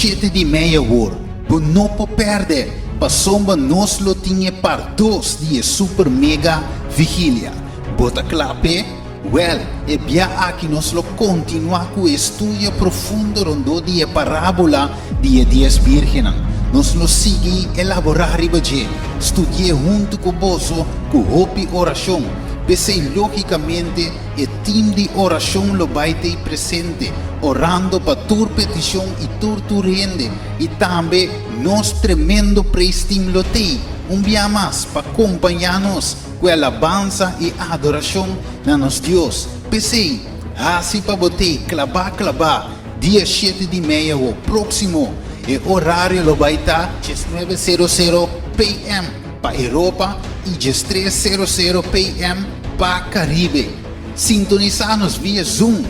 shete di mei awor, bo no por pèrdè, pasobra nos lo tin e part dos di e super mega vigilia. Bo ta kla p'e? Wèl, e bia aki nos lo kontinuá ku e estudio profundo rondó di e parábola di e dies bírgennan. Nos lo sigui elaborá riba dje, studi'é huntu ku boso ku hopi orashon. P'esei, lógikamente, e tim di orashon lo bai t'ei presente, orando pa tur petishon i tur tur hende, i tambe nos tremendo praise team lo t'ei un bia mas pa kompañá nos ku e alabansa i adorashon na nos Dios. P'esei, hasi pa bo t'ei klabá klabá dia shete di mei awo próksimo. E orario lo bai ta 19 sero sero PM pa Europa i 13 sero sero PM pa Caribe. Sintonisá nos via Zoom,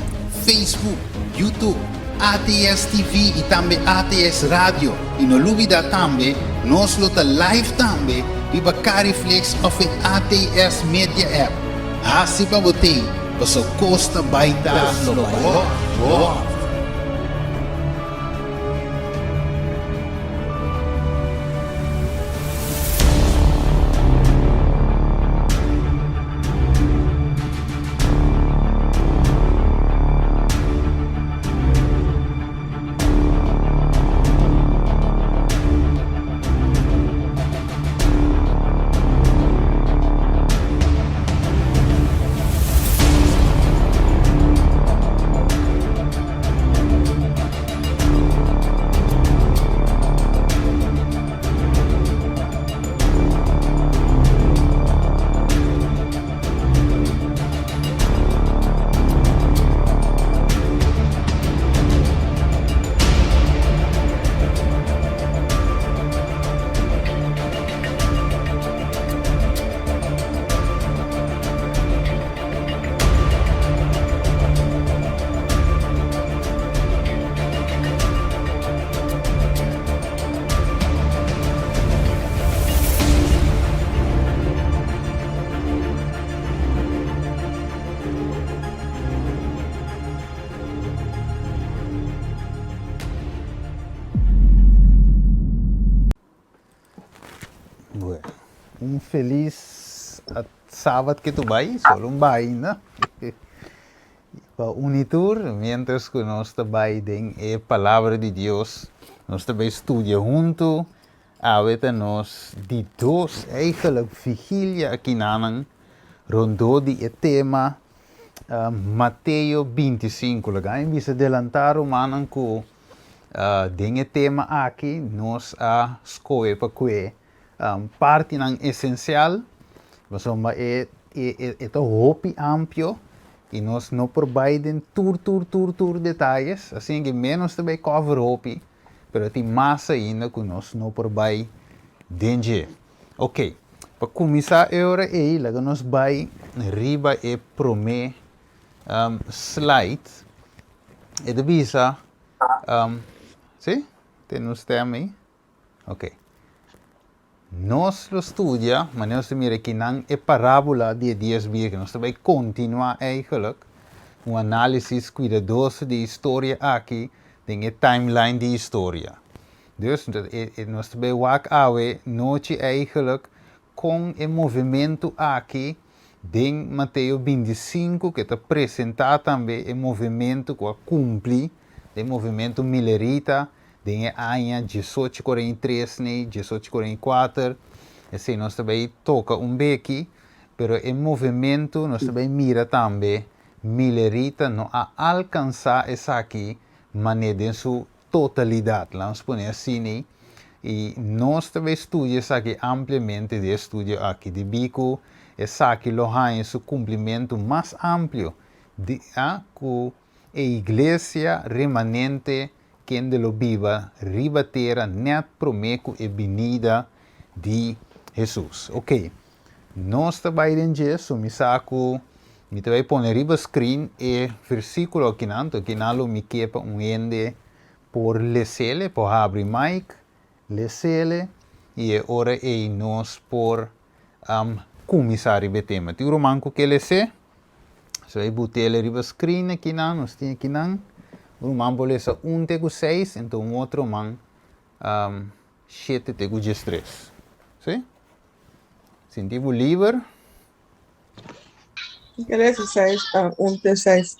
Facebook, YouTube, ATS TV i tambe ATS Radio. I no lubidá tambe, nos lo ta live tambe riba Cariflix òf e ATS Media App. Hasi pa bo tei, paso kos ta bai ta hot, hot. Bueno, un felis sabat ke tu bai, solo un bai ainda. Pa uni tur, mientras ku nos ta bai den e Palabra di Dios, nos ta bai studia huntu. Awe ta nos di dos eigenlijk vigilia akinanan rondó di e tema Mateo 25. Laga mi bisa delantá rumannan ku den e tema aki nos a skohe pa kue partinan esensial pasobra e e ta hopi amplio i nos no por bai den tur tur tur tur detayes asina ke menos ta bai cover hopi pero tin mas ainda ku nos no por bai den dje. Ok, pa kuminsá e ora ei laga nos bai riba e promé slide. E ta bisa, si? Tene un stem ei? Ok. Nos lo studia, manera nos ta mira akinan, e parábola di e dies bírgen. Nos ta bai kontinuá eigenlijk un análisis kuidadoso di e historia aki den e timeline di historia. Dus, nos ta bai wak awe nochi eigenlijk kon e movementu aki den Mateo 25, ku e ta presentá tambe e movementu ku a kumpli, e movementu milerita, Den e aña diesocho kuarenta i tres nei diesocho kuarenta i kuater, esei nos ta bai toka un beki, pero e movementu nos ta bai mira tambe Milerita no a alkansá esaki manera den su totalidat, laga nos pone asina, i nos ta bai studia esaki ampliamente den e studio aki, debí ku esaki lo haña su kumplimentu mas amplio di a ku E iglesia remanente kende lo biba riba tera nèt promé ku e binida di Hesus. Oke, nos ta bai den dje, so mi sa ku mi ta bai pone riba screen e versíkulo akinan, anto akinan lo mi ke pa un hende por les'el, e por habri mic, les'el, i e ora ei nos por kuminsá riba e tema. Tin un ruman ku ke les'é? So e butele riba screen akinan, nos tin akinan. Un ruman por lesa un te ku seis, enton un otro ruman shete te ku diestres. Sí? Sinti bo liber. Mi ke lesa seis, un te seis.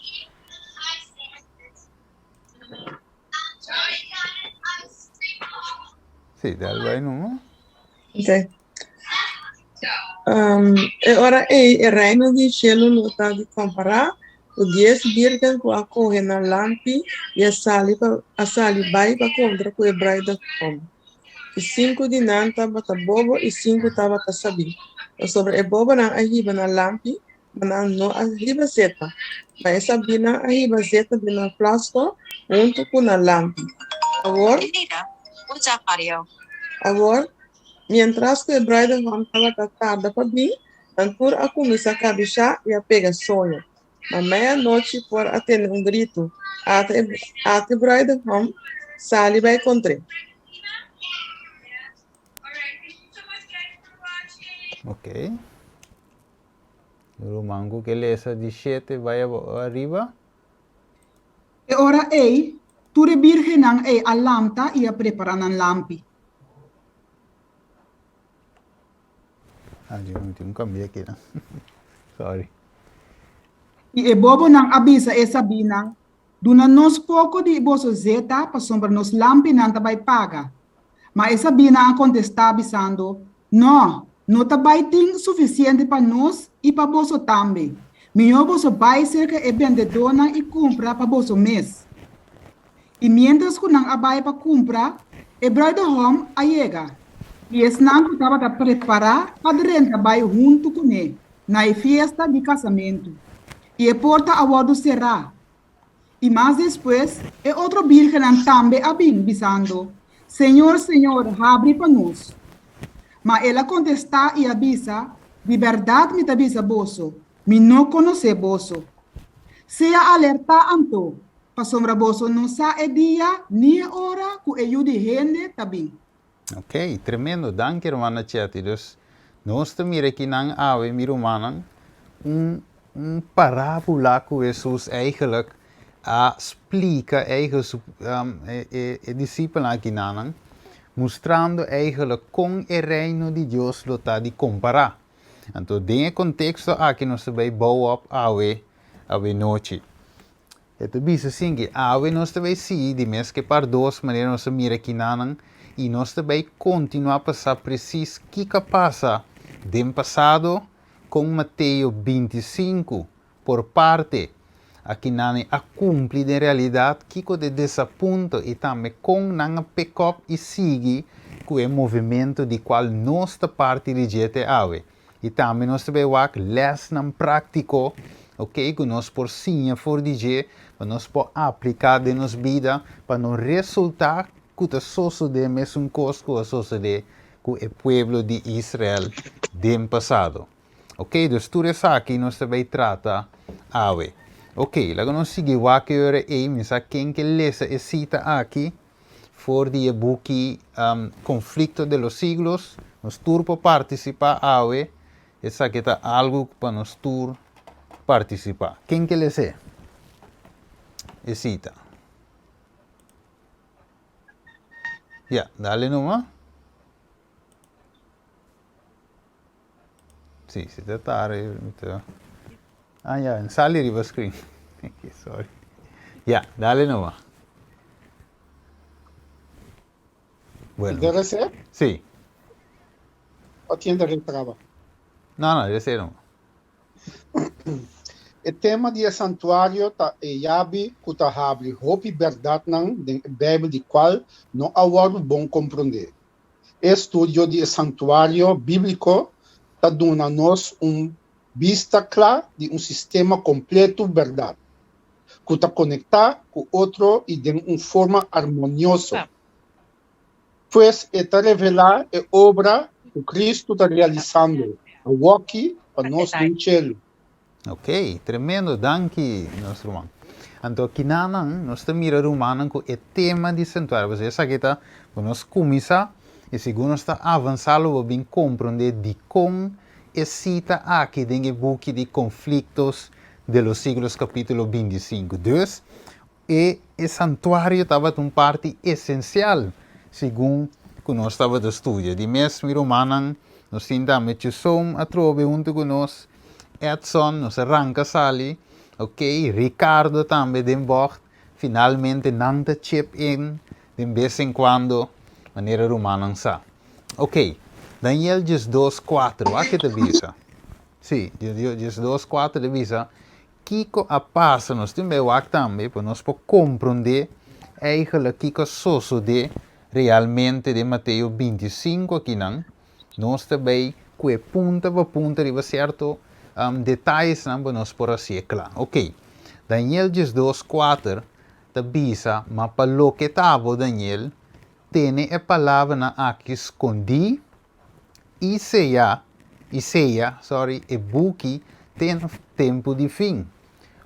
Sí, dal bai numa. Ok. E ora ei e reino di shelu lo ta di kompará ku dies bírgen ku a kohe nan lampi i a sali pa a sali bai pa kontra ku e bruidegom. I sinku di nan tabata bobo i sinku tabata sabí. Pasobra e bobonan a hiba nan lampi, ma nan no a hiba zeta. Ma e sabínan a hiba zeta den nan flasko huntu ku nan lampi. Awor, awor, miéntras ku e bruidegom tabata tarda pa bin, nan tur a kuminsá kabishá i a pega soño. Ma meianochi por a tende un gritu, Ata e, ata e bruidegom, sali bai kontr'é. Ok. Ruman ku ke lesa di shete bai ariba. E ora ei, tur e bírgennan ei a lanta i a prepará nan lampi. Ah, yo no tin un kambia aki nan. Sorry. I e bobonan a bisa e sabínan, Duna nos poko di boso zeta, pasobra nos lampinan ta bai paga. Ma e sabínan a kontestá, bisando, Nò, no ta bai tin sufisiente pa nos i pa boso tambe. Mihó boso bai serka e bendedónan i kumpra pa boso mes. I miéntras ku nan a bai pa kumpra, e bruidehòm a yega, i esnan ku tabata prepará a drenta bai huntu kuné na e fiesta di kasamentu, i e porta a wòrdu será. I mas despues, e otro bírgennan tambe a bin, bisando, Señor, Señor, habri pa nos. Ma el a kontestá i a bisa, Di bèrdat mi ta bisa boso, mi no konosé boso. Sea alertá anto, pasobra boso no sa e dia ni e ora ku e Yu di hende ta bin. Ok, tremendo. Danki hermana Chetty. Dus nos ta mira kinan awe, mi rumannan, un un parábula ku Hesus eigenlijk a splika eigen su e e e disipelnan akinanan, mustrando eigenlijk kon e reino di Dios lo ta di kompará. Anto den e konteksto aki nos ta bai bou op awe awe nochi. E ta bisa asin ki awe nos ta bai sigui di mes ke par dos manera nos a mira kinanan i nos ta bai kontinuá pa sa presis kiko a pasa den pasado kon Mateo 25 por parte akinan a kumpli den realidat kiko ta e desapunto i tambe kon nan a pick up i sigui ku e movementu di kual nos ta parti di dje te awe. I tambe nos ta bai wak lèsnan práktiko, ok, ku nos por siña for di dje pa nos por apliká den nos bida pa no resultá ku ta sosodé mesun kos ku a sosodé ku e pueblo di Israel den pasado. Ok, dus tur esaki nos ta bay trata awe. Ok, laga nos sigui wak e ora ey, mi sa ken ke lesa e sita aki for di e buki Conflicto de los Siglos. Nos tur por participa awe, esaki ta algo pa nos tur participa. Ken ke lesa e sita? Ya, dale numa. Sí, si ta tarde, mi ta... Ah, ya, en sali riba screen. Sorry. Ya, dale numa. Bueno. Debe ser? Sí. O tiende retraba? No, no, debe ser numa. E tema di e santuario ta e yabi ku ta habri hopi bèrdatnan den e Beibel di kual no a wòrdu bon komprondé. E estudio di e santuario bíbliko ta duna nos un bista kla di un sistema kompletu bèrdat, ku ta konektá ku otro i den un forma armonioso. Pues e ta revelá e obra ku Kristu ta realisando awoki pa nos den shelu. Ok, tremendo, danki nos ruman. Anto kinanan nos ta mira rumannan ku e tema di santuario, pasobra esaki ta ku nos kuminsá i segun nos ta avansá lo bo bin komprondé dikon e sita aki den e buki di Conflictos de los Siglos kapítulo 25. Dus, E e santuario tabata un parti esensial segun ku nos tabata studia. Di mes, mi rumannan, nos tin tambe Chusom atrobe huntu ku nos, Edson, nos a ranka sali, ok, Ricardo tambe den bògt, finalmente nan ta chip in den bes en kuando, manera rumannan sa. Ok, Daniel diesdos kuater, wak ke ta bisa? Sí, diesdos kuater ta bisa, Kiko a pasa? Nos tin bai wak tambe pa nos por komprondé eigenlijk kiko a sosodé realmente den Mateo 25 akinan. Nos ta bai ku e punta pa punta riba sierto detayesnan pa nos por hasié kla. Oké, Daniel 12, 4 ta bisa, Ma pa loke ta abo, Daniel, tene e palabranan aki skondí i seya, i seya, sorry, e buki te na tempu di fin.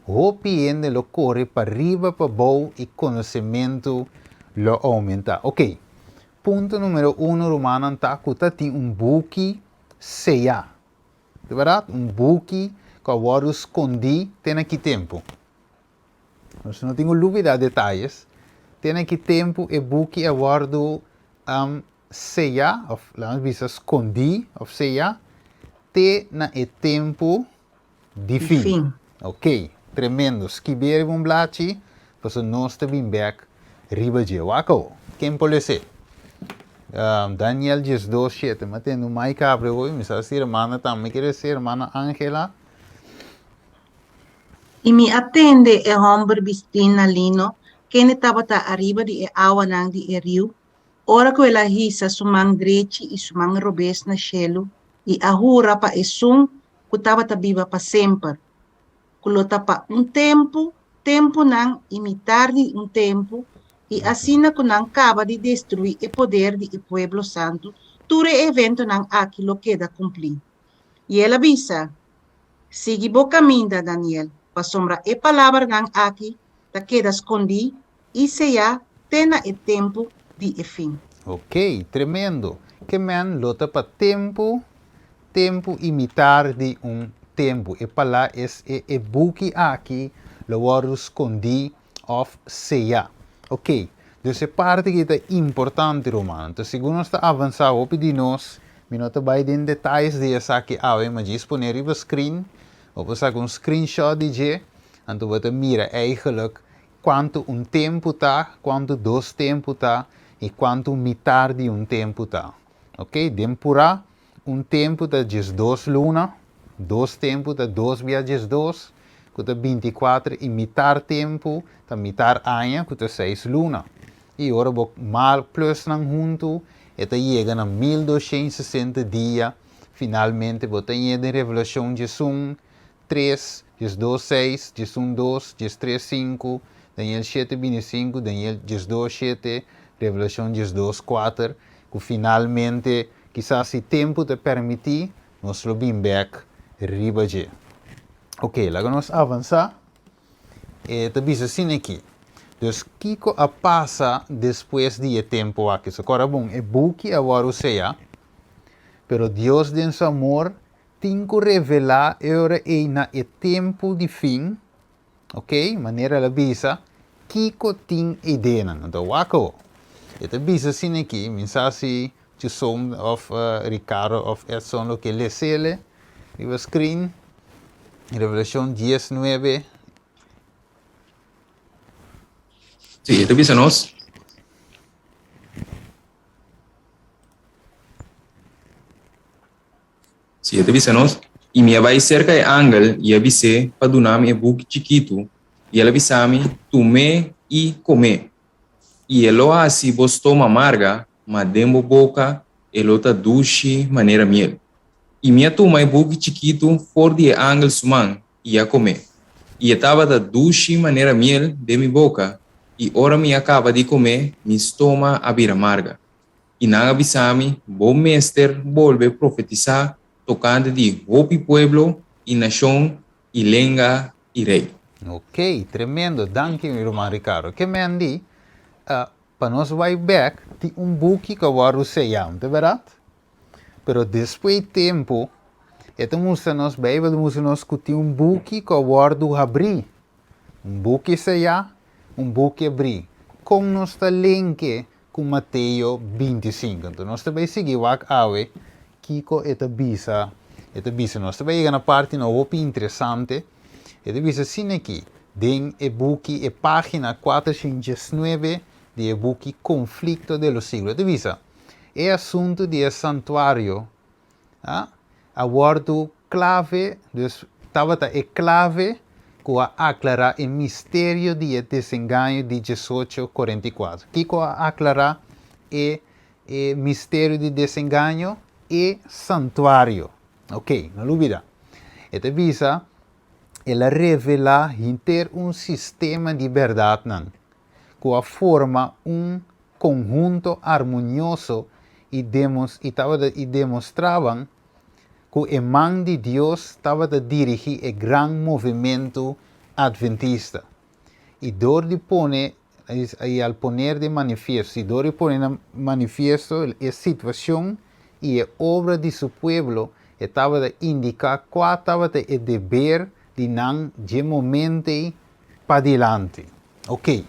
Hopi hende lo kore pariba pabou i konosementu lo oumentá. Oké, punto numero uno rumannan ta ku ta tin un buki seyá. Di bèrdat, un buki ku a wòrdu skondí te na ki tempu? Nos no tin ku lubidá detayes. Te na ki tempu e buki a wòrdu seyá, òf laga nos bisa skondí òf seyá, te na e tempu di fin. Ok, tremendo. Skib'é riba un blachi, pasobra nos ta bin bèk riba dje. Wak awo, ken por les'é? Daniel 12, 7. Mi a tende un mic abri awo i mi sa si hermana tambe ke les'é, hermana Angela. I mi a tende e hòmber bistí na lino, kende tabata ariba di e awanan di e riu, Ora ku el a hisa su man drechi i su man robes na shelu i a hura pa esun ku tabata biba pa semper, ku lo ta pa un tempu, tempunan i mitar di un tempu, i asina ku nan kaba di destruí e poder di e pueblo santu, tur e eventonan aki lo keda kumplí. I el a bisa, Sigui bo kaminda, Daniel, pasobra e palabranan aki ta keda skondí i seyá te na e tempu di e fin. Ok, tremendo. Ke men lo ta pa tempu, tempu i mitar di un tempu. E palá es e e buki aki lo wòrdu skondí òf seyá. Ok, dus e parti aki ta importante ruman. Anto segun nos ta avansá hopi di nos, mi no ta bai den detayes di esaki awe, ma djis pone riba screen, bo por saka un screenshot di dje, anto bo ta mira eigenlijk Kuantu un tempu ta, kuantu dos tempu ta i kuantu mitar di un tempu ta. Ok, den purá, un tempu ta 12 luna, dos tempu ta dos bia 12, ku ta 24 i mitar tempu ta mitar aña ku ta seis luna. I ora bo mal plus nan huntu e ta yega na 1260 dia, finalmente bo ta yega den Revelashon 11 tres, 12 seis, 11 dos, 13 sinku, Daniel shete 25, Daniel 12 shete, Revelashon 12 kuater, ku finalmente kisas si tempu ta permití nos lo bin bèk riba dje. Oke, laga nos avansá. E ta bisa asina aki, Dus kiko a pasa despues di e tempu aki? So kòrda bon, e buki a wòrdu seyá, pero Dios den su amor Tin ku revelá e ora ei na e tempu di fin, ok, manera el a bisa, kiko tin e ideanan. Anto wak awo. E ta bisa asina aki, mi sa si Chuson òf Ricardo òf Edson lo ke les'ele riba screen, Revelashon 10, 9. Sí, e ta bisa nos. Sí, e ta bisa nos, I mi a bai serka e angel i a bis'é pa duna mi e buki chikitu, i el a bisa mi, Tum'é i kom'é, i e lo hasi bo stoma marga, ma den bo boka e lo ta dushi manera miel. I mi a tuma e buki chikitu for di e angel su man i a kom'é, i e tabata dushi manera miel den mi boka, i ora mi a kaba di kom'é, mi stoma a bira marga. I nan a bisa mi, Bo mester bolbe profetisá tokante di hopi pueblo i nashon i lenga i rei. Ok, tremendo. Danki mi ruman Ricardo. Ke men di, pa nos bai bek tin un buki ku a wòrdu seyá, no ta bèrdat? Pero despues di tempu e ta mustra nos, Beibel ta mustra nos ku tin un buki ku a wòrdu habrí. Un buki seyá. Un buki abrí. Kon nos ta lenke ku Mateo 25? Anto nos ta bai sigui wak awe kiko e ta bisa. E ta bisa nos ta bai yega na parti no hopi interesante. E ta bisa asina aki den e buki e pagina 419 di e buki Conflicto de los Siglos. E ta bisa, E asuntu di e santuario a a wòrdu klave, dus tabata e klave ku a aklará e misterio di e desengaño di diesocho korenta i kuater. Kiko a aklará e e misterio di desengaño? E santuario. Ok, no lubida. E ta bisa, El a revelá henter un sistema di bèrdatnan ku a forma un konhunto armonioso i demos i tabata i demostraban ku e man di Dios tabata dirigí e gran movementu adventista. I dor di pone i al poner de manifiesto i dor di pone na manifiesto e situacion i e obra di su pueblo e tabata indica cua tabata e deber di nan dje momento ei padilanti. Ok,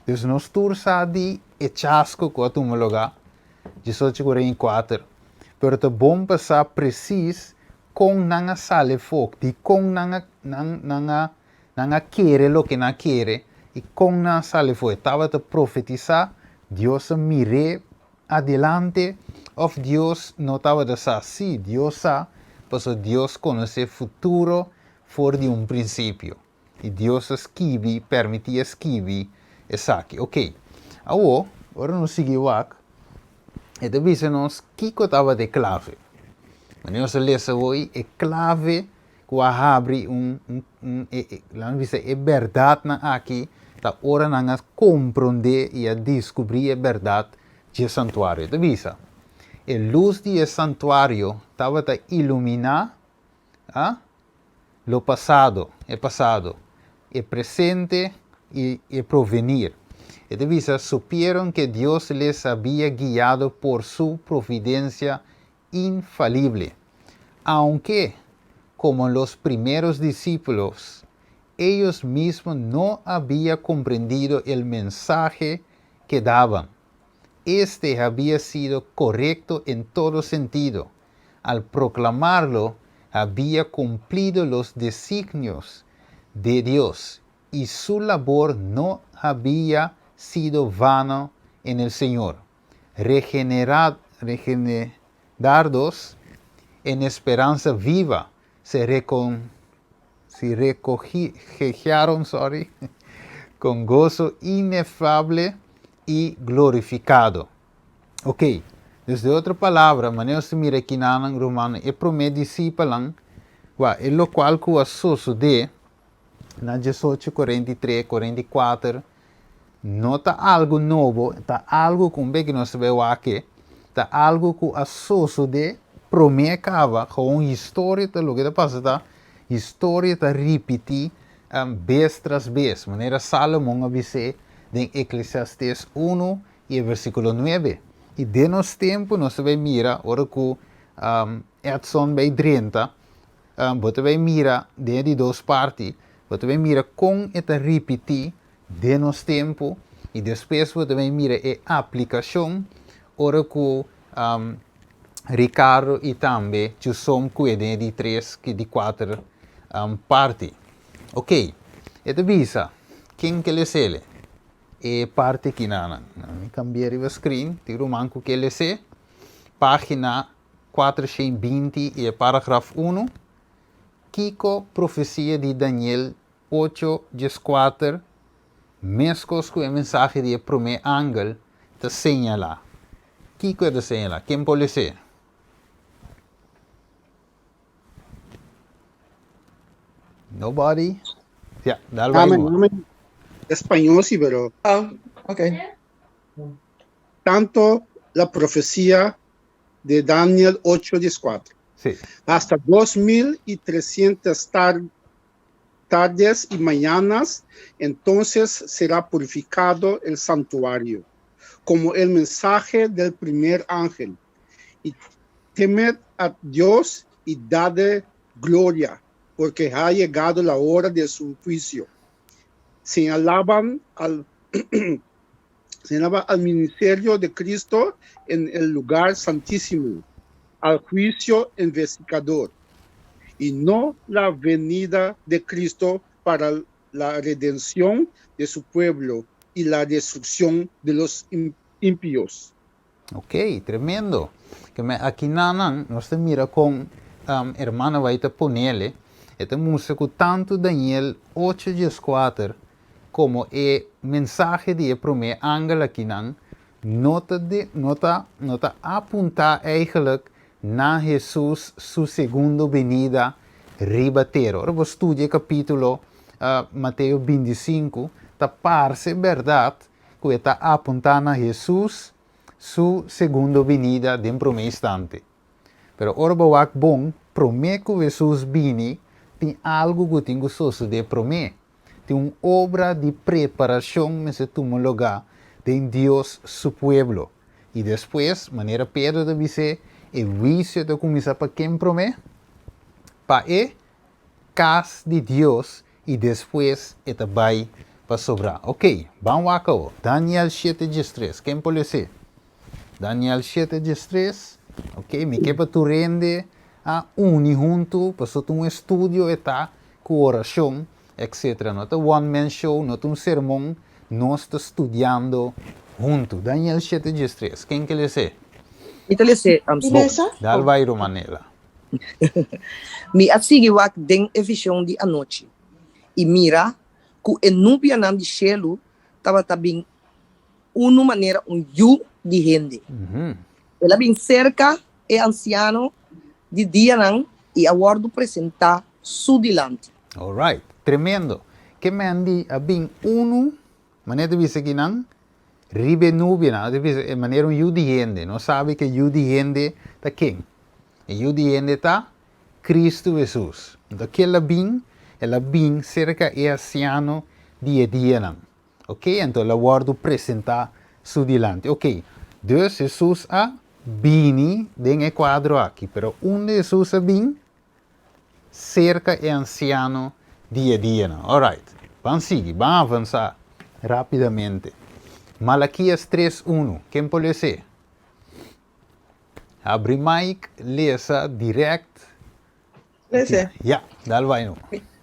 dus nos tur sa di e chasco cu a tuma lugar 1844, pero ta bon pa sa precies con nan a sali afó, dicon nan a nan nan a Nan a kere loke nan a kere, i kon nan a sali for? E tabata profetisá, Dios a mir'é adelante, òf Dios no tabata sa? Sí, Dios sa, pasobra Dios konosé futuro for di un prinsipio. I Dios a skibi, permití a skibi esaki. Oké, awor, ora nos sigui wak, e ta bisa nos kiko tabata e klave. Manera nos a lesa awor, e klave ku a habri un, un, un e, e, laat me bisa, e bèrdatnan aki ta ora nan a komprondé i a diskubrí e bèrdat dje santuario. Ta bisa, e lus di e santuario tabata iluminá, a, lo pasado, e pasado, e presente i e provenir. E ta bisa, supieron ke Dios les había guiado por su providencia infalible. Aunke, como los primeros discípulos, ellos mismos no había comprendido el mensaje que daban. Este había sido correcto en todo sentido. Al proclamarlo, había cumplido los designios de Dios y su labor no había sido vano en el Señor. Regenerad, regenerardos en esperanza viva, se recon, se recogejaron, sorry, con gozo inefable y glorificado. Ok, dus de otro palabra, manera nos ta mira aki nan, rumannan, e promé disipelnan, wa, e lokual ku a sosodé na diesocho 43, 44, No ta algu nobo, ta algu ku un bes ku nos ta bai wak, ta algu ku a sosodé promé kaba, gewoon historia ta loke ta pasa ta historia ta ripití bes tras bes, manera Salomon a bis'é den Eklesiastés unu i e versíkulo nuebe. I den nos tempu nos ta bai mira ora ku Edson bai drenta, bo ta bai mira den e di dos parti, bo ta bai mira kon e ta ripití den nos tempu i despues bo ta bai mira e aplikashon ora ku Ricardo i tambe Chusom kue den e di tres ki di kuater parti. Ok, e ta bisa ken ke lesele e parti kinanan. Mi kambia riba screen, tin ruman ku ke les'é, pagina 420 i e paragraf unu, Kiko profesia di Daniel Ocho dieskuater, Meskos ku e mensahe di e promé angel ta señalá. Kiko e ta señalá? Ken por les'é? Nobody? Ya, dal bai Amen, bo. amen. Español sí, pero Ah, ok. tanto la profecía de Daniel 8:14. Sí. Hasta 2300 tar tardes y mañanas, entonces será purificado el santuario, como el mensaje del primer ángel. Y temed a Dios y dadle gloria, porque ha llegado la hora de su juicio. Señalaban al Señalaba al ministerio de Cristo en el lugar santísimo, al juicio investigador, y no la venida de Cristo para la redención de su pueblo y la destrucción de los impíos. Ok, tremendo. Ke men aki nanan nos ta mira kon um, hermana bai ta ponele. E ta mustra ku tantu Daniel 8:14 komo e mensahe di e promé angel akinan no ta de, no ta, no ta apuntá eigenlijk na Hesus su segundo benida riba tera. Ora bo studia e kapítulo uh, Mateo 25, ta parse bèrdat ku e ta apuntá na Hesus su segundo binida den promé instante. Pero ora bo wak bon, promé ku Hesus bini, tin algu ku tin ku sosodé promé. Tin un obra di preparashon mester tuma lugá den Dios su pueblo. I despues, manera Pedro ta bis'é, e huisio ta kuminsá pa ken promé? Pa e kas di Dios i despues e ta bai pa sobrá. Ok, ban wak awo. Daniel shete diestres. Ken por les'é? Daniel shete diestres. Ok, mi ke pa tur hende a uni huntu, pasobra ta un estudio e ta ku orashon, etcetera. No ta one man show, no ta un sermon, nos ta studiando huntu. Daniel shete diestres. Ken ke les'é? Mi ta les'é, Mi lesa? Dal bai, Romanela. Mi a sigui wak den e vision di anochi, i mira ku e nubianan di shelu tabata bin unu manera un yu di hende. El a bin serka e ansiano di dianan i a wòrdu presentá su dilanti. Alright, tremendo. Ke men di a bin unu, manera ta bisa kinan, Riba e nubianan, nos ta bisa e manera un yu di hende. Nos sabi ku e yu di hende ta ken? E yu di hende ta Kristu Hesus. Anto kel a bin? El a bin serka e ansiano di e dianan. Oke, anto el a wòrdu presentá su dilanti. Oke, dus Hesus a bini den e kuadro aki. Pero unda Hesus a bin? Serka e ansiano di e dianan. Alright, ban sigui, ban avansa rapidamente. Malakias tres unu, ken por les'é? Habri mic, lesa direct. Lese. Ya, dal bai no.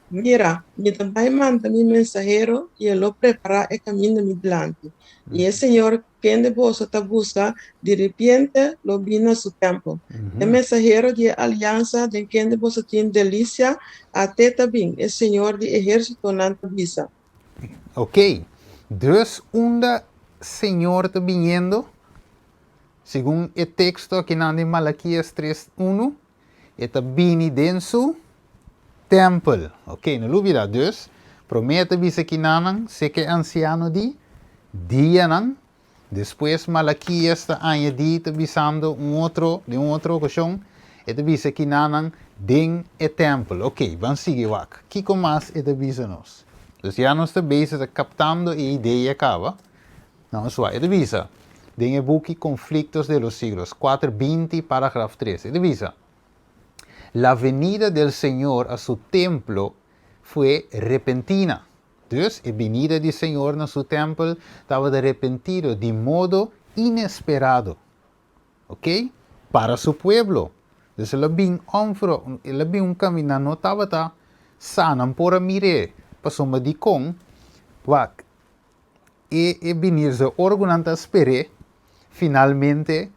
Mira, mi ta bai manda mi mensahero i e lo prepará e kaminda mi dilanti. I e Señor Kende boso ta buska, di ripiente lo bin na su tèmpel. E mensahero di e aliansa den kende boso tin delisia, at'é ta bin, e Señor di ehérsitonan ta bisa. Ok, dus unda Señor ta biniendo? Segun e teksto akinan di Malakias tres unu, E ta bini den su tèmpel. Ok, no lubida. Dus, promé e ta bisa kinanan, seka e ansiano di dianan. Despues Malakias ta añadí, ta bisando un otro, den un otro okashon, e ta bisa kinanan den e tèmpel. Ok, ban sigui wak. Kiko mas e ta bisa nos? Dus ya nos ta bezig ta kaptando e idea kaba. Nos wak. E ta bisa den e buki Conflictos de los Siglos, kuater binti, paragraf tres. E ta bisa, La venida del Señor a su templo fue repentina. Dus, e binida di Señor na su tempel tabata repentido, di modo inesperado. Ok? Para su pueblo. Dus el a bin onfro, el a bin un kaminda no tabata sa, nan por a mir'é, pasobra dikon? Wak, E e binir ze ora ku nan ta sper'é, finalmente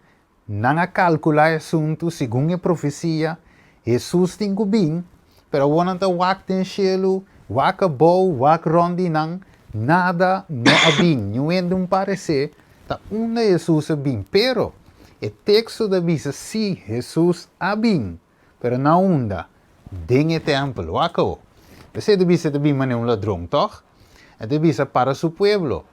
nan a kalkulá e asuntu segun e profesia, Hesus tin ku bin, pero awor nan ta wak den shelu, wak abou, wak rònt di nan, nada no a bin, niun hende un paresé ta unda Hesus a bin. Pero, e teksto ta bisa sí, Hesus a bin, pero na unda? Den e tèmpel. Wak awor. P'esei ta bisa e ta bin manera un ladron, tòg? E ta bisa para su pueblo.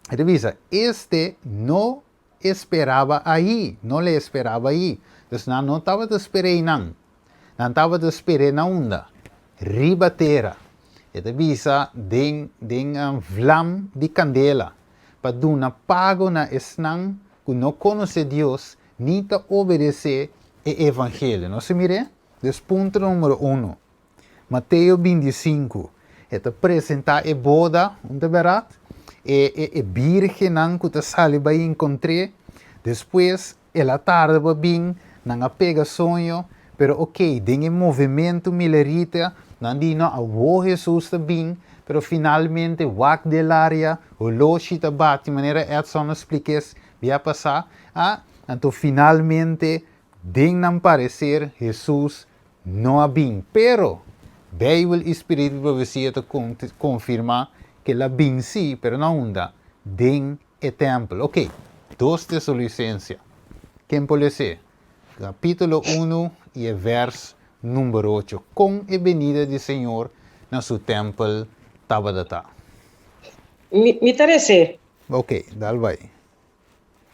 E ta bisa, Este no esperaba ahí, no le esperaba ahí. Dus nan no tabata sper'é einan. Nan tabata sper'é na unda? Riba tera. E ta bisa den den vlam di kandela, pa duna pago na esnan ku no konosé Dios ni ta obedesé e evangelio. Nos a mir'é? Dus punto numero uno. Mateo 25, e ta presentá e boda, un ta bèrdat? E e e bírgennan ku ta sali bai enkontr'é, despues el a tarda pa bin, nan a pega soño, pero ok, den e movementu milerita, nan di no, awor Hesus ta bin, pero finalmente wak del área, holoshi ta bati, manera Edson a splik'es bia pasá, a, anto finalmente den nan parecer Hesus no a bin. Pero, Bijbel i spiritu di profesia ta konfirmá ku el a bin sí, pero na unda? Den e tèmpel. Oké, dos Tesalonisensia. Ken por les'é? Kapítulo unu i e vèrs number ocho. Kon e benida di Señor na su tèmpel tabata ta? Mi ta res'é. Oké, dal bai.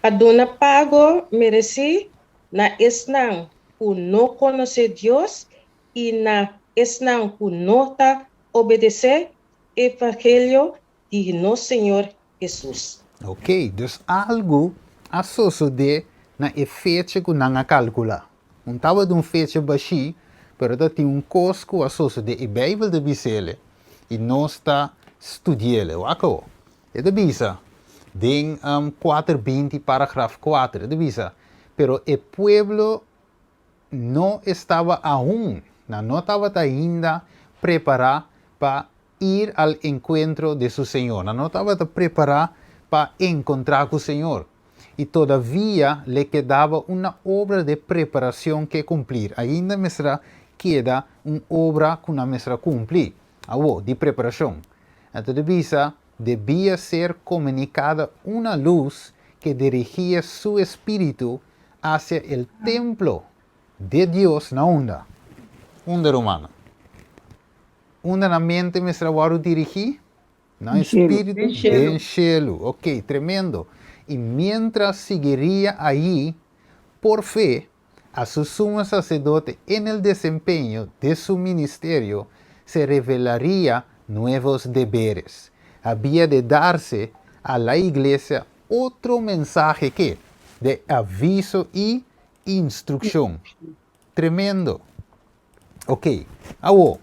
Pa duna pago meresí na esnan ku no konosé Dios i na esnan ku no ta obedesé evangelio di nos Señor Hesus. Ok, dus algu a sosodé na e fecha ku nan a kalkulá. Un tabata un fecha bashí, pero ta tin un kos ku a sosodé i Beibel ta bis'el i nos ta studi'el. Wak awor. E ta bisa den kuater binti paragraf kuater, e ta bisa, Pero e pueblo no estaba aun, nan no tabata ainda prepará pa ir al encuentro de su Señor, nan no tabata prepará pa encontrá cu Señor. Y todavia le quedaba una obra de preparacion que cumplir, ainda mester a keda un obra cu nan mester a cumpli, awo, di preparacion. Anto ta bisa, Debia ser comunicada una luz que dirigía su espíritu hacia el templo de Dios na unda? Unda, rumannan? Unda nan mente mester a wòrdu dirigí? Nan espíritu den shelu. Ok, tremendo. I mientras siguiría ahí por fe, a su sumo sacerdote en el desempeño de su ministerio se revelaría nuevos deberes. Había de darse a la iglesia otro mensahe ke? De aviso i instrukshon. Tremendo. Ok, awo,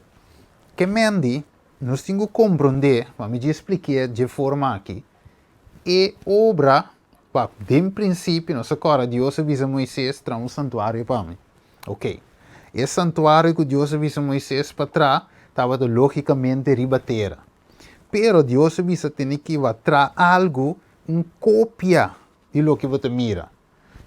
ke men di, nos tin ku komprondé, pa mi dje splik'é dje forma aki, e obra, pa den prinsipio nos a kòrda Dios a bisa Moises traha un santuario pa mi. Ok, e santuario ku Dios a bisa Moises pa traha tabata lógikamente riba tera. Pero Dios a bisa tene ki bo a traha algu, un kopia di loke bo ta mira.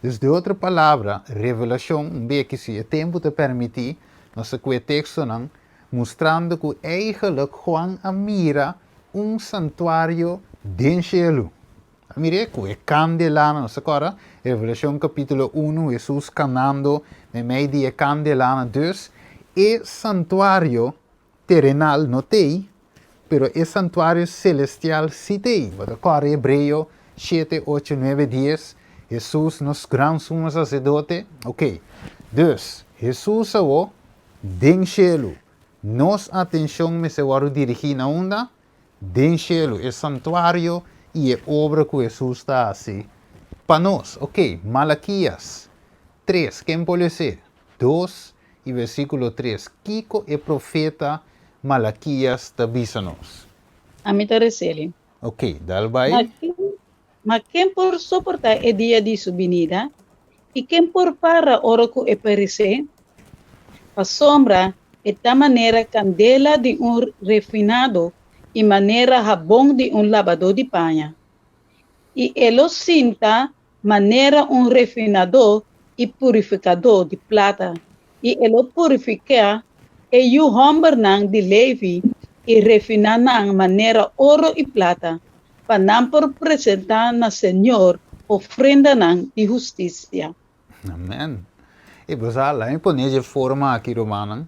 Dus di otro palabra, Revelashon, un beki si e tempu ta permití, nos ta kue tekstonan mustrando ku eigenlik Juan a mira un santuario den shelu. A mir'é ku e kandelanan, nos ta kòrda? Revelashon kapítulo unu, Hesus kanando meimei di e kandelanan. Dus e santuario terenal no t'ei, pero e santuario celestial sí t'ei. Bo ta kòrda Hebreo shete, ocho, nuebe, dies, Hesus nos gran sumo saserdote? Oké. Dus, Hesus awor den shelu. Nos atenshon mester wòrdu dirigí na unda? Den shelu, e santuario i e obra ku Hesus ta hasi pa nos. Oké, Malakias tres, ken por les'é? Dos i versíkulo tres, kiko e profeta Malakias ta bisa nos? Ami ta reseli. Oké, dal bai. Ma ken, ma ken por soportá e dia di su binida? I ken por para ora ku e peresé? Pasobra e ta manera kandela di un refinado i manera habon di un labadó di paña. I e lo sinta manera un refinadó i purifikadó di plata, i e lo purifiká e yu hòmbernan di Levi i refiná nan manera oro i plata, pa nan por presentá na señor ofrendanan di hustisia. Amen. E bo sa, laat mi pone dje forma aki, rumannan.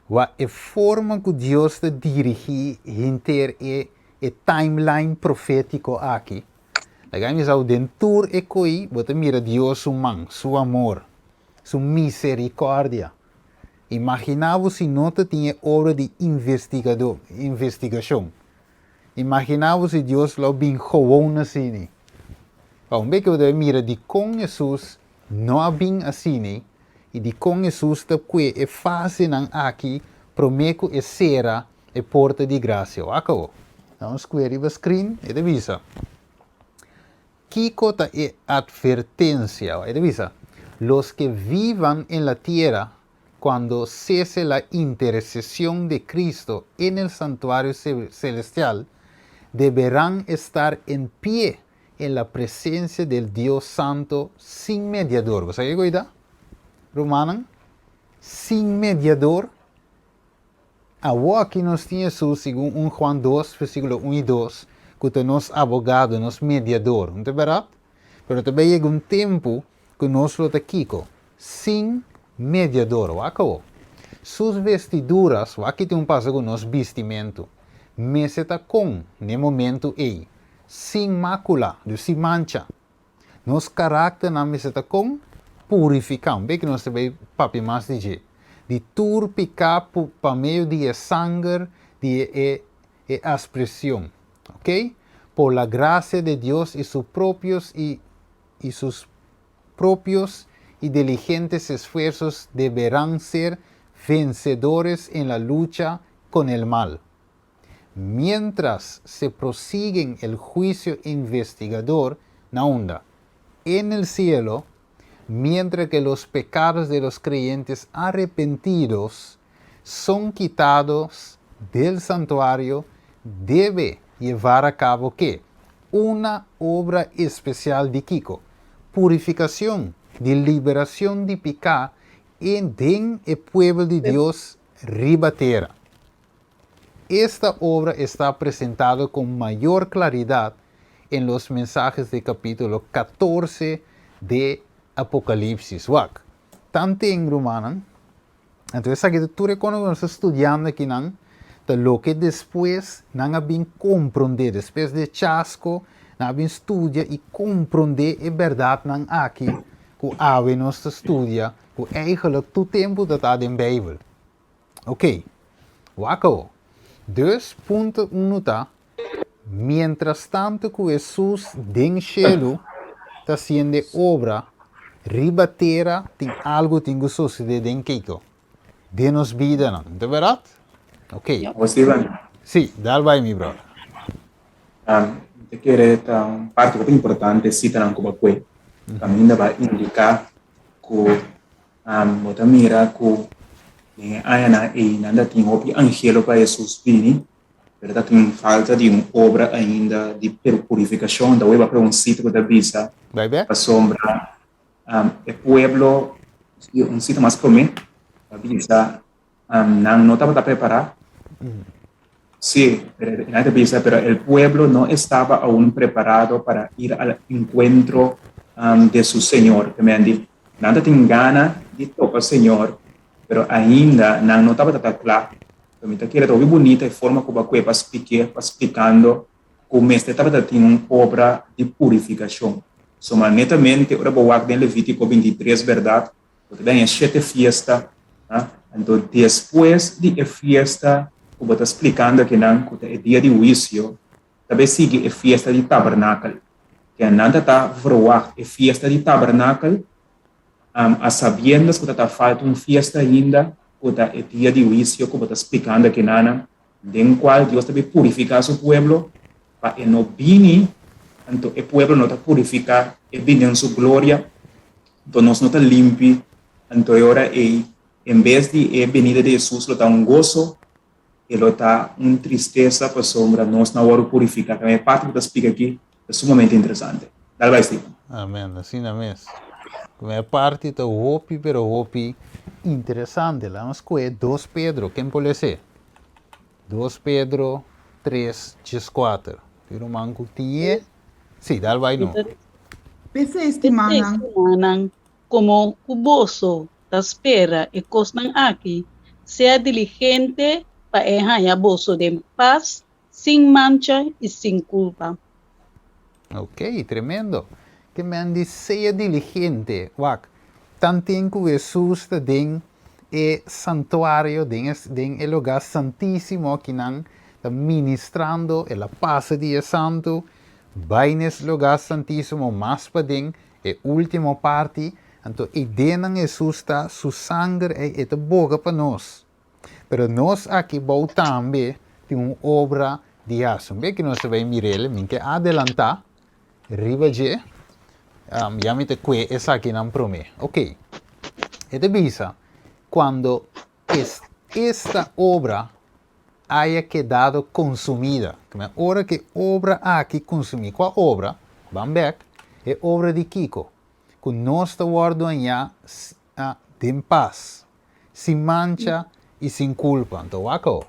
Wak e forma ku Dios ta dirigí henter e e timeline profétiko aki. Laga mi bisa bo, den tur e koi bo ta mira Dios su man, su amor, su miserikòrdia. Imaginá bo si no ta tin e obra di investigadó, investigashon. Imaginá bo si Dios lo bin gewoon asini. Pa un beke bo debe mira dikon Hesus no a bin asini i dikon Hesus ta kue e fasenan aki promé ku e sera e porta di grasia. Wak awor. Nos kue riba screen, e ta bisa, Kiko ta e advertencia? E ta bisa, Los que vivan en la tierra cuando cese la intercesión de Cristo en el santuario celestial, deberán estar en pie en la presencia del Dios Santo sin mediador. Bo sa kiko ei ta, rumannan? Sin mediador. Awor aki nos tin Hesus, segun 1 Juan 2, versíkulo 1 i 2, ku ta nos abogado, nos mediador. No ta bèrdat? Pero ta bai yega un tempu ku nos lo ta kiko? Sin mediador. Wak awor. Sus vestiduras, wak ki tin un pasa ku nos bistimentu, mester ta kon n'e momentu ei, sin mákula, dus sin mancha. Nos karakternan mester ta kon purifiká. Un bek nos ta bai papia mas di dje. Di tur piká pa medio di e sanger di e e aspresion. Ok? Por la gracia de Dios y su propios y y sus propios y diligentes esfuerzos deberán ser vencedores en la lucha con el mal. Mientras se prosiguen el juicio investigador na unda? En el cielo, mientras que los pecados de los creyentes arrepentidos son quitados del santuario, debe llevar a cabo ke? Una obra especial di kiko? Purificacion, di liberacion di pica en den e pueblo di Dios riba tera. Esta obra está presentado con mayor claridad en los mensajes de capítulo 14 de Apocalipsis. Wak, tanten rumannan, anto esaki ta tur e kono ku nos ta studiando akinan, ta loke despues nan a bin komprondé, despues di e chasko, nan a bin studia i komprondé e bèrdatnan aki ku awe nos ta studia, ku eigenlijk tur tempu ta ta den Beibel. Ok, wak awo. Dus punto unu ta, mientrastanto ku Hesus den shelu ta hasiendo e obra, riba tera tin algu tin ku sosodé den kiko? Den nos bidanan. Ta bèrdat? Ok. Bo Steven? Sí, dal bai mi bròder. Mi ta kere ta un parti hopi importante sitanan ku bo a kue. Kaminda bo a indiká ku Bo ta mira ku den e añanan ei nan ta tin hopi angelo pa Hesus bini, pero ta tin falta di un obra ainda di purifikashon. Ta weba un sita ku ta bisa pasobra e pueblo, un sita mas promé, ta bisa nan no tabata prepará. Sí, pero nan ta bisa, pero el pueblo no estaba aún preparado para ir al encuentro de su Señor. Te men di, nan ta tin gana di topa Señor, pero ainda nan no tabata ta kla. Pero mi ta kere ta hopi bunita e forma ku bo a kue pa splik'é, pa splikando ku mester tabata tin un obra di purifikashon. Soma netamente ora bo wak den Levítiko 23 bèrdat, Bo ta den e shete fiesta, ha? Anto despues di e fiesta ku bo ta splikando akinan, ku ta e dia di huisio, ta bai sigui e fiesta di tabernakel. Ke nan ta ta verwagt e fiesta di tabernakel, a sabiendas ku ta ta falta un fiesta ainda, ku ta e dia di huisio ku bo ta splikando akinana, den kual Dios ta bai purifiká su pueblo pa e no bini, anto e pueblo no ta purifiká, e bini den su gloria. Anto nos no ta limpi, anto e ora ei, en bes di e benida di Hesus lo ta un goso, e lo ta un tristesa pasobra nos no a wòrdu purifiká. Tambe e parti ku ta splika aki ta sumamente interesante. Dal bai, Steven. Amen, asina mes. Kuma e parti ta hopi pero hopi interesante. Laat nos kohe 2 Pedro, ken por lese? 2 Pedro 3, 14. Tin ruman ku tin e? Sí, dal bai no. P'esei, stimánan. P'esei, stimánan, komo ku boso ta spera e kosnan aki, sea diligente pa e haña boso den pas, sin mancha i sin kulpa. Ok, tremendo. Ke men di sea diligente. Wak, tanten ku Hesus ta den e santuario, den e, den e lugá santísimo akinan, ta ministrando, el a pasa di e santu, bai na es lugá santísimo mas paden, e último parti, anto eidennan Hesus ta, su sanger ei, e ta boga pa nos. Pero nos aki bou tambe tin un obra di hasi. Un bes ku nos ta bai mir'el, mi ke adelantá riba dje, ya mi ta kue esakinan promé. Oké, e ta bisa, Cuando esta obra haya quedado consumida. Ora ku e obra aki konsumí. Kua obra? Ban bèk. E obra di kiko? Ku nos ta wòrdu hañá den pas, sin mancha i sin kulpa. Anto wak awo.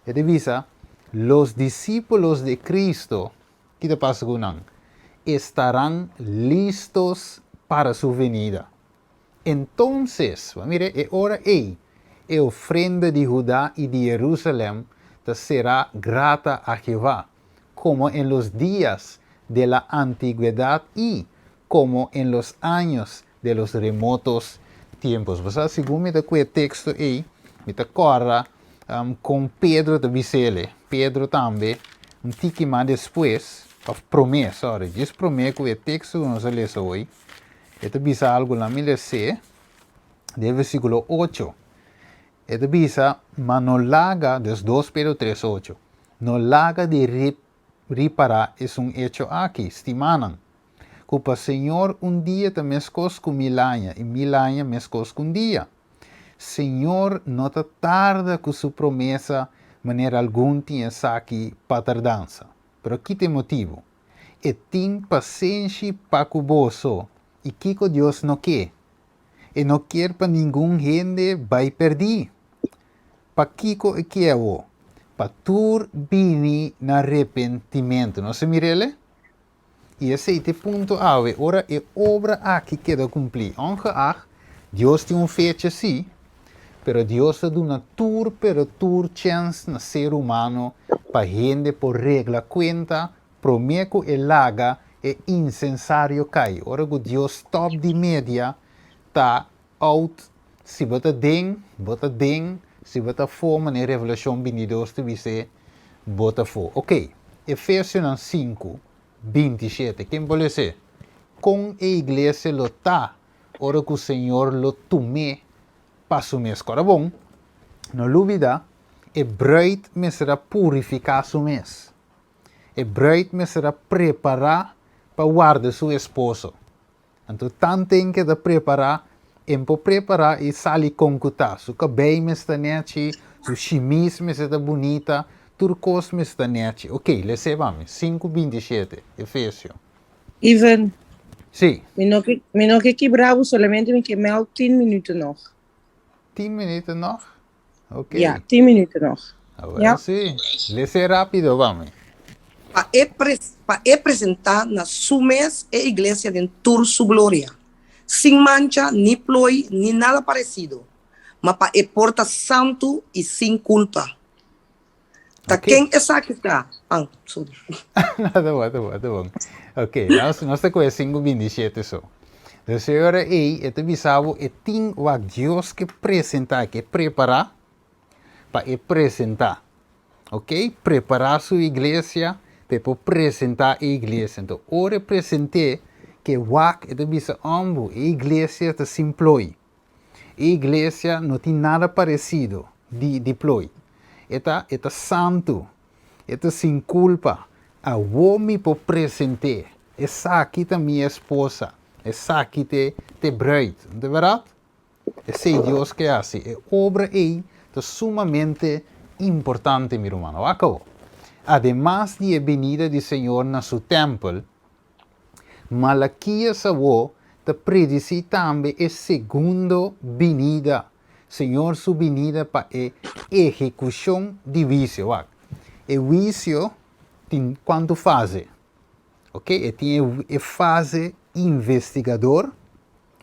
E ta bisa, Los disípulos de Cristo, ki ta pasa ku nan? Estarán listos para su venida. Entonces, bo a mira, e ora ei, e ofrenda di Hudá i di Jerusalèm ta será grata a Jehová, komo en los días de la antigüedad i komo en los años de los remotos tiempos. Bo sa, segun mi ta ku e teksto ei, mi ta kòrda kon Pedro ta bis'el. Pedro tambe, un tiki mas despues, òf promé, sòri, djis promé ku e teksto ku nos a lesa hoy, E ta bisa algu na mi les'é den versíkulo ocho. E ta bisa, Ma no laga, dus dos Pedro tres ocho, no laga di ripará esun echo aki, stimánan, ku pa Señor un dia ta meskos ku mil aña i mil aña meskos ku un dia. Señor no ta tarda ku su promesa manera algun tin esaki pa tardansa. Pero ki ta e motibu? E tin pasenshi pa ku boso. I kiko Dios no ke? E no kier pa ningun hende bai pèrdí. Pakiko e ke awo? Pa tur bini na repentimentu. Nos a mir'el? I esei ta e punto awe, ora e obra aki keda kumplí. Ongeacht, Dios tin un fecha sí, pero Dios ta duna tur pero tur chèns na ser humano pa hende por regla kuenta promé ku e laga e insensario kai. Ora ku Dios stòp di media ta out, si bo ta den, bo ta den, si bo ta afó, manera Revelashon bintidos ta bis'é, bo ta afó. Oké, Efesionan sinku, 27, ken por les'é? Kon e iglesia lo ta ora ku Señor lo tum'é pa su mes? Kòrda bon, no lubida, e bruid mester a purifiká su mes. E bruid mester a prepará pa warda su esposo. Anto tanten ke ta prepará, en por prepará i sali kon ku ta. Su kabei mester ta nèchi, su shimis mester ta bunita, tur kos mester ta nèchi. Oké, les'é pa mi, sinku 27, Efesio. Ivan, Sí. mi no ke, mi no ke kibra bo, solamente mi ke meld tien minuten nog. Tien minuten nog? Oké. Ja, tien minuten nog. Awel Ja. sí. Les'é rápido pa mi. Pa e pres, pa e presentá na su mes e iglesia den tur su gloria, sin mancha, ni plooi, ni nada paresido, ma pa e por ta santu i sin kulpa. Ta Ok. ken esaki ta? Ah, sorry. No, ta bon, ta bon, ta bon. Ok, nos, nos ta kohe sinku bintishete so. Dus e ora ei, e ta bisa bo e tin wak Dios ke presentá, ke prepará pa e presentá. Ok, prepará su iglesia pa e por presentá e iglesia. Anto, ora e present'é, ke wak e ta bisa, Òmbu, e iglesia ta sin ploi. E iglesia no tin nada paresido di di plooi. E ta e ta santu. E ta sin kulpa. Awor mi por present'é. Esaki ta mi esposa. Esaki t'e t'e bruid. No ta bèrdat? Esei Dios ke hasi. E obra ei ta sumamente importante, mi ruman. Wak awor. Ademas di e binida di Señor na su tèmpel, Malakias awor ta predisí tambe e segundo binida, Señor su binida pa e ehekushon di huisio. Wak, e huisio tin kuantu fase? Ok, e tin e fase investigador,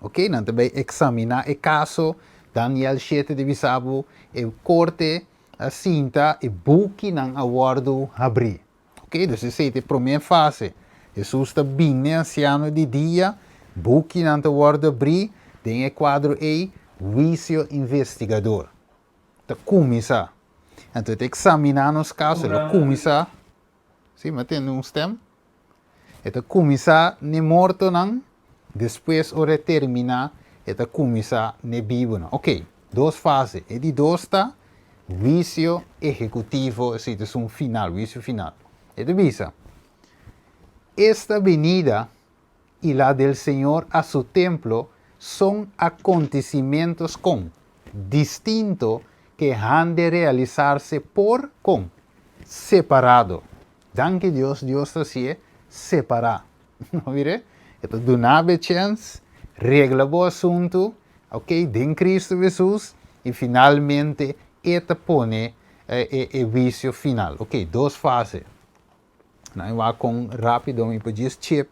ok, nan ta bai eksaminá e kaso, Daniel shete ta bisa bo, e korte a sinta, e bukinan a wòrdu habrí. Ok, dus esei ta e promé fase. Hesus ta bini ansiano di dia, bukinan ta wòrdu abrí, den e kuadro ei, huisio investigador ta kuminsá. Anto e ta eksaminá nos kaso, e lo kuminsá, si, mi a tende un stèm, e ta kuminsá n'e mortonan, despues ora e terminá, e ta kuminsá n'e bibunan. Ok, dos fase. E di dos ta. Huisio ehekutivo, esei ta esun final, huisio final. E ta bisa, Esta benida y la del Señor a su templo son acontecimientos con distinto que han de realizarse por con separado. Danki Dios, Dios ta hacié separá. No mire? E ta duna bo e chens, regla bo asuntu, ok, den Cristo Jesus, y finalmente e ta pone e huicio final. Ok, dos fase. Nan wak kon rápido mi por djis chip.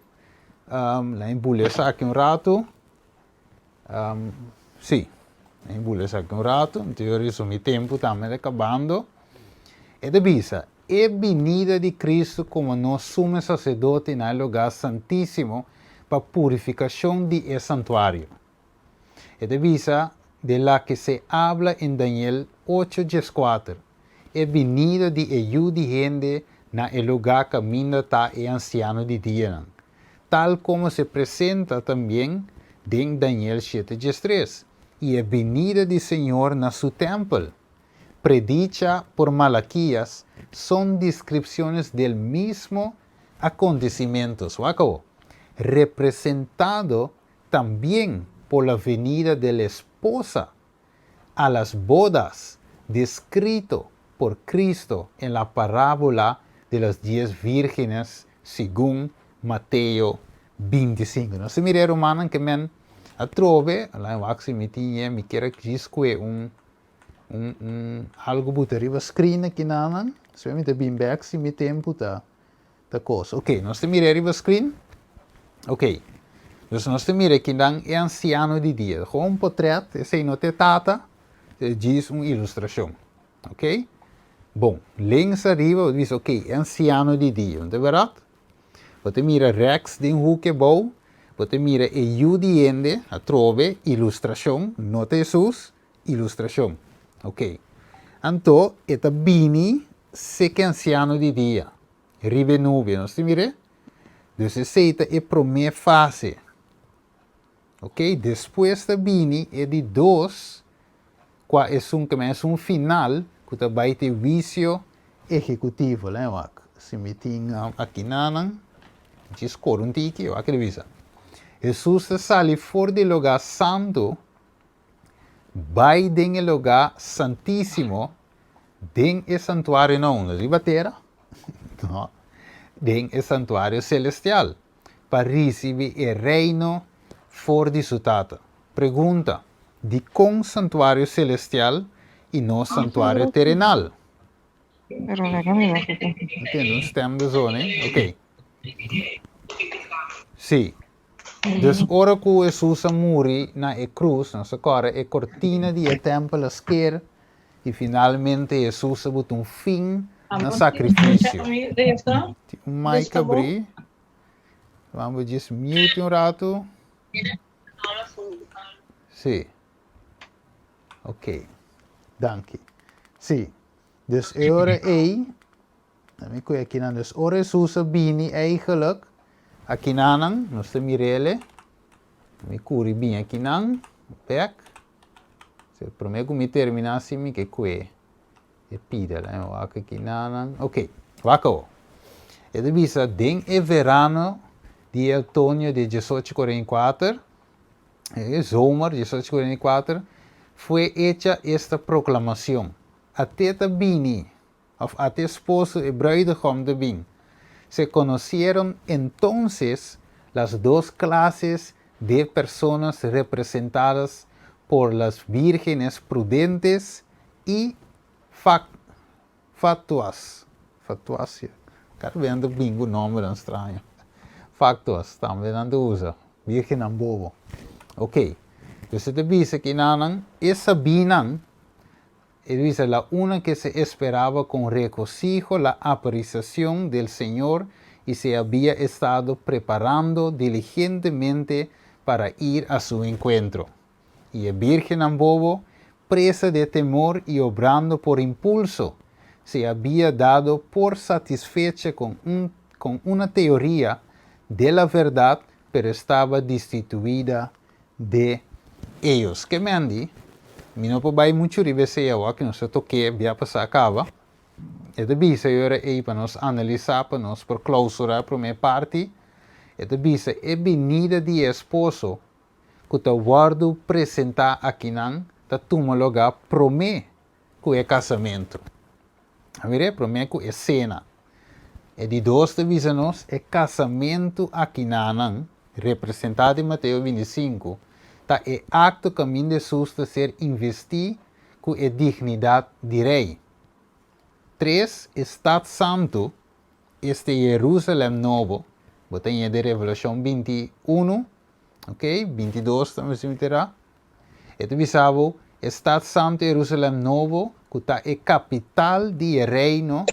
Nan bula esaki un ratu. Sí, nan bula esaki un ratu. Anto yo riso mi tempu tambe ta kabando. E ta bisa, E binida di Kristu komo nos Sumo Saserdote na e lugá santísimo pa purifikashon di e santuario. E ta bisa, de la ke se habla en Daniel ocho dieskuater, e binida di e Yu di hende na e lugá kaminda ta e Ansiano di Dianan, tal komo se presenta tambien den Daniel shete diestres, i e binida di Señor na su tèmpel, predicha por Malakias, son deskripshones del mismo akontesimentos, wak awo, representado tambien por la venida de la esposa a las bodas descrito por Cristo en la parábola de las dies vírgenes segun Mateo 25. Nos ta mira e rumannan ke men atrobe, laga wak si mi tin ye, mi kier a djis kue un un un algo buta riba screen aki nanan, despues mi ta bin bek si mi tempu ta Ta kos. Ok, nos ta mira riba screen? Ok. Dus nos ta mira kinan e ansiano di dia. Gewoon un potret, esei no ta e tata, e djis un ilustrashon. Ok? Bon, links ariba bo ta bisa ok, e ansiano di dia, no ta bèrdat? Bo ta mira rèks den huki abou, bo ta mira e yu di hende, atrobe, ilustrashon, no ta Hesus, ilustrashon. Ok. Anto e ta bini seke ansiano di dia. Riba e nubia, nos ta mir'é? Dus esei ta e promé fase. Ok, despues ta bini e di dos, kua esun ke men esun final ku ta bai te huisio ehekutivo. Lei wak, si mi tin akinanan, djis kore un tiki, wak e ta bisa. Hesus ta sali for di e lugá santu bai den e lugá santísimo Den e santuario na unda? Riba tera? No. Den e santuario celestial, pa ricibi e reino for di su Tata. Pregunta, Dicon santuario celestial y no santuario terenal? Entiendo un stem de zo, ne? Ok. Sí. Dus ora ku Hesus a muri na e krus, nos a kòrda e kortina di e tèmpel a sker i finalmente Hesus a buta un fin na sakrifisio. Tin un mic abrí. Laat me djis mute un ratu. Sí. Ok. Danki. Sí. Dus e ora ei Mi koe akinan. Dus ora Hesus a bini eigenlijk akinanan, nos ta mir'ele. Mi kuri bini akinan, bek. So, prome ku mi termina si mi ke koe e pida. Laat mi wak akinanan. Ok, wak awo. E ta bisa den e verano di e otoño di 1844, e zomer 1844, fue hecha esta proclamacion. Ate ta bini of a te esposo e bruidegom ta bin. Se conocieron entonces las dos clases de personas representadas por las vírgenes prudentes y fatuas. Fatuas, cada bes nan ta bin cu nombernan straño. Fatuas tambe nan ta usa, virgennan bobo. Ok, dus e ta bisa kinanan e sabinan E bisa, La una que se esperaba con regocijo la aparisacion del Señor y se había estado preparando diligentemente para ir a su encuentro. Y e birgennan bobo, presa de temor y obrando por impulso, se había dado por satisfecha con un con una teoría de la verdad, pero estaba destituida de ellos. Ke men di? Mi no por bai muchu riba esei awor, ku nos a tok'é bia pasá kaba. E ta bisa e ora ei pa nos analisá, pa nos por klousurá e promé parti. E ta bisa e binida di e esposo ku ta wòrdu presentá akinan ta tuma lugá promé ku e kasamentu. A mir'é, promé ku e sena. E di dos ta bisa nos e kasamentu akinanan, representá den Mateo 25, ta e akto kaminda Hesus ta ser investí ku e dignidat di rei. Tres, e stat santu, esta Jerusalèm Nobo, bo ta ña den Revelashon 21, ok, 22 tambe si mi ta erá. E ta bisa bo, e stat santu Jerusalèm Nobo, ku ta e kapital di e Reino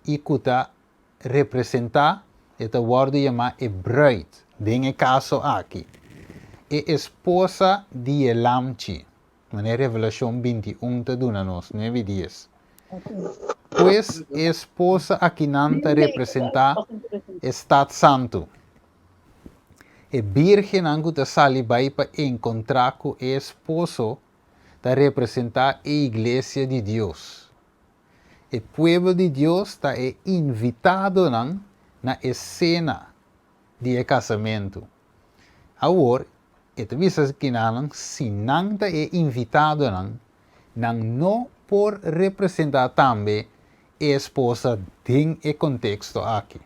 i ku ta representá, e ta wòrdu yamá e bruid, den e kaso aki, e esposa di e Lamchi, manera Revelashon 21 ta duna nos, nuebe i dies. Pues, e esposa akinan ta representá e stat santu. E bírgennan ku ta sali bai pa enkontrá ku e esposo ta representá e iglesia di Dios. E pueblo di Dios ta e invitadonan na e sena di e kasamentu. Awor, e ta bisa kinanan si nan ta e invitadonan, nan no por representá tambe e esposa den e konteksto aki.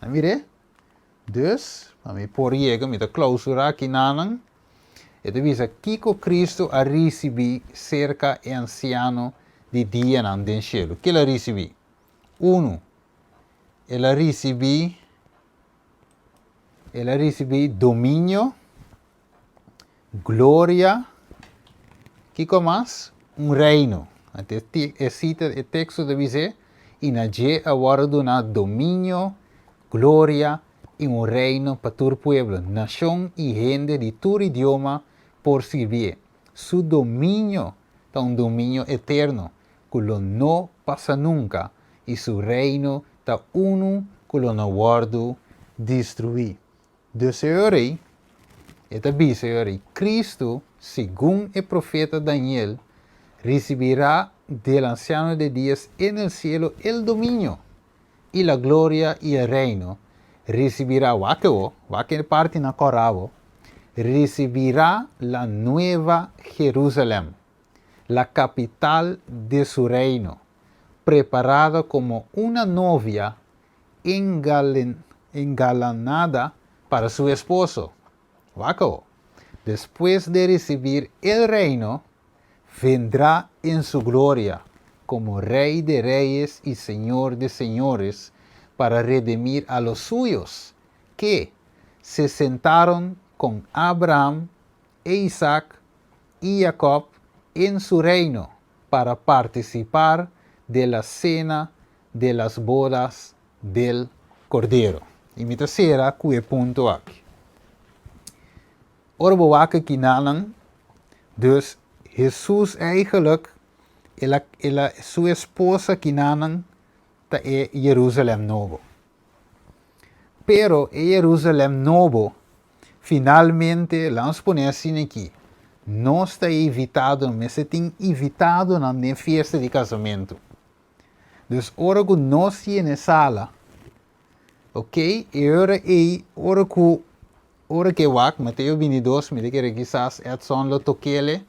A mir'é? Dus, pa mi por yega, mi ta klausurá kinanan. E ta bisa kiko Kristu a risibí serka e ansiano di dianan den shelu. Ke el a risibí? Unu, el a risibí, el a risibí dominio, gloria, kiko mas? Un reino. Anto e sita, e teksto ta bis'é, i na dje a wòrdu duná dominio, gloria i un reino pa tur pueblo, nashon i hende di tur idioma por sirbié. Su dominio ta un dominio eterno ku lo no pasa nunka, i su reino ta unu ku lo no wòrdu destruí. Dus e ora ei, e ta bisa e ora ei, Cristo, segun e profeta Daniel, recibirá del Anciano de Días en el cielo el dominio, y la gloria y el reino, recibirá, wak awo, wak e parti na kòrá awo, recibirá la nueva Jerusalem, la capital de su reino, preparada como una novia engalanada para su esposo. Wak awo. Despues de recibir el reino, vendrá en su gloria como Rey de reyes y Señor de señores para redimir a los suyos, que se sentaron con Abraham e Isaac y Jacob en su reino para participar de la cena de las bodas del Cordero. I mi ta sera ku e punto aki. Ora bo wak aki nanan, dus Hesus eigenlijk, el a, el a, su esposa aki nanan ta e Jerusalem Nobo. Pero e Jerusalem Nobo, finalmente, laat nos pone asina aki, nos ta e invitadonan, mester tin invitadonan den fiesta di casamentu. Dus ora ku nos yena e sala, ok, e ora ei, ora ku, ora ku e wak, Mateo 22, mi ta kere kisas Edson lo tok'ele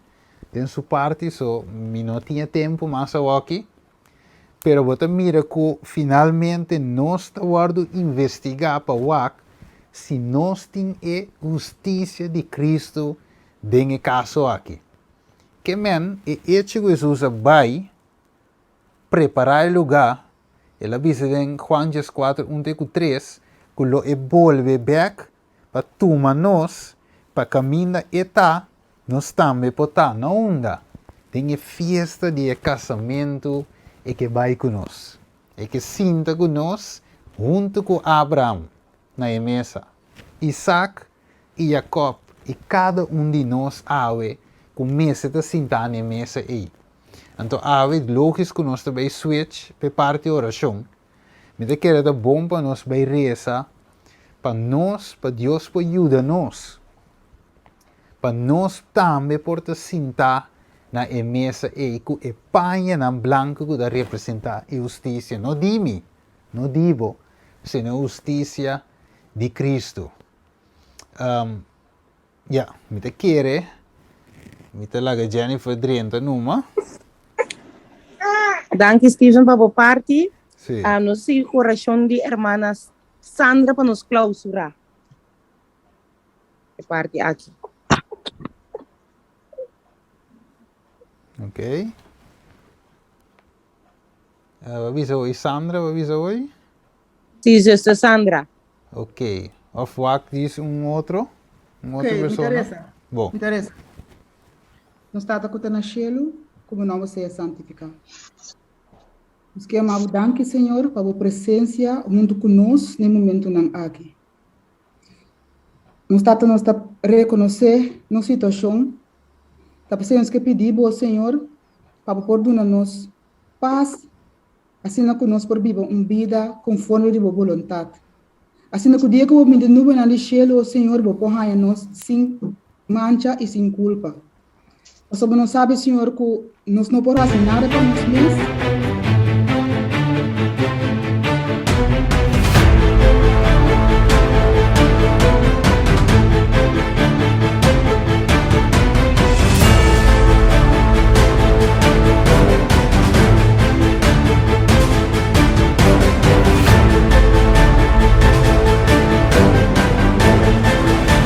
den su parti, so mi no tin e tempu mas awoki, pero bo ta mira ku finalmente nos ta wòrdu investigá pa wak si nos tin e hustisia di Kristu den e kaso aki. Ke men, e echo ku Hesus a bai, prepará e lugá, el a bisa den Juan 14, un te ku tres, ku lo e bolbe bèk pa tuma nos pa kaminda e ta, nos tambe por ta. Na unda? Den e fiesta di e kasamentu e ke bai ku nos. E ke sinta ku nos huntu ku Abraham na e mesa, Isaac i Jakòb i kada un di nos awe ku mester ta sintá na e mesa ei. Anto awe logis ku nos ta bai switch p'e parti orashon. Mi ta kere ta bon pa nos bai resa pa nos, pa Dios por yuda nos, pa nos tambe por ta sintá na e mesa ei ku e pañanan blanku ku ta representá e hustisia, no di mi, no di bo, sino e hustisia di Kristu. Ya, mi ta kere, mi ta laga Jennifer drenta numa. Danki Steven pa bo parti. Sí. Ah, nos sigui ku orashon di hermana Sandra pa nos klausura e parti aki. Ok. Uh, wa bisa hoy Sandra, wa bisa hoy? Sí, zuster Sandra. Ok. Of wak diz un otro? Un otro Ok, mi ta persona? reza. Bo. Mi ta reza. Nos Tata ku ta na shelu, ku bo nòmber sea santifiká. Nos ke yama bo danki, Señor, pa bo presensia huntu ku nos na e momentunan aki. Nos Tata, nos ta rekonosé nos situashon. Ta p'esei nos ke pidi bo, Señor, pa bo por duna nos pas, asina ku nos por biba un bida konforme di bo boluntat. Asina ku dia ku bo bini di nubenan di shelu, o Señor, bo por haña nos sin mancha i sin kulpa. Pasobra nos sabi, Señor, ku nos no por hasi nada pa nos mes.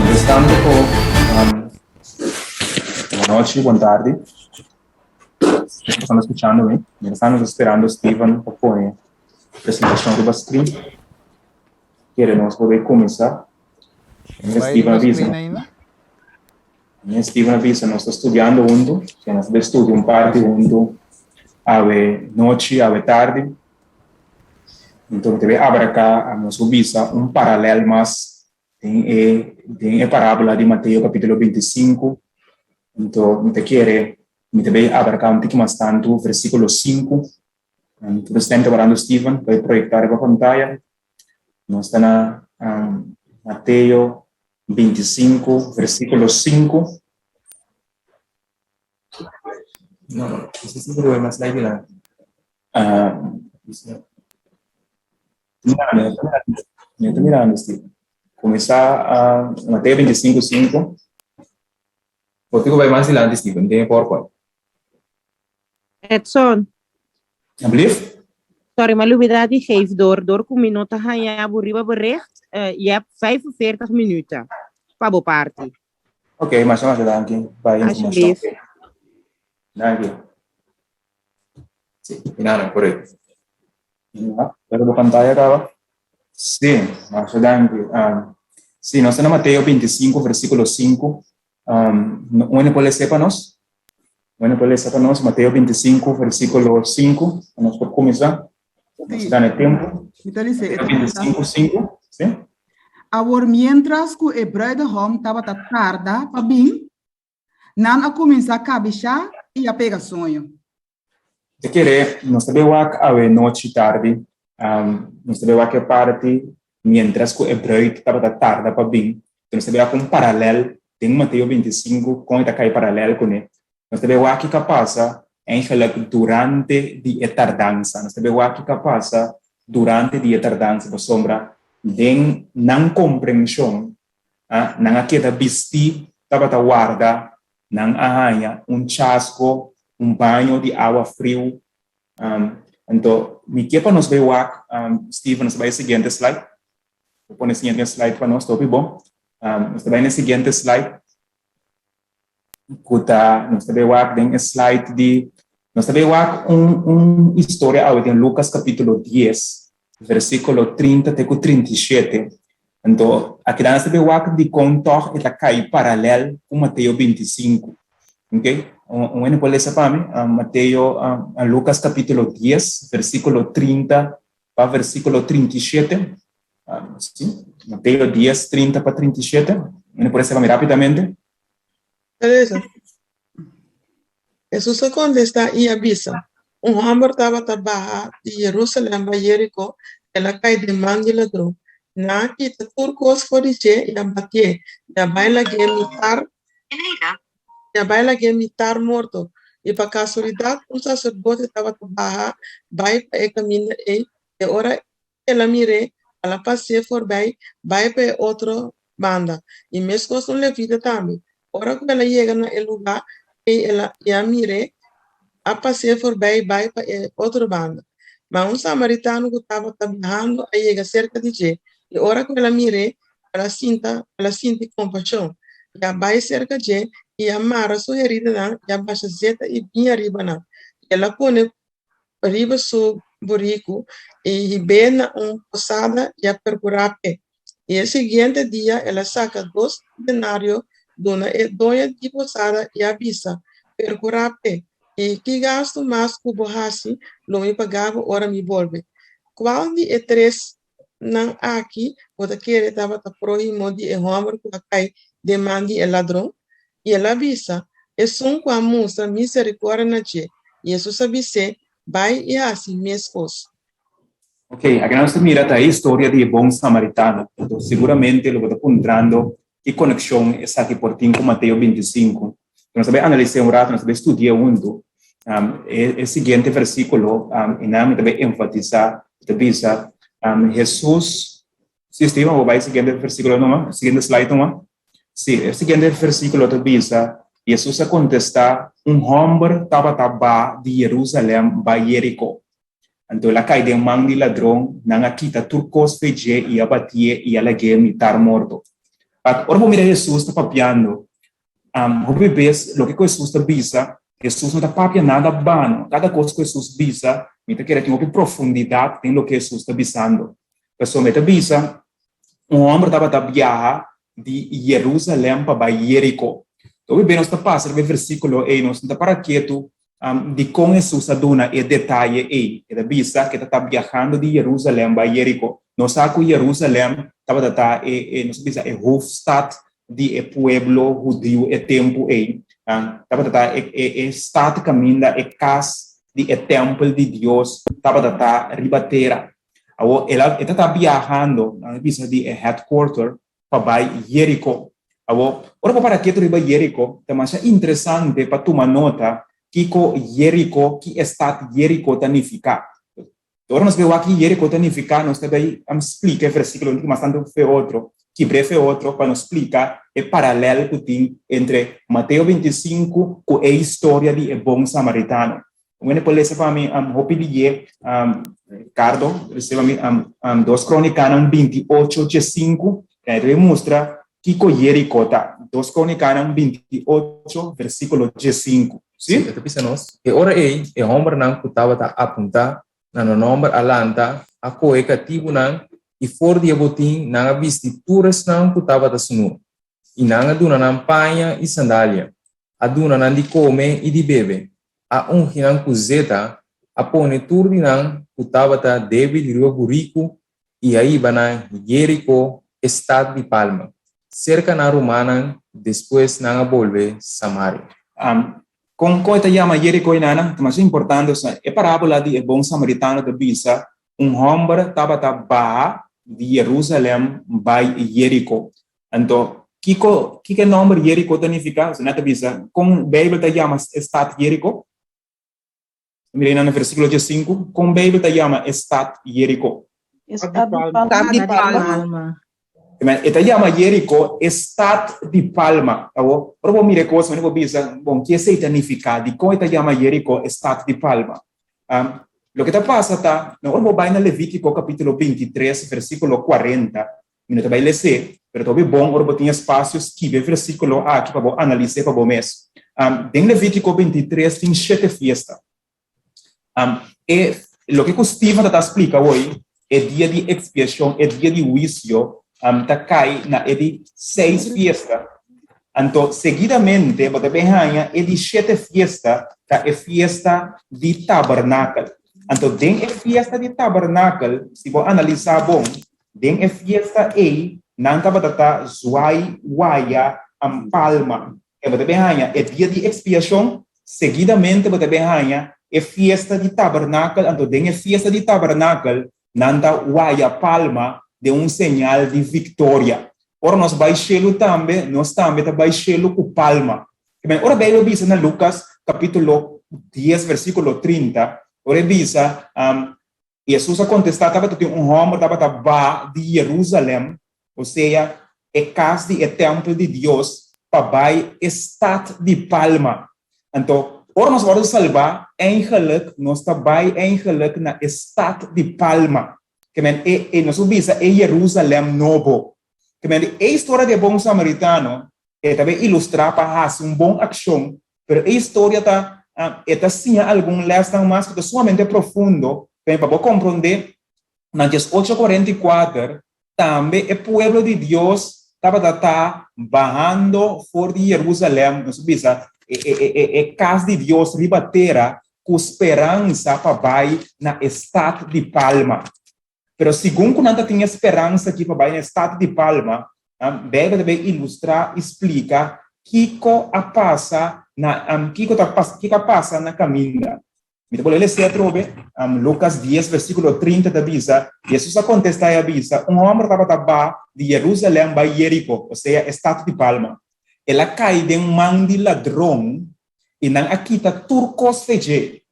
Mientras tanto, um, buenas noches, buenas tardes. Están escuchando, Mientras tanto, esperando Steven pa pone presentacion riba screen. Kere nos por kuminsá. Steven a bisa. Steven a bisa, nos ta studiando huntu. So nos ta studia un parti huntu awe nochi, awe tardi. Anto mi ta bay abarká, nos por bisa un paralel mas den e den e parábola di Mateo kapítulo 25. Anto mi ta kere mi ta bay abarká un tiki mas tantu versíkulo 5. Tur esnan ta warando Steven pa e proyektá riba pantaya. Nos ta na Mateo 25, versíkulo 5. No, no, ese sí que mas slide dilanti. Mirando, mi ta mirando, Steven. Kuminsá Mateo 25, 5. Bo tin ku bai mas dilanti, Steven, den e PowerPoint. Edson. Alsjeblieft. Sorry, m'a lubida di geef door. Door ku mi no ta haña bo riba bericht, je hebt 45 minuten pa bo parti. Ok, masha masha danki pa e informashon. Alsjeblieft. Danki. Si, inana, korekto. Ja, pero bo pantaya kaba? Si, masha danki. Um, si, nos ta na Mateo 25, versíkulo 5. Um, un por lesa pa nos? Un por lesa pa nos? Mateo 25, versíkulo 5. Nos por kuminsá. Nos Sí. ta tempu. Mi ta lesa, e Mateo ta bisa. 25, 5. Si? Awor mientras ku e bruidegom tabata tarda pa bin, nan a kuminsá kabishá i a pega soño. Ta kere nos ta bay wak awe nochi tardi, nos ta bay wak e parti mientras ku e bruid tabata tarda pa bin, nos ta bay wak un paralel den Mateo 25 kon e ta kai paralel kuné. Nos ta bay wak kiko a pasa eigenlijk durante di e tardansa, nos ta bay wak kiko a pasa durante di e tardansa pasobra den nan komprenshon nan a keda bisti tabata warda Nan a haña un chasco, un baño di awa friu. Anto, mi ke pa nos bai wak, Steven, nos ta bai e siguiente slide. Bo pone e siguiente slide pa nos, ta hopi bon. Nos ta bai na e siguiente slide, ku ta, nos ta bai wak den e slide di, nos ta bai wak un, un historia awe den Lucas capítulo 10, versículo 30 te ku 37. Anto, akinan nos ta bay wak dikon tòg e ta kai paralèl ku Mateo 25. Ok? Un hende por lesa pa mi? Mateo, Lucas kapítulo 10, versíkulo 30 pa versíkulo 37. Sí, Mateo 10, 30 pa 37. Un hende por lesa pa mi rápidamente? Ta lesa. Hesus a kontestá i a bisa, Un hòmber tabata baha di Jerusalèm bai Jeriko, el a kai den man di ladron. Nan a kita tur kos for di dje i a batié, i a bai lag'é mitar, i a bai lag'é mitar morto. I pa kasualidat un saserdote tabata baha bai pa e kaminda ei, i ora el a mir'é, el a pas'é forbei bai pa e otro banda. I meskos un levita tambe, ora ku el a yega na e lugá ei el a i a mir'é, a pas'é forbei bai pa e otro banda. Ma un samaritano ku tabata biahando a yega serka di dje, i ora ku el a mir'é, el a sinta, el a sinti kompashon, i a bai serka dje, i a mara su heridanan, i a basha zeta i biña riba nan. I el a pone riba su buriku, i hib'é na un posada i a perkurá p'e. I e siguiente dia el a saka dos denario duna e doño di posada i a bisa, Perkurá p'e, i ki gastu mas ku bo hasi lo mi paga bo ora mi bolbe. Kual di e tresnan aki bo ta kere tabata próhimo di e hòmber ku a kai den man di e ladron? I el a bisa, Esun ku a mustra miserikòrdia na dje. Hesus a bis'é, Bai i hasi meskos. Ok, aki nos ta mira ta e historia di e bon samaritano. Anto seguramente lo bo ta puntrando ki konekshon esaki por tin ku Mateo 25. Nos ta bai analis'é un rato, nos ta bai studi'é huntu. E, e siguiente versíkulo, um, i nan mi ta bai enfatisá, ta bisa, um, Hesus, si Steven, bo bai siguiente versíkulo numa, siguiente slide numa. Si, e siguiente versíkulo ta bisa, Hesus a kontestá, Un hòmber tabata ba di Jerusalèm bai Jeriko. Anto el a kai den man di ladron, nan a kita tur kos fe dje i a batié i a lag'é mitar morto. Wak, ora bo mira Hesus ta papiando, hopi bes loke ku Hesus ta bisa, Hesus no ta papia nada bano. Kada kos ku Hesus bisa, mi ta kere tin hopi profundidat den loke Hesus ta bisando. Pasobra e ta bisa, un hòmber tabata biaha di Jerusalèm pa bai Jeriko. Hopi bes nos ta pasa riba e versíkulo ei, nos no ta para ketu Dikon Hesus a duna e detaye ei? E ta bisa ku e ta ta biahando di Yerusalèm bai Yeriko. Nos sa ku Yerusalèm tabata ta e, nos ta bisa, e hoofdstad di e pueblo hudiu e tempu ei. Tabata ta e, e stat kaminda e kas di e tèmpel di Dios tabata ta riba tera. Awor, el a, e ta ta biahando, nan ta bisa di e headquarter, pa bai Jeriko. Awor, ora bo para ketu riba Jeriko, ta masha interesante pa tuma nota kiko Jeriko, ki e stat Jeriko ta nifiká. Ora nos bai wak ki Jeriko ta nifiká, nos ta bai splika e versíkulo un tiki mas tantu fe otro, kibr'é fe otro pa nos splika e paralèl ku tin entre Mateo 25 ku e historia di e bon samaritano. Un hende por lesa pa mi hopi di dje, Ricardo, lesa pa mi Dos Kronikanan 28 dje-sinku, e ta mustra kiko Jeriko ta. Dos Kronikanan 28 versíkulo dje-sinku. Sí, e ta bisa nos, E ora ei e hòmbernan ku tabata apuntá na nan nòmber a lanta, a kohe katibunan, i for di e botin nan a bisti tur esnan ku tabata sunú. I nan a duna nan paña i sandalia, a duna nan di kome i di bebe, a ungi nan ku zeta, a pone tur di nan ku tabata débil riba buriku i a hiba nan Jeriko, e stat di palma, serka nan rumannan, despues nan a bolbe Samaria. Kon kon e ta yama Jeriko i nana? Ta masha importante, osea, e parábola di e bon samaritano ta bisa un hòmber tabata baha di Jerusalèm bai Jeriko. Anto, kiko kiko e nòmber Jeriko ta nifiká? Osea, nan ta bisa, kon Beibel ta yama e stat Jeriko? Mira einan na versíkulo diesinku, kon Beibel ta yama e stat Jeriko? E stat di palma. Stat di palma. E ta yama Jeriko e stat di palma. Awor, ora bo mira e kos, bo bisa, bon, ki esei ta nifiká? Dikon e ta yama Jeriko e stat di palma? Loke ta pasa ta, ora bo bai na Levítiko kapítulo 23, versíkulo 40, Mi no ta bai les'é, pero ta hopi bon ora bo tin espasio skibi e versíkulo aki pa bo analis'é pa bo mes. Den Levítiko 23 tin shete fiesta. E loke ku Steven ta ta splika awor, e dia di ekspiashon, e dia di huisio, ta kai na e di seis fiesta. Anto seguidamente bo ta bin haña e di shete fiesta ta e fiesta di tabernakel. Anto den e fiesta di tabernakel, si bo analisá bon, Den e fiesta ei, nan tabata ta zwai waya am palma. E bo ta bin haña e dia di ekspiashon, seguidamente bo ta bin haña e fiesta di tabernakel, anto den e fiesta di tabernakel nan ta waya palma den un señal di viktoria. Ora nos bai shelu tambe, nos tambe ta bai shelu ku palma. Ora Beibel bisa na Lukas kapitulo. 10 versíkulo 30, ora e bisa, Hesus a kontestá, Tabata tin un hòmber tabata ba di Yerusalèm, osea, e kas di e tèmpel di Dios, pa bai e stat di Palma. Anto, ora nos wòrdu salbá, eigenlik nos ta bai eigenlik na e stat di Palma. Ke men, e, e, nos por bisa e Yerusalèm nobo. Ke men, e historia di e bon samaritano, e ta bai ilustrá pa hasi un bon akshon, pero e historia ta, e ta siña algun lèsnan mas ku ta sumamente profundo, pa bo komprondé, na diesocho kuarenta i kuater, Tambe e pueblo di Dios tabata ta bahando for di Jerusalem, nos bisa, e, e, e, e kas di Dios riba tera, ku speransa pa bai na e stat di Palma. Pero segun ku nan ta tin e speransa aki pa bai na e stat di Palma, Beibel ta bai ilustrá i splika kiko a pasa na, kiko ta kiko a pasa na kaminda. Mi ta bolbe lesa atrobe, Lucas 10, versículo 30 ta bisa, Jesus a contesta i a bisa, Un homber tabata ba di Jerusalem bai Jerico, osea e stad di palma. El a cai den man di ladron, i nan a kita tur cos fe dje,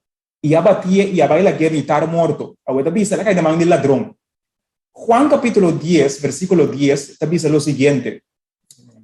i a batié i a bai lag'é mitar morto. Awe ta bisa, el a cai den man di ladron. Juan capítulo 10, versículo 10 ta bisa lo siguiente,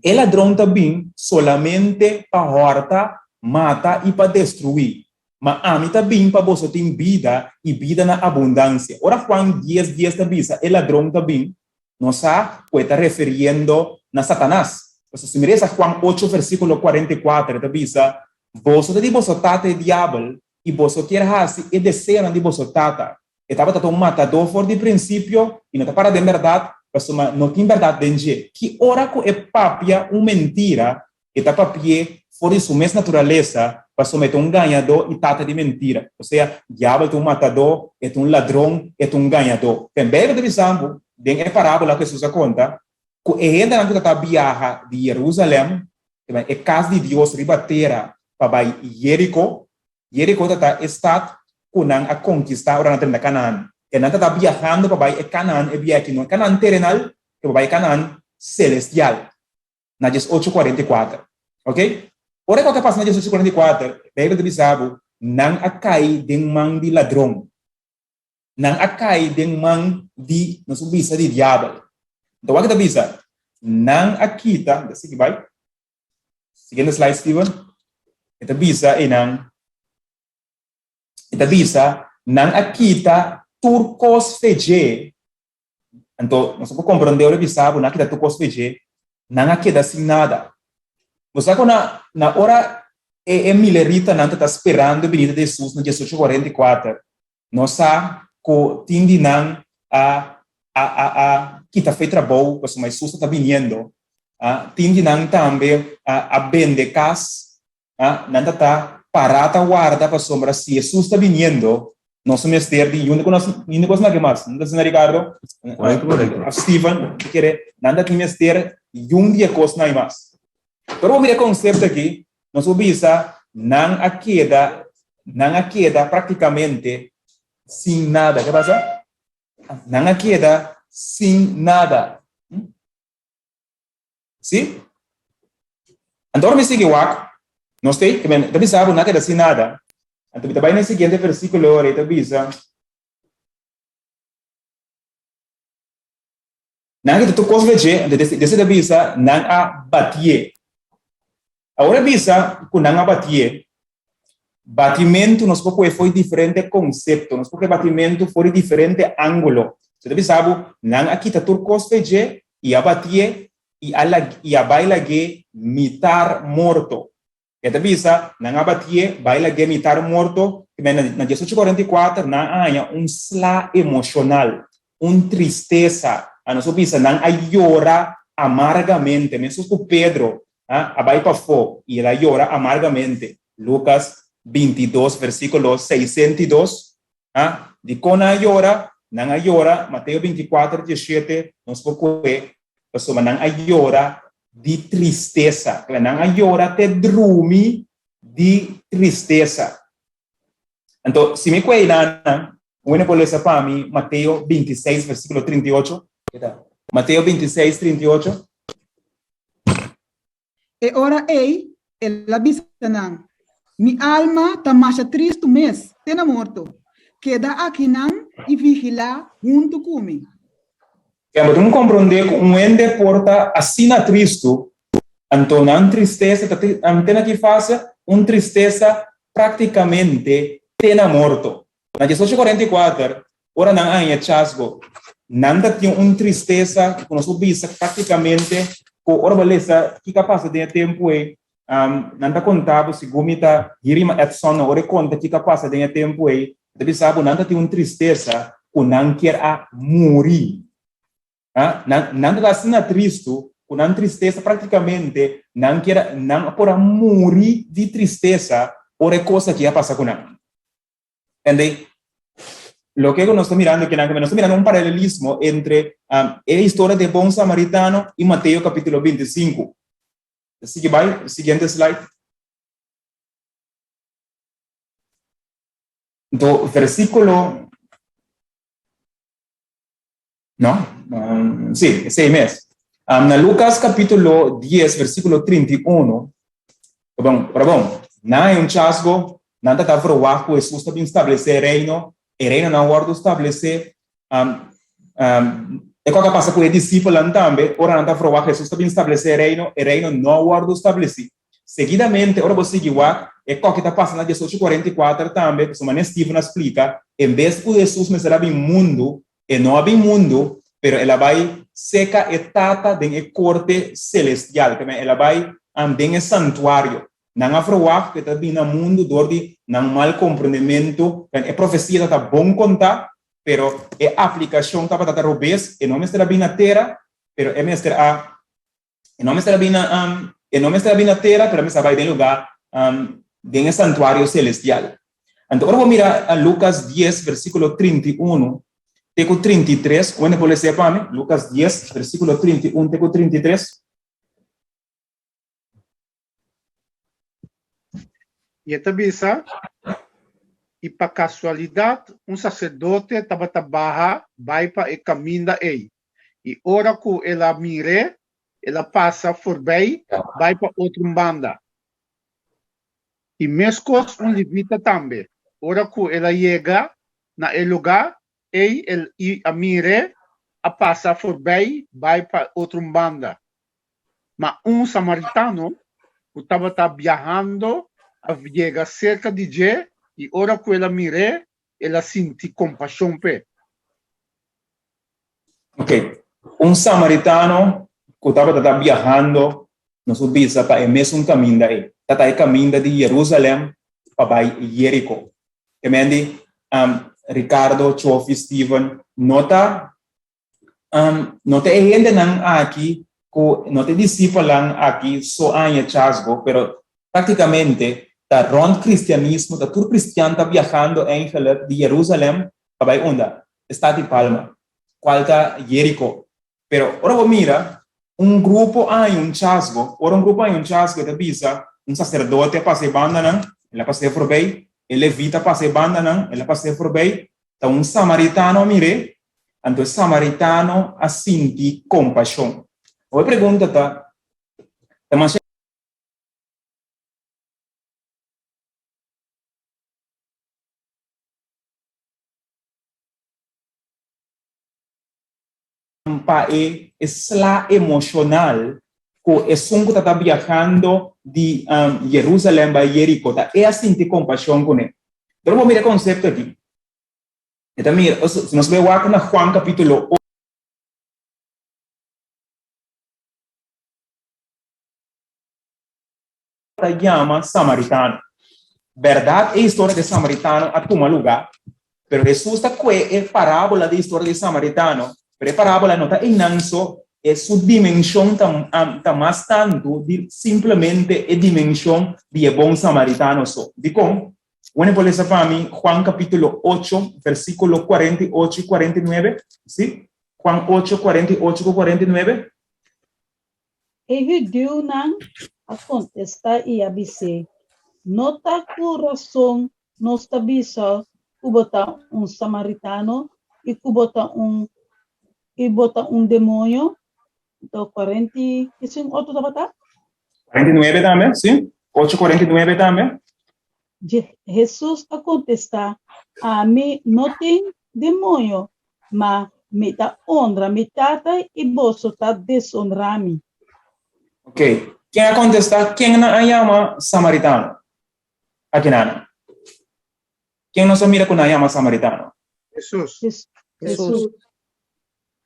E ladron ta bin solamente pa hòrta, mata i pa destruí. Ma ami ta bin pa boso tin bida i bida na abundansia. Ora Juan dies dies ta bisa e ladron ta bin, nos sa ku e ta refiriendo na Satanas. Pasobra si mi resa Juan ocho versíkulo 44 e ta bisa, Boso ta di boso tata e diabel, i boso kier hasi e deseonan di boso tata. E tabata ta un matadó for di prinsipio i no ta para den bèrdat, pasobra no tin bèrdat den dje. Ki ora ku e papia un mentira, e ta papi'é for di su mes naturalesa, pasobra e ta un gañadó i tata di mentira. Osea, diabel ta un matadó, e ta un ladron, e ta un gañadó. Ten Beibel ta bisa bo, den e parábola ku Hesus a konta, ku e hendenan ku ta ta biaha di Yerusalèm, e kas di Dios riba tera, pa bai Yeriko, Jeriko ta ta e stat ku nan a konkistá ora nan a drenta Kanaan. E nan ta ta biahando pa bai e Kanaan e bia aki, no e Kanaan terenal, pero pa bai e Kanaan selestial, na diesocho kuarenta i kuater. Oke? Ora ku a pasa na diesocho kuarenta i kuater, Beibel ta bisa bo, nan a kai den man di ladron. Nan a kai den man di, nos por bisa, di diabel. Anto wak ta bisa, nan a kita, ta sigui bai. Siguiente slide, Steven. E ta bisa einan, e ta bisa, nan a kita tur kos fe dje. Anto, nos por komprondé ora e bisa bo nan a kita tur kos fe dje, nan a keda sin nada. Bo sa ku na, na ora e, e mileritanan ta ta sperando e binida di Hesus na diesocho kuarenta i kuater, Nos sa ku tin di nan a a a a kita fe trabou pasobra Hesus ta biniendo. A tin di nan tambe a a bende kas. A nan ta ta pará ta warda pasobra si Hesus ta biniendo nos no mester di yunda ku nos yunda kos na ke mas. No ta asina Ricardo? Korekto, korekto. Of Steven, mi kere nan ta tin mester yun di e kosnan ei mas. Pero bo mira e konsepto aki, nos por bisa nan a keda, nan a keda praktikamente sin nada. Ke pasa? Nan a keda sin nada. Si? Anto ora mi sigui wak, nos te, ta bisa bo nan a keda sin nada. Anto mi ta bai na e siguiente versíkulo ora e ta bisa, Nan a kita tur kos veje, anto Desi ta bisa, nan a batié. Awor e bisa ku nan a batié, batimentu nos por kohe for di diferente konsepto, nos por kohe batimentu for di diferente ángulo. Se ta bisa bo, nan a kita tur kos veje i a batié i a i a bai lag'é mitar morto. E ta bisa, Nan a batié, bai lag'é mitar morto, i na diesocho kuarenta i kuater nan a haña un sla emoshonal, un tristesa. A nos por bisa, nan a yora amargamente, meskos ku Pedro a bai pafó i el a yora amargamente, Lukas bintidos versíkulo seisenta i dos. Dikon nan a yora? Nan a yora, Mateo bintikuater dieshete, nos por kohe, pasobra nan a yora di tristesa. Kla nan a yora te drumi di tristesa. Anto, si mi kue einan, un hende por lesa pa mi Mateo 26, versíkulo 38. Mateo 26, 38. E ora ei, el a bisa nan, Mi alma ta masha tristu mes, te na morto. Keda akinan i vigilá huntu ku mi. Ken bo tin komprondé ku un hende por ta asina tristu, anto nan tristesa ta te na ki fase? Un tristesa práktikamente te na morto. Na diesocho kuarenta i kuater, ora nan a haña chasgo, nan ta tin un tristesa ku nos por bisa práktikamente ku ora bo lesa kiko a pasa den e tempu ei, nan ta konta bo, segun mi ta Hirima Edson, ora e konta kiko a pasa den e tempu ei, e ta bisa bo nan ta tin un tristesa ku nan kier a muri. Nan nan ta asina tristu ku nan tristesa práktikamente nan kier nan por a muri di tristesa ora e kos aki a pasa ku nan. Entendé? Loke ku nos ta mirando akinan, nos ta mirando un paralelismo entre e historia di e bon samaritano i Mateo kapítulo 25. Sigui bai, siguiente slide. Anto, versíkulo No? Um, sí, esei mes. Um, na Lucas capítulo 10, versículo 31, bon, ora bon, na hay un chasgo, nan ta verwacht ku Jesús ta bin establece reino, e reino nan wordo establece, um, um, e kok a pasa ku e discípulonan tambe, ora nan ta verwacht Jesús ta bin establece reino, e reino no wordo estableci. Seguidamente, ora bo sigui wak, e koki ta pasa na diesocho kuarenta i kuater tambe, pasobra manera Steven a splika, en bes ku Hesus mester a bin mundu, e no a bin mundu, pero el a bai seka e Tata den e korte selestial, ke men el a bai den e santuario. Nan a verwagt ku e ta bin na mundu dor di nan mal komprondementu, e profesia ta ta bon kontá, pero e aplikashon tabata ta robes, e no mester a bin na tera, pero e mester a E no mester a bin na, um, e no mester a bin na tera, pero e mester a bai den lugá, um, den e santuario celestial. Anto, ora bo mira a Lucas 10, versículo 31 te ku 33, wende por lesa pa mi? Lucas 10, versículo 31 te ku 33. I e ta bisa, I pa kasualidat un saserdote tabata baha bai pa e kaminda ei, i ora ku el a mir'é, el a pasa forbei bai pa otro un banda. I meskos un levita tambe, ora ku el a yega na e lugá ei el i a mir'é, a pasa forbei bai pa otro un banda. Ma un samaritano ku tabata biahando a yega serka di dje, i ora ku el a mir'é, el a sinti kompashon p'e. Ok, un samaritano ku tabata ta biahando, nos por bisa pa e mesun kaminda ei, ta ta e kaminda di Jerusalèm pa bai Jeriko. Ke men di, Ricardo, Chofi, Steven, no ta Um, no ta e hendenan aki ku no ta e disipelnan aki so a haña chasgo, pero práktikamente ta rònt kristianismo, ta tur kristian ta biahando eigenlijk di Jerusalèm pa bai unda? E stat di Palma, kual ta Jeriko. Pero ora bo mira, un grupo a haña un chasgo, ora un grupo a haña un chasgo e ta bisa, un saserdote a pasa e bandanan, el a pas'é forbei, e levita a pasa e bandanan, el a pas'é forbei, Ta un samaritano a mir'é, anto e samaritano a sinti kompashon. Awor e pregunta ta, Ta masha pa e sla emoshonal ku esun ku ta ta biahando di Jerusalèm bai Jeriko ta e a sinti kompashon kuné? Pero bo mira e konsepto aki. E ta mira, si nos bai wak na Juan kapítulo ta yama samaritano. Bèrdat e historia di e samaritano a tuma lugá, pero Hesus ta kue e parábola di historia di e samaritano, pero e parábola no ta einan so, e su dimenshon ta ta mas tantu di simplemente e dimenshon di e bon samaritano so. Dikon? Wene por lesa pa mi Juan kapítulo ocho, versíkulo 48 i 49? Sí? Juan ocho, 48 ku 49. E hudiunan a kontestá i a bis'é, No ta ku rason nos ta bisa ku bo ta un samaritano i ku bo ta un i bo ta un demoño? Anto kuarenta i ki sin otro tabata? 49 tambe, sí. Ocho kuarenta i nuebe tambe. Hesus a kontestá, Ami no tin demoño, ma mi ta onra mi Tata i boso ta desonrá mi. Ok, ken a kontestá? Ken nan a yama samaritano? Akinan. Ken nos a mira ku nan a yama samaritano? Hesus. Hesus.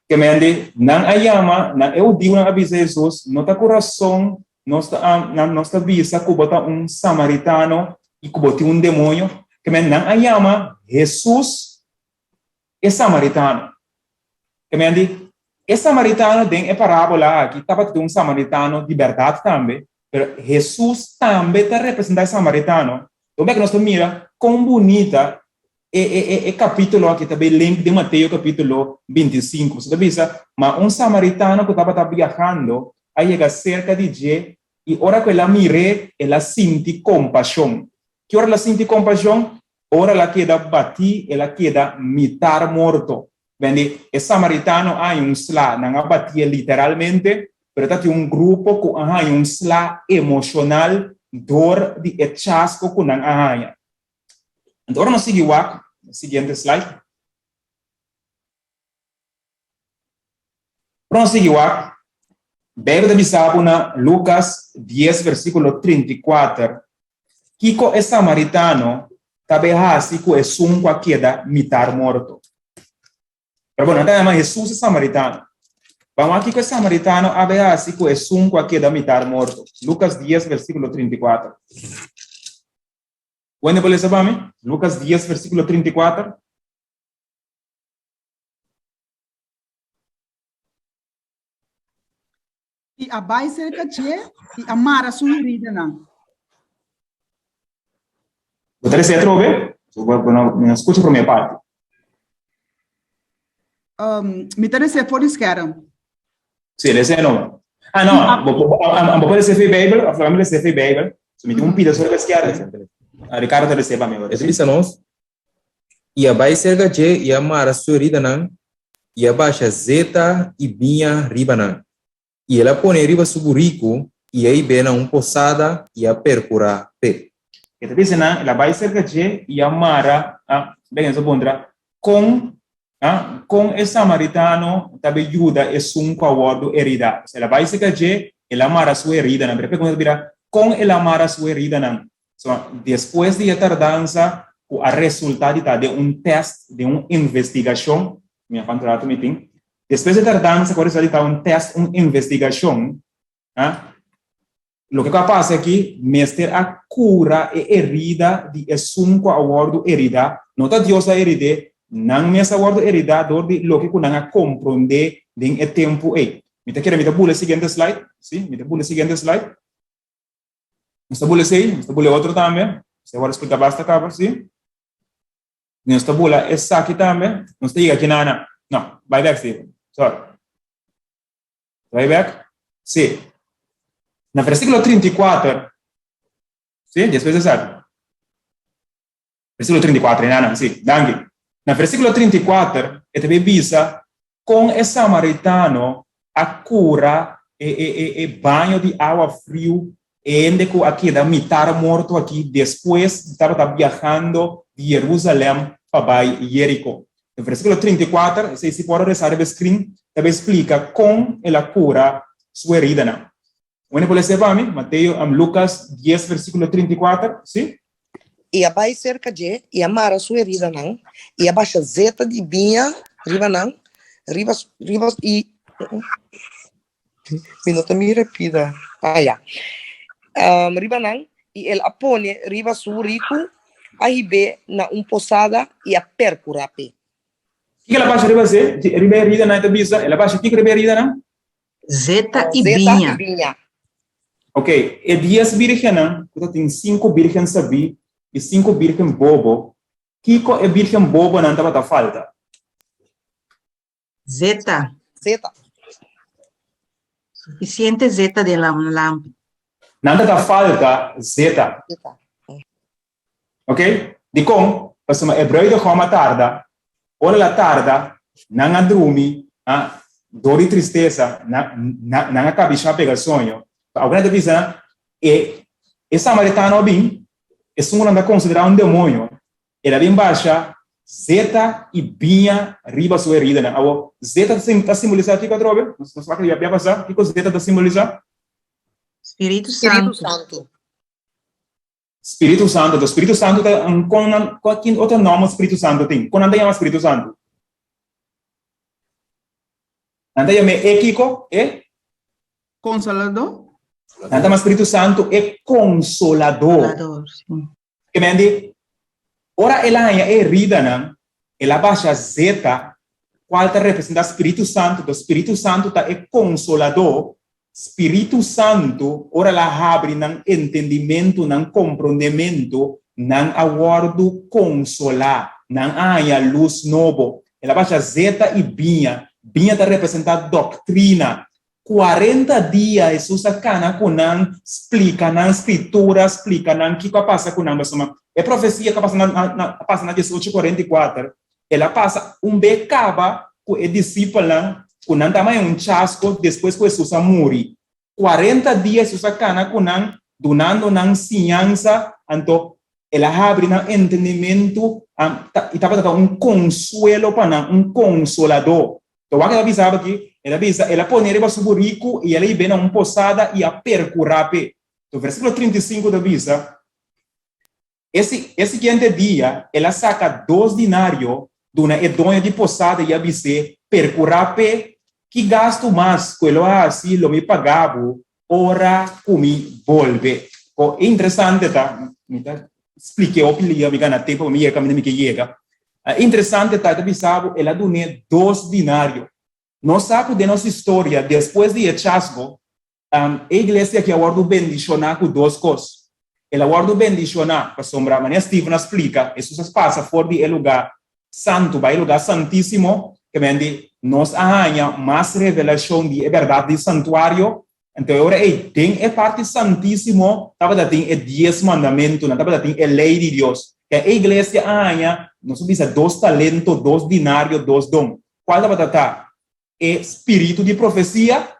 Ke men di, nan a yama, nan e hudiunan a bisa Hesus, no ta ku rason nos ta nan nos ta bisa ku bo ta un samaritano i ku bo tin un demoño? Ke men nan a yama Hesus e samaritano. Ke men di, e samaritano den e parábola aki tabata tin un samaritano di bèrdat tambe, pero Hesus tambe ta representá e samaritano. Don bek nos ta mira kon bunita E e e e kapítulo aki ta bay link den Mateo kapítulo 25. Pasobra ta bisa, Ma un samaritano ku tabata biahando a yega serka di dje, i ora ku el a mir'é, el a sinti kompashon. Ki ora el a sinti kompashon? Ora el a keda batí, el a keda mitar morto. Bende, e samaritano a haña un sla, nan a batié literalmente, pero ta tin un grupo ku a haña un sla emoshonal dor di e chasko ku nan a haña. Anto ora nos sigui wak, siguiente slide. Ora nos sigui wak, Bijbel ta bisa bo na Lucas 10 versículo 34, kiko e samaritano ta bay hasi ku esun ku a keda mitar morto. Pero bo, nan ta yama Hesus e samaritano. Ban wak kiko e samaritano a bay hasi ku esun ku a keda mitar morto. Lucas 10 versículo 34. Wende por lesa pa mi? Lucas 10, versículo 34. I a bai serka dje i a mara su heridanan. Bo ta lesa atrobe? Bo no skucha promé parti. Mi ta lesa for di skerm. Sí, lesa e noma. Ah, no, bo, bo, bo por lesa e Bijbel, of laga mi lesa e Bijbel. So mi tin un pida sobre skerm. Ah, Ricardo ta lesa pa mi. E ta bisa nos, I a bai serka dje i a mara su heridanan, i a basha zeta i biña riba nan. I el a pone riba su buriku, i a hib'é na un posada i a perkurá p'e. E ta bisa nan, El a bai serka dje i a mara, ah, ben, nos a puntra, kon Ah, kon e samaritano ta be yuda esun ku a wòrdu heridá? Pues el a bai serka dje, el a mara su heridanan. Pero e pregunta ta bira, kon el a mara su heridanan? So, despues di e tardansa ku a resultá di ta den un tèst, den un investigashon, mi a kuantu ratu mi tin, despues di e tardansa ku a resultá di ta un tèst, un investigashon, ah, Loke ku a pasa aki, mester a kura e herida di esun ku a wòrdu heridá. No ta Dios a herid'é, nan mes a wòrdu heridá dor di loke ku nan a komprondé den e tempu ei. Mi ta kere mi ta bula e siguiente slide. Sí, mi ta bula e siguiente slide. Nos ta bula esei, nos ta bula e otro tambe. Esei a wòrdu splika basta kaba, sí. Nos ta bula esaki tambe. Nos ta yega aki na, no, bai bèk, Steven. Sorry. Bai bek? Sí. Na versíkulo 34, sí, despues esaki. Versíkulo 34, enanan, sí, danki. Na versíkulo 34, e ta bay bisa kon e samaritano a kura e, e, e, e baño di awa friu e hende ku a keda mitar morto aki despues di tabata biahando di Jerusalèm pa bai Jeriko. Den versíkulo 34, esei si por a resa riba e skrin, ta bai splika kon el a kura su heridanan. Un hende por lesa e pa mi? Mateo, Lukas 10, versíkulo 34, sí? I a bai serka dje, i a mara su heridanan, i a basha zeta di biña riba nan, riba, riba, i. Mi no ta mira pida. Ah, ya. Um, riba nan, i el a pone riba su riku, a hib'é na un posada i a perkurá p'e. Kiko el a basha riba ze? Riba e heridanan e ta bisa, el a basha kiko riba e heridanan? Zeta i Zeta biña. i biña. Ok, e dies bírgennan, ku ta tin sinku bírgen sabí i sinku bírgen bobo, kiko e bírgen bobonan tabata falta? Zeta. Zeta. Suficiente zeta den la un lampi. Nan ta ta falta zeta. Zeta. Ok? Dikon? Pasobra e bruidegom a tarda. Ora el a tarda, nan a drumi, ah, dor di tristesa, nan, nan, nan a kabishá pega soño. Awor nan ta bisa, e, e samaritano a bin. Esun ku nan ta konsiderá un demoño, el a bin basha zeta i biña riba su heridanan. Awor, zeta ta simbolisá kiko atrobe? Nos wak ya bia pasá. Kiko zeta ta simbolisá? Spiritu Spiritu Santu. Santu. Spiritu Santu. Anto Spiritu Santu ta kon nan, ki otro nòmber Spiritu Santu tin? Kon nan ta yama Spiritu Santu? Nan ta yam'é e kiko? E? Konsoladó. Nan ta yama Spiritu Santu e Konsoladó. Konsolador, sí. Ke men di, ora el a haña e heridanan, el a basha zeta, kual ta representá Spiritu Santu. Entonces, Spiritu Santu ta e Konsoladó. Spiritu Santu, ora el a habri nan entendimentu, nan komprondementu, nan a wòrdu konsolá, nan a haña lus nobo. El a basha zeta i biña. Biña ta representá doktrina. Kuarenta dia Hesus a kana ku nan, splika nan Skritura, splika nan kiko a pasa ku nan. Pasobra e profesia ku a pasa na a pasa na diesocho kuarenta i kuater, el a pasa un be kaba ku e disipelnan ku nan taba en un chasko despues ku Hesus a muri. Kuarenta dia Hesus a kana ku nan, dunando nan siñansa, anto el a habri nan entendimentu i tabata ta un konsuelo pa nan, un konsoladó. Ta wak el a bisa aki? El a bisa, El a pone riba su buriku i el a hib'é na un posada i a perkurá p'e. Enton versíkulo 35 ta bisa, E e siguiente dia el a saka dos dinario duna e doño di posada i a bis'é, Perkurá p'e, ki gastu mas ku e lo hasi lo mi paga bo ora ku mi bolbe. Ko interesante ta, mi ta splik'é hopi lia, mi gana tempu pa mi yega kaminda mi ke yega. Interesante ta, e ta bisa bo, el a dun'é dos dinario. Nos sa ku den nos historia, despues di e chasgo, e iglesia aki a wòrdu bendishoná ku dos kos. El a wòrdu bendishoná pasobra, manera Steven a splika, Hesus a pasa for di e lugá santu bai e lugá santísimo, ke men di nos a haña mas revelashon di e bèrdat di santuario. Anto e ora ei, den e parti santísimo tabata tin e dies mandamentunan, tabata tin e lei di Dios. Ke e iglesia a haña, nos a bisa, dos talento, dos dinario, dos don. Kual tabata ta? E spiritu di profesia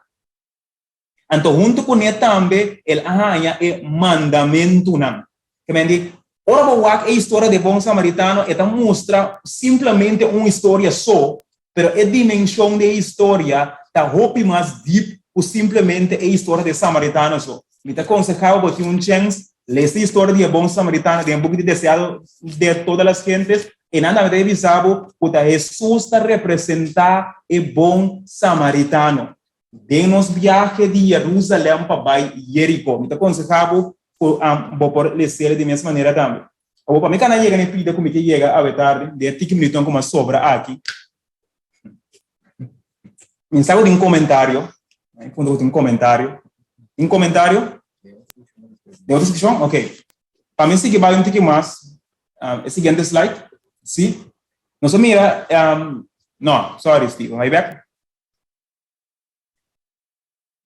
Anto huntu kuné tambe el a haña e mandamentunan. Ke men di, ora bo wak e historia di e bon samaritano, e ta mustra simplemente un historia so, pero e dimenshon di e historia ta hopi mas dip ku simplemente e historia di e samaritano so. Mi ta konsehá bo, bo tin un chèns, lesa e historia di e bon samaritano den e buki di Deseado de Todas las Gentes, i nan tambe ta e bisa bo ku ta Hesus ta representá e bon samaritano. Den nos biahe di Jerusalem pa bai Jeriko, mi ta konsehá bo ku bo por les'el di mes manera tambe. Awor, pa mi kana yega na e pida ku mi ke yega awe tardi, den e tiki minutonan ku mi a sobra aki, mi sa ku tin un komentario, mi puntra ku tin un komentario. Tin komentario? Den otro sekshon? Ok. Pa mi sigui bai un tiki mas, e siguiente slide, si. Nos a mira, no, sorry Steven, bai bek.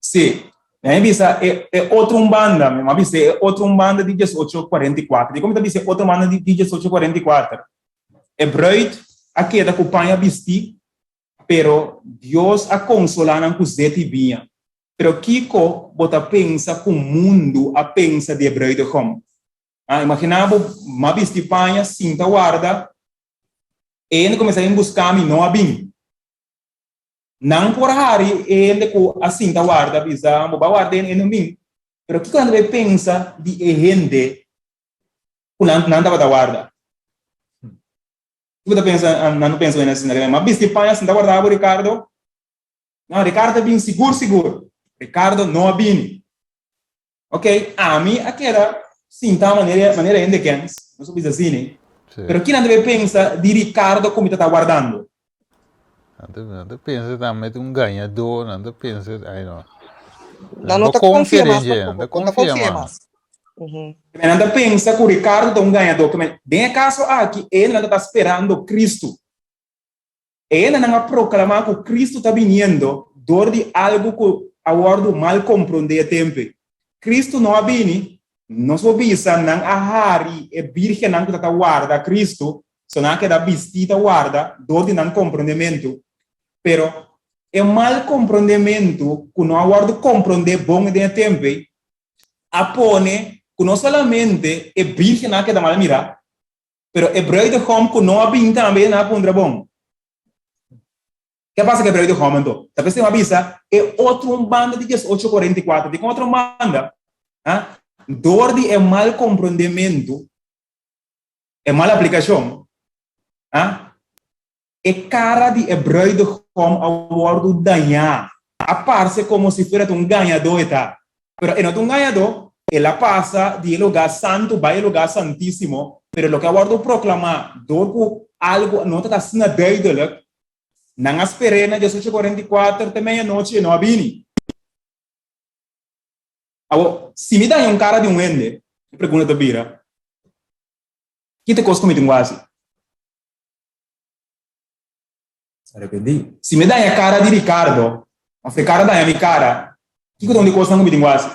Sí, mi a bisa e, e otro un banda, mi a bisa e otro un banda di 1844. Di kon mi ta bisa e otro banda di 1844? E bruid a keda ku paña bistí, pero Dios a konsolá nan ku zet i biña. Pero kiko bo ta pensa ku mundu a pensa di e bruidegom? Ah, imaginá bo, m'a bisti paña, sinta warda, e hende kuminsá bin buska mi, no a bin. Nan por hari e hende ku a sinta warda bisa, Bo ba warda e no bin. Pero kiko nan ta bai pensa di e hende ku nan nan tabata warda? Kiko ta pensa nan ta pensa wena asina? M'a bisti paña sinta warda bo Ricardo? No, Ricardo a bin sigur sigur. Ricardo no a bini. Ok, ami a keda sinta manera manera hende kens, nos a bisa asina. Sí. Pero kinan ta bay pensa di Ricardo ku mi ta ta wardando? Nan ta, nan ta pensa tambe ta un gañadó, nan ta pensa, ai no. Nan no Bo ta konfia konfia den mas dje, nan ta tampoco, no ta konfia konfia mas. mas. Ujú. Nan ta pensa ku Ricardo ta un gañadó. Den e kaso aki, e hendenan ta ta sperando Cristo. E hendenan a proklamá ku Kristu ta biniendo dor di algu ku a wòrdu mal komprondé e tempu ei. Kristu no a bini, nos por bisa nan a hari e bírgennan ku ta ta warda Kristu, so nan a keda bistí ta warda dor di nan komprondementu. Pero e mal komprondementu ku no a wòrdu komprondé bon den e tempu ei a pone. Ku no solamente e bírgennan a keda mal mirá, pero e bruidegom ku no a bin tambe nan a puntra bon. Ke a pasa ku e bruidegom anto? Ta p'esei mi a bisa e otro un banda di diesocho kuarenta i kuater. Dikon otro un banda? Ha? Dor di e mal komprondementu, e mal aplikashon, ha? E kara di e bruidegom a wòrdu dañá. A parse komo si fuera ta un gañadó e ta. Pero e no ta un gañadó. El a pasa di e lugá santu bai e lugá santísimo, pero loke a wòrdu proklamá dor ku algu no ta asina duidelik, nan a sper'é na diesocho kuarenta i kuater te meianochi e no a bini. Awor, si mi daña un kara di un hende, e pregunta ta bira, Ki ta e kos ku mi tin ku hasi? Arrepentí. Si mi daña kara di Ricardo, òf Ricardo daña mi kara, kiko ta un di kosnan ku mi tin ku hasi?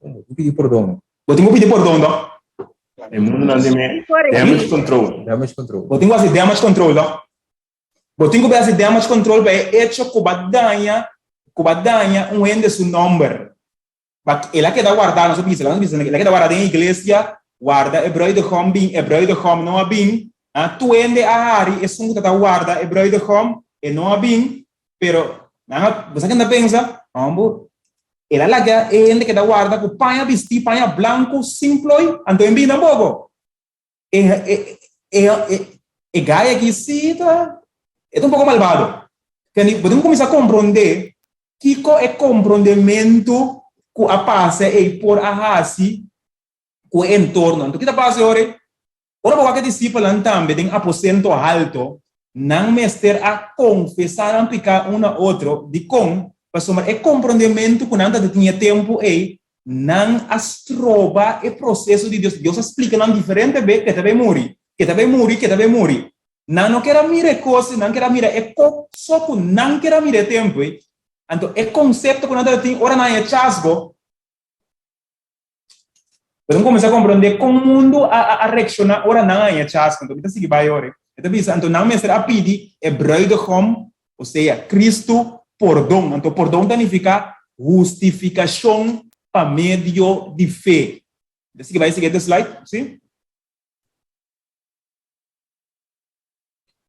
Bo tin ku pidi pordon. Bo tin ku pidi pordon, dòk. E mundunan di mi damage control. Damage control. Bo tin ku hasi damage control, dòk. Bo tin ku bai hasi damage control pa e echo ku bo a daña, ku bo a daña un hende su nòmber. Ma el a keda wardá, nos a bisa, nos a bisa, el a keda wardá den e iglesia, warda e bruidegom bin, e bruidegom no a bin, ah, tur hende a hari esun ku ta ta warda e bruidegom, e no a bin, pero nan a, bo sa ken ta pensa? Homber, el a laga e hende keda warda ku paña bistí, paña blanku, sin ploi, anto e bin tampoco. E, e, e, e, e gai aki sí ta, e ta un poko malbado. Kende, bo tin ku kuminsá komprondé kiko e komprondementu ku a pasa ei por a hasi ku e entorno. Anto ki ta pasa e ora ei? Ora bo wak e disipelnan tambe den aposento halto, nan mester a konfesá nan piká un na otro. Dikon? Pasobra e komprondementu ku nan ta tin e tempu ei Nan a stroba e proseso di Dios. Dios a splika nan diferente be ku e ta bai muri, ku e ta bai muri, ku e ta bai muri. Nan no ker a mira e kos, nan ker a mira e kos so ku nan ker a mira e tempu ei. Anto e konsepto ku nan tabatin ora nan haña chasgo, bo tin kuminsá komprondé kon mundu a reakshoná ora nan haña chasgo. Anto mi ta sigui bai ora. E ta bisa, anto nan mester a pidi e bruidegom Osea, Cristo pordon. Anto pordon ta nifica hustificacion pa medio di fe. Ta sigui bai siguiente slide, si?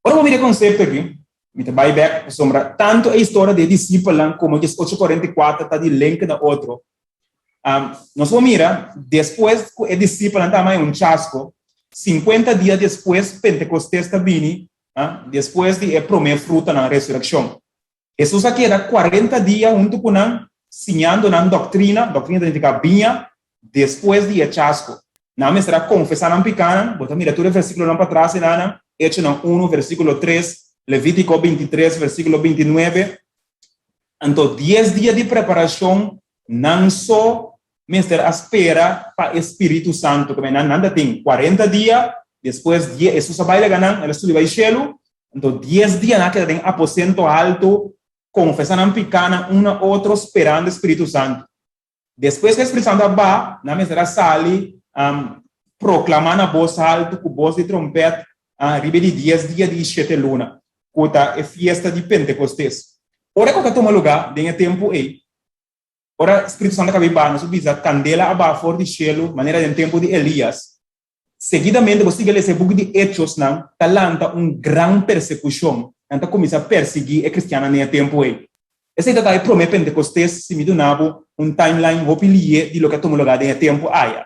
Ora bo mira e concepto aki, mi ta bai bek pasobra tanto e historia di e discipelnan como diesocho cuarenta i kuater ta di link na otro. Nos por mira despues cu e discipelnan ta ama un chasco, sinkuenta dia despues Pentecostes ta bini Despues di e promé frutanan resurekshon, Hesus a keda kuarenta dia huntu ku nan, siñando nan doktrina, doktrina ta nifiká biña, despues di e chasko. Nan mester a konfesá nan pikánan, bo ta mira tur e versíkulonan patras enanan, Echonan unu, versíkulo tres, Levítiko bintitres, versíkulo bintinuebe. Anto dies dia di preparashon nan so mester a spera pa e Spiritu Santu. Kome nan nan ta tin kuarenta dia, despues die Hesus a bai laga nan, el a subi bai shelu, anto dies dia nan a keda den aposento haltu, konfesá nan pikánan un na otro, sperando e Spiritu Santu. Despues ku e Spiritu Santu a baha, nan mester a sali proklamá na bos haltu ku bos di trompèt riba e di dies dia di shete luna, ku ta e fiesta di Pentekostes. Ora ku ta tuma lugá den e tempu ei, Ora Spiritu Santu a kaba di baha, nos a bisa kandela a baha for di shelu manera den tempu di Elias. Seguidamente bo sigui lesa e buki di Echosnan, ta lanta un gran persekushon. Nan ta kuminsá persiguí e kristiannan den e tempu ei. Esei ta ta e promé Pentekostes, si mi duna bo un timeline hopi lié di loke a tuma lugá den e tempu aya.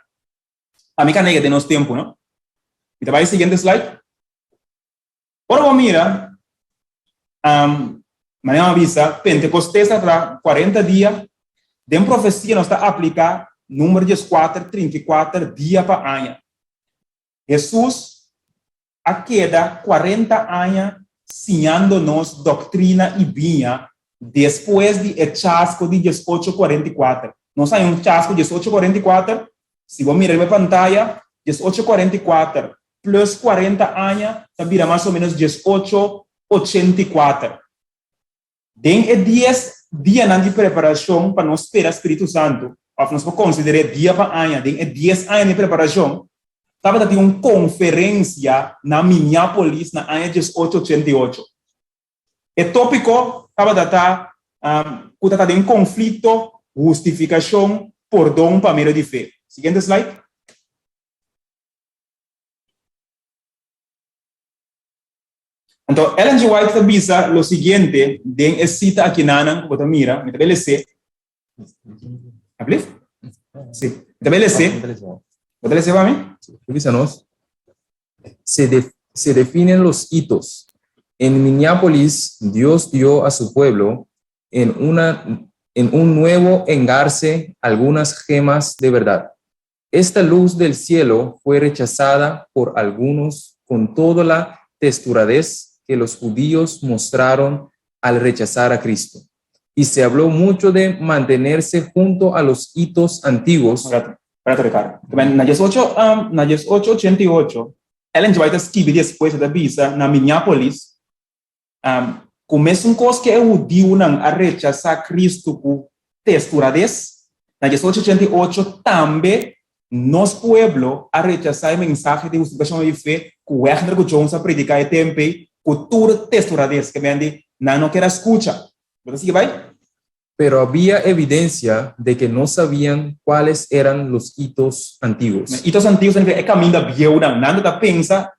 Ami ka nega den nos tempu, no? Mi ta bai e siguiente slide. Ora bo mira, manera mi a bisa, Pentekostes ta tra kuarenta dia. Den profesia nos ta apliká number dieskuater, trinta i kuater dia pa aña. Hesus a keda kuarenta aña siñando nos doktrina i biña despues di e chasko di diesocho kuarenta i kuater. Nos haña un chasko diesocho kuarenta i kuater, si bo mira riba e pantaya, 1844 plus kuarenta aña ta bira mas o menos diesocho ochenta i kuater. Den e dies dianan di preparashon pa nos spera Spiritu Santu, òf nos por konsider'é dia pa aña, den e dies aña di preparashon, tabata tin un konferensia na Minneapolis na aña diesocho ochenta i ocho. E tópiko tabata ta ku ta ta den konflikto hustifikashon. pordon pa medio di fe. Siguiente slide. Anto Ellen G. White ta bisa lo siguiente den e sita akinanan ku bo ta mira, mi ta bai les'é. Ablief? Sí. Mi ta bai les'é. Bo ta les'é pa mi? Ta bisa nos, Se de, se definen los hitos. En Minneapolis, Dios dio a su pueblo en una en un nuevo engarce algunas gemas de verdad. Esta luz del cielo fue rechazada por algunos con toda la testuradez que los judíos mostraron al rechazar a Cristo. Y se habló mucho de mantenerse junto a los hitos antiguos. Rato, Ricardo. Na 18, um, na 1888, Ellen G. White a skibi despues ta bisa na Minneapolis, um, ku mesun kos ku e hudiunan a rechasá Cristo ku testuradez, na 1888 tambe nos pueblo a rechasá e mensahe di hustifikashon di fe ku Wegner ku Jones a prediká e tempu ei ku tur testuradez, ke men di nan no kier a skucha. Bo ta sigui bai? Pero había evidencia de que no sabían cuáles eran los hitos antiguos. Hitos antiguos significa e caminda bieunan. Nan ta pensa,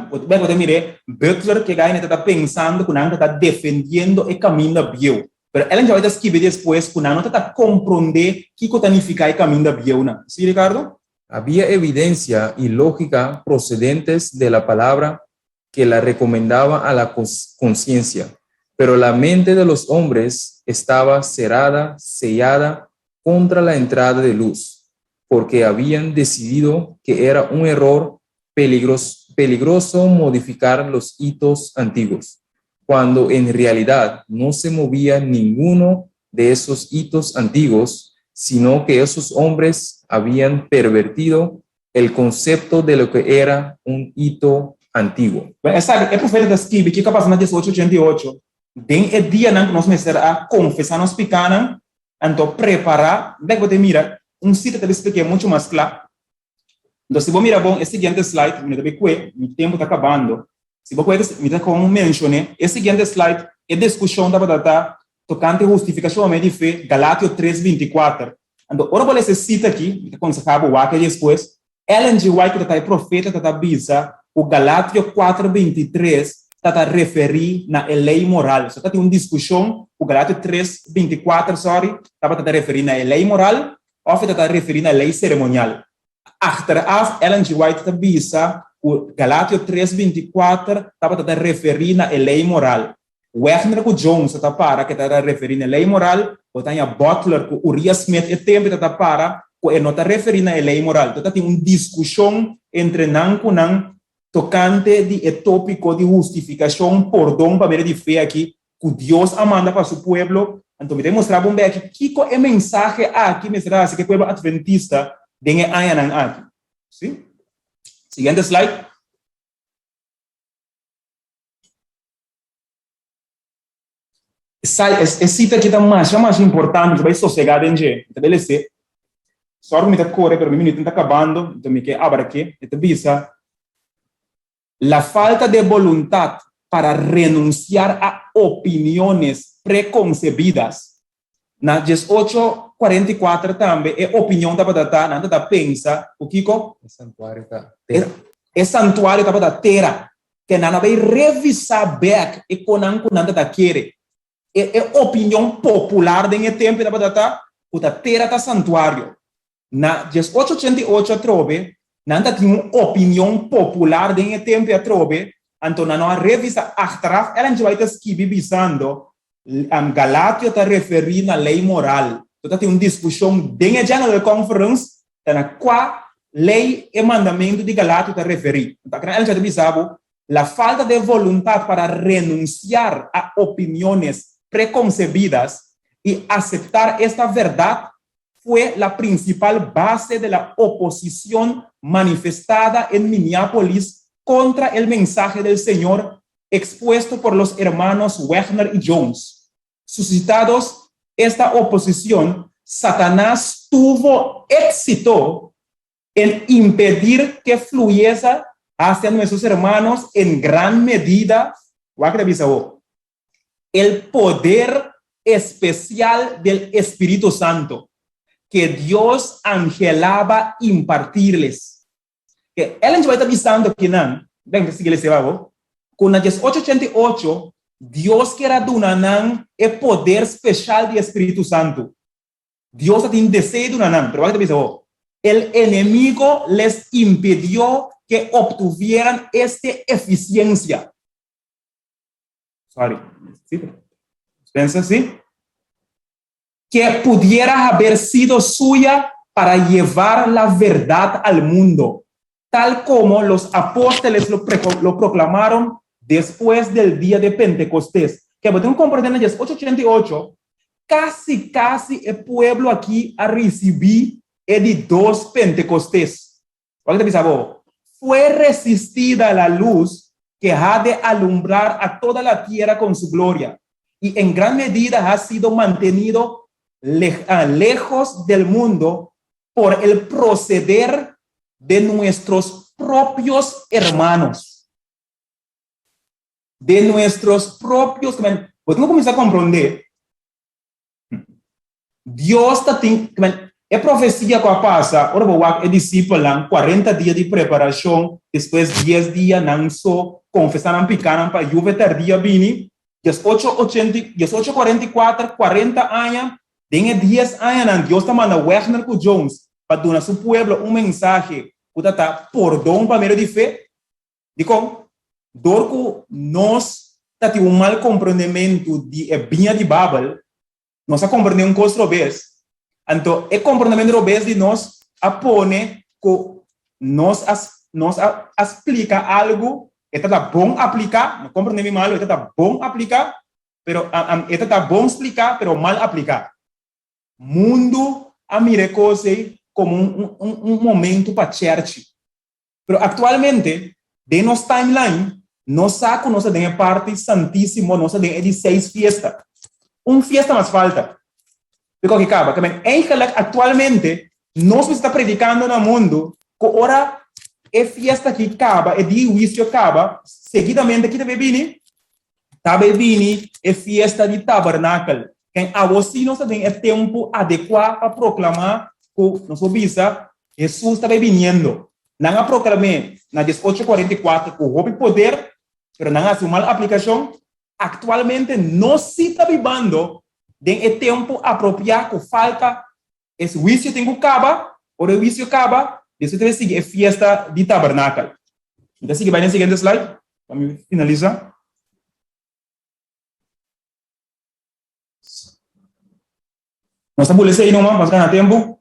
bo ta mira Butler ke gai ta pensando ku nan ta defendiendo e caminda bieu. Pero Ellen G. White ta skibi despues ku nan no ta comprende kiko ta nifica e caminda bieunan. Si, Ricardo? Había evidencia y lógica procedentes de la palabra que la recomendaba a la conciencia, pero la mente de los hombres estaba cerrada, sellada contra la entrada de luz, porque habían decidido que era un error peligroso, peligroso modificar los hitos antiguos, cuando en realidad no se movía ninguno de esos hitos antiguos, sino que esos hombres habían pervertido el concepto de lo que era un hito antiguo. Bueno, esaki, e profeta ta skibi kiko a pasa na diesocho ochenta i ocho, Den e dianan ku nos mester a konfesá nos pikánan, anto prepará, bek bo ta mira, un sita ta bin splik'é muchu mas kla. Anto si bo mira bon e siguiente slide, mi no ta bin kue, mi tempu ta kabando, si bo kue, mi ta kon menshoné, e siguiente slide, e diskushon tabata ta tokante hustifikashon pa medio di fe, Galatio tres binti kuater. Anto, ora bo lesa e sita aki, mi ta konsehá bo wak e despues, Ellen G. White ku ta ta e profeta ta ta bisa ku Galatio kuater 23 ta ta referí na e lei moral. So ta tin un diskushon ku Galatio tres 24, sorry, tabata ta referí na e lei moral òf e ta ta referí na e lei seremonial. Achteraf Ellen G. White ta bisa ku Galatio tres 24 tabata ta referí na e lei moral. Wegner ku Jones ta ta para ku e ta ta referí na e lei moral, bo ta haña Butler ku Uriah Smith e tempu ta ta para ku e no ta referí na e lei moral. Ta tin un diskushon entre nan ku nan tokante di e tópiko di hustifikashon, pordon pa medio di fe aki ku Dios a manda pa su pueblo. Anto mi ta mustra bo un beki kiko e mensahe aki mester a hasi ku e pueblo atventista den e añanan aki. Sí? Siguiente slide. Esai, e sita aki ta masha masha importante, mi ta bai sosegá den dje, mi ta bai les'é. Sòru ku mi ta kore, pero mi minutonan ta kabando, enton mi ke abark'é. E ta bisa, La falta de voluntad para renunciar a opiniones preconcebidas. Na diesocho kuarenta i kuater tambe e opinion tabata ta, nan tabata pensa ku kiko? E santuario ta tera. E santuario tabata tera. Ke nan a bai revisá bèk e konan ku nan tabata kere. E e opinion popular den e tempu tabata ta ku ta tera ta santuario. Na diesocho ochenta i ocho atrobe nan ta tin un opinion popular den e tempu atrobe, anto nan no a revisa achteraf. Ellen G. White ta skibi bisando, Galatio ta referí na lei moral. Anto ta tin un diskushon den e General Conference ta na kua lei e mandamentu di Galatio ta referí. Anto akina Ellen G. White ta bisa bo, La falta de voluntad para renunciar a opiniones preconcebidas y aceptar esta verdad fue la principal base de la oposición manifestada en Minneapolis contra el mensaje del Señor expuesto por los hermanos Wegner y Jones. Suscitados esta oposición, Satanás tuvo éxito en impedir que fluyese hacia nuestros hermanos en gran medida, el poder especial del Espíritu Santo. que Dios anhelaba impartirles. Ke Ellen G. White ta bisando kinan, ben ta sigui lese babo, ku na 1888 Dios kier a duna nan e poder speshal di e Spiritu Santu. Dios ta tin deseo di duna nan, pero wak ta bisa bo, El enemigo les impidió que obtuvieran este eficiencia. Sorry, sí, pensa sí. Que pudiera haber sido suya para llevar la verdad al mundo, tal como los apóstoles lo, lo proclamaron después del día de Pentecostés. Que bo tin comprende na 1888, casi casi e pueblo aki a ricibi e di dos Pentecostés. Wak ta bisa bo, Fue resistida la luz que ha de alumbrar a toda la tierra con su gloria, y en gran medida ha sido mantenido lejos del mundo por el proceder de nuestros propios hermanos. De nuestros propios, bo tin ku kuminsá komprondé, Dios ta tin, e profesia ku a pasa ora bo wak e disipelnan kuarenta dia di preparashon, despues dies dia nan so konfesá nan pikánan pa yuve tèrdia bini, dies ocho ochenta, dies ocho kuarenta i kuater, kuarenta aña, den e dies añanan Dios ta manda Wegner ku Jones pa duna su pueblo un mensahe ku ta ta pordon pa medio di fe. Dikon? Dor ku nos ta tin un mal komprondementu di e biña di Babel, nos a komprendé un kos robes. Anto e komprondementu robes di nos a pone ku nos a nos a a splika algu, e ta ta bon apliká, no komprendé mi malu, e ta ta bon apliká, pero e ta ta bon spliká pero mal apliká. Mundu a mira e kos ei komo un un un momentu pa chèrchi. Pero aktualmente, den nos timeline, nos sa ku nos ta den e parti santísimo, nos ta den e di seis fiesta. Un fiesta mas falta. Di koke kaba. Ke men, eigenlijk aktualmente, nos mester ta predikando na mundu ku ora e fiesta aki kaba, e dia di huisio kaba, seguidamente ki ta bay bini? Ta bay bini e fiesta di tabernakel. Ken awo si nos ta den e tempu adekuá pa proklamá ku nos por bisa Hesus ta bay biniendo. Nan a proklam'é na 1844 ku hopi poder, pero nan a hasi un mal aplikashon. Aktualmente nos si ta bibando den e tempu apropiá ku falta e huisio tin ku kaba. Ora e huisio kaba, despues ta bay sigui e fiesta di tabernakel. Mi ta sigui bay na e siguiente slide pa mi finalisá. Nos ta bula esei numa, nos gana tempu.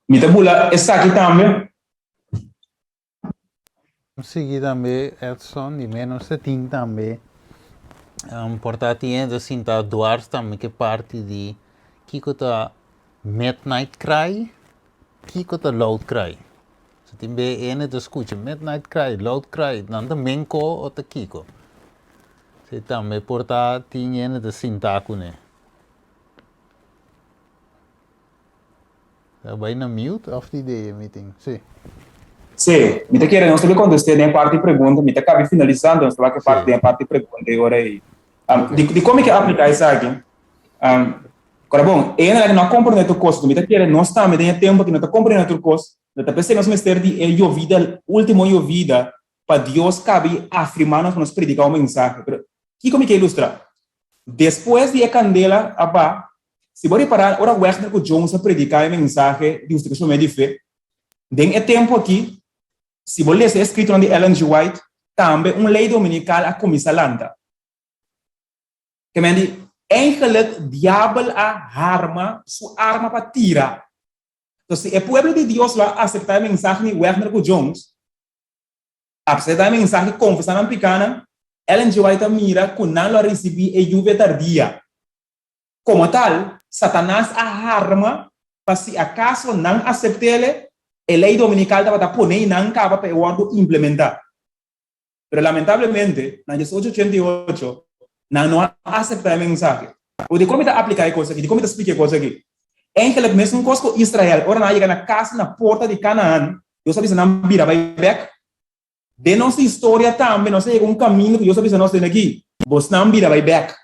Mi ta bula esaki tambe. Sigui tambe Edson, di menos ta tin tambe um, por ta tin ta sinta dwars tambe ke parti di kiko ta midnight cry, kiko ta loud cry. So tin be ene ta skucha midnight cry, loud cry, nan ta menko o ta kiko. Si tambe por ta tin hende ta sinta kuné. Ta bai na mute of di de meeting? Si. Si, mi ta kere nos ta kontest'é den e parti pregunta, mi ta kabi finalisando, nos ta wak e parti den e parti pregunta e ora ei. Um, di, di kon mi ke apliká esaki? Um, kora bon, e hende no a komprendé tur kos, mi ta kere nos tambe den e tempu aki no ta komprendé tur kos, no ta p'esei nos mester di e yovida, último yovida, pa Dios kabi afirmá nos pa nos prediká un mensahe. Pero kiko mi ke ilustrá? Despues di e kandela a ba, si bo ripará ora Wegner ku Jones a prediká e mensahe di hustifikashon medio di fe, den e tempu akí, si bo lesa e eskritonan di Ellen G. White, tambe un lei dominikal a kuminsá lanta. Ke men di, Eigenlijk diabel a harma su arma pa tira. Entonces, si e pueblo di Dios lo a aseptá e mensahe di Wegner ku Jones, Apesar di e mensahe konfesá nan pikánan, Ellen G. White a mira ku nan lo a risibí e yuvia tardia. Komo tal, Satanas a harma pa si akaso nan asept'ele, e lei dominikal tabata pone i nan kaba pa e wòrdu implementá. Pero lamentablemente, na 1888, nan no a aseptá e mensahe. Bo dikon mi ta apliká e kos aki? Dikon mi ta splika e kos aki? Eigenlijk mesun kos ku Israel, ora nan a yega na kasi na porta di Kanaan, Dios a bisa nan bira bai bek. Den nos historia tambe nos a yega un kaminda ku Dios a bisa nos den aki, bosnan bira bai bek.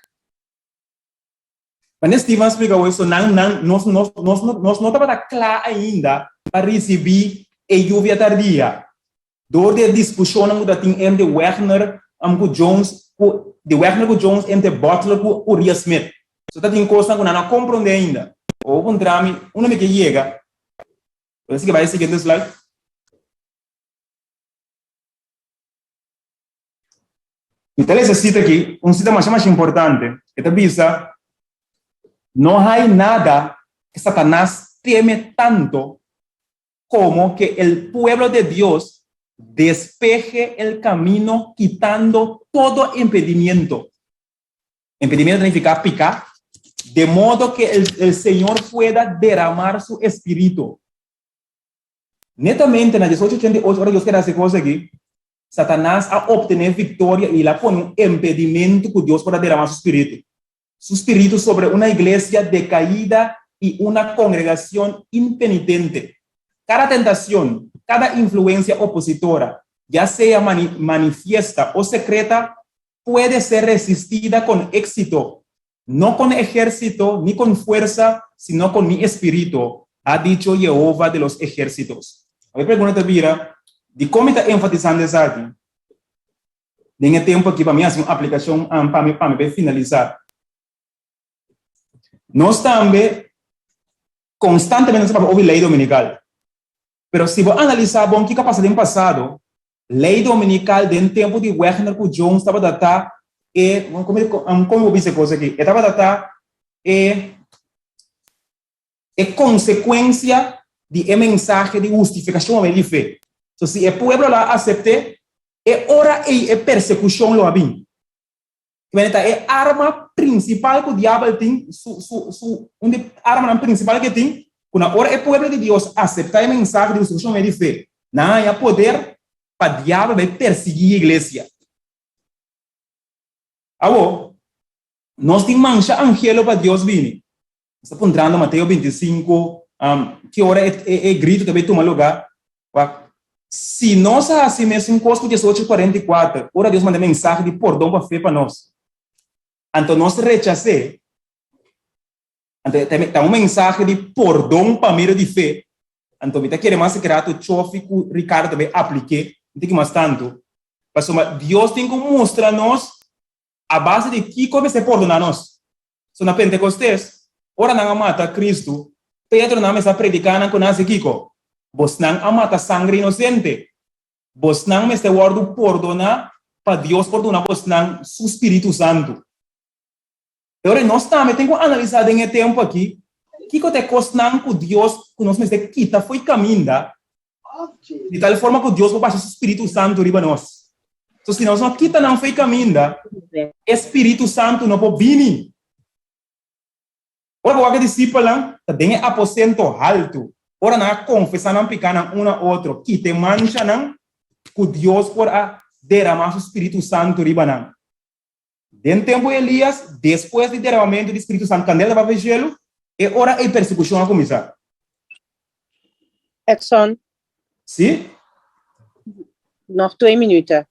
Wanneer Steven a splika hoy, so nan, nan, nos, nos, nos, nos no tabata kla ainda pa risibí e lluvia tardia. Dor di e diskushonnan ku ta tin entre Wagner ku Jones, ku, di Wagner ku Jones entre Butler ku Uriah Smith. So ta tin kosnan ku nan no a komprondé ainda. Bo puntra mi unda mi ke yega. Bo ta sigui bai e siguiente slide. Mi ta lesa e sita aki, un sita masha masha importante. E ta bisa, No hay nada que Satanás teme tanto como que el pueblo de Dios despeje el camino quitando todo impedimiento. Impedimiento significa pica, de modo que el, el Señor pueda derramar su espíritu. Netamente na 1888, ora Dios keda hasi kos aki, Satanas a obtené viktoria i el a pone un impedimentu ku Dios por a deramá su spiritu. Su spiritu sobre una iglesia decaída i una kongregashon impenitente. Kada tentashon, kada influensia opositora, ya sea manifiesta o sekreta, puede ser resistida kon éksito, no kon ejército ni kon fuersa, sino kon mi espíritu, ha dicho Jehova de los ejércitos. Awor e pregunta ta bira, Dikon mi ta enfatisando esaki? Den e tempu aki pa mi hasi un aplikashon pa mi pa mi por finalisá. Nos tambe konstantemente nos ta papia obi lei dominikal. Pero si bo analisá bon kiko a pasa den pasado, Ley Dominical den tempu di Wegner ku Jones tabata ta e, komo bo bisa e kos aki? E tabata ta e e konsekuensia di e mensahe di hustifikashon pa medio di fe. So si e pueblo lo a asept'é, e ora ei e persekushon lo a bin. Kibende ta e arma prinsipal ku diabel tin, su, su, su, un di armanan prinsipal ku e tin, ku na ora e pueblo di Dios aseptá e mensahe di hustifikashon pa medio di fe, nan a haña poder pa diabel bai persiguí e iglesia. Awor, nos tin mansha anhelo pa Dios bini. Nos ta puntrando Mateo 25, um, ki ora e, e, e grito ta bai tuma lugá. Wak, si nos a hasi mesun kos ku 1844, ora Dios manda e mensahe di pordon pa fe pa nos, anto nos rechas'é, anto ta, ta un mensahe di pordon pa medio di fe, anto mi ta kere mas grato Chofi ku Ricardo ta bai aplik'é, un tiki mas tantu, pasobra Dios tin ku mustra nos a base di kiko mester pordoná nos. So na Pentekostes, ora nan a mata Kristu, Pedro nan mester a prediká nan ku nan hasi kiko? Bosnan a mata sangre inosente. Bosnan mester wòrdu pordoná pa Dios por duna bosnan su spiritu santu. E ora nos tambe tin ku analisá den e tempu akí kiko ta e kosnan ku Dios ku nos mester kita fo'i kaminda Di tal forma ku Dios por basha su spiritu santu riba nos. So si nos no kita nan fo'i kaminda, e spiritu santu no por bini. Ora ku wak e disipelnan ta den e aposento haltu, ora nan a konfesá nan pikánan un na otro, kita e manchanan ku Dios por a deramá su spiritu santu riba nan. Den tempu di Elías, despues di deramamentu di spiritu santu, kandela tabata den shelu, e ora ei persekushon a kuminsá. Edson. Sí? Nog twee minuten.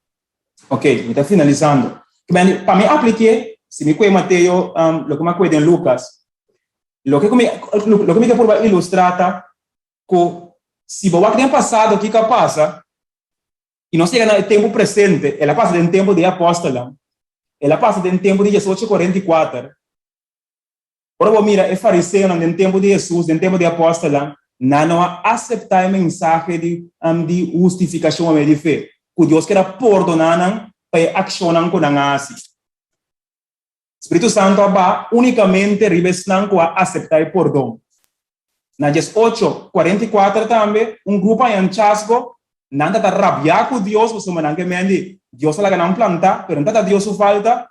Ok, mi ta finalisando. Pa mi aplik'é, si mi kue Mateo, loke mi a kue den Lukas, loke ku mi, loke mi ke purba ilustrá ta ku si bo wak den pasado kiko a pasa, I nos yega na e tempu presente, el a pasa den tempu di e apòstelnan, el a pasa den tempu di diesocho kuarenta i kuater. Ora bo mira e fariseonan den tempu di Hesus, den tempu di e apòstelnan, nan no a aseptá e mensahe di di hustifikashon pa medio di fe, ku Dios keda pordoná nan pa e akshonnan ku nan a hasi. Spiritu Santu a baha únikamente riba esnan ku a aseptá e pordon. Na 18:44 tambe, un grupo a haña un chasgo, nan ta ta rabiá ku Dios pasobra nan ke mendi Dios a laga nan plantá, pero no ta ta Dios su falta.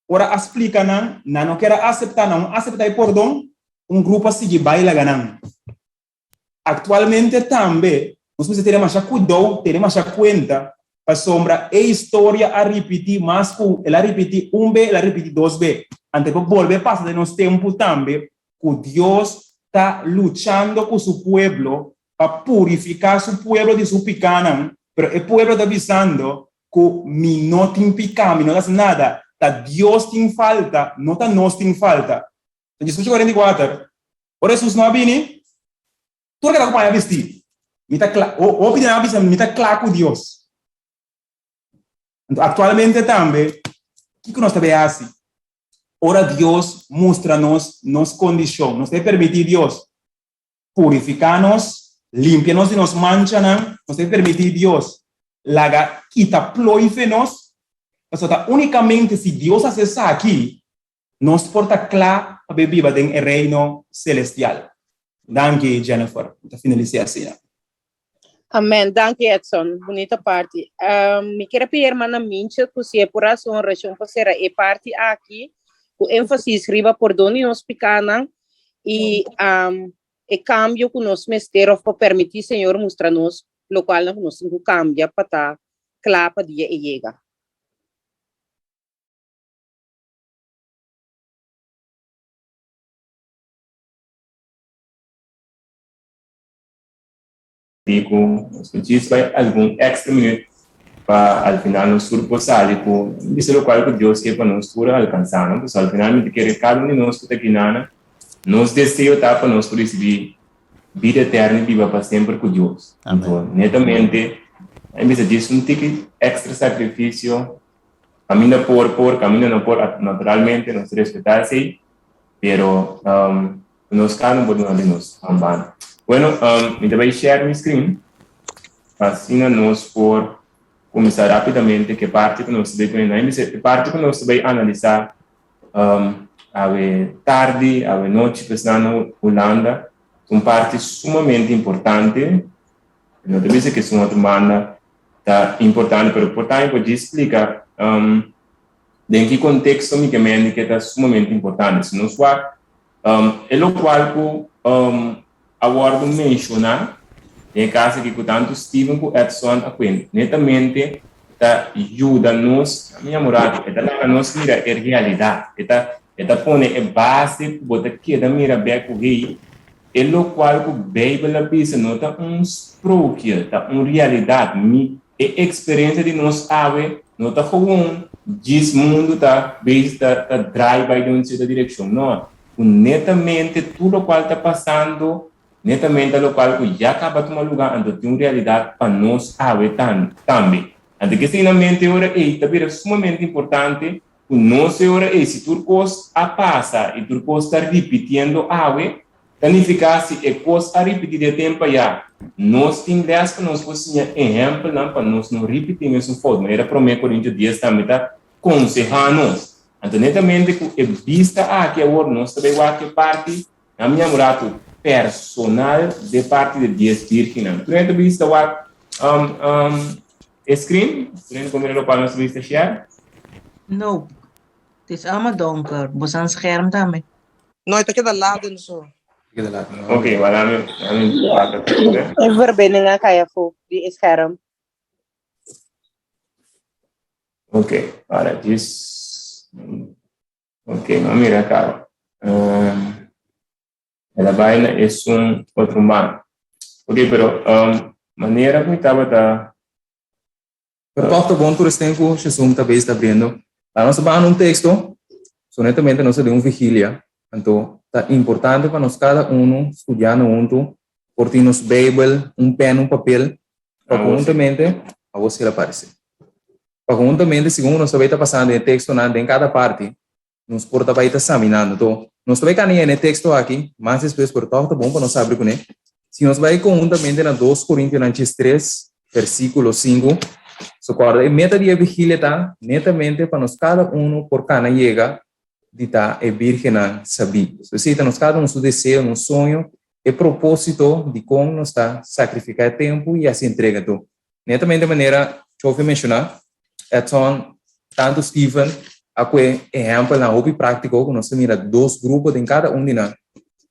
Ora a splika nan, nan no kier a aseptá, nan no aseptá e pordon, un grupo a sigui bai laga nan. Aktualmente tambe nos mester tene masha kuidou, tene masha kuenta, pasobra e historia a ripití mas ku el a ripití un be, el a ripití dos be. Anto e por bolbe pasa den nos tempu tambe ku Dios ta luchando ku su pueblo pa purifiká su pueblo di su pikánan, pero e pueblo ta bisando ku mi no tin piká, mi no ta hasi nada, ta Dios tin falta, no ta nos tin falta. 1844, ora Hesus no a bini, tur keda ku paña bistí. Mi ta kla, hopi di nan a bisa, mi ta kla ku Dios. Anto aktualmente tambe, kiko nos ta bay hasi? Ora Dios mustra nos nos kondishon, nos ta permití Dios purifiká nos, limpia nos di nos manchanan, nos ta permití Dios laga kita plooi fe nos, pasobra ta únikamente si Dios hasi esaki, nos por ta kla pa bay biba den e reino selestial. Danki Jennifer, mi ta finalis'é asina. Amen, danki Edson, bunita parti. Um, mi kier a pidi hermana Minche ku si e por hasi un orashon pa sera e parti aki, ku énfasis riba pordon di nos pikanan i um, e kambio ku nos mester òf pa permití Señor mustra nos lokualnan ku nos tin ku kambia pa ta kla pa dia e yega. Di ku nos por djis bai algun extra minüt pa al final nos tur por sali ku bisa lokual ku Dios ke pa nos tur alkansá, no? Pasobra al final mi ta kere kada un di nos ku ta kinana, nos deseo ta pa nos por risibí bida eterno i biba pa semper ku Dios. Anto, netamente, a bisa djis un tiki extra sakrifisio, kaminda por por, kaminda no por, naturalmente nos ta respetá esei, pero Nos cada un por duna di nos banda. Bueno, mi ta bay share mi screen pa asina nos por cuminsa rapidamente cu e parti cu nos ta bay pone na. E parti cu nos ta bay analisa awe tardi, awe nochi pa esnan na Hulanda, ta un parti sumamente importante. No ta bisa cu esun otro banda ta importante, pero por ta mi por djis splica den ki contexto mi ke mende ke ta sumamente importante. Si nos wak E lokual ku a wòrdu menshoná den e kas aki ku tantu Steven ku Edson a kuenta, netamente ta yuda nos, mi amorado, e ta laga nos mira e realidat, e ta e ta pone e base ku bo ta keda mira bèk ku hey, e lokual ku Beibel a bisa no ta un sprookje, ta un realidat. Mi E eksperensia di nos awe no ta gewoon djis mundu ta bezig ta ta draai bai den un sierto direkshon. No, ku netamente tur lokual ta pasando, netamente ta lokual ku ya kaba tuma lugá, anto tin un realidat pa nos awe tambe. Anto ke esei na mente ora ei ta bira sumamente importante ku nos e ora ei si tur kos a pasa i tur kos ta ripitiendo awe, Ta nifiká si e kos a ripití di e tempu ayá, nos tin lès pa nos por siña ehèmpelnan pa nos no ripití mesun fout. Manera Promé Korintio dies tambe ta konsehá nos. Anto netamente ku e bista aki awor nos ta bai wak e parti na mi amoratu personal de parti de dies bírgennan. Tur hende ta bista wak e screen? Tur hende por mira lokual nos ta bista share? Nope. Het is allemaal donker. Bo san scherm tambe. No, e ta keda laden so. Ok, maar laat me, laat me pakken. E verbinding a kai afó di e scherm. Ok, para djis. Ok, no mira caba. Um, el a bai na esun otro man. Ok, pero um, manera ku mi tabata Pero tòg ta bon tur esten ku Shesum ta bes ta abriendo. Laga nos ta baha na un teksto, so netamente nos ta den un vigilia, anto ta importante pa nos kada unu studiando huntu por tin nos Beibel, un pèn, un papel, pa konhuntamente, awor si el a parese, pa konhuntamente segun ku nos ta bai ta pasando den e tekstonan den kada parti, nos por ta bai ta saminando. Anto, nos ta bai kania na e teksto aki mas despues, pero tòg ta bon pa nos abri kuné. Si nos bai konhuntamente na Dos Korintionan 3, versíkulo 5, so kòrda e meta di e vigilia ta netamente pa nos kada unu por kana yega di ta e bírgennan sabí. So esei ta nos kada un su deseo, nos soño, e propósito dikon nos ta sakrifiká e tempu i hasi entrega. Anto, Netamente manera Chofi menshoná, Edson, tantu Steven a kue ehèmpelnan hopi práktiko ku nos ta mira dos grupo den kada un di nan.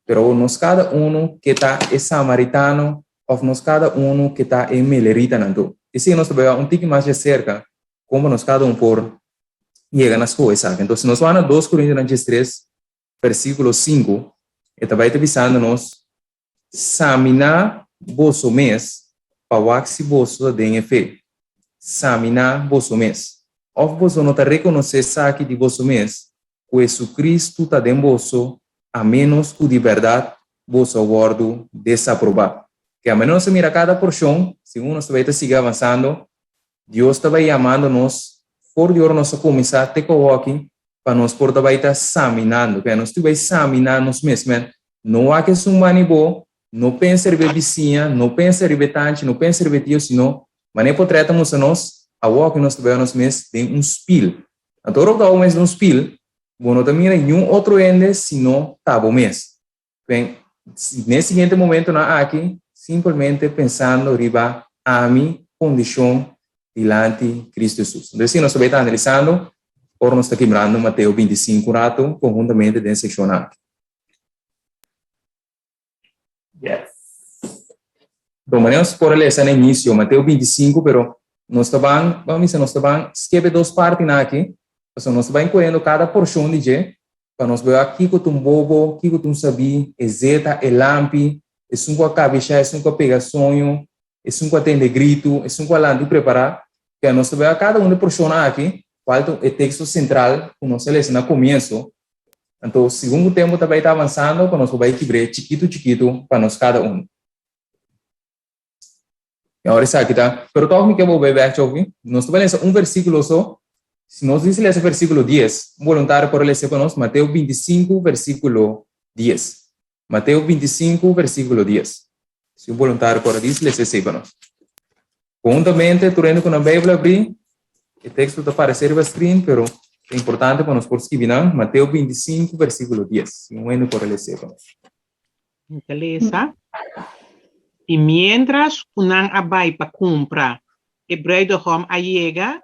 Pero nos kada unu ke ta e samaritano òf nos kada unu ke ta e meleritanan tur. Esei nos ta bai wak un tiki mas djaserka kon pa nos kada un por yega na skohe esaki. Entonces nos wak na Dos Korintionan 13 versíkulo 5, e ta bai ta bisando nos, Saminá boso mes pa wak si boso ta den e fe. Saminá boso mes. Òf boso no ta rekonosé esaki di boso mes, ku Hesukristu ta den boso? A ménos ku di bèrdat boso a wòrdu desaprobá. Ke a ménos nos a mira kada porshon, segun nos ta bai ta sigui avansando, Dios ta bai yamando nos for di ora nos a kuminsá te ku awoki pa nos por ta bai ta saminando. Ke nos tin bai saminá nos mes. Men, no wak esun bani bo, no pensa riba e bisiña, no pensa riba e tanchi, no pensa riba e tio, sino manera e potrèt ta mustra nos, awoki nos ta bai nos mes den un spil. Anto ora bo ta wak bo mes den un spil, Bo no ta mira niun otro hende sino ta bo mes. Pen, n'e siguiente momentonan aki, simpelmente pensando riba ami kondishon dilanti Cristo Jesus. Entonces si nos ta bay ta analisando ora nos ta kibrando Mateo 25 un rato konhuntamente den sekshon aki. Yes. Bon, manera nos por a lesa na inicio, Mateo 25, pero nos ta ban, ban bisa, nos ta ban skebe dos partinan aki, pasobra nos ta ban kohendo kada porshon di dje, pa nos bea kiko ta un bobo, kiko ta un sabí, e zeta, e lampi, esun ku a kabishá, esun ku a pega soño, esun ku a tende gritu, esun ku a lanta i prepará. Kea nos ta bea kada un di e porshonnan aki, kual ta e teksto sentral ku nos a lesa na komienso, Anto, segun ku tempu ta bai ta avansando, pa nos por bai kibr'é chikitu chikitu pa nos kada un. I awor esaki ta, pero tòg mi ke bo bai bèk choki. Nos ta bai lesa un versíkulo so. Si nos dici lesa versíkulo dies, un boluntario por a lesa pa nos, Mateo 25, versíkulo dies. Mateo 25, versíkulo dies. Si un boluntario por a dici, lesa esei pa nos. Konhuntamente, tur hende ku nan Beibel abrí, e teksto ta paresé riba screen, pero ta importante pa nos por skibi nan, Mateo 25, versíkulo 10. Si un hende por a les'é pa nos. Mi ta lesa, I miéntras ku nan a bai pa kumpra, e bruidegom a yega,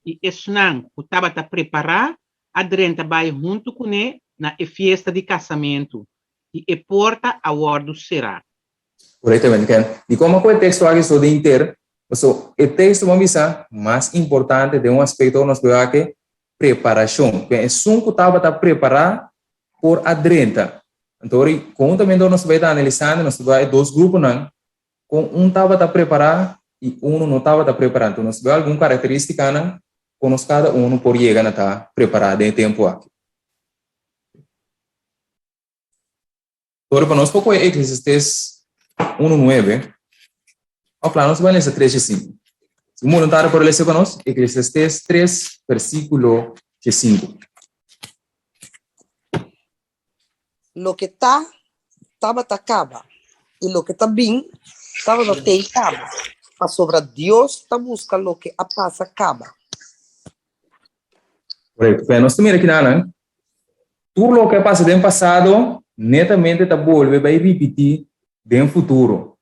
i esnan ku tabata prepará a drenta bai huntu kuné na e fiesta di kasamentu, i e porta a wòrdu será. Korektamente, Ken. Dikon bo a kohe teksto aki so den inter? Paso e teksto bo a bisa mas importante den un aspekto ku nos por wak e preparashon. Ken esun ku tabata prepará por a drenta. Anto ora konhuntamente ora nos ta bai ta analisando nos ta wak e dos gruponan kon un tabata prepará i unu no tabata prepará. Anto nos ta wak algun karakteristikanan kon nos kada unu por yega na ta prepará den e tempu aki. Ora pa nos por kohe Eclesiastes unu nuebe, òf laga nos bai lesa tres djesinku. Si un boluntario por lesa pa nos, Eclesiastes tres versíkulo djesinku. Loke ta, tabata kaba, i loke ta bin, tabata tei kaba, pasobra Dios ta buska loke a pasa kaba. Korekto. Nos ta mira kinanan, Tur loke a pasa den pasado netamente ta bolbe bai ripití den futuro.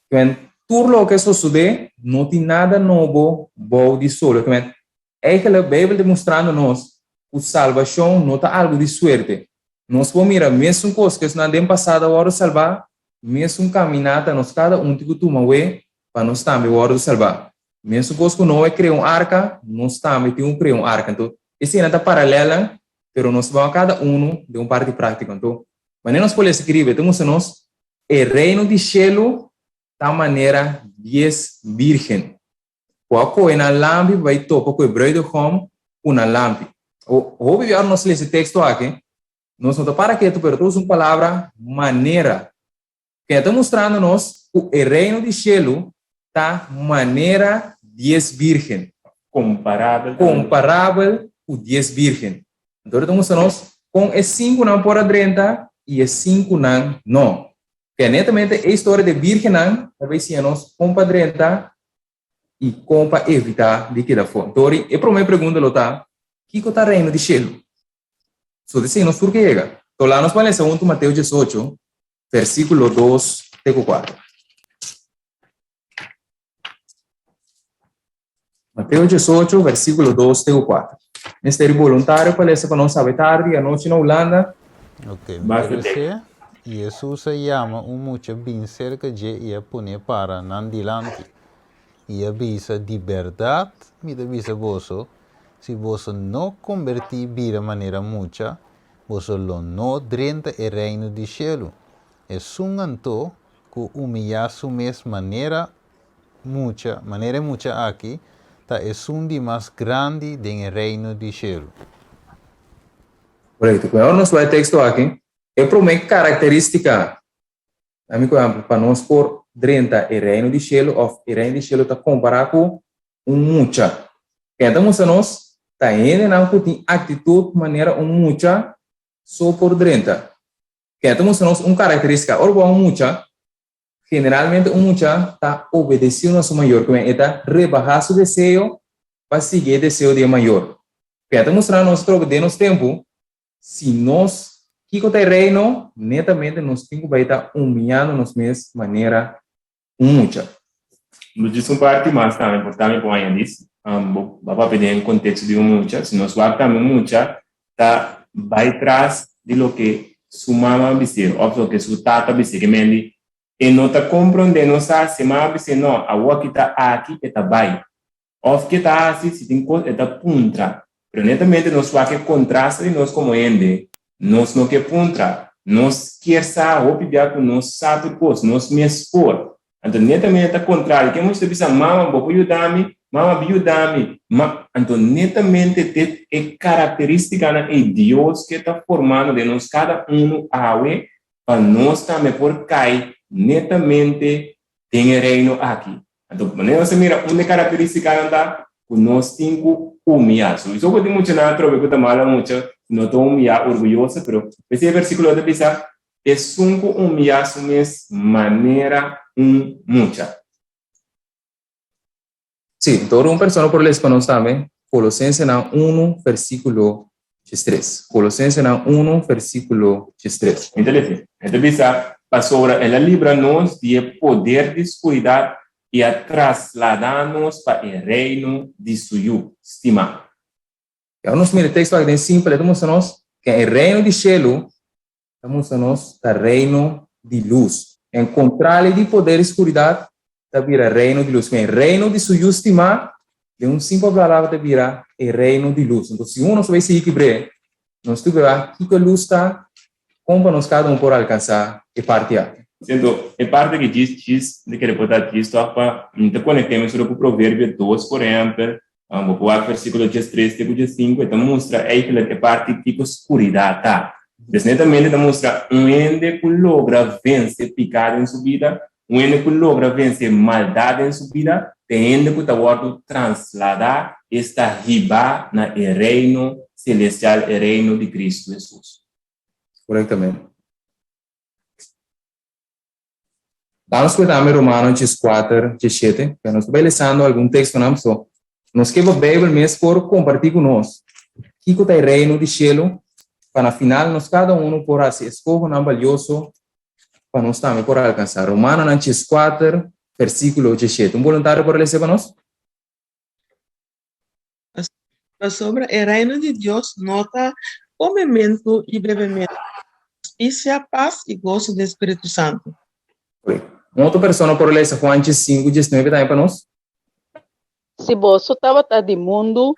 Kmen, tur loke a sosodé no tin nada nobo bou di solo. Kmen, eigenlijk Beibel ta mustrando nos ku salbashon no ta algu di suerte. Nos por mira mesun kos ku esnan den pasado a wòrdu salbá, mesun kaminata nos kada un tin ku tuma wei pa nos tambe wòrdu salbá. Mesun kos ku Noe krea un arka, nos tambe tin ku krea un arka. Anto, eseinan ta paralèlnan, pero nos ta kada unu den un parti práktiko. Anto, manera nos por lesa aki riba, e ta mustra nos e Reino di shelu ta manera dies bírgen ku a kohe nan lampi pa bai topa ku e bruidegom ku nan lampi. Hopi bia ora nos lesa e teksto aki, nos no ta para ketu, pero ta usa un palabra manera. Ke ta mustrando nos ku e Reino di shelu ta manera dies bírgen. Komparabel. Komparabel ku dies bírgen. Anto ta mustra nos kon e sinkunan por a drenta i e sinkunan no. Ke netamente e historia di e bírgennan ta bai siña nos kon pa drenta i kon pa evitá di keda afó. Anto e promé pregunta lo ta, Kiko ta Reino di shelu? So ta siña nos tur ke yega. To laga nos bai lesa huntu Mateo diesocho, versíkulo dos te ku kuater. Mateo diesocho, versíkulo dos te ku kuater. Mester di boluntario pa lesa pa nos awe tardi, anochi na Hulanda. Ok, mi ta lese, I Hesus a yama un mucha bin serka dje i a pon'é para nan dilanti. I a bisa, Di bèrdat mi ta bisa boso, si boso no kombertí bira manera mucha, boso lo no drenta e Reino di shelu. Esun anto ku umiyá su mes manera mucha, manera e mucha aki, ta esun di mas grandi den e Reino di shelu. Korekto. Ku e ora nos bai e teksto aki. E promé karakterístika, ami ku ehèmpel, pa nos por drenta e Reino di Shelu òf e Reino di Shelu ta kompará ku un mucha. Ken ta mustra nos ta hendenan ku tin aktitut manera un mucha so por drenta. Ken ta mustra nos un karakterístika, ora bo a un mucha, generalmente un mucha ta obedesiu na su mayor, ku e ta rebahá su deseo pa sigui e deseo di e mayor. Ken ta mustra nos trobe den nos tempu, Si nos kiko ta e Reino, netamente nos tin ku bai ta humiyando nos mes manera un mucha. Bo djis un parti mas tambe por tambe por añadis, bo a papia den konteksto di un mucha, si nos wak tambe un mucha ta bai tras di loke su mama a bis'é òf loke su tata a bis'é, ke men di e no ta komprondé, no sa si e mama a bis'é no, awor ki ta aki e ta bai. Of ke ta hasi si tin kos e ta puntra. Pero netamente nos wak e kontraste di nos komo hende, nos no ke puntra. Nos kier sa hopi bia ku nos sa tur kos, nos mes por. Anto netamente ta kontrario, ke mucha ta bisa, Mama, bo por yuda mi? Mama, bi yuda mi. Ma, anto netamente te e karakteristikanan ei Dios ke ta formando den nos kada unu awe pa nos tambe por kai netamente den e reino aki. Anto, manera nos ta mira, un di e karakteristikanan ta ku nos tin ku humiyá. Souiso ku tin muchanan atrobe ku ta mala mucha, ku no ta humiyá, orguyoso, pero p'esei e versíkulo ta bisa, Esun ku humiyá su mes manera un mucha. Sí, tur un persona por lesa pa nos tambe Kolosensenan unu, versíkulo diestres. Kolosensenan unu, versíkulo diestres. Mi ta lesa. E ta bisa, Pasobra el a libra nos di e poder di skuridat i a trasladá nos pa e reino di su Yu stimá. Ora nos mira e teksto aki den simpel, e ta mustra nos ke e reino di shelu ta mustra nos ta reino di lus. En kontrali di poder di skuridat ta bira reino di lus. Men, reino di su Yu stimá, den un simpel palabra ta bira e reino di lus. Entonces, si uno nos bai sigui kibr'é, nos tur bira kiko e lus ta, kon pa nos kada un por alkansá e parti aki. Siendo e parti aki djis djis, mi ta kere por ta djis tòg pa mi ta konekt'é mesora ku Proverbio dos, por ehèmpel, Bo por wak versíkulo diestres te ku diesinku, e ta mustra eigentlik e parti kiko skuridat ta. Pues netamente ta mustra un hende ku logra vense piká den su bida, un hende ku logra vense maldat den su bida, ta e hende ku ta wòrdu transladá, esta hibá na e reino selestial, e reino di Kristu Hesus. Korektamente. Danos ku tambe Romano dieskuater, diesshete. Pero nos ta bai lesando algun tekstonan, so nos ke pa Beibel mes por kompartí ku nos kiko ta e Reino di shelu, pa na final nos kada unu por hasi eskohonan balioso pa nos tambe por alkansá. Romanonan dieskuater, versíkulo diesshete. Un boluntario por a lesa pa nos? Pasobra e Reino di Dios no ta komementu i bebementu, ma hustisia, pas i goso den Spiritu Santu. Un otro persona por lesa Juan diesinku, diesnuebe tambe pa nos? Si boso tabata di mundu,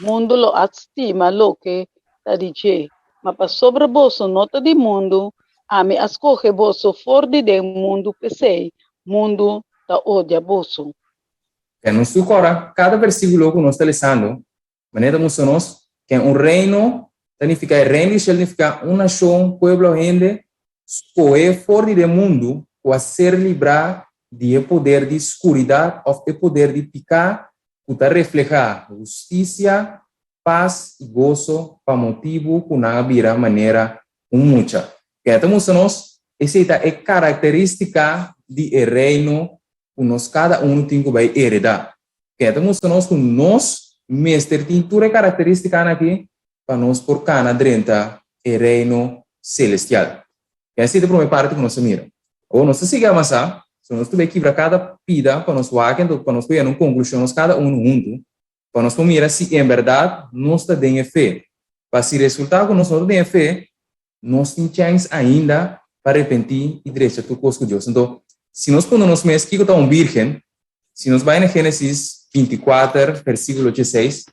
mundu lo a stima loke ta di dje. Ma pasobra boso no ta di mundu, ami a skohe boso for di den mundu, p'esei mundu ta odia boso. Ken nos tur kòrda kada versíkulo ku nos ta lesando, manera ta mustra nos ken un reino ta nifiká. E reino di shelu ta nifiká un nashon, pueblo òf hende skohé for di den mundu ku a ser librá di e poder di skuridat òf e poder di piká ku ta reflehá hustisia, pas i goso pa motibu ku nan a bira manera un mucha. Ken ta mustra nos esei ta e karakterístika di e reino ku nos kada unu tin ku bai heredá. Ke ta mustra nos ku nos mester tin tur e karakterístikanan aki pa nos por kana drenta e Reino selestial. Esei ta e promé parti ku nos ta mira. Awor nos ta sigui avansá, so nos ta bai kibra kada pida pa nos wak anto pa nos por yega na un konklushon nos kada unu huntu, pa nos por mira si en bèrdat nos ta den e fe. Pa si resultá ku nos no ta den e fe, nos tin chèns ainda pa repentí i drecha tur kos ku Dios. Anto, si nos puntra nos mes kiko ta un bírgen, si nos bai na Génesis bintikuater, versíkulo dieseis,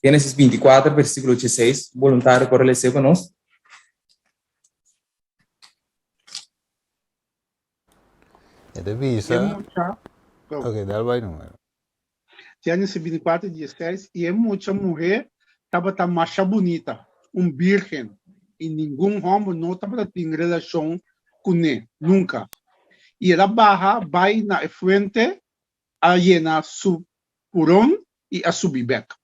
Génesis bintikuater, versíkulo dieseis, un boluntario por a les'é pa nos? E ta bisa. E mucha. Ok, dal bai numero. Génesis bintikuater, dieseis, I e mucha muhé tabata masha bunita, un bírgen. i ningun hòmber no tabata tin relashon kuné nunka. I el a baha bai na e fuente, a yena su puron i a subi bèk.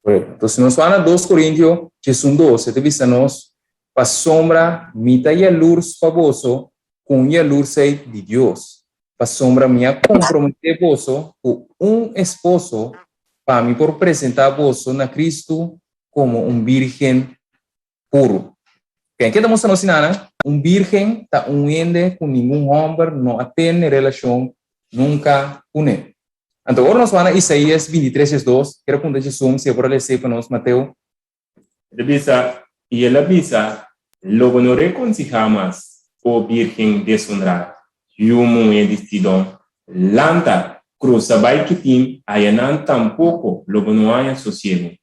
Korekto. Entonces, si nos wak na Dos Korintio 12, e ta bisa nos, Pasobra mi ta yalurs pa boso ku un yalursheid di Dios, pasobra mi a komprometé boso ku un esposo pa mi por presentá boso na Kristu komo un bírgen puru. Ken ke ta mustra nos sinanan? Un bírgen ta un hende ku ningun hòmber no a tene relashon nunka kuné. Anto ora nos wak na Isaías 23 es 2, kere punta Jesum si e por a lesa ei pa nos, Mateo. E ta bisa, I el a bisa, Lo bo no rekonsihá mas, o bírgen desonrá, yu muhé di Sidon. Lanta, krusa bai Kitim, ayanan tampoko lo bo no haña sosiegu.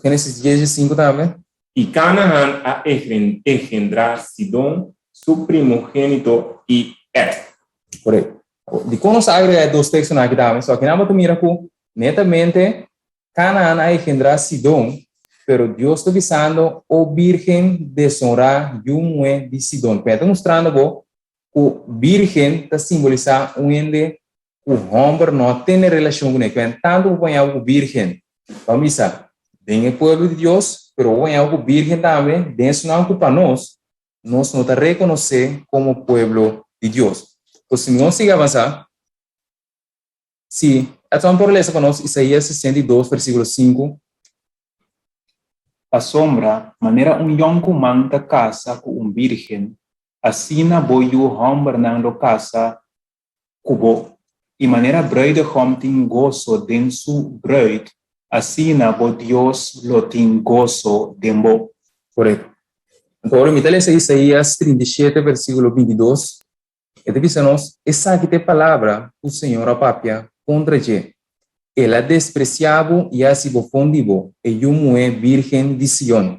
Génesis dies es sinku tambe. I Kanahan a engendrá Sidon, su primogénito, i Et. Korekto. Dikon nos a agregá e dos tekstonan aki tambe? So akinan bo ta mira ku netamente Kanahan a engendrá Sidon, pero Dios ta bisando, O bírgen desonrá, yu muhé di Sidon. Ku e ta mustrando bo ku bírgen ta simbolisá un hende ku hòmber no a tene relashon kuné. Ku tantu bo baña ku bírgen, ban bisa, den e pueblo di Dios, pero bo baña ku bírgen tambe den esunnan ku pa nos, nos no ta rekonosé komo pueblo di Dios. Pues si nos sigui avansá, si Edson por lesa pa nos Isaías 62 versíkulo 5. Pasobra, manera un yònkuman ta kasa ku un bírgen, asina bo yu hòmbernan lo kasa ku bo, i manera bruidegom tin goso den su bruid, asina bo Dios lo tin goso den bo. Korekto. Anto ora mi ta lesa Isaías 37 versíkulo 22, e ta bisa nos, Esaki ta e palabra ku Señor a papia kontra dje, El a despresiá bo i a hasi bofon di bo, e yu muhé bírgen di Sion.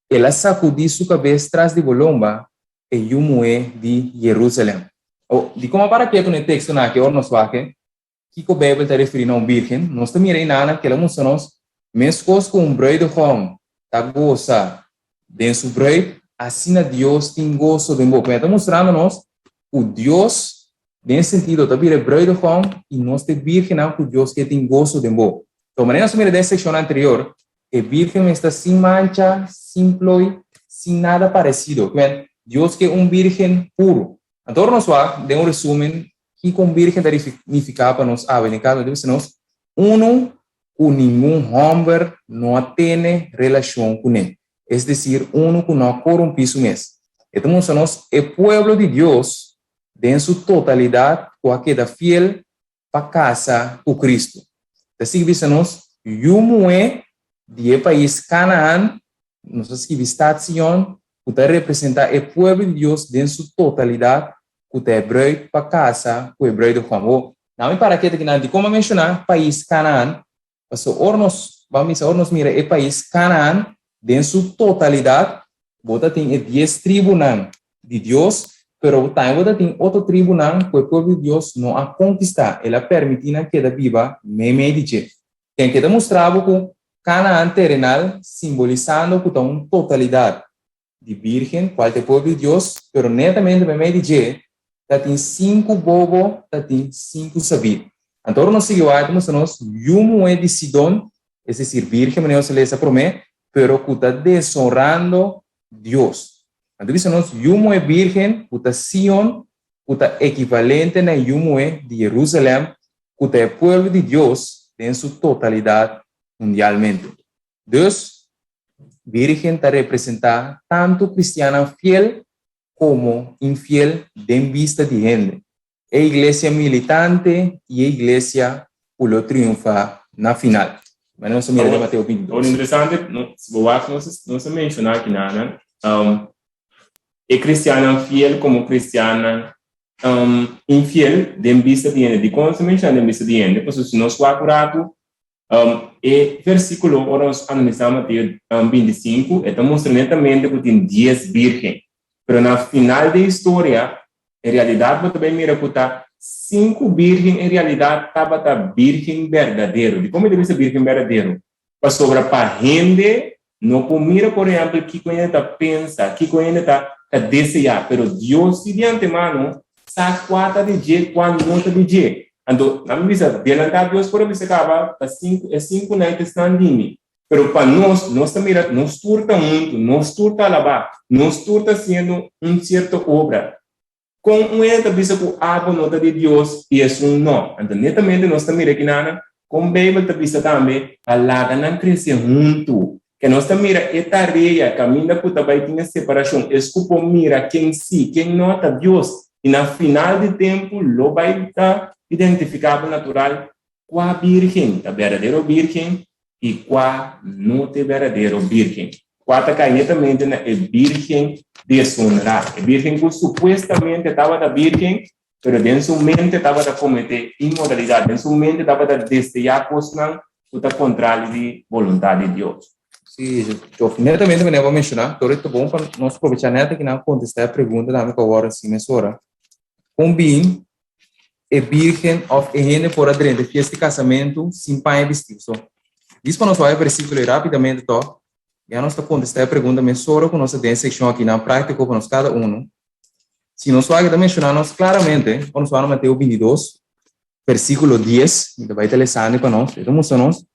El a sakudí su kabes tras di bo lomba e yu muhé di Jerusalèm. O, dikon a para ketu na e tekstonan aki ora nos wak kiko Beibel ta referí na un bírgen? Nos ta mira einanan ku el a mustra nos, meskos ku un bruidegom ta gosa den su bruid, asina Dios tin goso den bo. Pero e ta mustrando nos ku Dios, den e sentido, ta bira e bruidegom i nos ta e bírgennan ku Dios ke tin goso den bo. Anto, manera nos a mira den e sekshon anterior, E bírgen mester sin mancha, sin plooi, sin nada paresido. Kimen, Dios ke un bírgen puru. Anto ora nos wak, den un resumen, kiko un bírgen ta nifiká pa nos awe den kaso, dice nos, Unu ku ningun hòmber no a tene relashon kuné, es desir, unu ku no a korumpí su mes. E ta mustra nos e pueblo di Dios den su totalidat ku a keda fiel pa kasa ku Kristu. Ta sigui bisa nos, Yu muhé di e pais Kanaan, nos ta skibi stat Sion, ku ta representá e pueblo di Dios den su totalidat, ku ta e bruid pa kasa ku e bruidegom. Ho, nan mi para kete kinan, dikon mi a menshoná pais Kanaan? Pasobra ora nos, ban bisa, ora nos mira e pais Kanaan den su totalidat, bo ta tin e dies tribunan di Dios, pero tambe bo ta tin otro tribunan ku e pueblo di Dios no a konkistá, el a permití nan keda biba meimei di dje. Ken ke ta mustra bo ku Kanaan terenal simbolisando ku ta un totalidat di bírgen, kual ta e pueblo di Dios, pero netamente meimei di dje ta tin sinku bobo, ta tin sinku sabí. Anto ora nos sigui wak, e ta mustra nos yu muhé di Sidon, es desir, bírgen, manera nos a lesa promé, pero ku ta desonrando Dios. Anto bisa nos yu muhé bírgen ku ta Sion, ku ta ekivalente na e yu muhé di Jerusalèm, ku ta e pueblo di Dios den su totalidat mundialmente. Dus, bírgen ta representá tantu kristiannan fiel komo infiel den bista di hende, e iglesia militante i e iglesia ku lo triunfá na final. Manera nos a mira den Mateo 22. Awor interesante, si bo wak nos nos a menshoná akinanan, e kristiannan fiel komo kristiannan infiel den bista di hende. Dikon nos a menshoná den bista di hende? Pasobra si nos wak un ratu, E versíkulo, ora nos analisá Mateo 25, e ta mustra netamente ku tin dies bírgen. Pero na final di e historia, en realidat bo ta bai mira ku ta sinku bírgen en realidat tabata bírgen berdadero. Dikon mi ta bisa bírgen berdadero? Pasobra pa hende. no por mira, por ehèmpel, kiko hende ta pensa, kiko hende ta ta deseá, pero Dios si di antemano sa kua ta di dje, kua no ta di dje. Anto, nan mi bisa, delantá Dios por a bisa kaba, ta sinku, e sinkunan ta esnan di mi. Pero pa nos, nos ta mira, nos tur ta huntu, nos tur ta alabá, nos tur ta hasiendo un sierto obra. Kon un hende ta bisa ku abo no ta di Dios i esun no? Anto netamente nos ta mira kinanan kon Beibel ta bisa tambe pa laga nan krese huntu. Ke nos ta mira e tarea kaminda ku ta bai tin e separashon, es ku por mira ken si, ken no ta Dios. I na final di tempu lo bai ta identifikabel natural kua birgen ta berdadero birgen i kua no ta e berdadero birgen. Kua ta kai netamente na e birgen desonrá, e birgen ku supuestamente tabata birgen, pero den su mente tabata kometé inmoralidat, den su mente tabata deseá kosnan ku ta kontrali di boluntat di Dios. Sí, Jof, netamente manera bo a menshoná, tur e ta bon pa nos probechá nèt aki nan kontestá e pregunta tambe ku a wòrdu hasi mesora. Kon bin e bírgen òf e hende por a drenta e fiesta di kasamentu sin paña bistí? So, dis pa nos wak e versíkulo ei rápidamente tòg, ya nos ta kontestá e pregunta mesora ku nos ta den e sekshon aki nan práktiko pa nos kada unu. Si nos wak e ta menshoná nos klaramente, ora nos wak na Mateo bintidos, versíkulo dies, mi ta bai ta lesando pa nos, e ta mustra nos,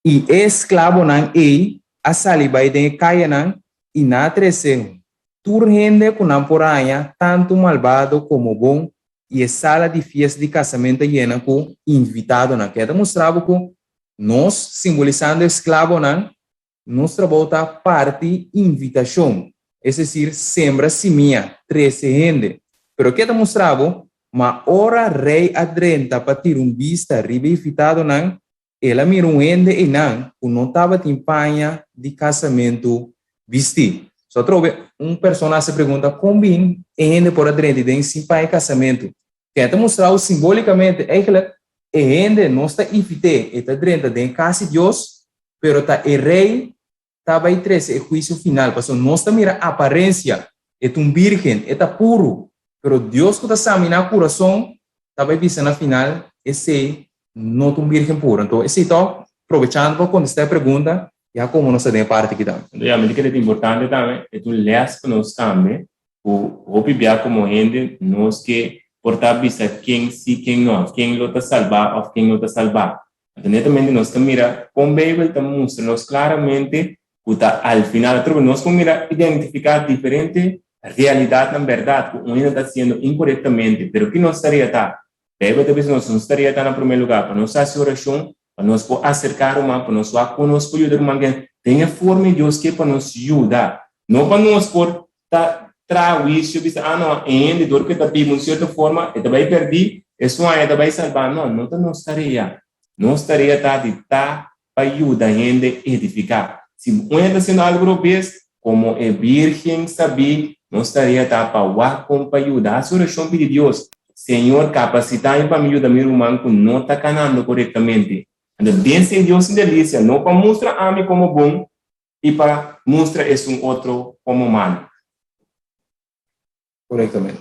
I e esklabonan ei a sali bai den e kayanan i nan a trese tur hende ku nan por haña, tantu malbado komo bon, i e sala di fiesta di kasamentu a yena ku invitadonan. Keda ta mustra bo ku nos, simbolisando esklabonan, nos trabou ta parti invitashon, es desir, sembra simia, trese hende. Pero ke ta mustra bo? Ma ora rei a drenta pa tira un bista riba e invitadonan, El a mira un hende einan ku no tabatin paña di kasamentu bistí. So atrobe un persona hasi pregunta, Kon bin e hende por a drenta den sin paña di kasamentu? Ken ta mustra simbolikamente, Eigentlik, e hende nos ta invit'é, e ta drenta den kas di Dios, pero ta e rei ta bai trese e huisio final, pasobra nos ta mira aparensia, e ta un bírgen, e ta puru, pero Dios ku ta saminá kurason ta bai bisa na final, esei no ta un bírgen puru. Anto esei ta probechando pa kontestá e pregunta, ya komo nos ta den e parti aki tambe. Anto ya, mi ta kere ta importante tambe, e ta un lès pa nos tambe, ku hopi bia komo hende nos ke por ta bisa ken si ken no, ken lo ta salbá òf ken no ta salbá. Anto netamente nos ta mira kon Beibel ta mustra nos klaramente ku ta al final atrobe nos por mira identifiká diferente realidatnan bèrdat ku un hende ta hasiendo inkorektamente, pero ki nos tarea ta? Beibel ta bisa nos, nos tarea ta na promé lugá pa nos hasi orashon, pa nos por aserká ruman, pa nos wak kon nos por yuda ruman den den e forma di Dios ke pa nos yuda, no pa nos por ta traha huisio bisa ah no e hende dor ku e ta biba un sierto forma e ta bai pèrdí esun aña e ta bai salbá no no ta nos tarea nos tarea ta di ta pa yuda hende edifiká si un hende ta hasiendo algu robes komo e bírgen sabí nos tarea ta pa wak kon pa yuda hasi orashon pidi Dios Señor kapasitá mi pa mi yuda mi ruman ku no ta kanando korektamente anto den esei Dios tin delisia no pa mustra ami komo bon i pa mustra esun otro komo malu. Korektamente.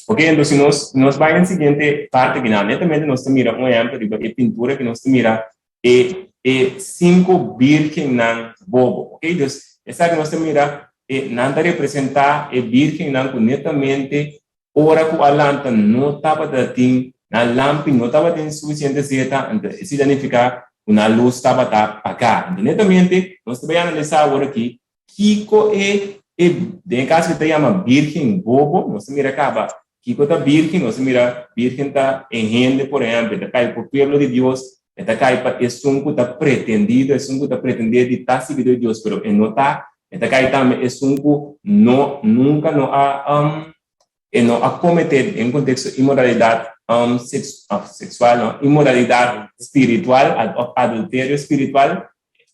Ok, enton si nos nos bai na siguiente parte aki nan, netamente nos ta mira un ehempel riba e pintura ku nos ta mira e e sinku birgennan bobo. Ok, dus esaki nos ta mira e nan ta representá e birgennan ku netamente ora ku a lanta no tabata tin nan lampi no tabatin sufisiente zeta, anto esei ta nifiká ku nan lus tabata pagá. Anto netamente nos ta bai analisá awor aki kiko e e den e kaso ku ta yama bírgen bobo, nos ta mira kaba kiko ta bírgen, nos ta mira bírgen ta e hende por ehèmpel ta kai pa pueblo di Dios, e ta kai pa esun ku ta pretendido, esun ku ta pretendé di ta siguidó di Dios pero e no ta, E ta kai tambe esun ku no nunka no a e no a kometé den konteksto inmoralidat seksual no, inmoralidat spiritual òf adulterio spiritual,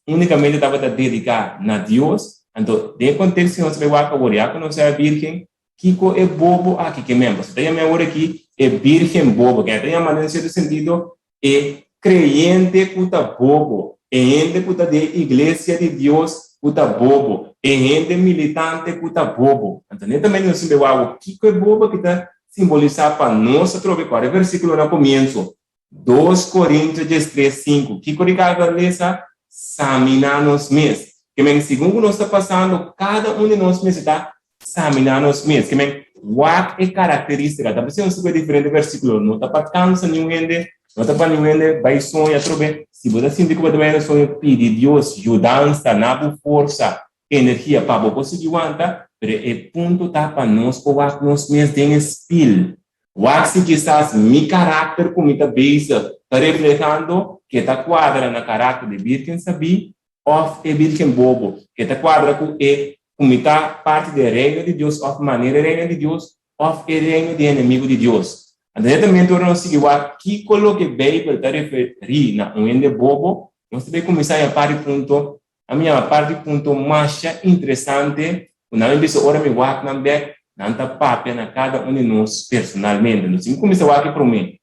únikamente tabata dediká na Dios. Anto den e konteksto nos ta bai wak awor, ya ku nos a bírgen, kiko e bobo aki ke men? Pasobra ta yama awor aki e bírgen bobo, ke ta yama den sierto sentido E creyente cu ta bobo, e hende cu ta den iglesia di Dios cu ta bobo, e hende militante cu ta bobo. Anto netamente nos tin wou kico e bobo aki ta simbolisa pa nos atrobe cua e versiculo na comienzo, Dos Corintio diestres sinku. Kico Ricardo a lesa? Samina nos mes. Ke men, segun ku nos ta pasando, kada un di nos mester ta saminá nos mes. Ke men, wak e karakterístika. Ta p'esei nos ta kue diferente versíkulo. No ta pa kansa niun hende, no ta pa niun hende bai soña atrobe. Si bo ta sinti ku bo ta bai na soño, pidi Dios yudansa, na bo forsa, energia pa bo por sigui wanta. Pero e punto ta pa nos por wak nos mes den e spil. Wak si kisas mi karakter ku mi ta bezig ta reflehando ke ta kuadra na karakter di Bírgen sabí òf e bírgen bobo, ke ta kuadra ku e ku mi ta parti di e reino di Dios òf manera e reino di Dios òf e reino di e enemigu di Dios. Anto netamente ora nos sigui wak kiko loke Beibel ta referí na un hende bobo, nos ta bai kuminsá haña par di punto, ami yama par di punto masha interesante ku nan mi bisa ora mi wak nan bèk, nan ta papia na kada un di nos personalmente. Nos tin ku kuminsá wak e promé.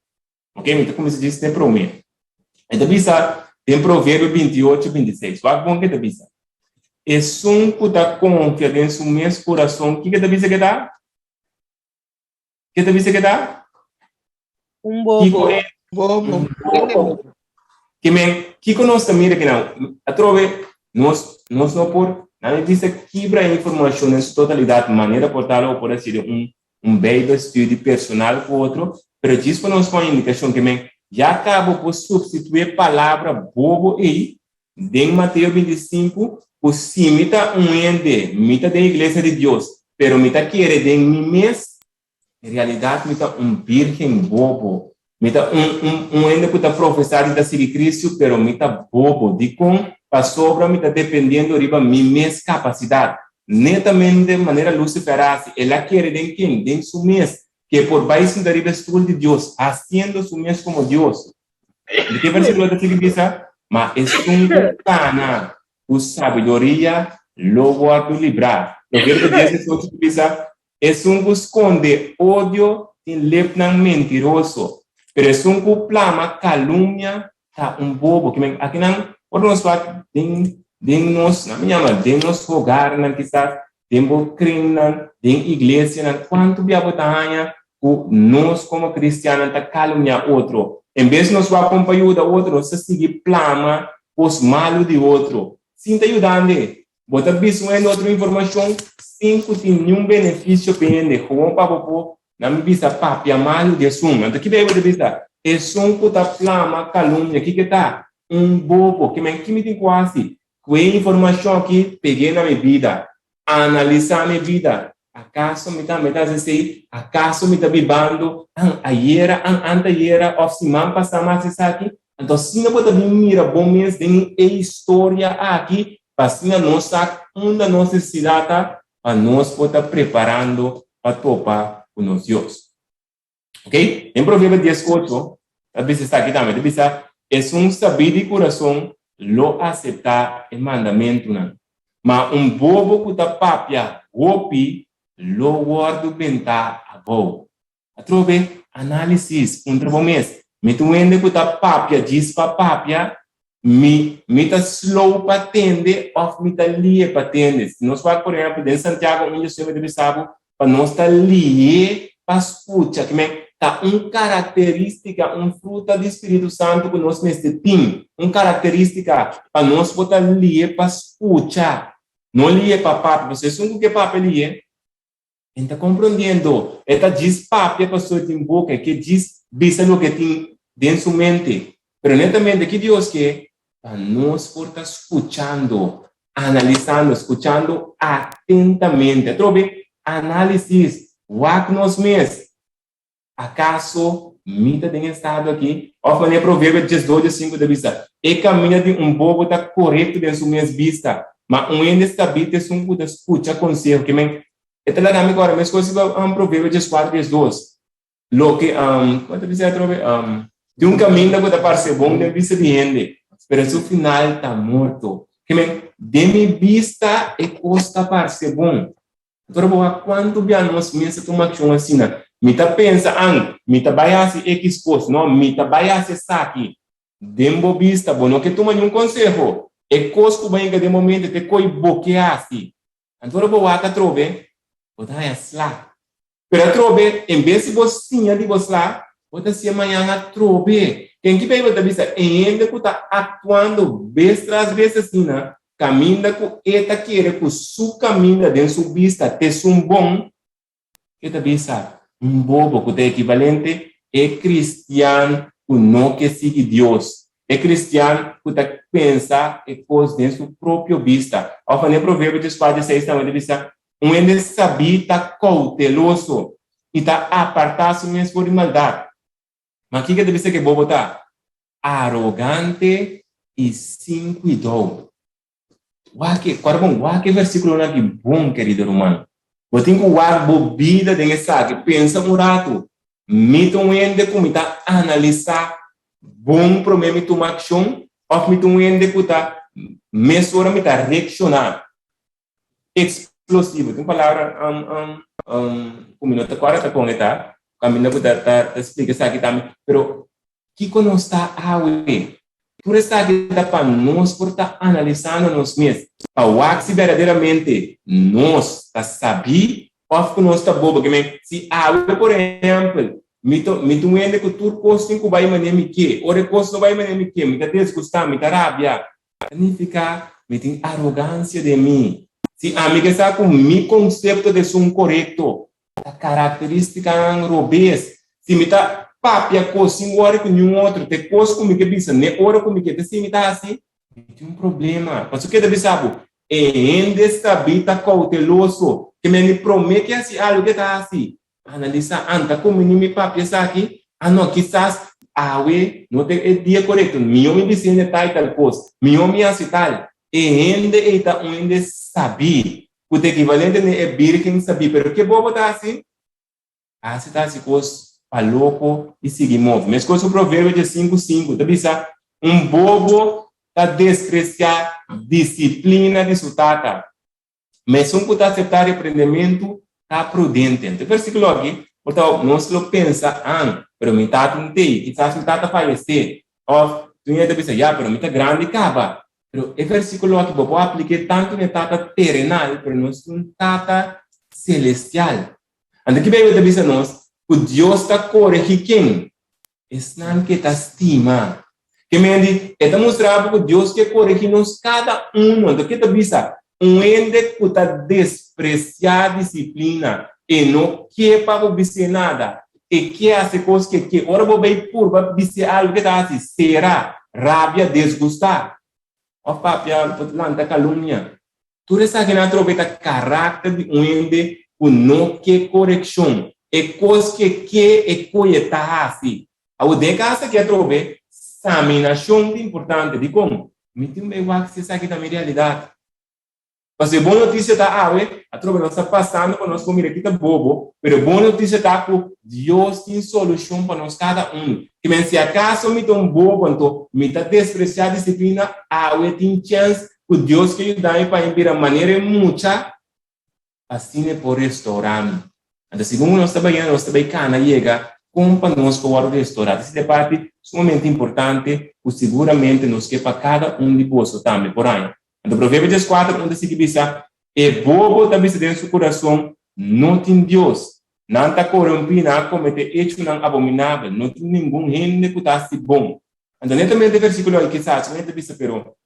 Ok, mi ta kuminsá djis den promé. E ta bisa den Proverbio 28, 26. Wak bon ke ta bisa. Esun ku ta konfia den su mes kurason, kiko e ta bisa ke ta? Ke ta bisa ke ta? Un bobo. Kiko e? Bobo. Bobo. Ke men, kiko nos ta mira kinan? Atrobe, nos, nos no por, nan e bisa kibra e informashon den su totalidat, manera por tal o por hasi den un un Bijbel studie personal ku otro, pero djis pa nos pon indikashon ke men ya kabo por supstituí e palabra bobo ei den Mateo 25 ku si mi ta un hende, mi ta den iglesia di Dios, pero mi ta kere den mi mes, en realidat mi ta un birgen bobo. Mi ta un un un hende ku ta profesá di ta sigui Kristu, pero mi ta bobo. Dikon? Pasobra mi ta dependiendo riba mi mes kapasidat. Netamente manera Lucifer a hasi, el a kere den ken? Den su mes, ke por bai sinta riba e stul di Dios, hasiendo su mes komo Dios. Di ke versíkulo ta sigui bisa? Ma esun ku kana ku sabiduria lo wòrdu librá. Proverbio 18 ta bisa, Esun ku skonde odio tin lepnan mentiroso, pero esun ku plama kalumnia ta un bobo. Kimen akinan ora nos wak den den nos, nan mi yama den nos hogarnan kisas, den bo kringnan, den iglesianan, kuantu bia bo ta haña ku nos komo kristiannan ta kalumnia otro? En bes nos wak kon pa yuda otro, nos ta sigui plama kos malu di otro sin ta yudande. Bo ta bisa un hende otro informashon sin ku tin niun benefisio pa e hende, gewoon pa bo por nan bisa papia malu di esun. Anto ki Beibel ta bisa? Esun ku ta plama kalumnia, kiko e ta? Un bobo. Ke men, ki mi tin ku hasi ku e informashon aki? Peg'é na mi bida, analisá mi bida. Akaso mi tambe ta hasi esei? Akaso mi ta bibando an ayera, an antayera òf siman pasá mi a hasi esaki? Anto asina bo ta bin mira bo mes den e historia aki pa asina nos sa unda nos nesesidat ta pa nos por ta preparando pa topa ku nos Dios. Ok, den Proverbio 18 ta bisa esaki tambe, ta bisa, Esun sabí di kurason lo aseptá e mandamentunan, ma un bobo ku ta papia hopi lo wòrdu bentá abou. Atrobe, análisis, puntra bo mes, Mi ta un hende ku ta papia djis pa papia? Mi mi ta slow pa tende òf mi ta lie pa tende? Si nos wak, por ehèmpel, den Santiago un Yosef ta bisa bo pa nos ta lie pa skucha, ki men ta un karakterístika, un fruta di Spiritu Santu ku nos mester tin, un karakterístika pa nos por ta lie pa skucha, no lie pa papia, pasobra esun ku ke papia lie, E ta komprondiendo. E ta djis papia pasobra e tin boka, e ke djis bisa loke e tin den su mente. Pero netamente ki Dios ke? Pa nos por ta skuchando, analisando, skuchando atentamente. Atrobe, análisis, wak nos mes. Akaso mi ta den e estado aki? Òf manera Proverbio 18, 5 ta bisa, E kaminda di un bobo ta korekto den su mes bista, ma un hende sabí ta esun ku ta skucha konseho. Ke men, e ta laga mi kòrda meskos riba Proverbio 14, 12, loke, kua ta bisa atrobe? Tin un kaminda ku ta parse bon den bista di hende, pero su final ta morto. Ke men, den mi bista e kos ta parse bon. Pero bo wak kuantu bia nos mes ta tuma akshon asina. Mi ta pensa, An, mi ta bai hasi ekis kos. No, mi ta bai hasi esaki. Den bo bista, bo no ke tuma niun konseho. E kos ku bo hinka den bo mente ta e koi bo ke hasi. Anto ora bo wak atrobe, bo ta haña sla. Pero atrobe, en bes di bo siña di bo sla, bo ta siña mañan atrobe. Ken ki Beibel ta bisa? E hende ku ta aktuando bes tras bes asina. Kaminda ku e ta kere ku su kaminda den su bista t'esun bon, e ta bisa, Un bobo ku ta ekivalente e kristian ku no ke sigui Dios, e kristian ku ta pensa e kos den su propio bista. Òf manera Proverbio dieskuater seis tambe ta bisa, Un hende sabí ta kouteloso i ta apartá su mes for di maldat. Ma kiko ta bisa ku e bobo ta? Arogante i sin kuidou. Wak e, kòrda bon, wak e versíkulonan aki bon, kerido ruman. Bo tin ku wak bo bida den esaki. Pensa un ratu, Mi ta un hende ku mi ta analisá bon promé mi tuma akshon òf mi ta un hende ku ta mesora mi ta reakshoná? Eksplosivo, tin un palabra ku mi no ta kòrda ta kon e ta, kaminda ku ta ta splika esaki tambe, pero kiko nos ta awe? Tur esaki ta pa nos por ta analisando nos mes, pa wak si berdaderamente nos ta sabí òf ku nos ta bobo. Ke men, si awe por ehèmpel mi ta mi ta un hende ku tur kos tin ku bai manera mi ke, ora e kos no bai manera mi ke, mi ta disgustá, mi ta rabia, Ta nifiká mi tin arogansia den mi. Si ami ke sa ku mi konsepto ta esun korekto, ta karakterístikanan robes. Si mi ta papia kos sin wòri ku niun otro, ta e kos ku mi ke bisa n'e ora ku mi ke ta si mi ta hasi, mi tin un problema. Pasobra ke ta bisa bo? E hende sabí ta kouteloso. Ke men di promé ke hasi algu ke ta hasi, Analisá, Anta ku mi ni mi papia esaki? Ah no, kisas awe no ta e dia korekto. Mihó mi bisa hende tal i tal kos. Mihó mi hasi tal. E hende ei ta un hende sabí, ku ta ekivalente na e bírgen sabí. Pero ke bobo ta hasi? Hasi ta hasi kos pa loko i sigui move. Meskos ku Proverbio diesinku sinku ta bisa, Un bobo ta despresiá disiplina di su tata. Ma esun ku ta aseptá reprendementu ta prudente. Anto e versíkulo aki por ta nos lo pensa, An, pero mi tata no t'ei, kisas mi tata fayesé. Òf, tin hende ta bisa, Ya, pero mi ta grandi kaba. Pero e versíkulo aki bo por aplik'é tantu na e tata terenal, pero nos tin un Tata selestial. Anto ki Beibel ta bisa nos? Ku Dios ta koregí ken? Esnan ke ta stima. Ke men di, e ta mustra bo ku Dios ke koregi nos kada uno. Anto ke ta bisa? Un hende ku ta despresiá disiplina, e no ke pa bo bis'é nada. E ke hasi kos ke ke. Ora bo bai purba bis'é algu, ke ta hasi? Sera, rabia, desgustá. Òf papia, bo ta lanta kalumnia. Tur esakinan atrobe ta karakter di un hende ku no ke korekshon. E kos ke ke e koe ta hasi. Awor den e kas aki atrobe saminashon ta importante. Dikon? Mi tin bai wak si esaki ta mi realidat. Pasobra e bon notisia ta awe, atrobe nos ta pasando pa nos por mira ki ta bobo, pero e bon notisia ta ku Dios tin solushon pa nos kada un. Ke men si akaso mi ta un bobo anto mi ta despresiá disiplina, awe tin chèns Ku Dios ke yuda mi pa mi bira manera e mucha, asina e por restourá mi. Anto segun ku nos ta bayendo, nos ta bai kana yega kon pa nos por wòrdu restourá. Esei ta e parti sumamente importante ku siguramente nos ke pa kada un di boso tambe por haña. Anto Proverbio dieskuater un ta sigui bisa, E bobo ta bisa den su kurason, No tin Dios. Nan ta korumpí, nan a kometé echonan abominabel, no tin ningun hende ku ta hasi bon. Anto netamente e versíkulo aki kisas un hende ta bisa, Pero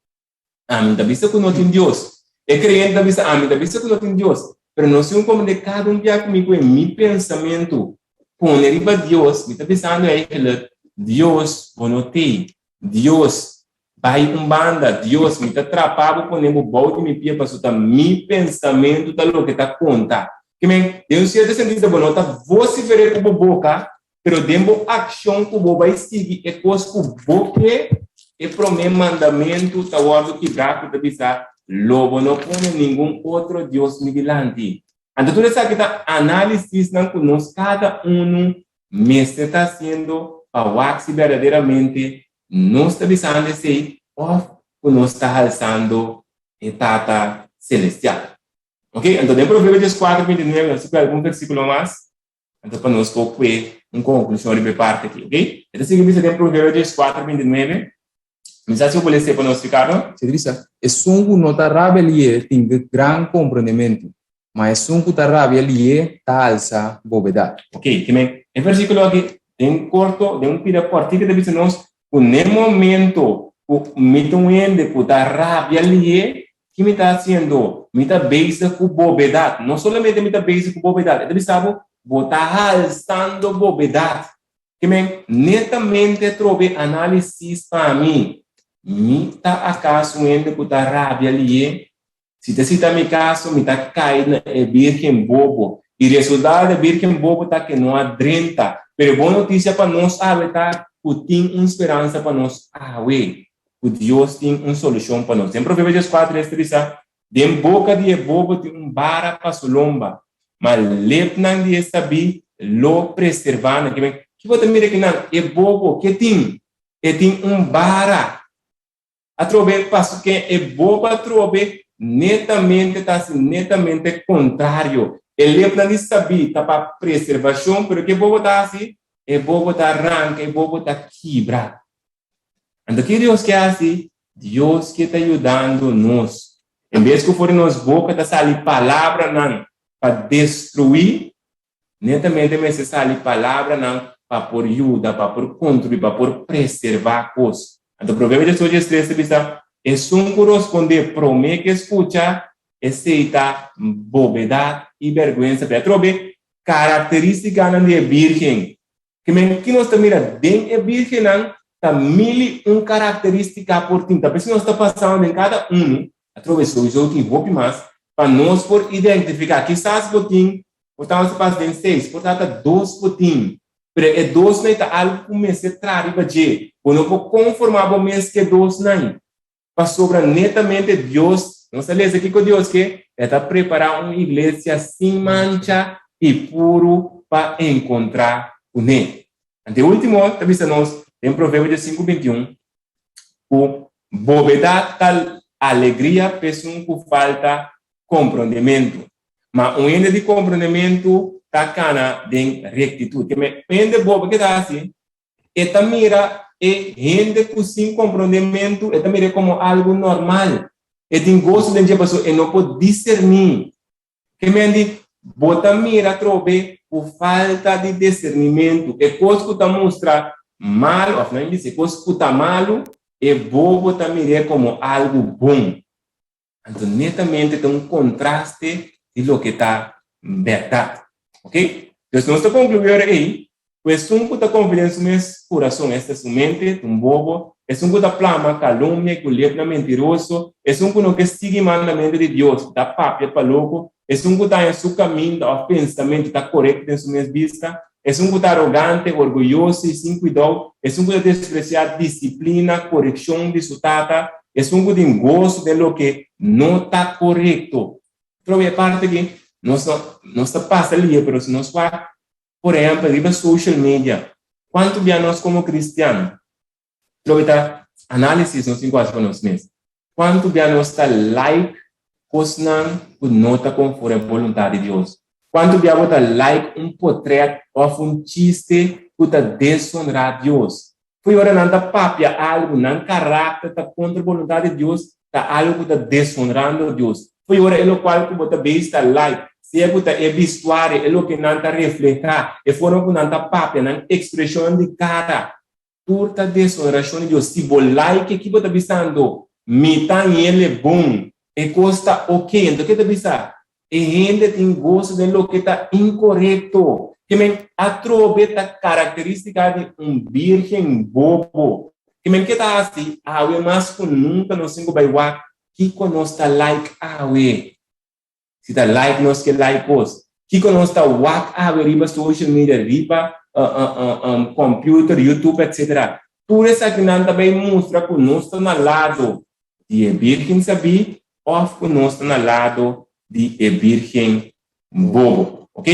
Ami ta bisa ku no tin Dios. E kreyente ta bisa, Ami ta bisa ku no tin Dios. Pero no si un komprendé kada un bia ku mi ku e mi pensamentu pone riba Dios, mi ta bisando eigenlijk, Dios, bo no t'ei. Dios, bai un banda. Dios, mi ta trapa bo pone bo bou di mi pia pasobra ta mi pensamentu ta loke ta konta. Ke men, den un sierto sentido bo no ta vosifer'é ku bo boka, Pero den bo akshon ku bo bai sigui e kos ku bo ke, e promé mandamentu ta wòrdu kibrá ku ta bisa, Lo bo no pone ningun otro dios mi dilanti. Anto tur esaki ta análisisnan ku nos kada unu mester ta hasiendo pa wak si berdaderamente nos ta bisando esei òf ku nos ta halsando e Tata Selestial. Oke, anto den Proverbio dieskuater, bintinuebe nos ta pega algun versíkulo mas. Anto pa nos por pue un konklushon riba e parti aki, ok? E ta sigui bisa den Proverbio dieskuater, bintinuebe. Mi sa si bo por lesa pa nos, Ricardo. Si ta bisa, Esun ku no ta rabia lié tin gran komprendementu, ma esun ku ta rabia lié ta alsa bobedat. Ok, ke men e versíkulo aki den korto, den un pida kòrtiku ta bisa nos ku n'e momento ku mi ta un hende ku ta rabia lié, Ki mi ta hasiendo? Mi ta bezig ku bobedat. No solamente mi ta bezig ku bobedat, e ta bisa bo, bo ta halsando bobedat. Ke men netamente trobe análisis pa mi. Mi ta akaso un hende ku ta rabia lié? Si ta si ta mi kaso, mi ta kai na e bírgen bobo. I resultado di e bírgen bobo ta ke no a drenta. Pero e bon notisia pa nos awe ta ku tin un speransa pa nos awe, ku Dios tin un solushon pa nos. Den Proverbios dieskuater es ta bisa, Den boka di e bobo tin un bara pa su lomba, ma lepnan di e sabí lo preservá nan. Ki bo ta mira kinan? E bobo, ke tin? E tin un bara. Atrobe paso ken e bobo atrobe netamente ta hasi netamente kontrario. E lepnan di sabí ta pa preservashon, pero ke bobo ta hasi? E bobo ta ranka, e bobo ta kibra. Anto ke Dios ke hasi? Dios ke ta yudando nos. En bes ku for di nos boka ta sali palabranan pa destruí, Netamente mester sali palabranan pa por yuda, pa por kontribuí, pa por preservá kos. Anto Proverbio diesocho diestres ta bisa, Esun ku rospondé promé ku e skucha, esei ta bobedat i bèrgwensa. Pero atrobe, karakterístikanan di e bírgen. Ke men ki nos ta mira den e bírgennan ta mil i un karakterístika por tin. Ta p'esei nos ta pasando den kada unu, atrobe souiso tin hopi mas, pa nos por identifiká. Kisas bo tin Por ta nos ta pas den seis, por ta ta dos bo tin. Pero e dosnan ei ta algu ku mester traha riba dje. Bo no por konformá bo mes ku e dosnan. Pasobra netamente Dios, nos ta lesa kiko Dios ke, E ta prepará un iglesia sin mancha i puru pa enkontrá kuné. Anto e último ta bisa nos den Proverbio sinku bintiun ku bobedat ta alegria p'esun ku falta komprondementu. Ma un hende di komprondementu ta kana den rektitut. Ke men hende bobo ke ta hasi? E ta mira e hende ku sin komprondementu, e ta mir'é komo algu normal. E tin goso den dje pasobra e no por diserní. Ke men di, bo ta mira atrobe ku falta di disernimentu. E kos ku ta mustra malu, òf nan bisa e kos ku ta malu, e bobo ta mir'é komo algu bon. Anto netamente ta un kontraste di loke ta bèrdat. Ok? Dus nos ta konkluí ora ei ku esun ku ta konfia den su mes kurason, esta su mente, ta un bobo, esun ku ta plama kalumnia i ku lepnan mentiroso, esun ku no ke sigui mandamentu di Dios, ta papia pa loko, esun ku ta haña su kaminda òf pensamentu ta korekto den su mes bista, esun ku ta arogante, orguyoso i sin kuidou, esun ku ta despresiá disiplina, korekshon di su tata, Esun ku tin goso den loke no ta korekto. Trobe e parti aki, nos no nos ta pasa lia, pero si nos wak, por ehèmpel, riba social media, kuantu bia nos komo kristian trobe ta análisis nos tin ku hasi pa nos mes? Kuantu bia nos ta like kosnan ku no ta konforme boluntat di Dios? Kuantu bia bo ta like un potrèt òf un chiste ku ta desonrá Dios? Fo'i ora nan ta papia algu, nan karakter ta kontra boluntat di Dios, ta algu ku ta deshonrando Dios. Fo'i ora e lokual ku bo ta beis ta like, sea ku ta e bistuario, e loke nan ta reflehá, e forma ku nan ta papia, nan ekspreshonnan di kara, tur ta deshonrashon di Dios. Si bo like, ki bo ta bisando? Mi ta hende bon, e kos ta oke. Anto ke ta bisa? E hende tin goso den loke ta inkorekto. Ke men atrobe ta karakterístika di un bírgen bobo. Ke men ke ta hasi awe mas ku nunka nos tin ku bai wak kiko nos ta like awe. Si ta like nos ke like kos. Kiko nos ta wak awe riba social media, riba computer, YouTube etc. Tur esakinan ta bai mustra ku nos ta na lado di e bírgen sabí òf ku nos ta na lado di e bírgen bobo. Ok?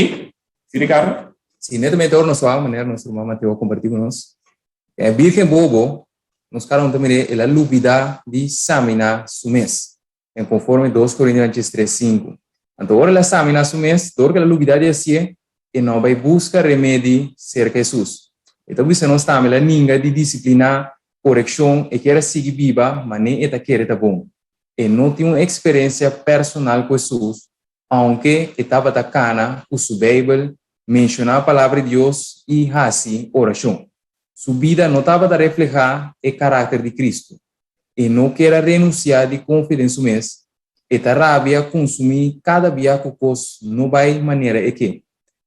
Sí, Ricardo? Sí, netamente ora nos wak manera nos ruman Mateo a kompartí ku nos, e bírgen bobo, nos kada un ta mir'é, el a lubidá di saminá su mes, en konforme dos Korintionan diestres sinku. Anto ora el a saminá su mes, dor ku el a lubidá di hasié, e no a bai buska remedi serka Hesus. E ta bisa nos tambe el a ninga di disipliná Korekshon, e kier a sigui biba manera e ta kere ta bon. E no tin un eksperensia personal ku Hesus, ounke e tabata kana ku su Beibel, menshoná Palabra di Dios i hasi orashon. Su bida no tabata reflehá e karakter di Kristu. E no kier a renunsiá di konfia den su mes. E ta rabia kunsumí kada bia ku kos no bai manera e ke.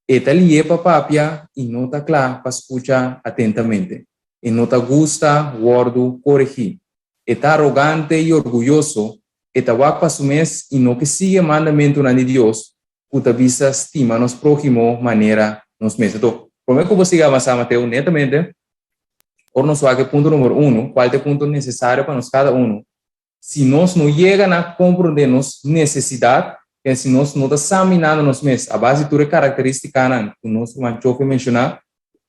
E ta lié pa papia i no ta kla pa skucha atentamente. E no ta gusta wòrdu koregí. E ta arogante i orguyoso, e ta wak pa su mes i no ke sigui e mandamentunan di Dios ku ta bisa stima nos próhimo manera nos mes. Anto, promé ku bo sigui avansá, Mateo, netamente, ora nos wak e punto numero uno, kual ta e punto nesesario pa nos kada uno, Si nos no yega na komprondé nos nesesidat, en si nos no ta saminando nos mes a base di tur e karakterístikanan ku nos ruman Chofe menshoná,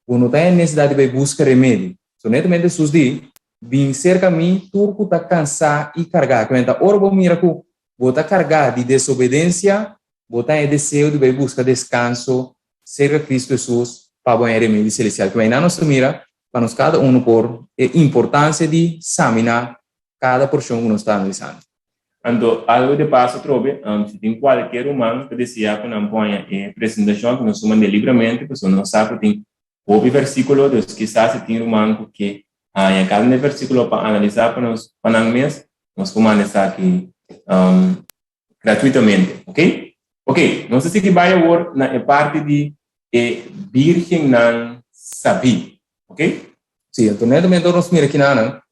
bo no ta haña nesesidat di bai buska remedi. So netamente Hesus di, Bin serka mi tur ku ta kansá i kargá. Kimen ta ora bo mira ku bo ta kargá di desobedensia, bo ta haña e deseo di bai buska deskanso serka Kristu Hesus pa bo haña remedi selestial. Kimen einan nos ta mira pa nos kada unu por e importansia di saminá kada porshon ku nos ta analisando. Anto, algu di paso atrobe, si tin kualke ruman ta deseá ku nan por haña e presentashon ku nos ta manda libramente, pasobra nos sa ku tin hopi versíkulo, dus kisas si tin ruman ku ke haña kada un di e versíkulo pa analisá pa nos, pa nan mes, nos por manda esaki gratuitamente, ok? Ok, nos ta sigui bai awor na e parti di e bírgennan sabí, ok? Sí, anto netamente ora nos mira kinanan,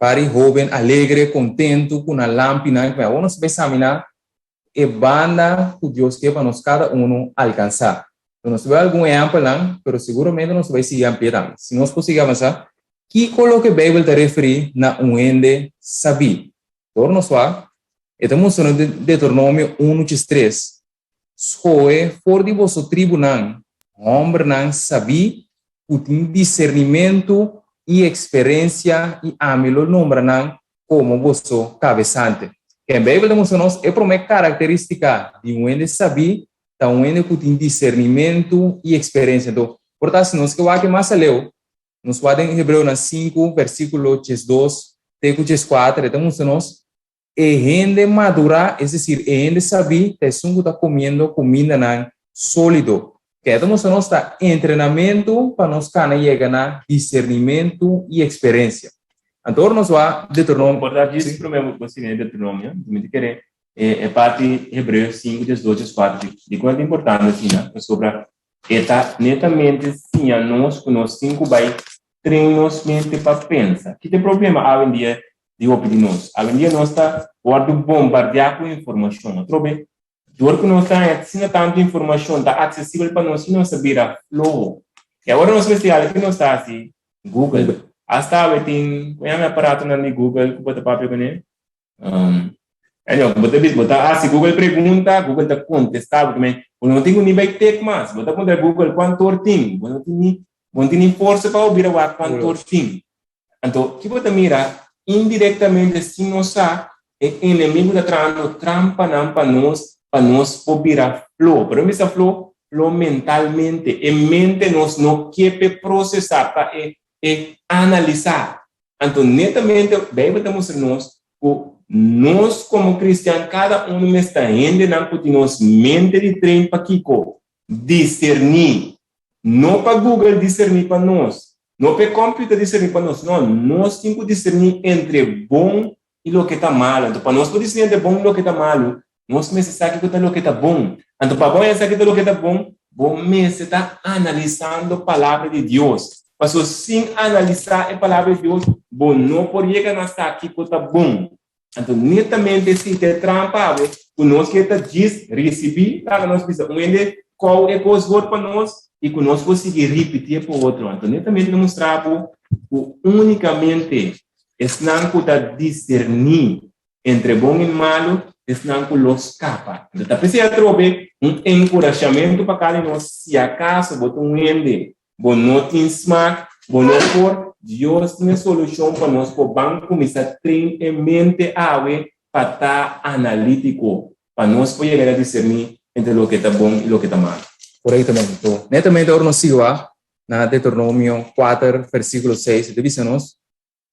Pari hoben alegre, kontentu ku nan lampinan ku awor nos ta bai saminá e banda ku Dios ke pa nos kada unu alkansá. Nos ta bai algun ehèmpelnan, pero seguramente nos ta bai sigui amplia tambe. Si nos por sigui avansá, kiko loke Beibel ta referí na un hende sabí? Dor nos wak, e ta mustra nos den Deuteronomio unu chis tres, Skohe for di boso tribunan hòmbernan sabí ku tin disernimentu i eksperensia i ami lo nombra nan komo boso kabesante. Ken Beibel ta mustra nos e promé karakterístika di un hende sabí ta un hende ku tin disernimentu i eksperensia. Anto, por ta si nos ke wak mas aleu, nos wak den Hebreonan sinku, versíkulo diesdos te ku dieskuater, e ta mustra nos E hende madurá, es desir, e hende sabí, ta esun ku ta komiendo kumindanan sólido. Ke ta mustra nos ta entrenamentu pa nos kana yega na disernimentu i eksperensia. Anto ora nos wak Deuteronomio. Por ta djis promé bo sigui na Deuteronomio, mi ta kere e parti Hebreo sinku diesdos dieskuater dikon e ta importante asina? Pasobra e ta netamente siña nos ku nos tin ku bai train nos mente pa pensa. Ki ta e problema awendia di hopi di nos? Awendia nos ta wòrdu bombardiá ku informashon. Atrobe, dor ku nos ta haña asina tantu informashon ta aksesibel pa nos i nos ta bira floho. I awor nos mester algu ki nos ta hasi, Google. Asta awe tin, ku yama e aparatonan di Google ku bo ta papia kuné? Anyway, bo ta bisa, bo ta hasi Google pregunta, Google ta kontestá bo tambe. Bo no tin ku ni bai tek mas. Bo ta puntra Google kuantu or tin. Bo no tin ni, bo no tin ni forsa pa bo bira wak kuantu or tin. Anto, ki bo ta mira? Indirektamente, sin nos sa, e enemigu ta trahando trampanan pa nos, pa nos por bira flo. Pero mi bisa flo, flo mentalmente. E mente nos no ke p'e prosesá, pa e e analisá. Anto netamente Beibel ta mustra nos ku nos komo kristian kada unu mes ta hendenan ku tin nos mente di train pa kiko? Diserní. No pa Google diserní pa nos, no pa e kòmpiuter diserní pa nos, no, nos tin ku diserní entre bon i loke ta malu. Anto pa nos por diserní entre bon i loke ta malu, nos mester sa kiko ta loke ta bon. Anto pa bo haña sa kiko ta loke ta bon, bo mester ta analisando Palabra di Dios. Pasobra sin analisá e Palabra di Dios, bo no por yega na sa kiko ta bon. Anto netamente si ta e trampa awe ku nos ke ta djis risibí, laga nos bisa un hende kou e kos word pa nos i ku nos por sigui ripitié pa otro. Anto netamente ta mustra bo ku únikamente esnan ku ta diserní entre bon i malu, esnan ku lo skapa. Anto ta p'esei atrobe un enkurashamentu pa kada di nos, si akaso bo ta un hende Bo no tin smak, bo no por, Dios tin e solushon pa nos por ban kuminsá train e mente awe pa ta analítiko, pa nos por yega na diserní entre loke ta bon i loke ta malu. Korektamente. Netamente ora nos sigui wak na Deuteronomio kuater versíkulo seis e ta bisa nos,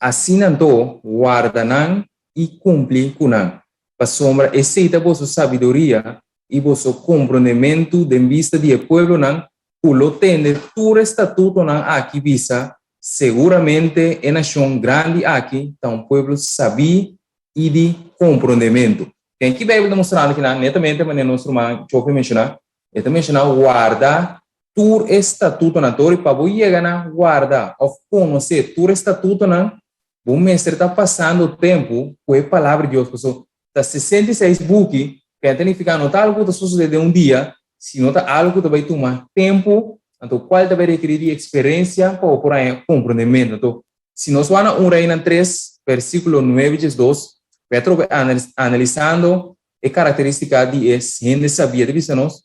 Asina anto, warda nan i kumpli ku nan, pasobra esei ta boso sabiduria i boso komprondementu den bista di e pueblonan ku lo tende tur e statutonan aki bisa, Seguramente e nashon grandi aki ta un pueblo sabí i di komprondementu. Ken ki Beibel ta mustrando kinan? Netamente manera nos ruman Chofi menshoná, e ta menshoná warda tur e statutonan. Tori pa bo yega na warda òf konosé tur e statutonan, bo mester ta pasando tempu ku e Palabra di Dios. Pasobra ta 66 buki, ku ta nifiká no ta algu ku ta sosodé den un dia, sino ta algu ku ta bai tuma tempu, anto kual ta bai rekerí di eksperensia pa bo por haña komprondementu. Anto, si nos wak na 1 Reinan 3, versíkulo 9 diesdos, Petro bai analisando e karakterístika di e hende sabí, e ta bisa nos,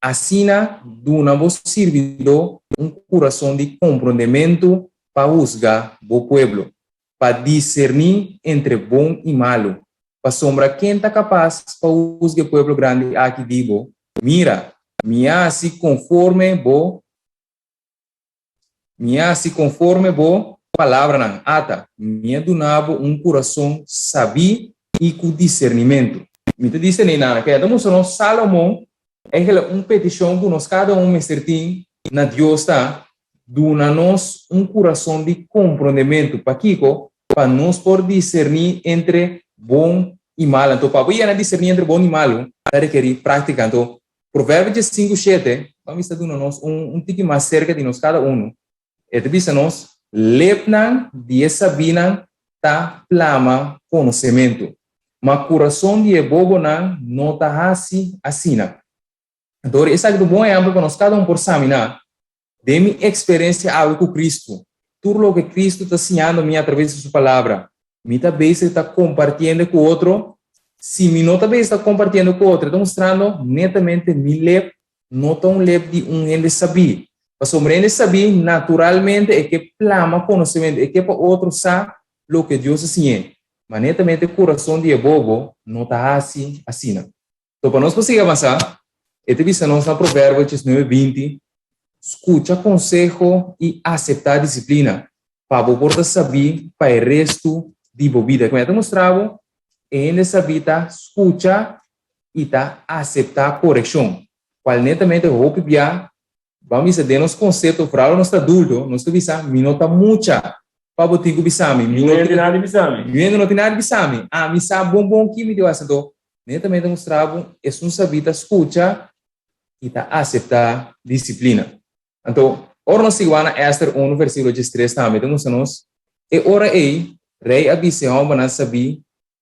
Asina duna bo sirbidó un kurason di komprondementu pa husga bo pueblo, pa diserní entre bon i malu. Pasobra ken ta kapas pa husga e pueblo grandi aki di bo? Mira, mi a hasi konforme bo Mi a hasi konforme bo palabranan. Ata, mi a duna bo un kurason sabí i ku disernimentu. Mi ta diserní nan. Keda ta mustra nos Salomon eigenlijk un petishon ku nos kada un mester tin na Dios ta, Duna nos un kurason di komprondementu. Pakiko? Pa nos por diserní entre bon i mal. Anto, pa bo yena diserní entre bon i malu, ta rekerí práktika. Anto, Proverbio diesinku shete, ban bisa duna nos un un tiki mas serka di nos kada unu. E ta bisa nos, Lepnan di e sabínan ta plama konosementu, ma kurason di e bobonan no ta hasi asina. Anto, esaki ta un bon ehèmpel pa nos kada un por saminá Den mi eksperensia awe ku Kristu, tur loke Kristu ta siñando mi atraves di Su Palabra, mi ta bezig ta kompartiendo ku otro? Si mi no ta bezig ta kompartiendo ku otro, e ta mustrando netamente mi lep no ta un lep di un hende sabí. Pasobra un hende sabí naturalmente e ke plama konosementu, e ke pa otro sa loke Dios a siñ'é. Ma netamente kurason di e bobo no ta hasi asina. So pa nos por sigui avansá, e ta bisa nos na Proverbio 19, 20, Skucha konseho i aseptá disiplina, pa bo por ta sabí pa e restu di bo bida. Kua ta mustra bo e hende sabí ta skucha i ta aseptá korekshon, kual netamente hopi bia Ban bisa den nos konsepto, foral ora nos ta adulto, nos ta bisa, mi no ta mucha pa bo tin ku bisa mi. Mi no tin nada di bisa mi. Mi no tin nada di bisa mi. Ami sa bon bon ki mi di hasi. Anto, netamente ta mustra bo esun sabí ta skucha i ta aseptá disiplina. Anto, ora nos sigui wak na Ester unu versíkulo diestres tambe ta mustra nos, e ora ei rei a bisa e hòmbernan sabí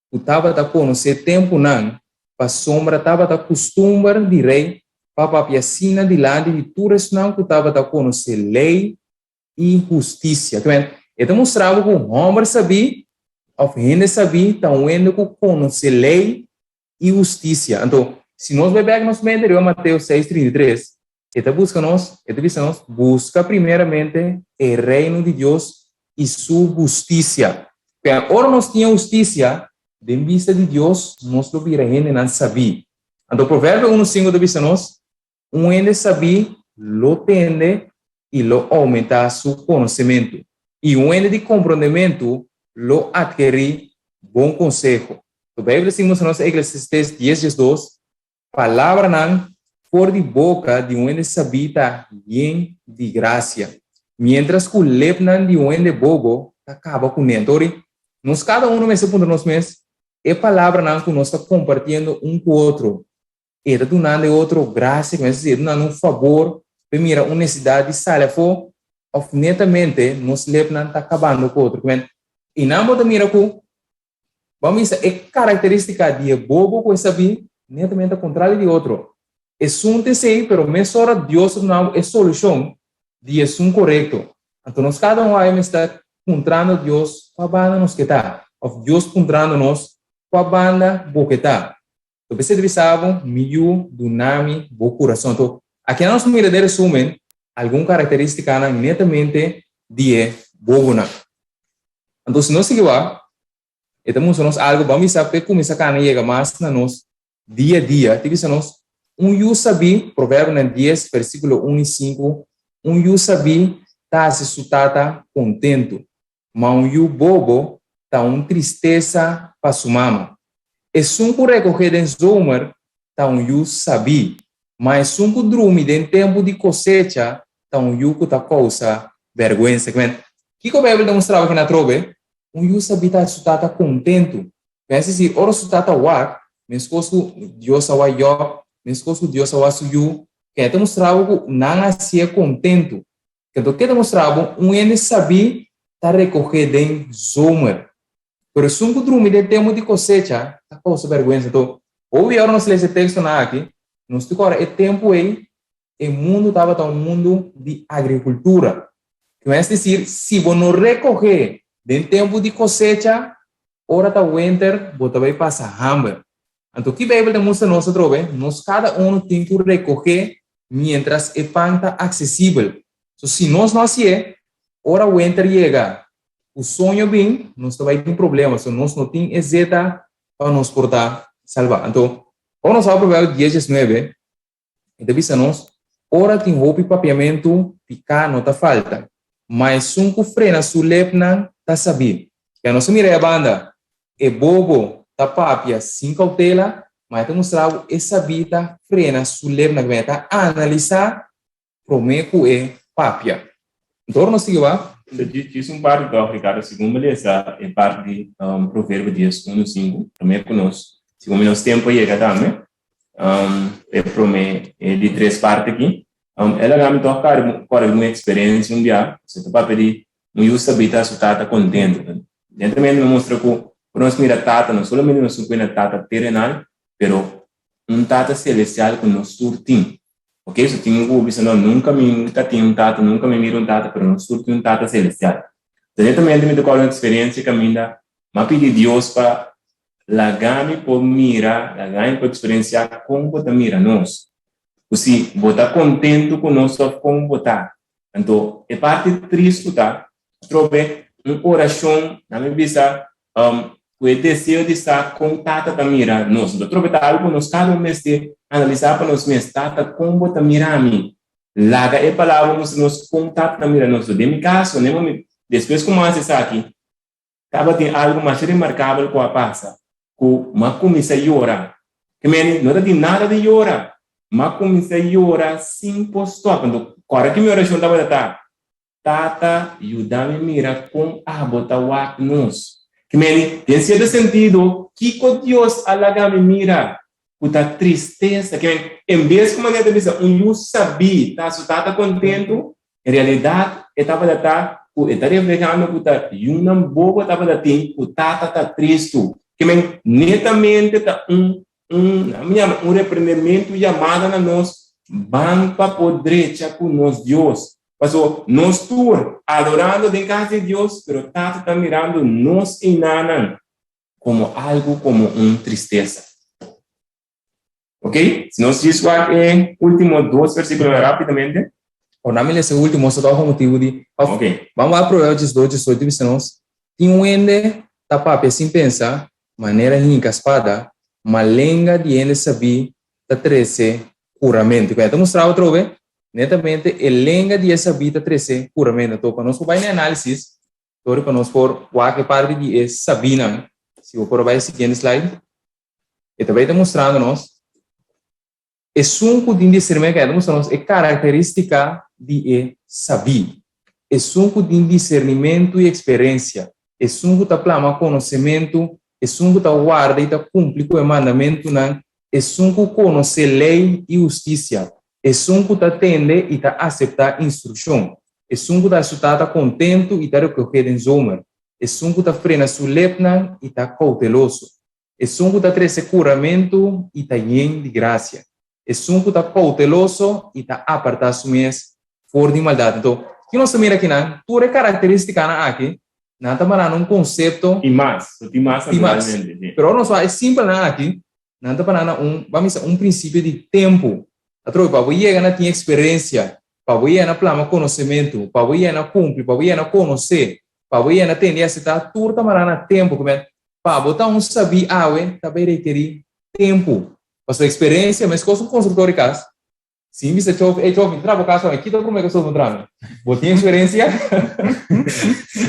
ku tabata konosé tempunan, pasobra tabata kustumber di rei pa papia asina dilanti di tur esnan ku tabata konosé lei i hustisia. Ke men, e ta mustra bo ku hòmber sabí òf hende sabí ta un hende ku konosé lei i hustisia. Anto, si nos bai bèk nos mente riba Mateo seis, 33, e ta buska nos, e ta bisa nos, Buska primeramente e Reino di Dios i su hustisia. P'e ora nos tin e hustisia, den bista di Dios, nos lo bira hendenan sabí. Anto Proverbio unu sinku ta bisa nos, Un hende sabí lo tende i lo oumentá su konosementu, i un hende di komprondementu lo atkerí bon konseho. Beibel ta siña nos Eklesiastés dies 12, Palabranan for di boka di un hende sabí ta yen di grasia, miéntras ku lepnan di un hende bobo ta kaba kuné. Anto, nos kada unu mester puntra nos mes, E palabranan ku nos ta kompartiendo un ku otro, e ta dunando e otro grasia, ku mester si e dunando un fabor pa e mira un nesesidat di sali afó, òf netamente nos lepnan ta kabando ku otro? I nan bo ta mira ku Bo a misa e karakterístika di e bobo ku e sabí netamente ta kontrario di otro. Esun ta esei, pero mesora Dios ta duna bo e solushon di esun korekto. Anto nos kada un awe mester puntrando Dios kua banda nos ke ta, òf Dios puntrando nos kua banda bo ke ta. Lo p'esei ta bisa bo, Mi yu, duna mi bo kurason. Anto, aki nos mira den resumen algun karakterístikanan netamente di e bobonan. Anto, si nos sigui wak, e ta mustra nos algu, ban bisa p'e kuminsá kana yega mas na nos dia a dia. Ta bisa nos, Un yu sabí, Proverbionan dies, versíkulo un i sinku, Un yu sabí ta hasi su tata kontentu, ma un yu bobo ta un tristesa pa su mama. Esun ku rekohé den zomer ta un yu sabí, ma esun ku drumi den tempu di kosecha ta un yu ku ta kousa bèrgwensa. Kiko Beibel ta mustra bo kina atrobe? Un yu sabí ta hasi su tata kontentu. Pensa si ora su tata wak. Meskos ku Dios a wak Jòb, meskos ku Dios a wak su yu, ke ta mustra bo ku nan a hasié kontentu. Anto ke ta mustra bo? Un hende sabí ta rekohé den zomer, pero esun ku drumi den tempu di kosecha ta kousa bèrgwensa. Anto, hopi ora nos lesa e tekstonan aki, nos ta kòrda e tempu ei e mundu tabata un mundu di agrikultura. Es desir, si bo no rekohé den tempu di kosecha, ora ta wenter bo ta bai pasa hamber. Anto ki Beibel ta mustra nos atrobe? Nos kada unu tin ku rekohé miéntras e pan ta aksesibel. So si nos no hasié, ora wenter yega ku soño bin, nos ta bai tin problema. So nos no tin e zeta pa nos por ta salbá. Anto, ora nos wak Proverbio dies diesnuebe, E ta bisa nos, Ora tin hopi papiamentu, piká no ta falta, ma esun ku frena su lepnan ta sabí. Ya nos a mira e banda, e bobo ta papia sin koutela, ma e ta mustra bo e sabí ta frena su lepnan, e ta analisá promé ku e papia. Anto ora nos sigui wak. Djis un parti tòg, Ricardo, segun bo lesa e parti di Proverbio dies, unu, sinku, promé ku nos, segun mi nos tempu a yega tambe, E promé e di tres parti aki. El a gami tòg kòrda di un eksperensia un bia, se ta papia di un yu sabí ta su tata kontentu. Netamente mi mustra ku ora nos mira tata, no solamente nos tin kuenta tata terenal, pero un tata selestial ku nos tur tin. Oke, so tin un ku bisa no, nunka mi ta tin un tata, nunka mi mira un tata, pero nos tur tin un tata selestial. Netamente mi ta kòrda un eksperensia kaminda mi a pidi Dios pa Laga mi por mira, laga mi por eksperensiá kon bo ta mira nos. Ku si bo ta kontentu ku nos òf kon bo ta. Anto e parti tristu ta, atrobe un orashon, nan mi bisa, ku e deseo di sa kon Tata ta mira nos. Anto atrobe ta algu ku nos kada un mester analisá pa nos mes, Tata, kon bo ta mira mi? Laga e palabra mustra nos kon Tata ta mira nos. Den mi kaso, despues ku mi a hasi esaki, Tabatin algu masha remarkabel ku a pasa, ku m'a kuminsá yora. Ke meni, no tatin nada di yora. M'a kuminsá yora sin por stòp. Anto, kòrda ki mi orashon tabata ta, Tata, yuda mi mira kon abo ta wak nos. Ke meni, den sierto sentido, kiko Dios a laga mi mira? Ku ta tristesa. Ke meni, en bes ku manera ta bisa un yu sabí ta su tata kontentu, En realidat e tabata ta ku e ta reflehando ku ta yunan bobo tabata tin ku tata ta tristu. Ke men netamente ta un un mi yama un reprendementu yamada na nos ban pa por drecha ku nos Dios. Paso nos tur adorando den kas di Dios pero tata ta mirando nos einanan komo algu komo un tristesa. Ok, si nos djis wak e ultimo dos versikulonan rapidamente. O na mi lesa e ultimo so tabata motibu di of Ok. Ban wak Proverbio 18, 18 bisa nos, Tin un hende ta papia sin pensa, manera hinka spada, ma lenga di hende sabí ta trese kuramentu. Ku e ta mustra atrobe, netamente e lenga di e sabí ta trese kuramentu. Anto pa nos por bai na e análisis, tori pa nos por wak e parti di e sabínan, si bo por a bai e siguiente slide. E ta bai ta mustrando nos esun ku tin discernimento, e ta mustra nos e karakterístika di e sabí. Esun ku tin discernimento i eksperensia, esun ku ta plama konosementu, esun ku ta warda i ta kumpli ku e mandamentunan, esun ku konosé lei i hustisia, esun ku ta tende i ta aseptá instrukshon, esun ku ta su tata kontentu i ta rekohé den zomer, esun ku ta frena su lepnan i ta kouteloso, esun ku ta trese kuramentu i ta yen di grasia, esun ku ta kouteloso i ta apartá su mes for di maldat. Anto, ki nos ta mira akinan? Tur e karakterístikanan aki, nan ta mará na un konsepto. I mas, so tin mas Tin mas. naturalmente, sí. Pero ora nos wak e simpelnan aki, nan ta pará na un, ban bisa, un prinsipio di tempu. Atrobe, pa bo yega na tin eksperensia, pa bo yega na plama konosementu, pa bo yega na kumpli, pa bo yega na konosé, pa bo yega na tende i aseptá, tur ta mará na tempu. Ku men, pa bo ta un sabí awe ta bai rekerí tempu. Pasobra eksperensia, meskos un konstruktor di kas, Si mi bisa chofer, ey chofer, mi ta traha bo kas pa mi, kita promé ku esou traha mi? Bo tin eksperensia?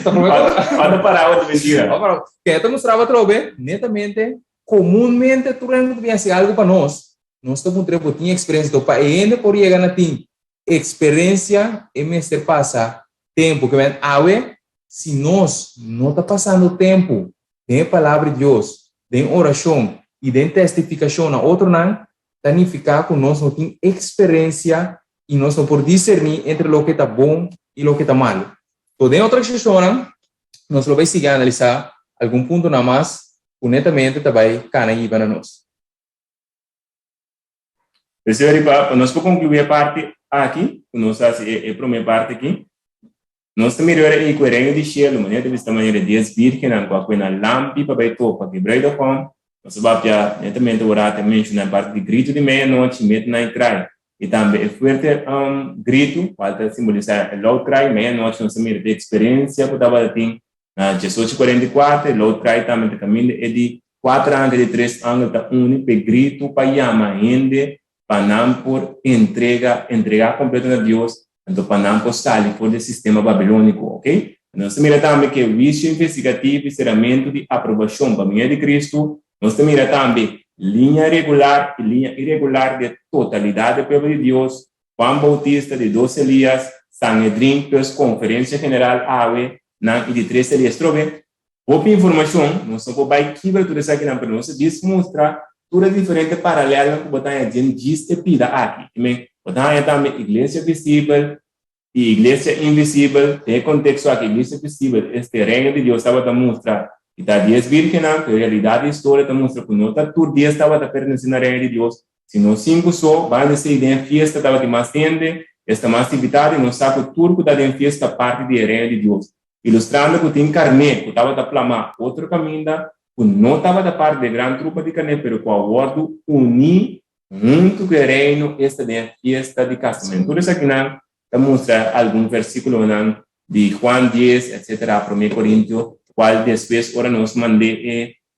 Ta promé ku. Ota pará ota mentira. Ota pará. Ke ta mustra bo atrobe, netamente, komunmente tur hende ku ta bin hasi algu pa nos, nos ta puntra bo tin eksperensia. Enton pa e hende por yega na tin eksperensia, e mester pasa tempu. Ke men awe, si nos no ta pasando tempu den e Palabra di Dios, den orashon, i den testifikashon na otronan ta nifiká ku nos no tin eksperensia i nos no por diserní entre loke ta bon i loke ta malu. To den otro seshonnan nos lo bai sigui analisá algun puntonan mas ku netamente ta bai kana hiba na nos. P'esei riba pa nos por konkluí e parti aki ku nos a hasi e promé parti aki, nos ta mira ora ei ku e Reino di Shelu manera ta bista manera dies bírgennan ku a kue nan lampi pa bai topa ku e bruidegom. Nos a papia netamente ora ta menshoná e parti di gritu di meianochi, midnight cry, i tambe e fuerte gritu kual ta simbolisá e loud cry. Meianochi nos ta mira e eksperensia ku tabata tin Na diesocho kuarenta i kuater, Loud Cry tambe ta kaminda e di kuater angel i tres angel ta uni p'e gritu pa yama hende pa nan por entrega, entregá kompleto na Dios, anto pa nan por sali for di e sistema babilóniko. Ok? Nos ta mira tambe ku e huisio investigativo i seramentu di aprobashon pa medio di Kristu. Nos ta mira tambe liña regular i liña iregular di e totalidat di e pueblo di Dios, Juan Bautista, di dos Elias, Sanhedrin plus Conferencia General awe nan y di tres Elias. Trobe hopi informacion, nos no por bay kibra tur esakinan, pero nos a djis mustra tur e diferente paralelnan cu bo ta haña djen djis e pida aki. I men, bo ta haña tambe Iglesia visibel y Iglesia invisibel. Den e contexto aki, Iglesia visibel, este Reino di Dios tabata mustra y ta dies virgennan, pero e realidad di historia ta mustra cu no ta tur dies tabata pertenece na Reino di Dios, Si nos sinku so ban esei den e fiesta tabatin mas hende, esta mas invitado i nos sa ku tur ku ta den fiesta ta parti di e Reino di Dios, ilustrando ku tin karné ku tabata plamá otro kaminda ku no tabata parti di e gran trupa di karné pero ku a wòrdu uní huntu ku e Reino, esta den e fiesta di kasamentu. Tur esakinan ta mustra algun versíkulonan di Juan dies, etcétera, Promé Korintio, kual despues ora nos mand'é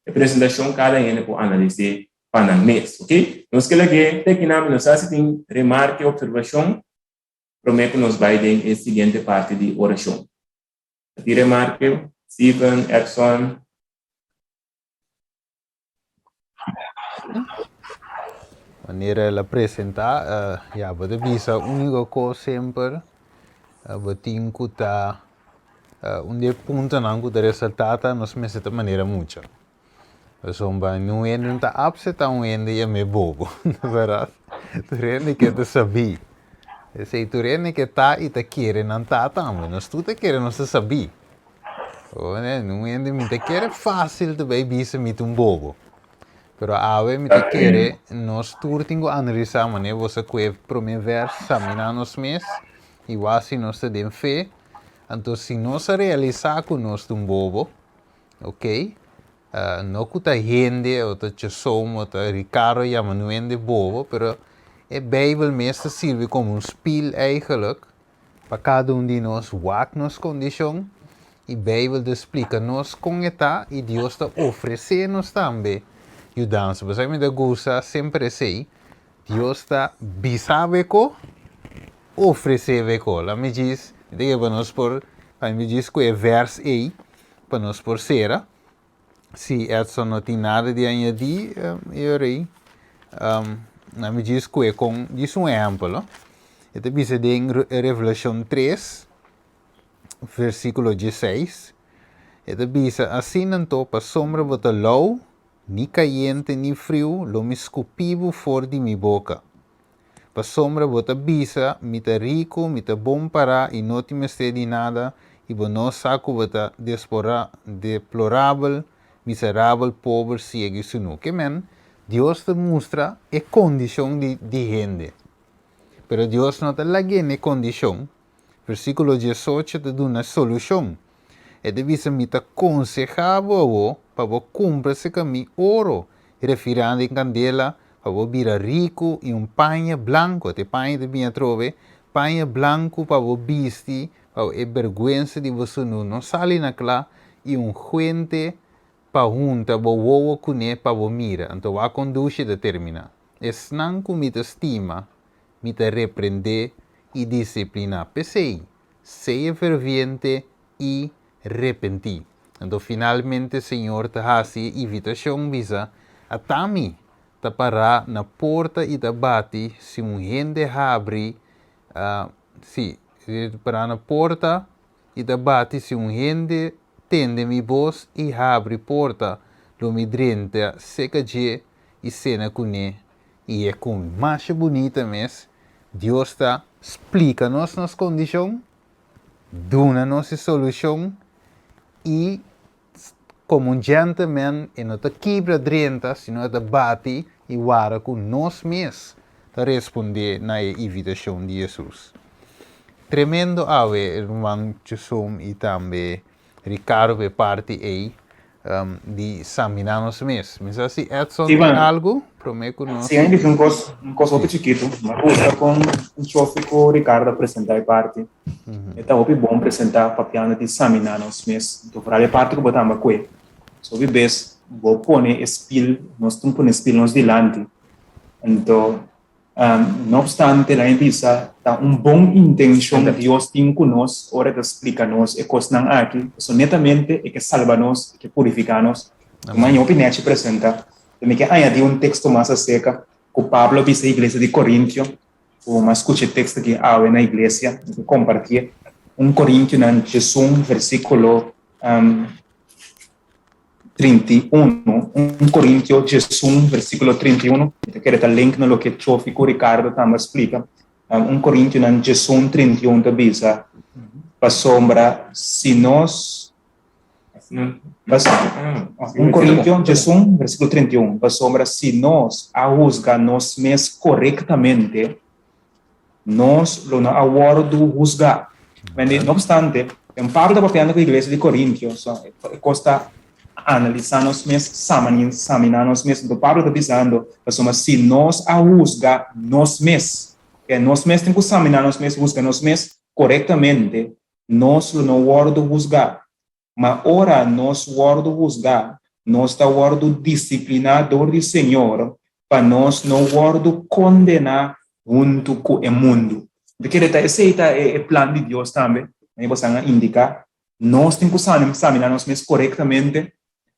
e presentashon kada hende por analis'é pa nan mes. Ok, nos ke lag'é te kinan mi no sa si tin remarke, observashon, promé ku nos bai den e siguiente parti di orashon. Ta tin remarke, Steven, Edson? Manera el a presentá, ya bo ta bisa úniko kos semper bo tin ku ta un di e puntonan ku ta resaltá ta nos mester ta manera mucha. Pasobra niun hende no ta apseptá un hende yam'é bobo, no bèrdat? Tur hende ke ta sabí. Esei tur hende ke ta i ta kere nan ta tambe. Nos tur ta kere nos ta sabí. Niun hende mi ta kere fásil ta bai bisa mi ta un bobo. Pero awe mi ta kere nos tur tin ku analisá manera bo sa ku e promé vèrs saminá nos mes i wak si nos ta den fe. Anto si nos a realisá ku nos ta un bobo, Ok, no ku ta hende o ta Chesom o ta Ricardo yama nu hende bobo, pero e Bijbel mes ta sirbi komo un spiel eigenlijk pa kada un di nos wak nos kondishon i Bijbel ta splika nos kon e ta i Dios ta ofresé nos tambe yudansa. Pasobra mi ta gusta semper esei, Dios ta bisa bo e ko, ofresé bo e ko. Laat mi djis, mi ta kere pa nos por, pa mi djis ku e vers ei pa nos por sera. Si Edson no tin nada di añadí, e ora ei, laat mi djis ku e kon, djis un ehèmpel, no. E ta bisa den Revelashon tres, versíkulo diesseis, e ta bisa, Asina anto, pasobra bo ta lou, Ni kayente ni friu lo mi skupi bo for di mi boka. Pasobra bo ta bisa, Mi ta riku, mi ta bon pará i no tin mester di nada, i bo no sa ku bo ta desporá, deplorabel, miserabel, pober, siegu i sunú. Ke men, Dios ta mustra e kondishon di di hende. Pero Dios no ta lag'é n'e kondishon. Versíkulo diesocho ta duna solushon. E ta bisa, Mi ta konsehá bo awó pa bo kumpra serka mi oro refirá den kandela pa bo bira riku i un paña blanku, te paña ta bini atrobe, paña blanku pa bo bisti pa e bèrgwensa di bo sunú no sali na kla i un huente pa hunta bo wowo kuné pa bo mira. Anto wak kon dushi ta terminá. Esnan ku mi ta stima, mi ta reprendé i disipliná. P'esei, sea ferviente i repentí. Anto finalmente Señor ta hasi e invitashon bisa, Ata mi ta pará na porta i ta bati, si un hende habri, sí, ta pará na porta i ta bati, si un hende tende mi bos i habri porta, lo mi drenta seka dje. i sena kuné i e kome. Masha bunita mes, Dios ta splika nos nos kondishon, duna nos e solushon i komo un gentleman e no ta kibra drenta sino e ta bati i wara ku nos mes ta respondé na e invitashon di Hesus. Tremendo awe ruman Chusom i tambe Ricardo pa e parti ei di saminá nos mes. Mi sa si Edson tin algu promé ku nos. Sí, a un kos, un kos hopi chikitu. Mi a gusta kon Chofi ku Ricardo a presentá e parti. E ta hopi bon presentá papiando di saminá nos mes. Anto foral e parti ku bo ta amba kue. So hopi bes bo pone e spil, nos tin pone e spil nos dilanti. Anto No obstante, laña bisa ta un bon intencion Dios tin cu nos ora e ta splica nos e cosnan aki, pasobra netamente e ke salba nos, e ke purifica nos. Maña hopi nechi presenta. Mi ke añadi un texto mas acerca cu Pablo a bisa e iglesia di Corintio, cu mi a scucha e texto aki awe na iglesia, mi ke compartie. Un Corintionan diesun versiculo 31, un Corintio 11, versículo 31, mi ta kere ta link na loke Chofi ku Ricardo tambe a splika. Un Corintionan 11, 31 ta bisa, pasobra si nos Un Corintio 11, versículo 31, pasobra si nos a husga nos mes korektamente, nos lo no a wòrdu husgá. No opstante, den Pablo ta papiando ku e iglesia di Korintio, so e kos ta analisá nos mes, saminá nos mes. Anto Pablo ta bisando, pasobra si nos a husga nos mes, ke nos mes tin ku saminá nos mes, husga nos mes korektamente, nos lo no wòrdu husgá. Ma ora nos wòrdu husgá, nos ta wòrdu disipliná dor di Señor pa nos no wòrdu kondená huntu ku e mundu. Mi ta kere ta esei ta e plan di Dios tambe, manera bosan a indiká. Nos tin ku saminá nos mes korektamente.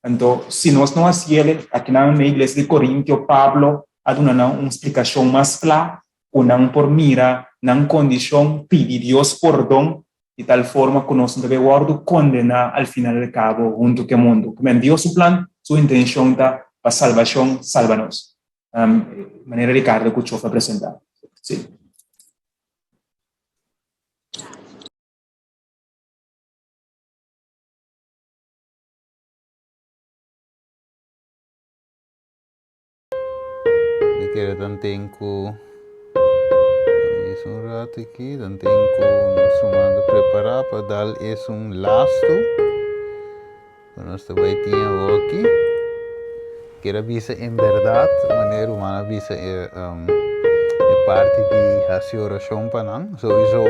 Anto, si nos no hasiel, akinan na e iglesia di Korintio, Pablo a duna nan un splikashon mas kla ku nan por mira nan kondishon, pidi Dios pordon, di tal forma ku nos no ta bay wòrdu kondená al final del kabo huntu ku e mundu. Ku men Dios su plan, su intenshon ta pa salbashon salba nos. Manera Ricardo ku Chof a presentá. Sí. Mi kere tanten ku es un rato aki, tanten ku nos manda prepara pa dal es un lasto ku nos ta bai tin awoki. Kere a bisa en berdad, manera ruman a bisa e e parti di hasi orashon pa nan, souiso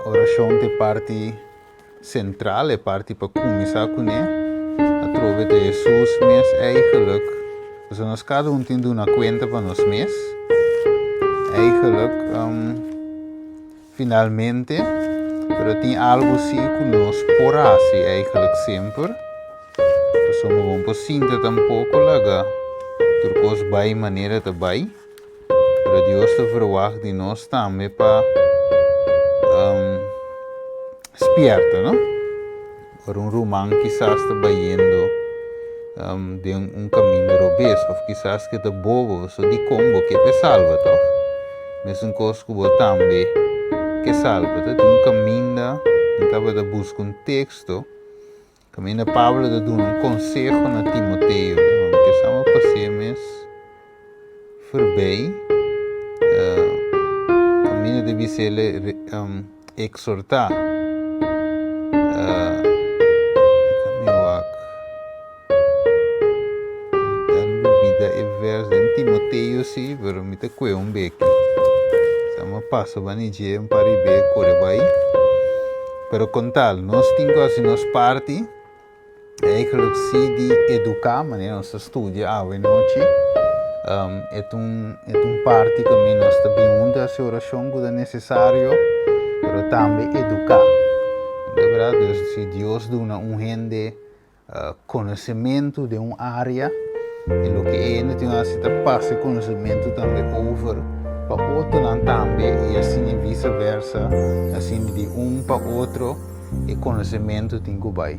orashon ta e parti sentral, e parti pa kuminsá kuné, atrobe ta Hesus mes eigenlijk. Pasobra nos kada un tin duna kuenta pa nos mes. Eigenlijk, finalmente, pero tin algu si ku nos por hasi eigenlijk semper. Pasobra bo no por sinta tampoko laga tur kos bai manera ta bai. Pero Dios ta verwagt di nos tambe pa um, spierta, no? Ora un ruman kisas ta bayendo um, den un camino robes, of kisas ke ta bobo, so di kon bo ke pe salva, toch? Mesun kos ku bo tambe ke salva. Ta tin un caminda, mi tabata buska un teksto, Kaminda Pablo ta duna un konseho na Timoteo. Mi ke sa pas'é mes forbei. Kaminda ta bisa el eksortá. Mi wak. Mi a lubida e vers den Timoteo si, pero mi ta kue un beki. Sa mi a pasa bani dje un par di be kore bai. Pero kon tal, nos tin ku hasi nos parti, eigenlijk si di eduká, manera nos ta studia awe nochi, e ta un e ta un parti ku mi nos ta bin huntu hasi orashon ku ta nesesario, pero tambe eduká. Di bèrdat, dus si Dios duna un hende Konosementu den un área i loke e hende tin hasi ta pasa e konosementu tambe over pa otronan tambe i asina i vise versa, asina di un pa otro e konosementu tin ku bai.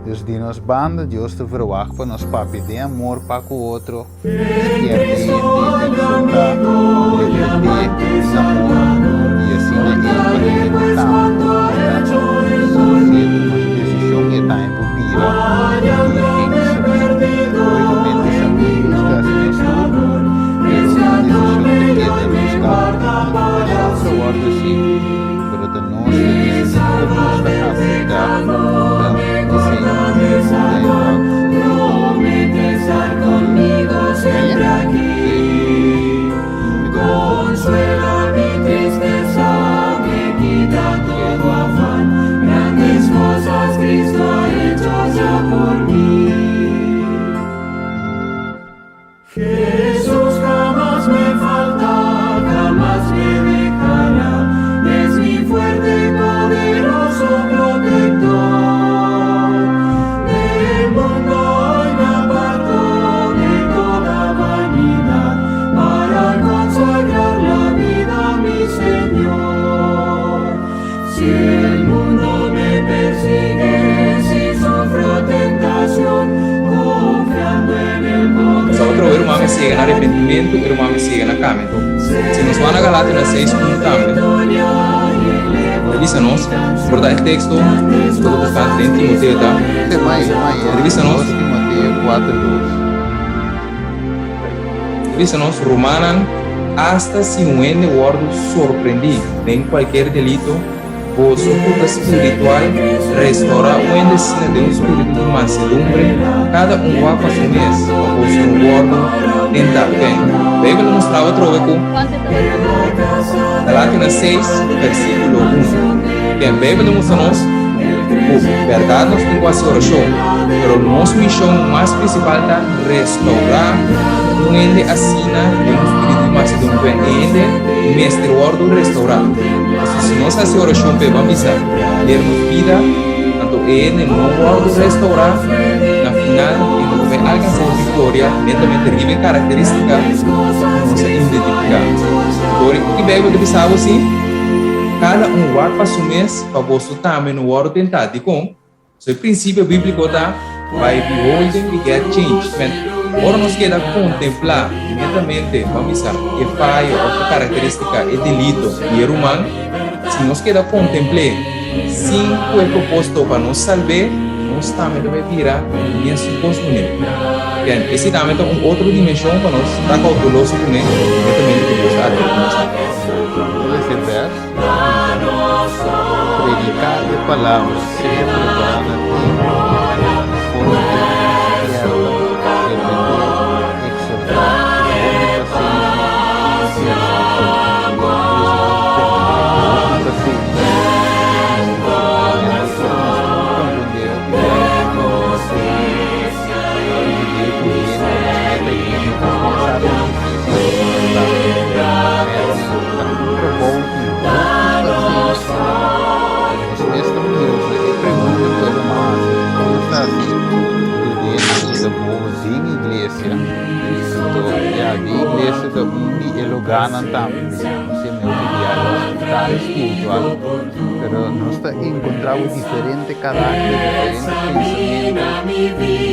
Dus di nos banda Dios ta verwagt pa nos papia den amor pa ku otro, spièrta hende, eksortá, reprendé den amor, i asina ei pa e hende tambe por bira. Si e tuma su desishon e tambe por bira virgen sabí. Lógikamente sabí nos ta hasi nos tur, pero e desishon ta keda nos kada un. Nos a wòrdu así. Pero ta nos ta disidí kon nos ta aseptá ta esei. Sa otro e ruman mester yega na arepentimentu, e ruman mester yega na kambia. Anto, si nos wak na Galationan seis un tambe, ta bisa nos, por ta e teksto ku ta buska den Timoteo ta, ta bisa nos, ta bisa nos, Rumannan, asta si un hende wòrdu sorprendí den kualkier delito, Boso ku ta spiritual, restaurá un hende asina den un spiritu di mansedumbre, kada un wak pa su mes, pa boso no wòrdu tentá. Oké, Beibel ta mustra bo atrobe ku Galationan seis, versíkulo un. Oké, Beibel ta mustra nos ku bèrdat nos tin ku hasi orashon, pero nos mishon mas prinsipal ta restaurá un hende asina den un spiritu di mansedumbre. E hende mester wòrdu restaurá. Pasobra si nos hasi orashon p'e ban bisa leer nos bida, anto e hende no wòrdu restourá, na final e no ta bai alkansá e viktoria netamente riba e karakterístika ku nos a identifiká. Dor ku Beibel ta bisa bo si, Kada un wak pa su mes, pa boso tambe no wòrdu tentá. Dikon? So e prinsipio bíbliko ta, By beholding we get changed. Men, ora nos keda kontemplá netamente, ban bisa, e fayo òf e karakterístika, e delito di e ruman, si nos keda kontempl'é sin ku e propósito pa nos salb'é, nos tambe ta bai bira mesun kos kuné. Bien, esei tambe ta un otro dimenshon pa nos ta kouteloso kuné, netamente ku Dios ta atvertí nos tambe. Prediká e palabra, sea prepará na tempu, forma di spierta, reprendé, eksortá, ku hopi pasenshi i instrukshon. Usa bon hopi pasenshi i instrukshon. Nos tin ku komprondé hopi bia ku Sosodé ku hende, nos meta hende, nos mester sa ta difísil pa nos ta mester ta un trabou di hopi pasenshi. Nos mes ta mira su e pregunta ku e ruman hasi, kon nos ta hasi yuda hende ku ta bobo den iglesia? Anto ya, den iglesia ta un di e lugánan tambe, no sé mi hopi bia e hospital spiritual, pero nos ta enkontrá ku diferente karakter, diferente pensamentu.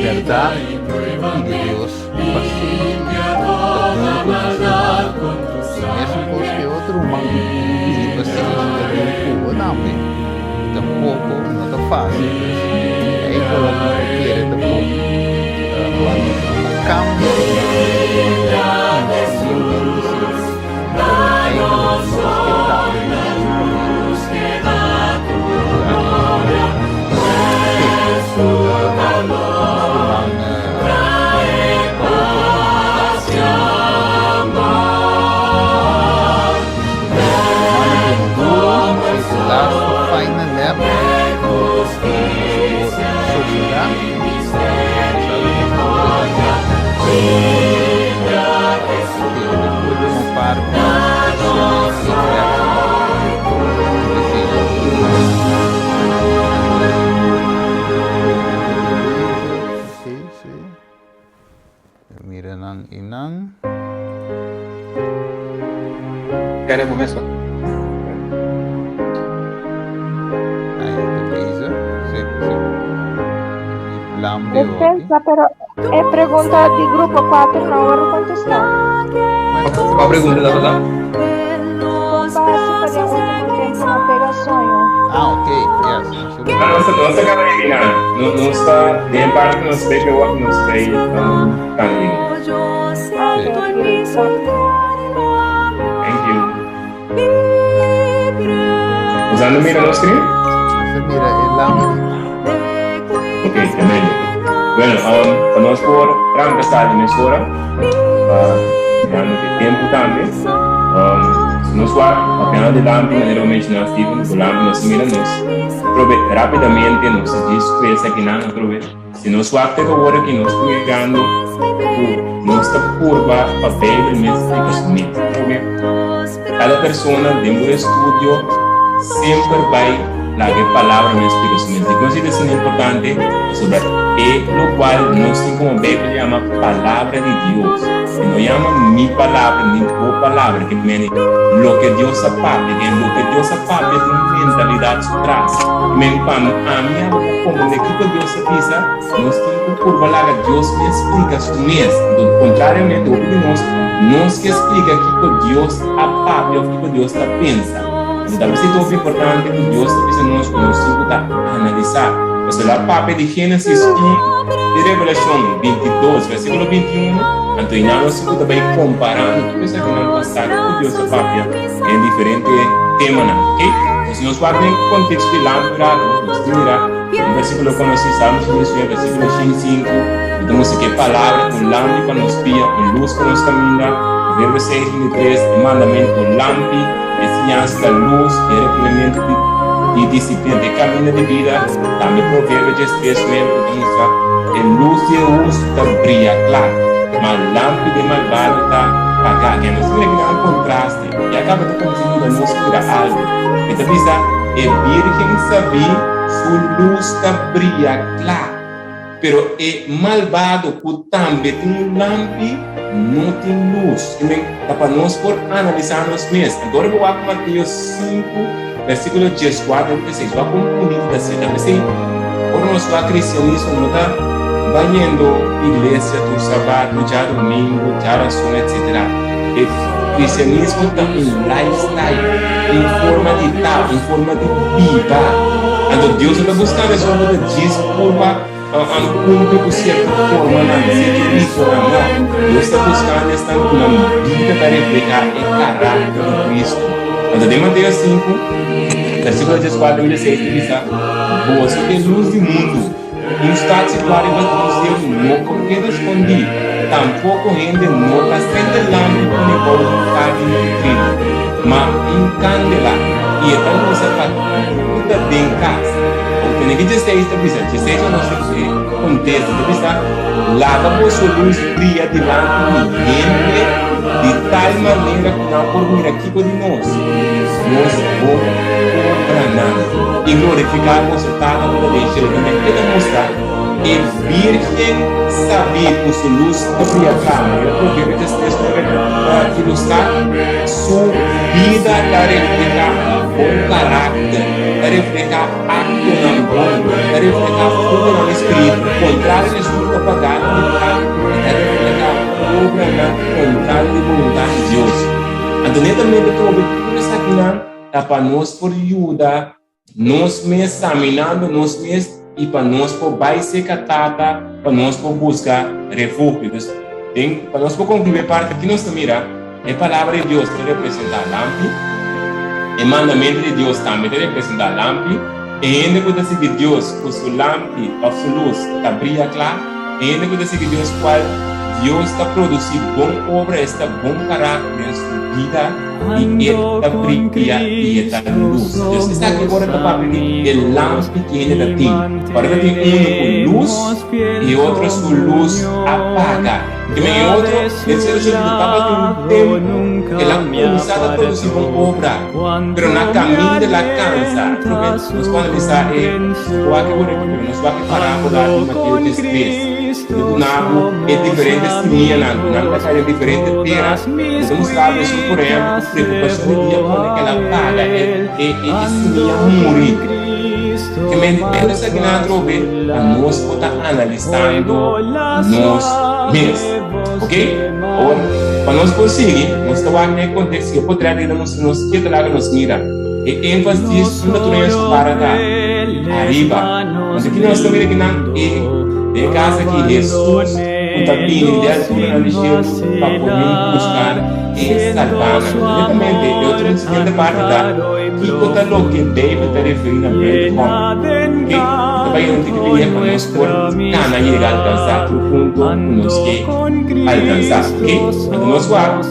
Bèrdat, pidi Dios pasenshi ta dil ku nos rumannan. E mesun kos ku e otro ruman pidi pasenshi ta dil ku bo tambe. Tampoko no ta fásil. Pues, eigenlijk nos ta kere ta bon pa nos no ta kambia e manera di instruí un hende si, pero eigenlijk nos ke trata di mes manera. Sí, sí. Mira nan y nan. Kere bo meso. Ahí te bezig. Sí, sí. lampi hopi. Despensa, pero e pregunta di grupo 4 no a wòrdu kontestá. Kua pregunta tabata? Kon pa hasi pa den último tempu no pega soño? Ah, ok, yes. Ah, nos ta, nos ta kaba di miná. No, nos ta, den e parti nos bay pe wak, nos bay um, kanda di. Ah, ok, ok. Thank you. Usando mira nos screen? Você mira e lampi. Ok, tremendo. Bueno, um, pa nos por tranca sa di mesora, pa mirando que tempo tambe, um, si nos wak papiando di lampi, manera bo menciona Steven, ku lampi nos mira nos atrobe rapidamente nos a djis ku esakinan atrobe. Si nos wak te awor aki nos ta mirando ku nos ta purba pa Beibel mes splika su mes. Atrobe kada persona den bo estudio semper bai laga e palabra mes splika su mes. Dikon si ta asina importante? Pasobra e lokual nos tin komo Beibel yama palabra di Dios. E no yama mi palabra ni bo palabra, ke meni loke Dios a papia. Ke loke Dios a papia tin un mentalidat su tras. Ke meni pa ami abo por komprende kiko Dios a bisa, nos tin ku purba laga Dios mes splika su mes. Anto, kontrariamente, hopi di nos, nos ke splika kiko Dios a papia òf kiko Dios ta pensa. Anto, ta bisita hopi importante ku Dios ta bisa nos ku nos tin ku ta analisá. Pasobra el a papia di Génesis un te Revelashon 22, versíkulo 21, anto i nan nos tin ku ta bai komparando tur esakinan pasá ku Dios a papia den diferente temanan. Oke? Entonces, si nos wak den konteksto di largu rato, nos tin mira un versíkulo konosí, Salmos 119, versíkulo 5, ku ta mustra ku e Palabra ta un lampi pa nos pia, un lus pa nos kaminda. Proverbios 6, 23, e mandamentu ta un lampi. E siñansa ta lus, e reprendimiento di di disiplina ta e kaminda di bida. Tambe Proverbio diestres nuebe ku ta mustra e lus di e hustu ta bria kla, ma lampi di e malbado ta pagá. Ke nos mira kinan un kontraste i a kaba ta kuminsá yuda nos mira algu. E ta bisa, E bírgen sabí su lus ta bria kla. Pero e malbado ku tambe tin un lampi no tin lus. I men ta pa nos por analisá nos mes. Anto ora bo wak Mateo sinku, versíkulo dieskuater te diesseis, wak kon bunito ta ser. Ta p'esei ora nos wak kristianismo no ta bayendo iglesia tur sabat, djadumingu, djarason, etsetera. E kristianismo ta un lifestyle, un forma di ta, un forma di biba. Anto Dios no ta buskando esun ku ta djis purba kumpli ku sierto formanan, sierto ritonan. No, Dios ta buskando esnan ku nan bida ta reflehá e karakter di Kristu. Anto den Mateo sinku, versíkulo dieskuater i diesseis ta bisa, Boso ta e lus di mundu. Un stat situá riba un seru no por keda skondí. Tampoko hende no ta sende lampi pone bou di un kadi ni vitrina, ma un kandela, i e ta lusa pa tur ku ta den kas. Bo tene ki djeseis ta bisa, djeseis lo nos e kontesta, ta bisa, Laga boso lus bria dilanti di hende di tal manera ku nan por mira kiko di nos, nos bon obranan, i glorifiká boso Tata ku ta den shelu. Tambe e ta mustra e bírgen sabí ku su lus ta bria kla, manera Proverbio 33 nuebe ta ilustrá, su bida ta reflehá un bon karakter, ta reflehá aktonan bon, ta reflehá frutonan di spiritu. Kontrario di esun ku ta pagá nan di piká, e ta reflehá obranan kontrario di boluntat di Dios. Anto netamente trobe tur esakinan ta pa nos por yuda Nos mes saminando nos mes i pa nos por bai serka Tata pa nos por buska refugio. Dus, den, pa nos por konkluí e parti aki nos ta mira e Palabra di Dios ta representá lampi, e mandamentu di Dios tambe ta representá lampi, e hende ku ta sigui Dios ku su lampi òf su lus ta bria kla, e hende ku ta sigui Dios kual Dios ta produsí bon obra, esta bon karakter den su bida. I e ta bria i e ta lus. Dus esaki ora ta papia di e lampi ku hende ta tin. Ora ta tin unu ku lus i e otro su lus a paga. I men e otro, den sierto sentido, tabatin un tempu el a kuminsá ta produsí bon obra, pero na kaminda el a kansa. Nos por analisá e wak e por aki, pero nos wak e parábola di Mateo 13. E ta duna bo e diferente simianan ku nan ta kai den diferente tera. E ta mustra bo esun, por ehèmpel, ku preokupashon di dia pone ku el a paga e e e simia muri. Ke mente tur esakinan atrobe pa nos por ta analisando nos mes. Ok? Awor, pa nos por sigui, nos ta wak den e konteksto ku e potrèt ei ta mustra nos ke ta laga nos mira. E énfasis unda tur hende su para ta? Ariba. Anto ki nos ta mira kinan? E den e kas aki Hesus ku ta bini di alturanan di shelu pa por bin buska e salbanan. Netamente e otro siguiente parti ta kiko ta loke Beibel ta referí na bruidegom. Ok, mi ta bai un tiki lihe pa nos por kana yega alkansá tur punto ku nos ke alkansá. Ok, anto nos wak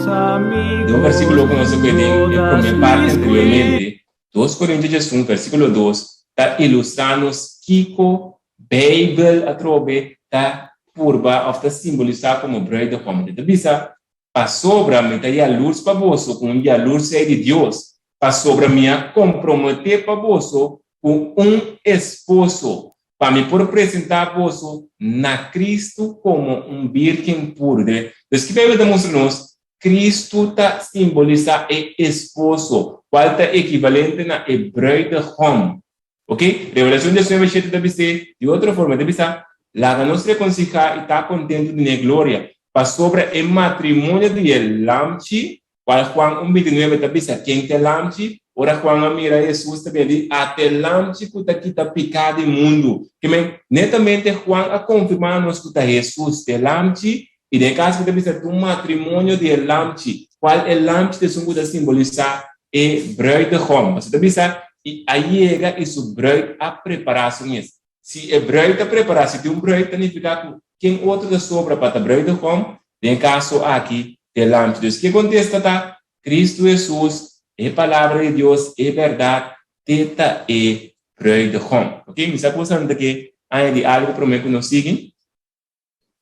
den un versíkulo ku nos a kohe den e promé parti anteriormente, Dos Korintio 11, versíkulo dos, ta ilustrá nos kiko Beibel atrobe ta purba òf ta simbolisá komo bruidegom. E ta bisa, Pasobra mi ta yalurs pa boso ku un yalurs ei di Dios, pasobra mi a komprometé pa boso ku un esposo, pa mi por presentá boso na Kristu komo un bírgen puru. Dus ki Beibel ta mustra nos? Kristu ta simbolisá e esposo, kual ta ekivalente na e bruidegom. Ok? Revelashon 19, shete ta bis'é di otro forma, e ta bisa, Laga nos rekonsihá i ta kontentu di n'e gloria, pasobra e matrimonio di e Lamchi, kual Juan un 29 ta bisa ken ta e Lamchi, ora Juan a mira Hesus ta bira di, Ata e Lamchi ku ta kita piká di mundu. Ke men, netamente Juan a konfirmá nos ku ta Hesus ta e Lamchi, i den e kaso ku ta bisa ta un matrimonio di e Lamchi, kual e Lamchi ta esun ku ta simbolisá e bruidegom. Pasobra ta bisa, I a yega i su bruid a prepará su mes. Si e bruid ta prepará, si tin un bruid, ta nifiká ku ken otro ta sobra pa ta bruidegom? Den e kaso aki, ta e lamchi. Dus ke kontesta ta, Kristu Hesus, e Palabra di Dios, e bèrdat, te ta e bruidegom. Oke, mi sa ku boso ta ke añadi algu promé ku nos sigui.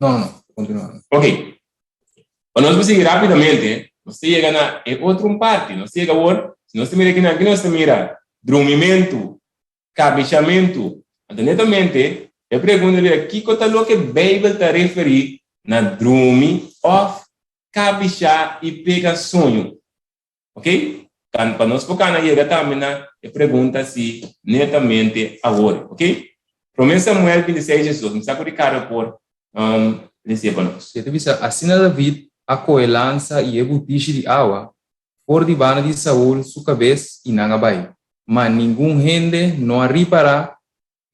No, no, no. Continua. Ok. Pa nos por sigui rápidamente, nos ta yega na e otro un parti. Nos ta yega awor, si nos ta mira akinan, ki nos ta mira? Drumimentu, kabishamentu. Anto netamente, e pregunta bira, kiko ta loke Beibel ta referí na drumi òf kabishá i pega soño? Ok? Pa nos por kana yega tambe na e pregunta si netamente awor. Ok? Promé Samuel 26, 12. Mi sa ku Ricardo por um, lesié pa nos. E ta bisa, Asina David a kohe lansa i e butishi di awa for di banda di Saul su kabes i nan a bai. Ma ningun hende no a ripará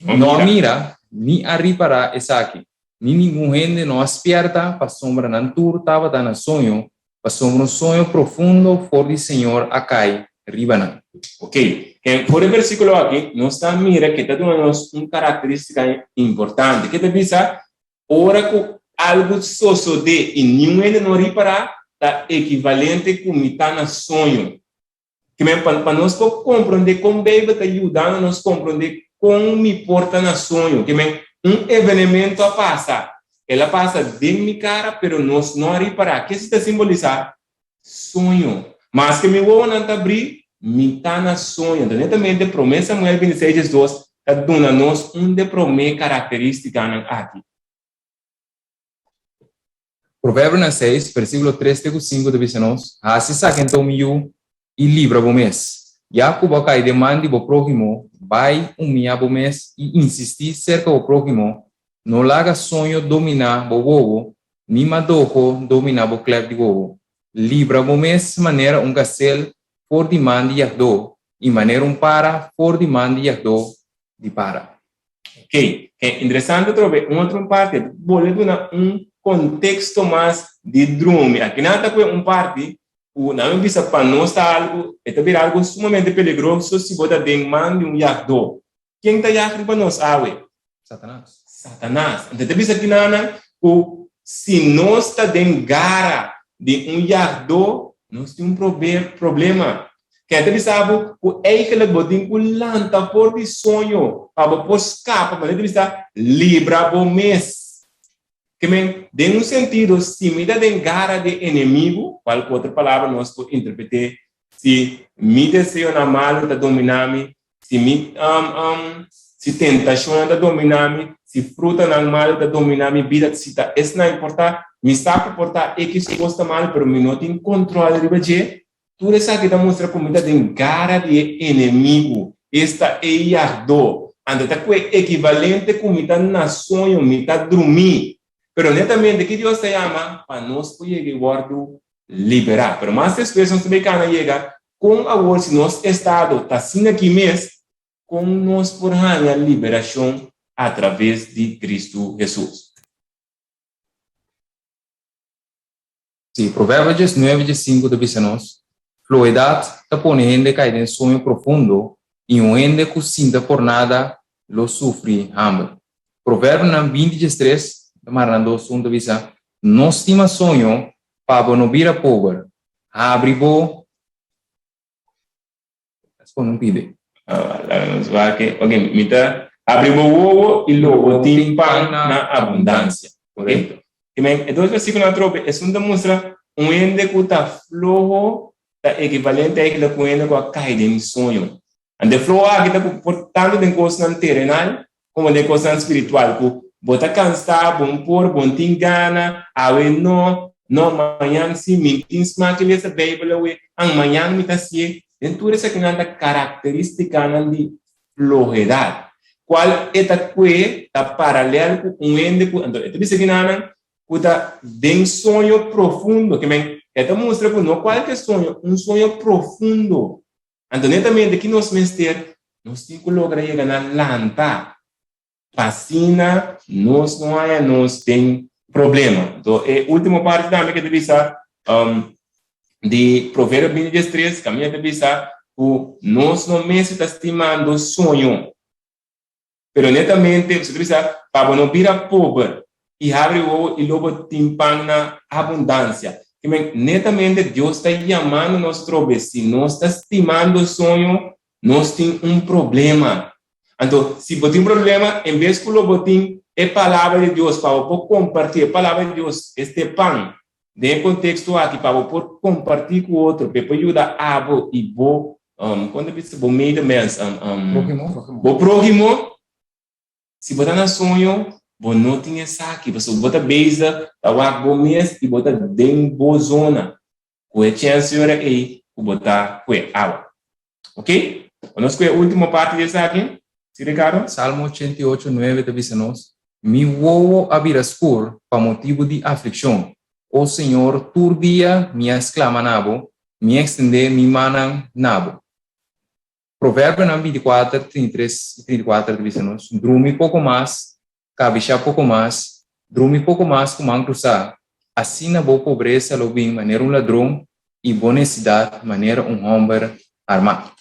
No a mira, ni a ripará esaki, ni ningun hende no a spièrta, pasobra nan tur tabata na soño, pasobra un soño profundo for di Señor a kai riba nan. Ok, for e versíkulo aki nos ta mira ke ta duna nos un karakterístika importante, ke ta bisa, Ora ku algu sosodé i niun hende no ripará, ta ekivalente ku mi ta na soño. Kimen pa pa nos por komprondé kon Beibel ta yudando nos komprondé kon mi por ta na soño. Kimen un evenemento a pasa, el a pasa den mi kara pero nos no a ripará. Ke si ta simbolisá? Soño. Maske mi wowonan ta abrí, mi ta na soño. Enton netamente Promé Samuel 26 diesdos ta duna nos un de promé karakterístikanan aki. Proverbionan seis, versíkulo tres te ku sinku ta bisa nos, Hasi esaki anto, mi yu, i libra bo mes. Ya ku bo a kai den man di bo próhimo, bai humiá bo mes i insistí serka bo próhimo, no laga soño dominá bo wowo, ni madoho dominá bo klèp di wowo. Libra bo mes manera un gasel for di man di yagdó i manera un para for di man di yagdó di para. Ok, e interesante atrobe un otro parti, bolbe duna un contexto mas di drumi. Aki nan ta koe un parti ku nan mi bisa pa nos ta algu, e ta bira algu sumamente peligroso si bo ta den man di un yagdó. Ken ta yag riba nos awe? Satanas. Satanas. Anto e ta bisa aki nan ku si nos ta den gara di un yagdó, nos tin un problema. Ken ta bisa bo ku eigenlijk bo tin ku lanta for di soño pa bo por skapa, manera ta bisa libra bo mes. Ke men, den un sentido, si mi ta den gara di e enemigu, kual ku otro palabra nos por interpreté, si mi deseonan malu ta dominá mi, si mi si tentashonnan ta dominá mi, Si frutanan malu ta dominá mi bida, si ta esnan por ta, mi sa ku por ta ekis kos ta malu, pero mi no tin kontrol riba dje, tur esaki ta mustra ku mi ta den gara di e enemigu, esta e yagdó. Anto ta ku e ekivalente ku mi ta na soño, mi ta drumí. Pero netamente ki Dios ta yama pa nos por yega i wòrdu liberá. Pero mas despues nos ta bay kana yega kon awor si nos estado ta asina aki mes, Kon nos por haña liberashon atraves di Kristu Hesus? Sí, Proverbio diesnuebe diesinku ta bisa nos, Floedat ta pone hende kai den soño profundo, i un hende ku sinta por nada lo sufri hamber. Proverbionan binti diestres ta mara nan dos un ta bisa, No stima soño pa bo no bira pober, habri bo Esco no pide. Laga nos wak. Ok, mi ta habri bo wowo i lo bo tin pan na abundansia. Korekto. I men, e dos versíkulonan atrobe, esun ta mustra un hende ku ta floho ta ekivalente a ku un hende ku a kai den soño. Anto e floho aki ta ku por tantu den kosnan terenal komo den kosnan spiritual, ku bo ta kansá, bo no por, bo no tin gana, awe no, no, mañan si, mi no tin smak di lesa Beibel awe, an mañan mi ta hasié. Den tur esakinan ta karakterístikanan di flohedat, kual e ta kue ta paralel ku un hende ku, anto e ta bisa kinanan ku ta den soño profundo, ke men e ta mustra ku no kualke soño, un soño profundo. Anto netamente ki nos mester? Nos tin ku logra yega na lanta pa asina nos no haña nos den problema. Anto e ultimo parti tambe ke ta bisa di Proverbio binti diestres kaminda ta bisa ku nos no mester ta stimando soño. Pero netamente bo ta bisa pa bo no bira pober i habri wowo i lo bo tin pan na abundansia. Kimen netamente Dios ta yamando nos trobe si nos ta stimando soño nos tin un problema. Anto si bo tin un problema en bes ku lo bo tin e palabra di Dios pa bo por komparti e palabra di Dios este pan Den e konteksto aki, pa bo por kompartí ku otro, pa e por yuda abo i bo, kon ta bisa, bo medemens, Próhimo. bo próhimo, si bo ta na soño, bo no tin esaki, pasobra bo ta bezig ta wak bo mes i bo ta den bo zona, ku e chèns di ora ei ku bo ta kue awa. Ok? Nos kue e último parti di esaki? Si, Ricardo? Salmo 88, nuebe ta bisa nos, Mi wowo a bira skur pa motibu di aflikshon. O Señor, tur dia mi a sklama na bo, mi a ekstendé mi mannan na bo. Proverbionan 24, 33 i 34 ta bisa nos, Drumi poko mas, kabishá poko mas, drumi poko mas ku man krusá, asina bo pobresa lo bin manera un ladron i bo nesidat manera un hòmber armá.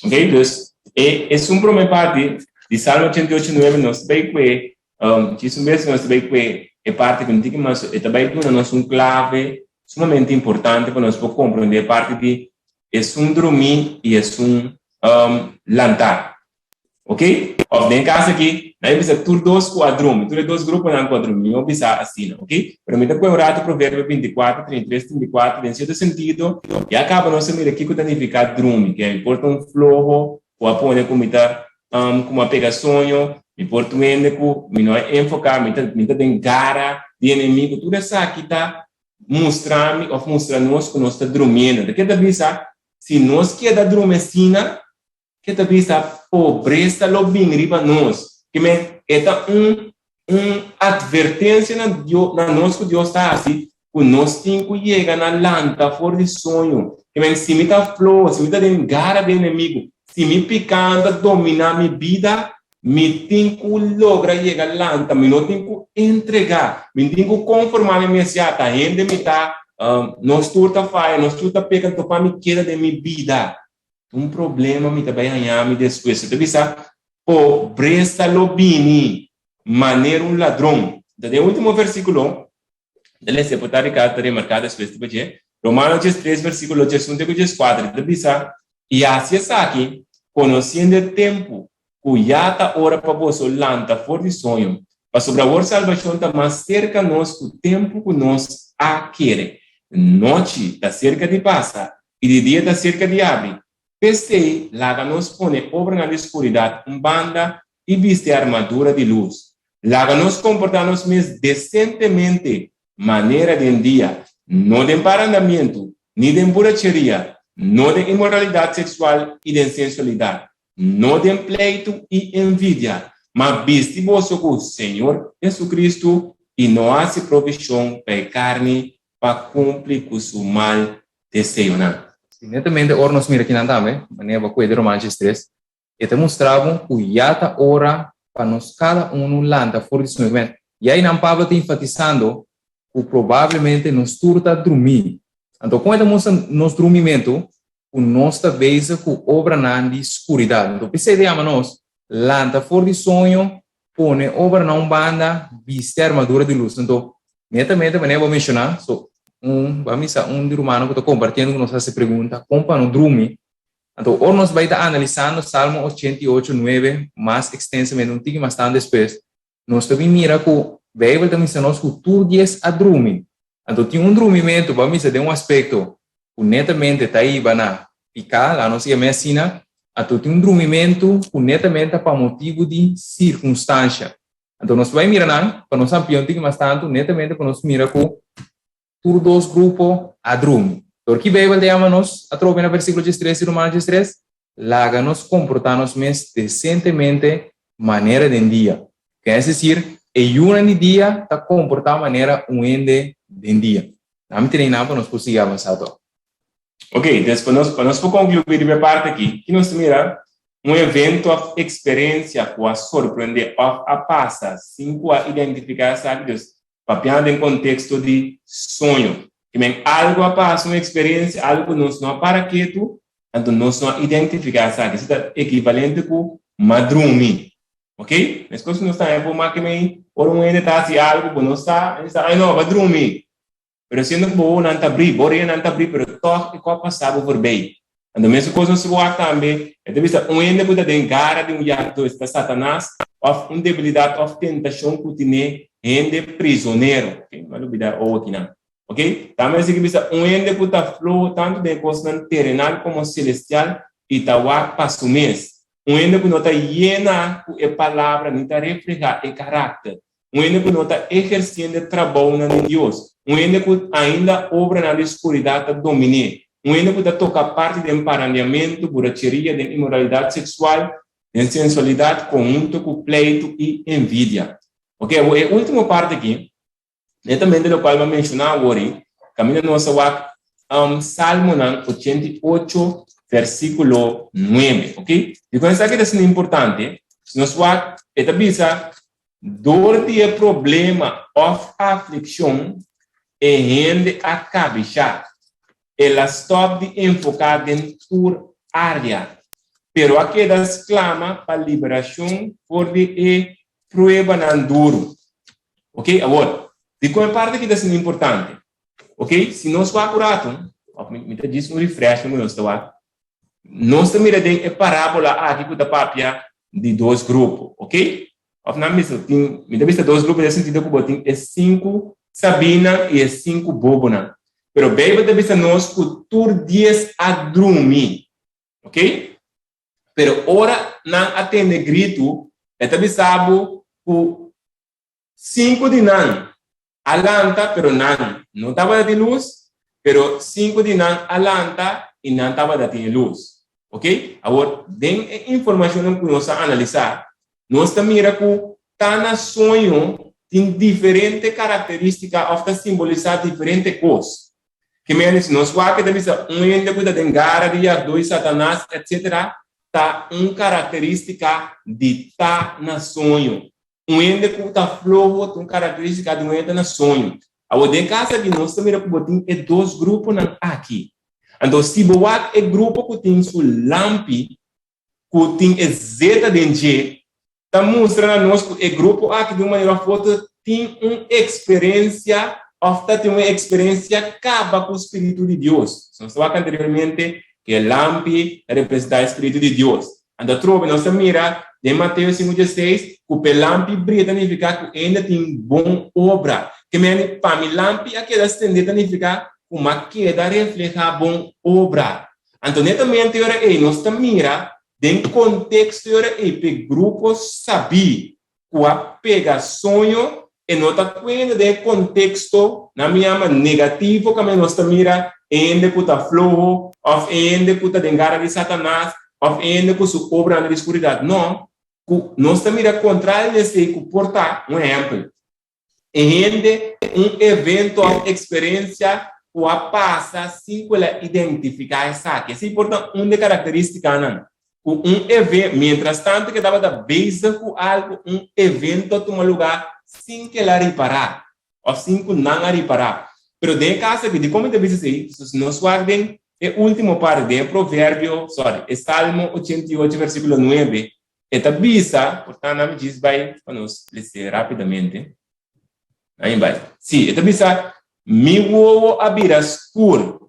Ok, dus e esun prome parti di Salmo 88, 9 nos ta bai kue, um, djis un bes nos ta bai kue e parti ku no tin ki mas, e ta bai duna nos un klave sumamente importante pa nos por komprende e parti di esun drumí i esun um, lantá. Ok? Of den e caso aki, nan a bisa tur dos cu a drumi, tur e dos gruponan cu a drumi, mi no bisa asina, ok? Pero mi ta pone un rato Proverbio 24, 33, 34, den cierto sentido, ya caba nos a mira kico ta nifica drumi, ke mi por ta un floho cu a pone cu mi ta, um, cu mi a pega soño, mi por ta un hende cu mi no a enfoca, mi ta, mi ta den gara di enemigo, tur esaki ta mustra mi of mustra nos cu nos ta drumiendo. Ta ke ta bisa, si nos keda drumi asina, Ke ta bisa pobresa lo bin riba nos. Ke men e ta un un atvertensia na Dio na nos ku Dios ta hasi ku nos tin ku yega na lanta for di soño. Ke men si mi ta floho, si mi ta den gara di enemigu, si mi piká ta dominá mi bida, mi tin ku logra yega lanta, mi no tin ku entregá, mi tin ku konformá mi mes ya ta hende mi ta, nos tur ta faya, nos tur ta peka, anto pa mi keda den mi bida. Un problema mi ta bai haña mi despues. E ta bisa, Pobresa lo bini manera un ladron. Ta den ultimo versiculo, ta lesa e por ta Ricardo ta remarca despues riba dje, Romano 13 versiculo 11 te cu 14, ta bisa, I haci esaki, conociendo e tempu, cu ya ta ora pa boso lanta for di soño, pasobra awor salbacion ta mas cerca nos cu tempu cu nos a kere. Nochi ta cerca di pasa, i di dia ta serka di abri. P'esei, laga nos pone obranan di skuridat un banda i bisti armadura di lus. Laga nos komportá nos mes desentemente manera den dia, no den parandamentu, ni den buracheria, no den inmoralidat seksual i den sensualidat, no den pleitu i envidia, ma bisti boso ku Señor Jesucristo i no hasi provishon pa e karni pa kumpli ku su mal deseonan. Si netamente ora nos mira kinan tambe, manera bo a kue di Romanos 3, E ta mustra bo ku ya ta ora pa nos kada unu lanta for di suño. Ya einan Pablo ta enfatisando ku probablemente nos tur ta drumí. Anto kon e ta mustra nos drumimentu? Ku nos ta bezig ku obranan di skuridat. Anto p'esei ta yama nos lanta for di soño, pone obranan un banda, bisti armadura di lus. Anto, netamente manera bo a menshoná, so un, bo a misa un di rumannan ku ta kompartiendo ku nos hasi pregunta, kon pa no drumi? Anto ora nos bai ta analisando Salmo 88, 9 mas ekstensamente un tiki mas tantu despues, nos ta bin mira ku Beibel ta misa nos ku tur dies a drumi. Anto tin un drumimentu, bo a misa den un aspekto ku netamente ta hiba na piká, laga nos yam'é asina, anto tin un drumimentu ku netamente ta pa motibu di sirkunstansha. Anto nos bai mira nan, pa nos amplia un tiki mas tantu, netamente pa nos mira ku Tur dos grupo a drumi. Dor ki Beibel ta yama nos atrobe na versíkulo diestres di Romanos diestres? Laga nos komportá nos mes desentemente manera den dia. Ke es desir, e yunan di dia ta komportá manera un hende den dia. Nan mi tene nan pa nos por sigui avansá tòg. Ok, des pa nos pa nos por konkluí riba e parti aki, ki nos ta mira? Un evento òf eksperensia ku a sorprendé òf a pasa sin ku a identifiká esaki, dus Papiando den konteksto di soño. Ke men algu a pasa, un eksperensia, algu ku nos no a para ketu, anto nos no a identifiká esaki. Esei ta ekivalente ku madrumi. Ok? Meskos ku nos ta haña por make mei ora un hende ta hasi algu bo no sa, hende sa, ai no, bo a drumi. Pero siendo ku bo wowonan ta brí, bo oreanan ta brí, pero tòg e kos a pasa bo forbei. Anto mesun kos nos wak tambe, e ta bisa un hende ku ta den gara di un yagdó, esta Satanas, òf un debilidat òf tentashon ku tine hende prizonero. Ok, no a lubidá e owo akinan. Ok, tambe a sigui bisa un hende ku ta floho tantu den e kosnan terenal komo selestial i ta wak pa su mes. Un hende ku no ta yena ku e palabra ni ta reflehá e karakter. Un hende ku no ta ehersiendo e trabounan di Dios. Un hende ku ainda obranan di skuridat ta domin'é. Un hende ku ta toka parti den parandiamentu, buracheria, den inmoralidat seksual, den sensualidat, konhunto ku pleitu i envidia. Oke, awor e último parti aki, netamente lokual mi a menshoná awor ei, kaminda nos a wak Salmonan 88 versíkulo 9, oke? Dikon esaki ta asina importante? Si nos wak, e ta bisa, Dor di e problema òf aflikshon, e hende a kabishá. El a stòp di enfoká den tur área, pero a keda sklama pa liberashon for di e pruebanan duru. Oke, awor, dikon e parti aki ta asina importante? Oke, si nos wak un ratu, òf mi ta djis un refresh ku nos ta wak, Nos ta mira den e parábola aki ku ta papia di dos grupo, ok? Òf nan bisa tin, mi ta bisa dos grupo den e sentido ku bo tin e sinku sabinan i e sinku bobonan. Pero Beibel ta bisa nos ku tur dies a drumi, ok? Pero ora nan a tende gritu, e ta bisa bo ku sinku di nan a lanta, pero nan no tabata tin lus, pero sinku di nan a lanta i nan tabata tin e lus. Ok? Awor, den e informashonnan ku nos a analisá, nos ta mira ku ta na soño tin diferente karakterístika òf ta simbolisá diferente kos. Ke mende si nos wak e ta bisa un hende ku ta den gara di yardó i Satanas, etsetera, ta un karakterístika di ta na soño. Un hende ku ta floho ta un karakterístika di un hende na soño. Awor den kas aki nos ta mira ku bo tin e dos gruponan aki. Anto si bo wak e grupo ku tin su lampi ku tin e zeta den dje, ta mustra na nos ku e grupo aki di un manera òf otro tin un eksperensia òf ta tin un eksperensia kaba ku spiritu di Dios. Nos ta wak anteriormente ku e lampi ta representá e spiritu di Dios. Anto atrobe nos ta mira den Mateo 5:16 ku p'e lampi bria ta nifiká ku enda tin bon obra. Ke mende pa mi lampi a keda stendé ta nifiká ku m'a keda reflehá bon obra. Anto netamente ora ei nos ta mira Den konteksto e ora ei p'e grupo sabí ku a pega soño, e no ta kuenda den e konteksto, nan mi yama negativo kaminda nos ta mira e hende ku ta floho òf e hende ku ta den gara di Satanas òf e hende ku su obranan di skuridat. No, ku nos ta mira kontrario di esei ku por ta, un ehèmpel, E hende un evento òf eksperensia ku a pasa sin ku el a identifiká esaki. Esei por ta un di e karakterístikanan. Ku un even, mientras tanto ku e tabata bezig ku algu, un evento a tuma lugá sin ku el a ripará òf sin ku nan a ripará. Pero den e kaso aki, dikon mi ta bisa esei? Pasobra si nos wak den e último parti, den e Proverbio, sorry, e Salmo 88 versíkulo 9, E ta bisa, por ta nan mi djis bai pa nos lese rapidamente. Nan bai. Sí, e ta bisa, Mi wowo a bira skur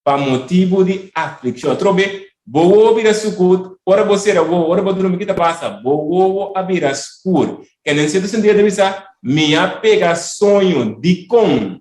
pa motibu di aflikshon. Atrobe, bo wowo bira sukut, ora bo sera wowo, ora bo drumi, ki ta pasa? Bo wowo a bira skur. Kende en sierto sentido e ta bisa, Mi a pega soño. Dikon?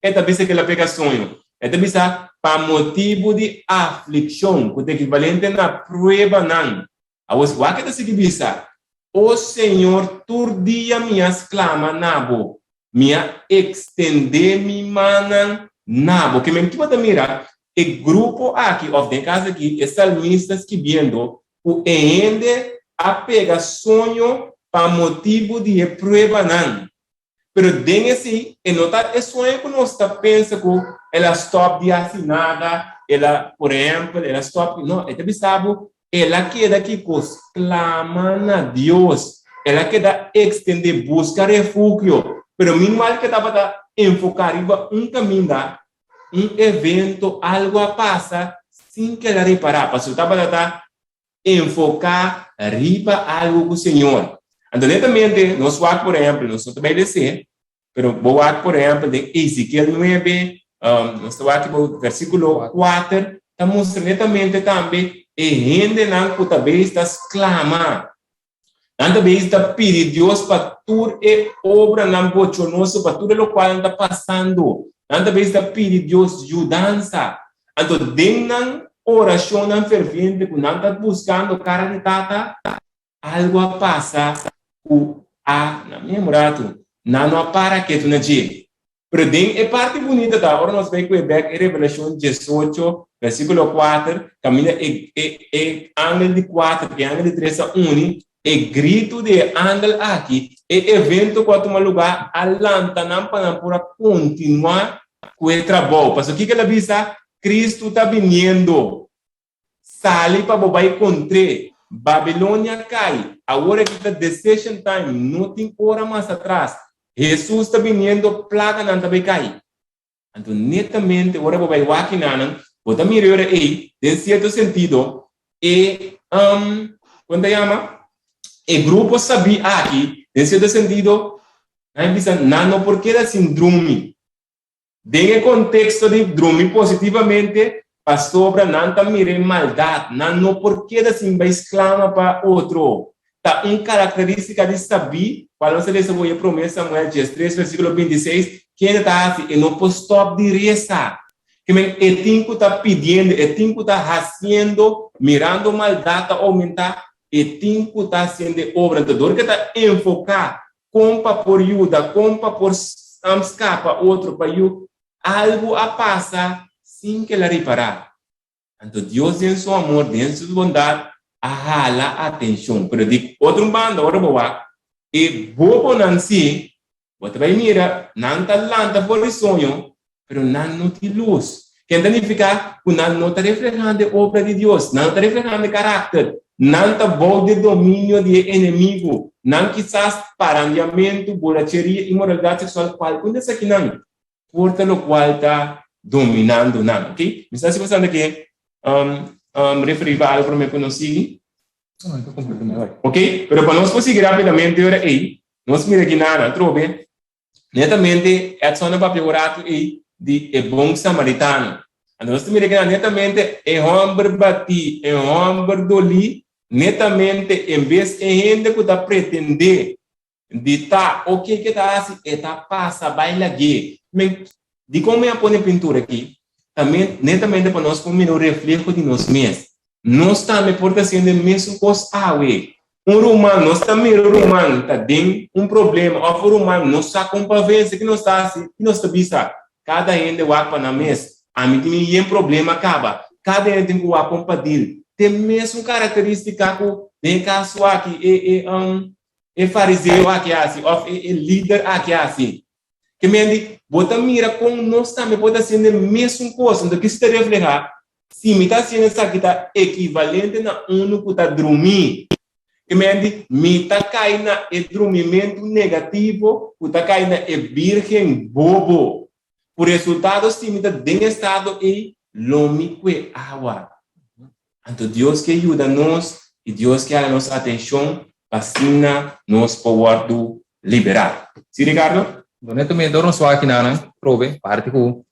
E ta bisa ku el a pega soño. E ta bisa, Pa motibu di aflikshon, ku ta ekivalente na pruebanan. Awor, wak e ta sigui bisa, O Señor, tur dia mi a sklama na bo, mi a ekstendé mi mannan na bo. Ke men ki bo ta mira? E grupo aki, òf den kas aki, e salmista skibiendo ku e hende a pega soño pa motibu di e pruebanan. Pero den esei e no ta e sueño ku nos ta pensa ku el a stòp di hasi nada, el a, por ehèmpel, el a stòp, no, e ta bisa bo, el a keda kiko? Sklama na Dios, el a keda ekstendé, buska refugio. Pero minwal ke tabata enfoká riba un kaminda, un evento, algu a pasa sin ke el a repará, pasobra tabata ta enfoká riba algu ku Señor. Anto netamente nos wak por ehèmpel, nos no ta bai les'é, pero bo wak por ehèmpel den Ezekiel nuebe, nos ta wak bo versíkulo kuater, ta mustra netamente tambe e hendenan ku ta beis ta sklama. Nan ta beis ta pidi Dios pa tur e obranan bochornoso, pa tur e lokual nan ta pasando. Nan ta beis ta pidi Dios yudansa. Anto den nan orashonnan ferviente ku nan ta buskando kara di Tata, algu a pasa ku a na mesmu ratu nan no a para ketu na dje. Pero den e parti bunita ta ora nos bai kue bek e Revelashon diesocho versikulo kuater kaminda e e e angel di kuater ku e angel di tres a uni, e gritu di e angel aki, e evento ku a tuma lugá a lanta nan pa nan por a kontinuá ku e trabou. Pasobra kiko el a bisa? Kristu ta biniendo. Sali pa bo bai kontr'é. Babilonia kai. Awor aki ta decision time, no tin ora mas atras. Hesus ta biniendo, plaganan ta bai kai. Anto netamente ora bo bai wak kinanan, bo ta mira e ora ei, den sierto sentido, e, um, kon ta yama? E grupo sabí aki, den sierto sentido, nan a bisa nan no por keda sin drumi. Den e konteksto di drumi positivamente, pasobra nan ta mira e maldat, nan no por keda sin bai sklama pa otro. Ta un karakterístika di sabí, kual nos a lesa bo e Promé Samuel diestres versíkulo 26, kende ta hasi e no por stòp di resa. Ke men e tin ku ta pidiendo, e tin ku ta hasiendo, mirando maldat ta oumentá, e tin ku ta hasiendo e obra. Anto dor ke ta enfoká Kon pa por yuda, kon pa por skapa otro pa yu, algu a pasa sin ke el a ripará. Anto Dios den su amor, den su bondat a hala atenshon. Pero di otro un banda ora bo wak e bobonan si, bo ta bai mira nan ta lanta for di soño, pero nan no tin lus. Ken ta nifiká ku nan no ta reflehando e obra di Dios, nan no ta reflehando e karakter, nan ta bou di e dominio di e enemigu, nan kisas parandiamentu, buracheria, inmoralidat seksual, kualkun di esakinan por ta lokual ta dominando nan. Ok, mi sa si bo sa ke referí pa algu promé ku nos sigui. Ok, pero pa nos por sigui rápidamente ora ei, nos mira aki nan atrobe. Netamente, Edson a papia un ratu ei di e bon samaritano. Anto nos ta mira kina netamente e hòmber batí, e hòmber dolí, netamente en bes e hende ku ta pretendé di ta oke ke ta hasi, e ta pasa bai lag'é. Men, dikon mi a pone e pintura aki? Ta netamente pa nos por mira un refleho di nos mes. Nos tambe por ta haciendo e mesun cos awe. Un ruman, nos ta mira un ruman ta den un problema of un ruman no sa con pa vence, ki nos ta haci? Ki nos ta bisa? Cada hende wak pa nan mes. Ami tin mi yen problema caba. Cada hende tin cu wak con pa deal. T'e mesun caracteristica cu den e caso aki e e um e fariseo aki a haci of e e lider aki a haci. Ke men di, bo ta mira kon nos tambe por ta haciendo e mesun cos. Enton kis ta refleha? Si mi ta haciendo esaki ta ekivalente na unu ku ta drumí. Ke men di, mi ta kai na e drumimentu negativo ku ta kai na e birgen bobo. Ku resultado si mi ta den estado ei, lo mi kue awa. Anto Dios ke yuda nos i Dios ke hala nos atenshon pa asina nos por wòrdu liberá. Si Ricardo? Netamente ora nos wak akinanan, probe, parti ku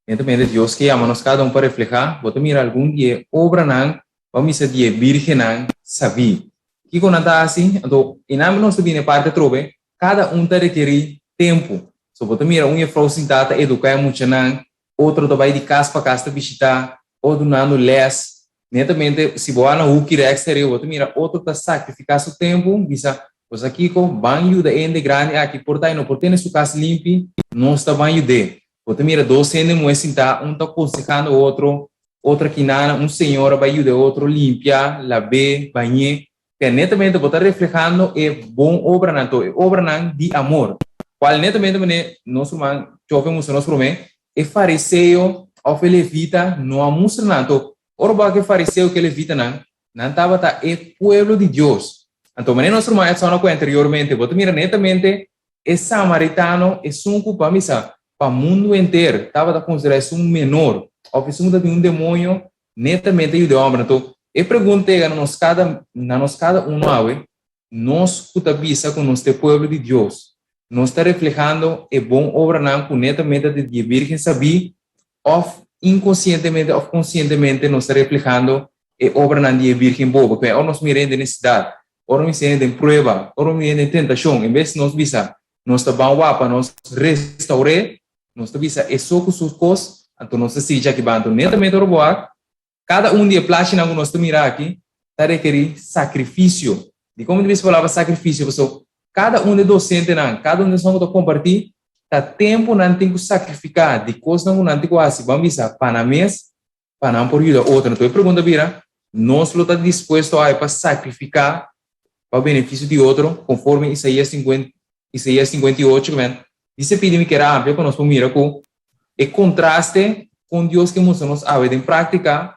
netamente Dios ke yama nos kada un pa reflehá, bo ta mira algun di e obranan, bo a misa di e bírgennan sabí. Kiko nan ta hasi? Anto, einan nos ta bini e parti atrobe, kada un ta rekerí tempu. So bo ta mira un jefrou sintá ta eduká e muchanan, otro ta bai di kas pa kas ta bishitá, otro dunando lès. Netamente, si bo a na huki rèks ta riba, bo ta mira otro ta sakrifiká su tempu, bisa, Bo sa kiko? Ban yuda e hende grandi aki, por ta e no por tene su kas limpi, nos ta ban yud'é. Bo ta mira dos hende muhé sintá, un ta konsehando otro, otro aki-nana, un señora bai yuda e otro limpia, lab'é, bañ'é. Ke netamente bo ta reflehando e bon obranan, to e obranan di amor, kual netamente mane nos ruman Chofe mustra nos promé, e fariseo òf e levita no a mustra nan. To ora bo wak e fariseo ku e levitanan, nan tabata e pueblo di Dios. Anto mane nos ruman Edson a kuenta anteriormente, bo ta mira netamente e samaritano, esun ku pa misa pa mundu henter tabata konsiderá esun menor òf esun ku ta tin un demoño, Netamente yuda e homber. Anto, e pregunta yega na nos kada, na nos kada uno awe, nos ku ta bisa ku nos ta e pueblo di Dios, nos ta reflehando e bon obranan ku netamente ta di e Birgen sabí òf inkonsientemente òf konsientemente nos ta reflehando e obranan di e Birgen bobo? P'e ora nos mira hende den nesesidat, ora nos mira hende den prueba, ora nos mira hende den tentashon, en bes nos bisa nos ta ban wak pa nos restaur'é, nos ta bisa e so ku su kos, anto nos ta sigui djaki ban. Anto netamente ora bo wak, kada un di e plashinan ku nos ta mira aki ta rekerí sakrifisio. Dikon mi ta bisa palabra sakrifisio? Pasobra kada un di e dosentenan, kada un di esnan ku ta kompartí, ta tempu nan tin ku sakrifiká di kosnan ku nan tin ku hasi, ban bisa, pa nan mes, pa nan por yuda otro. Anto e pregunta bira, nos lo ta dispuesto ai pa sakrifiká pa benefisio di otro, konforme Isaías 50, Isaías 58, ku men dice pidi mi kier a amplia pa nos por mira ku e kontraste kon Dios ke mustra nos awe den práktika,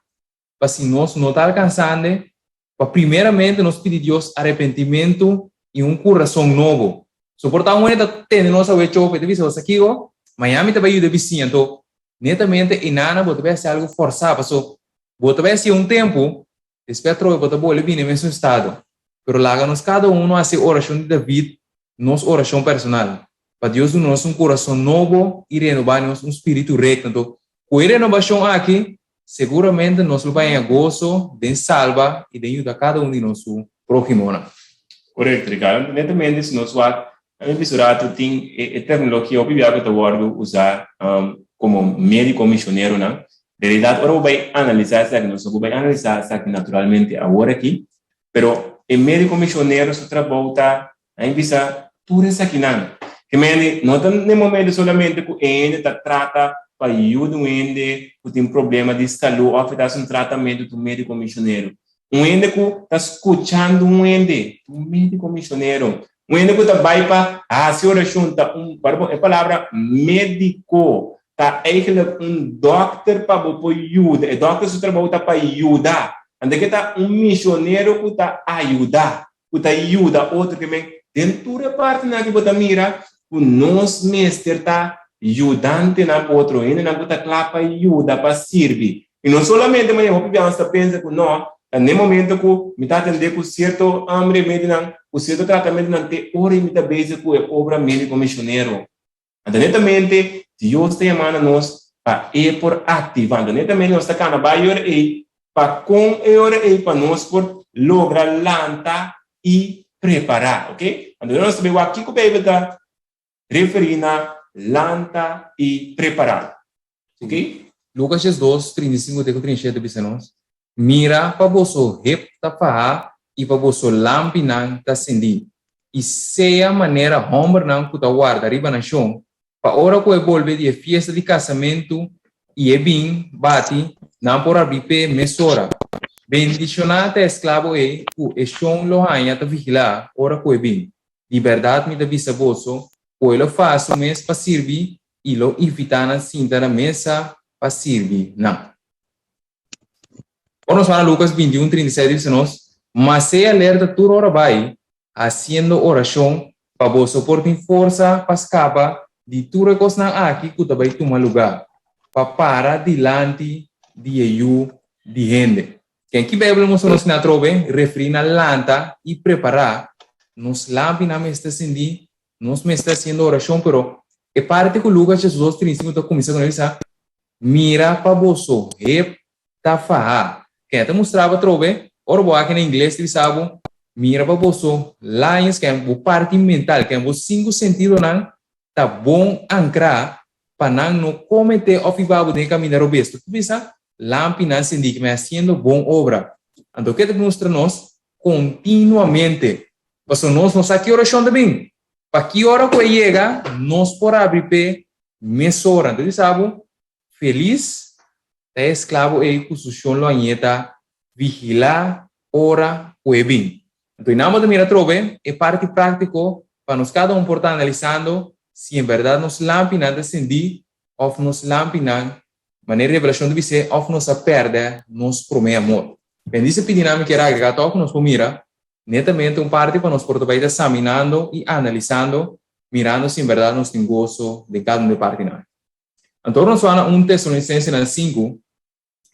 pa si nos no ta alkansande, pa primeramente nos pidi Dios arepentimentu i un kurason nobo. Soportá un hende ta tende nos awe chofe, ta bisa, Bo sa kiko? Mañana mi ta bai yuda e bisiña. Anto, netamente einana bo ta bai hasi algu fòrsá, paso bo ta bai hasi un tempu, despues atrobe bo ta bolbe bini e mesun estado. Pero laga nos kada uno hasi e orashon di David nos orashon personal, pa Dios duna nos un kurason nobo i renobá nos un spiritu rekto. Anto, ku e renobashon aki, Seguramente nos lo bai haña goso den salba i den yuda kada un di nos su próhimonan. Korekto, Ricardo. Netamente si nos wak na mi bisa rato tin e terminologia hopi bia ku ta wòrdu usá komo médiko misioneronan. Realidat ora bo bai analisá esaki, nos no por bai analisá esaki naturalmente awor aki, pero e médiko misionero su trabou ta a mi bisa tur esakinan. Ke mende no ta n'e momento solamente ku e hende ta trata pa yuda un hende ku tin problema di salú òf e ta hasi un tratamentu ta un médiko misionero. Un hende ku ta skuchando un hende ta un médiko misionero. Un hende ku ta bai pa hasi orashon ta un, e palabra médiko ta eigenlijk un dòkter pa bo por yuda. E dòkter su trabou ta pa yuda. Anto ke ta un misionero ku ta ayuda. ku ta yuda otro ke men den tur e partinan aki bo ta mira ku nos mester ta yudantenan pa otro hendenan ku ta kla pa yuda pa sirbi i no solamente manera hopi biaha nos ta pensa ku no ta n'e momento ku mi ta atende ku sierto remedinan ku sierto tratamentonan te ora mi ta bezig ku e obra mediko misionero. Anto netamente Dios ta yama na nos pa e por activa. Anto netamente nos ta cana bay e ora ey pa con e ora ey pa nos por logra lanta y prepara. Ok? Anto nos ta bay wak kico Bijbel ta referi na lanta y prepara. Ok? Lucas 2, 35 te cu 37 bisa nos. Mira pa boso hep ta faha i pa boso lampinan ta sendí, i sea manera hòmbernan ku ta warda riba nan shon, pa ora ku e bolbe di e fiesta di kasamentu i e bin bati, nan por habri p'e mesora. Bendishoná ta e esklabo ei ku e shon lo haña ta vigilá ora ku e bin. Di bèrdat mi ta bisa boso ku e lo faha su mes pa sirbi i lo invitá nan sinta na mesa pa sirbi nan. Ora nos wak na Lucas 21, 37 bisa nos, Ma sea alerta tur ora bai, hasiendo orashon, pa boso por tin forsa pa skapa di tur e kosnan aki ku ta bai tuma lugá, pa para dilanti di e Yu di hende. Ken ki Beibel mustra nos na atrobe referí na lanta i prepará? Nos lampinan mester sindí, nos mester hasiendo orashon, pero e parti ku Lucas 12, 35 ta kuminsá ku nos bisa, Mira pa boso hep ta faha. Ken ta mustra bo atrobe? Ora bo aki na ingles ta bisa bo, Mira pa boso lines, ken bo parti mental, ken bo sinku sentidonan ta bon ankrá pa nan no kometé òf hiba bo den e kaminda robes. Ta bisa, Lampinan sendí ki mi hasiendo bon obra. Anto ke ta mustra nos kontinuamente? Pasobra nos no sa ki orashon ta bin. Pa ki ora ku e yega, nos por abri p'e Mesora, anto bisa bo, Felis ta e esklabo ei ku su shon lo añeta vigilá ora ku e bin. Anto einan bo ta mira atrobe e parti práktiko pa nos kada un por ta analisando si en bèrdat nos lampinan ta sendí òf nos lampinan, manera Revelashon ta bis'é, òf nos a pèrdè nos promé amor. Bendise pidi nan mi kier agregá tòg ku nos por mira netamente un parti pa nos por ta bai ta saminando i analisando mirando si en berdad nos tin goso den kada un di e partinan. Anto ora nos wak na un Tesalonicensenan sinku,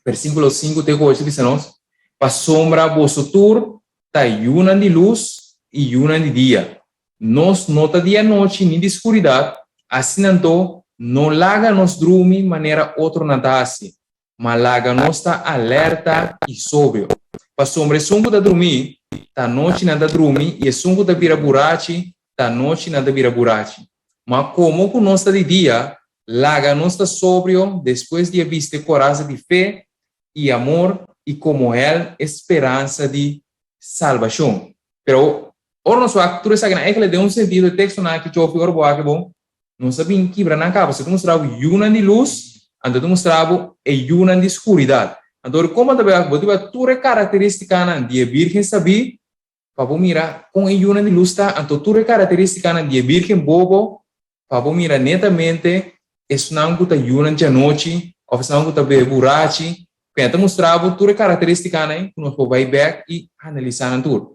versikulo sinku te ku ocho bisa nos, Pasobra boso tur ta yunan di lus i yunan di dia. Nos no ta di anochi ni di skuridat, asina anto no laga nos drumi manera otronan ta hasi, Ma laga nos ta alerta i sobrio. Pasobra esun ku ta drumí, ta anochi nan ta drumi, i esun ku ta bira burachi, ta anochi nan ta bira burachi. Ma komo ku nos ta di dia, laga nos ta sobrio despues di a bisti e korasa di fe i amor i komo hèlm e speransa di salbashon. Pero ora nos wak tur esakinan, eigentlik den un sentido e tekstonan aki chofi ora bo wak e bon, Nos a bin kibra nan kaba. Si ta mustra bo yunan di lus, anto ta mustra bo e yunan di skuridat. Anto ora kon bo ta bai bo ta bai tur e karakteristikanan di e birgen sabí pa bo mira kon e yunan di lus ta, anto tur e karakteristikanan di e birgen bobo pa bo mira netamente esnan ku ta yunan djanochi òf esnan ku ta bebe burachi. Kua ta mustra bo tur e karakteristikanan ku nos por bai bèk i analisá nan tur.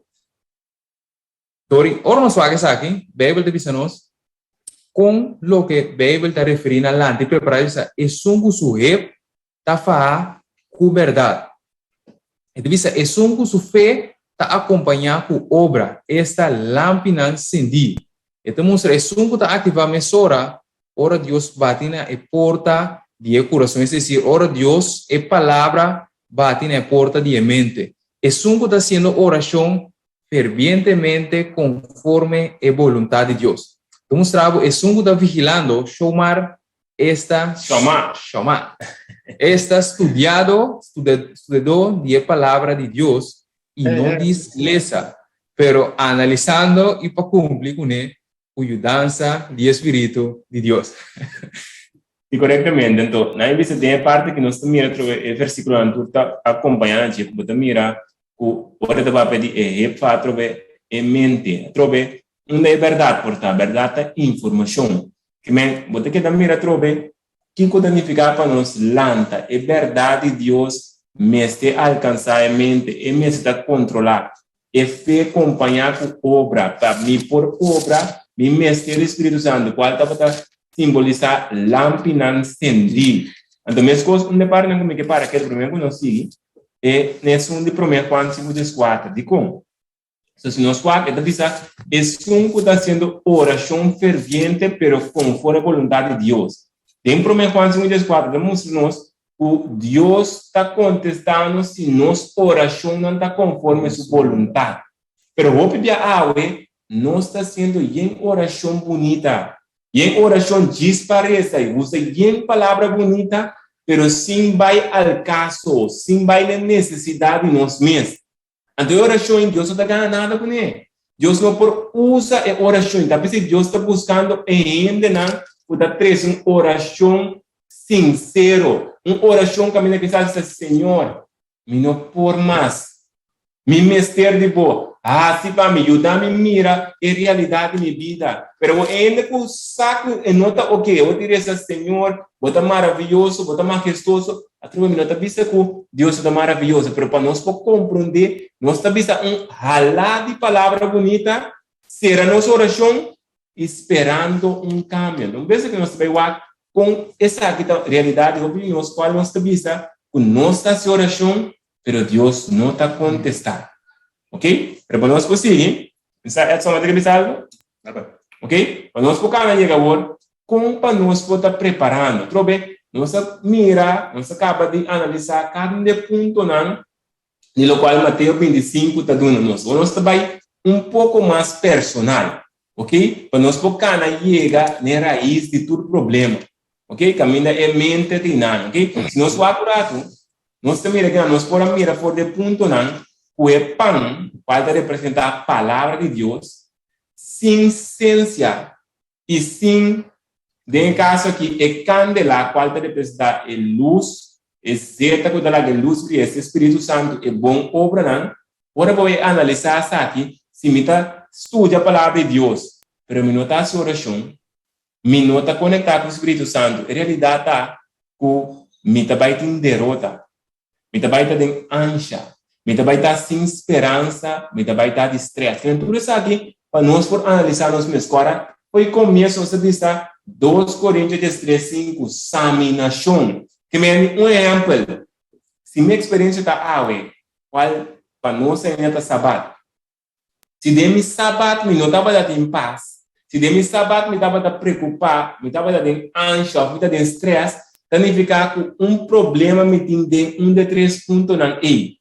Dor ora nos wak esaki, Beibel ta bisa nos kon loke Beibel ta referí na lanta i prepará bisa esun ku su hep ta faha ku bèrdat. E ta bisa esun ku su fe ta akompañá ku obra, esta lampinan sendí. E ta mustra esun ku ta aktivá mesora ora Dios bati na e porta di e kurason, es desir, ora Dios, e Palabra, bati na e porta di e mente. Esun ku ta hasiendo orashon fervientemente konforme e boluntat di Dios. Ta mustra bo esun ku ta vigilando shomar esta Shomar. shomar esta studiado studiadó di e palabra di Dios i no dis lesa pero analisando i pa kumpli kuné ku yudansa di e spiritu di Dios. I korektamente, anto, nan a bisa den e parti ku nos ta mira atrobe e versikulonan tur ta akompañá na dje ku bo ta mira ku ora ta papia di e hefa atrobe e mente atrobe unda e bèrdat por ta. Bèrdat ta informashon. Ke men bo ta keda mira atrobe kiko ta nifiká pa nos lanta e bèrdat di Dios mester alkansá e mente, e mester ta kontrolá. E fe kompañá ku obra. Pa mi por obra, mi mester di Spiritu Santu, kual tabata simbolisá lampinan sendí. Anto meskos un de partinan ku mi ke para ket promé ku nos sigui, e esun di promé Juan 5:14. Dikon? So si nos wak, e ta bisa, Esun ku ta hasiendo orashon ferviente pero konforme boluntat di Dios. Den promé Juan 5:14 ta mustra nos ku Dios ta kontestá nos si nos orashonnan ta konforme su boluntat. Pero hopi bia awe, nos ta hasiendo yen orashon bunita, yen orashon djis pa resa i usa yen palabra bunita. pero sin bai al kaso, sin bai na e nesesidat di nos mes. Anto e orashon ei Dios no ta gana nada kuné. Dios no por usa e orashon ei. Ta p'esei Dios ta buskando e hendenan ku ta trese un orashon sinsero, un orashon kaminda kisas bisa, Señor, Mi no por mas. Mi mester di bo. Hasi pa mi. Yuda mi mira e realidat di mi bida. Pero bo hende ku sa ku e no ta oke, bo tin resa, Señor, bo ta maravioso, bo ta mahestoso. Atrobe mi no ta bisa ku Dios no ta maravioso, pero pa nos por komprondé, nos ta bisa un halá di palabra bunita, sera nos orashon i sperando un kambio. Anto un bes ku nos ta bai wak kon esaki ta realidat di hopi di nos, kual nos ta bisa ku nos ta hasi orashon, pero Dios no ta kontestá. Ok? Pero pa nos por sigui, mi sa Edson a bisa algu? Ok? Pa nos por kana yega awor, kon pa nos por ta preparando? Trobe, nos a mira, nos a kaba di analisá kada un di e puntonan di lokual Mateo bintisinku ta duna nos. Awor nos ta bai un poko mas personal, ok? Pa nos por kana yega n'e rais di tur problema, ok? Kaminda e mente ta inana, ok? Si nos wak un ratu, nos ta mira kina nos por a mira for di e puntonan ku e pan, kual ta representá Palabra di Dios, sin sensia I sin, den e kaso aki, e kandela, kual ta representá e lus, e zeta ku ta laga e lus bria, esta e Spiritu Santu, e bon obranan, ora bo e analisá esaki, si mi ta studia Palabra di Dios, pero mi no ta hasi orashon, mi no ta konektá ku Spiritu Santu, e realidat ta ku mi ta bai tin derota. Mi ta bai ta den ansha. Mi ta bai ta sin speransa. Mi ta bai ta di stress. Kinan tur esaki pa nos por analisá nos mes. Ku ora fo'i komienso nos ta bisa dos Korintio diestres sinku, saminashon. Ke mende un ehèmpel, si mi eksperensia ta awe, kual pa nos ainda ta sabat, Si den mi sabat mi no tabata tin pas, si den mi sabat mi tabata preokupá, mi tabata den ansha òf mi ta den strès, ta nifiká ku un problema mi tin den un di e tres puntonan ei.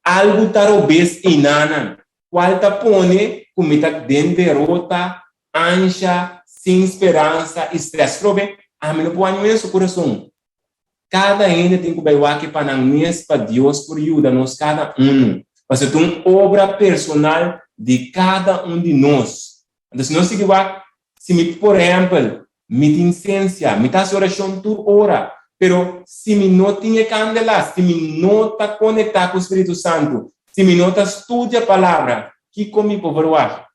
Algu ta robes einanan, kual ta pone ku mi ta den derota, ansha, sin speransa i strès. Probe, ami no por wak niun su kurason. Kada hende tin ku bai wak pa nan mes pa Dios por yuda nos kada unu. Pasobra ta un obra personal di kada un di nos. Anto si nos sigui wak, si mi por ehèmpel, mi tin sensia, mi ta hasi orashon tur ora, pero si mi no tin e kandela, si mi no ta konektá ku Spiritu Santu, si mi no ta studia Palabra, kiko mi por verwagt?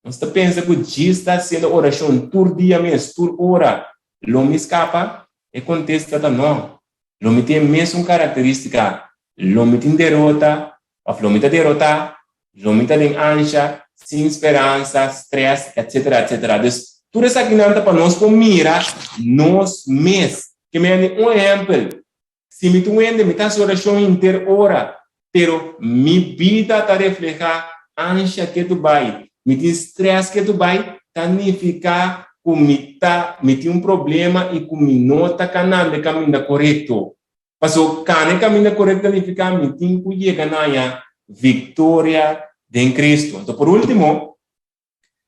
Nos ta pensa ku djis ta hasiendo orashon tur dia mes, tur ora, lo mi skapa? E kontesta ta no. Lo mi tin e mesun karakterístika, lo mi tin derota òf lo mi ta derotá, lo mi ta den ansha, sin speransa, strès, etsetera, etsetera. Dus, tur esakinan ta pa nos por mira nos mes. Ke mende un ehèmpel, Si mi ta un hende, mi ta hasi orashon henter ora, pero mi bida ta reflehá ansha ketu bai, mi tin strès ketu bai, ta nifiká ku mi ta mi tin un problema i ku mi no ta kanando e kaminda korekto. Pasobra kana e kaminda korekto ta nifiká mi tin ku yega na haña viktoria den Kristu. Anto por último,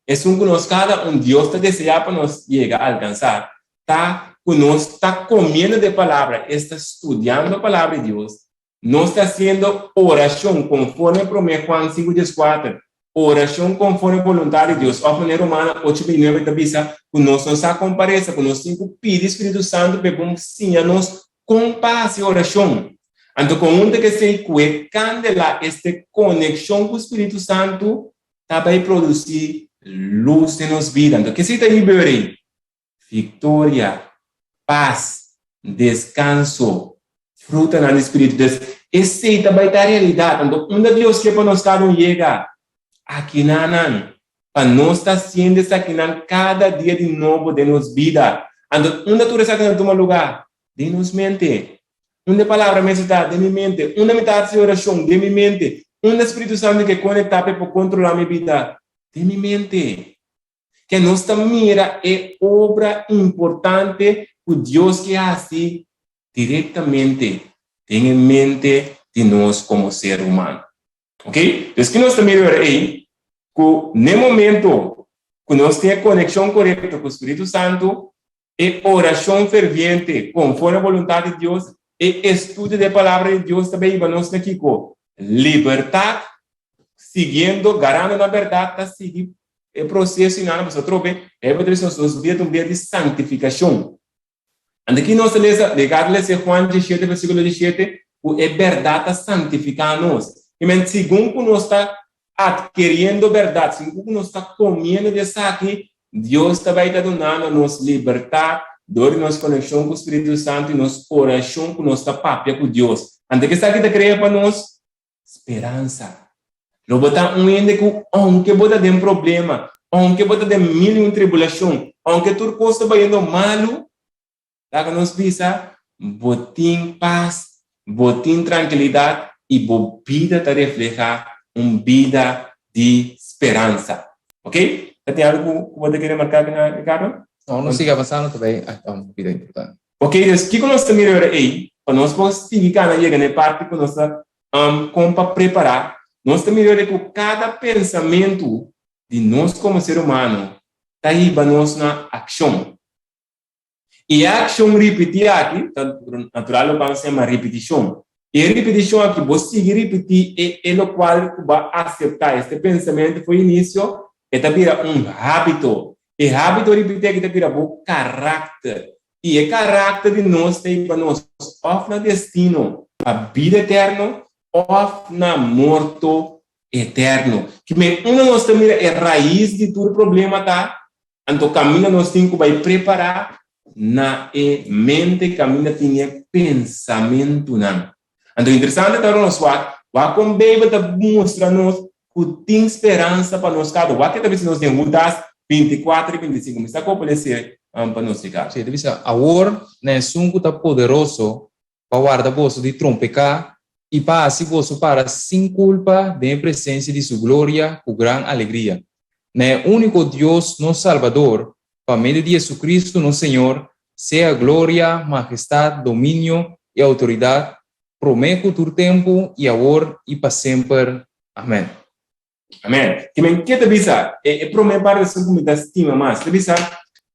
Esun ku nos kada un Dios ta deseá pa nos yega alkansá ta ku nos ta komiendo di e Palabra, esta studiando Palabra di Dios, nos ta hasiendo orashon konforme promé Juan sinku dieskuater, orashon konforme boluntat di Dios, òf manera Romano ocho bintinuebe ta bisa ku nos no sa kon pa resa, ku nos tin ku pidi Spiritu Santu pa e bon siña nos kon pa hasi orashon. Anto konhunto ku esei ku e kandela, este konekshon ku Spiritu Santu, ta bai produsí lus den nos bida. Anto, ke si ta hibeur'ei? Viktoria, pas, deskanso, frutanan di spiritu. Dus, esei ta bai ta realidat. Anto, unda Dios ke pa nos kada un yega? Akinanan. Pa nos ta hasiendo esakinan kada dia di nobo den nos bida. Anto, unda tur esakinan ta tuma lugá? Den nos mente. Unda e palabra mester ta? Den mi mente. Unda mi ta hasi orashon? Den mi mente. Unda Spiritu Santu ke konektá pa e por kontrolá mi bida? Den mi mente. Ke nos ta mira e obra importante ku Dios ke hasi direktamente den e mente di nos komo ser humano. Ok? Des ki nos ta mira ora ei? Ku n'e momento ku nos tin e konekshon korekto ku Spiritu Santu, E orashon ferviente konforme boluntat di Dios, e estudio di e Palabra di Dios ta bay hiba nos na kiko? Libertat, siguiendo, garando na bèrdat, ta sigui e proseso i nada, pasobra atrobe Bijbel ta bisa nos, nos bida ta un bida di santifikashon. Anto ki nos ta lesa? Ricardo lesa e Juan diesshete versikulo diesshete, ku e bèrdat ta santifiká nos. I men segun ku nos ta atkeriendo bèrdat, segun ku nos ta komiendo di esaki, Dios ta bai ta dunando nos libertat dor di nos konekshon ku Spiritu Santu i nos orashon ku nos ta papia ku Dios. Anto ke esaki ta krea pa nos? Speransa. Lo bo ta un hende ku ounke bo ta den problema, ounke bo ta den mil i un tribulashon, ounke tur kos ta bayendo malu, laga nos bisa, bo tin pas, bo tin trankilidat i bo bida ta reflehá un bida di speransa. Ok? Ta tin algu ku bo ta kere marká akina, Ricardo? No, nos sigui avansando ta bai un bida importante. Ok, dus kiko nos ta mira ora ei? Pa nos por sigui kana yega na e parti ku nos ta kon pa prepará, nos ta mira ora ku kada pensamentu di nos komo ser humano ta hiba nos na akshon. I e akshon ripití aki, ta natural lokual nos ta yama ripitishon. I e ripitishon aki, bo sigui ripití e e lokual ku bo a aseptá, este pensamentu for inisio, e ta bira un hábito. E hábito ripití aki ta bira bo karakter. I e karakter di nos ta hiba nos òf na destino pa bida eterno òf na morto eterno. Ki men unda nos ta mira e rais di tur problema ta, anto kaminda nos tin ku bai prepará na e mente kaminda tin e pensamentunan. Anto interesante ta ora nos wak, wak kon Beibel ta mustra nos ku tin speransa pa nos kada. Wak ke ta bisa nos den Hudas 24 i 25. Mi sa ku bo por lese pa nos, Ricardo. Sí, ta bisa, Awor na esun ku ta poderoso pa warda boso di trompeká i pa hasi boso para sin kulpa den e presensia di su gloria ku gran alegria. Na e úniko Dios nos Salbador, pa medio di Jesucristo nos Señor, sea gloria, mahestad, dominio i outoridat, promé ku tur tempu i awor i pa semper. Amèn. Amèn. Ki men ke ta bisa? E e promé parti esun ku mi ta stima mas. Ta bisa,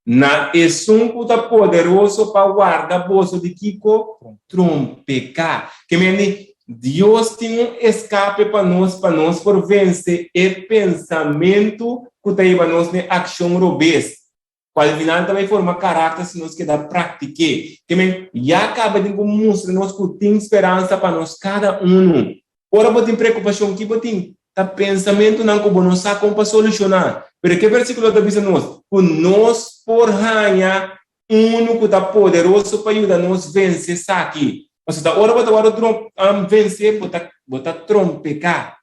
Na esun ku ta poderoso pa warda boso di kiko? Trompeká. Ke men di, Dios tin un eskape pa nos pa nos por vense e pensamentu ku ta hiba nos n'e akshon robes. Ku al final ta bai forma karakter si nos keda praktik'é. Ke men ya kaba tin ku mustra nos ku tin speransa pa nos kada unu. Ora bo tin preokupashon, ki bo tin? Ta pensamentunan ku bo no sa kon pa solushoná. Pero ke versíkulo ta bisa nos? Ku nos por haña unu ku ta poderoso pa yuda nos vense esaki. Pasobra ta ora bo ta wòrdu vensé, bo ta bo ta trompeká.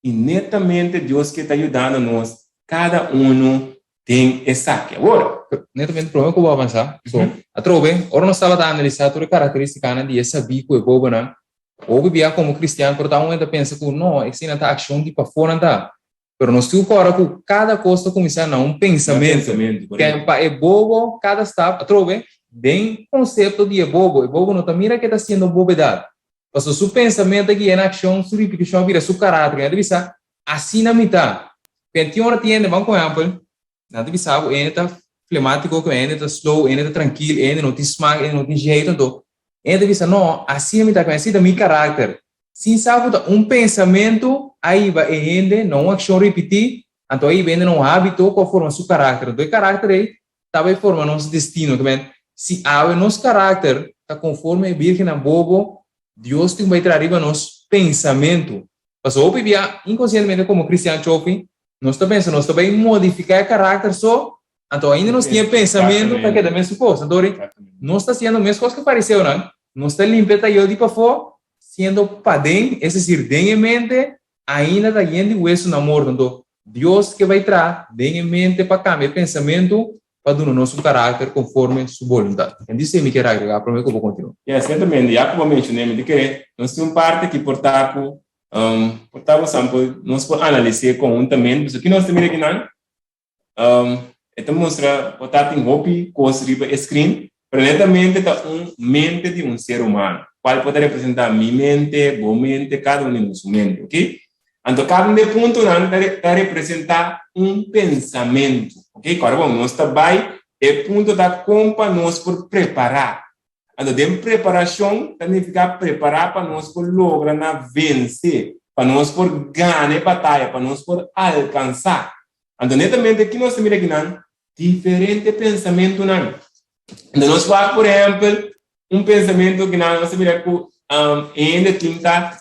I netamente Dios ke ta yudando nos kada unu den esaki. Awor. Netamente prome ku bo avansá. So, atrobe, ora nos tabata analisá tur e karakterístikanan di e sabí ku e bobonan, hopi bia komo kristian por ta un hende ta pensa ku no, eseinan ta akshon di pafó nan ta. Pero nos tin ku kòrda ku kada kos ta kuminsá na un pensamentu. Ken pa e bobo kada stap, atrobe, den konsepto di e bobo, e bobo no ta mira ke ta hasiendo bobedat. Pasobra su pensamentu a guia na akshon, su ripitishon a bira su karakter. Nan ta bisa, Asina mi ta. Ken tin ora tin hende, ban ku ehèmpel, nan ta bisa bo hende ta flemátiko, ku hende ta slow, hende ta trankil, hende no tin smak, hende no tin jeito. Anto hende ta bisa, No, asina mi ta, ku asina ta mi karakter. Sin sa ku ta un pensamentu a hiba e hende na un akshon ripití, anto a hiba e hende na un hábito ku a forma su karakter. Anto e karakter ei ta bai forma nos destino. Ke men, si awe nos karakter ta konforme e bírgennan bobo, Dios tin ku bai traha riba nos pensamentu. Pasobra hopi bia, inkonsientemente komo kristian chofi, nos ta pensa nos ta bai modifiká e karakter so, anto ainda nos tin e pensamentu ta keda mesun kos. Anto ori nos ta hasiendo mes kos ku e fariseonan, nos ta limpia e tayó di pafó, siendo paden, es desir, den e mente, ainda ta yen di wesunan morto. Anto, Dios ke bai traha den e mente pa kambia e pensamentu pa duna nos un karakter konforme su boluntat. En di mi kier agregá promé ku bo kontinua. Ya, siertamente, ya ku bo menshoné, mi ta kere nos tin un parti aki por ta ku por ta bo por nos por analis'é konhuntamente. Pasobra ki nos ta mira akinan? E ta mustra por ta tin hopi kos riba e screen, pero netamente ta un mente di un ser humano, kual por ta representá mi mente, bo mente, kada un di nos su mente, ok? Anto kada un di e puntonan ta representá un pensamentu, ok? Kòrda bon, nos ta bai. E punto ta kon pa nos por prepará. Anto den preparashon ta nifiká prepará pa nos por logra na vense, pa nos por gana e bataya, pa nos por alkansá. Anto netamente ki nos ta mira akinan? Diferente pensamentunan. Anto nos wak por ehèmpel un pensamentu kinan nos ta mira ku hende tin ta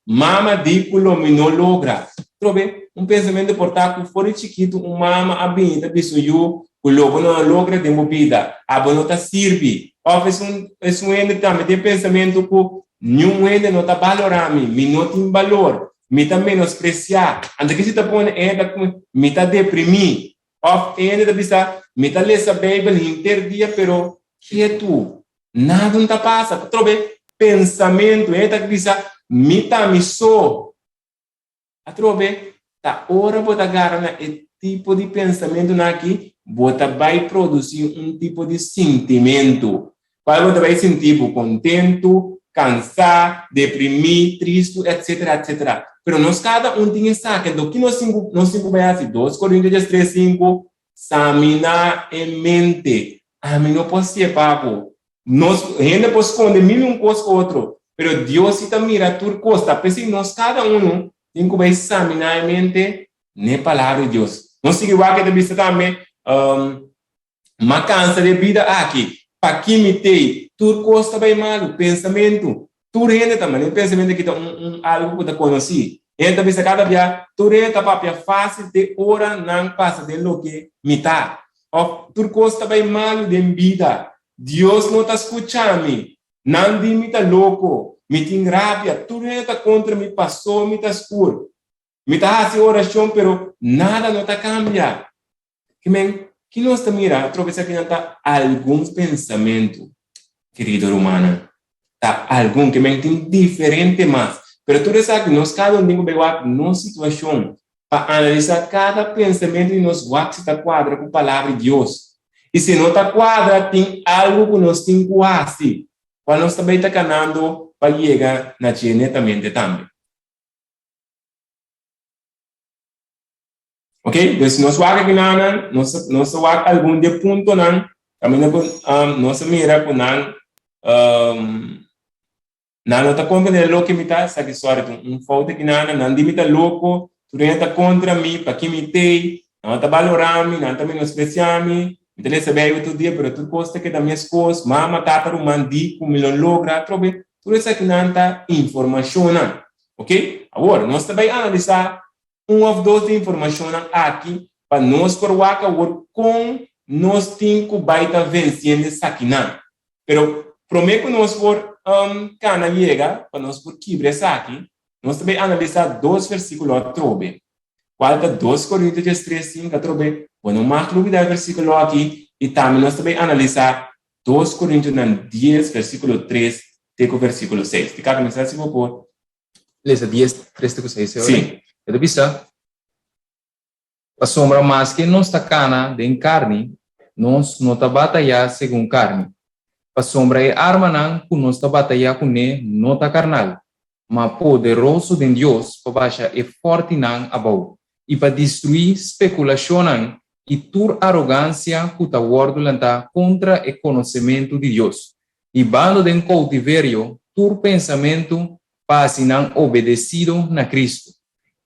mama di ku lo mi no logra. Trobe un pensamentu por ta ku for di chikitu un mama a bini ta bisa su yu ku lo bo no a logra den bo bida, abo no ta sirbi. Òf esun esun hende tambe tin e pensamentu ku niun hende no ta balorá mi, mi no tin balor, mi ta menospresiá. Anto kisi ta pone e hende ta mi ta deprimí. Òf e hende ta bisa, Mi ta lesa Beibel henter dia, pero ketu, nada no ta pasa. Ta trobe pensamentu. E hende ta bisa, Mi ta mi so. Atrobe, ta ora bo ta gara na e tipo di pensamentunan aki, bo ta bai produsí un tipo di sintimentu. Kual bo ta bai sinti bo kontentu, kansá, deprimí, tristu, etsetera, etsetera. Pero nos kada un tin esaki. Anto, ki nos tin ku nos tin ku bai hasi? Dos Korintios diestres sinku, Saminá e mente. Ami no por sepa bo. Nos hende por skonde mil un kos ku otro, pero Dios si ta mira tur kos. Ta p'esei nos kada unu tin ku bai saminá e mente n'e Palabra di Dios. Nos sigui wak e ta bisa tambe, M'a kansa di e bida aki. Paki mi tei? Tur kos ta bai malu. Pensamentu. Tur hende ta manda. E pensamentu aki ta un un algu ku ta konosí. Hende ta bisa kada bia, tur hende ta papia fásil te ora nan pasa den loke mi ta. Òf, tur kos ta bai malu den bida. Dios no ta skucha mi. Nan di mi ta loko. Mi tin rabia. Tur hende ta kontra mi pasó mi ta skur. Mi ta hasi orashon pero nada no ta kambia. Ki men, ki nos ta mira atrobe esakinan ta algun pensamentu, kerido rumannan. Ta algun, ke men tin diferente mas. Pero tur esaki nos kada un tin ku bai wak nos situashon pa analisá kada pensamentu di nos wak si ta kuadra ku Palabra di Dios. I si no ta kuadra tin algu ku nos tin ku hasi, kual nos ta bai ta kanando pa yega na dje netamente tambe. Ok, dus nos wak aki nan, nos, nos a wak algun di e puntonan kaminda ku um, nos a mira ku nan um, nan no ta komprende loke mi ta, esaki sorry, tin un fout aki nan, nan di mi ta loko, tur hende ta kontra mi, paki mi tei, nan no ta balora mi, nan ta menospresia mi, mi ta lesa Bijbel tur dia, pero tur kos ta keda meskos, mama, tata, ruman di ku mi lo logra, atrobe, tur esaki nan ta informashonnan, ok? Awor, nos ta bai analisa Un of dos di informashonnan aki pa nos por wak awor kon nos tin ku bai ta vensiendo esakinan. Pero promé ku nos por kana yega pa nos por kibra esaki, nos ta bai analisá dos versíkulo atrobe, kual ta dos Korinto diestres sinku atrobe, bo no mag lubidá e versíkulo aki, i tambe nos ta bai analisá dos Korintonan dies versíkulo tres te ku versíkulo seis. Ricardo, mi sa si bo por Lesa dies, tres te ku seis, Sí. E ta bisa, Pasobra maske nos ta kana den karni, nos no ta batayá segun karni. Pasobra e armanan ku nos ta batayá kuné no ta karnal, ma poderoso den Dios pa basha e fòrtinan abou i pa destruí spekulashonnan i tur arogansia ku ta wòrdu lantá kontra e konosementu di Dios, hibando den koutiverio tur pensamentu pa hasi nan obedesido na Kristu.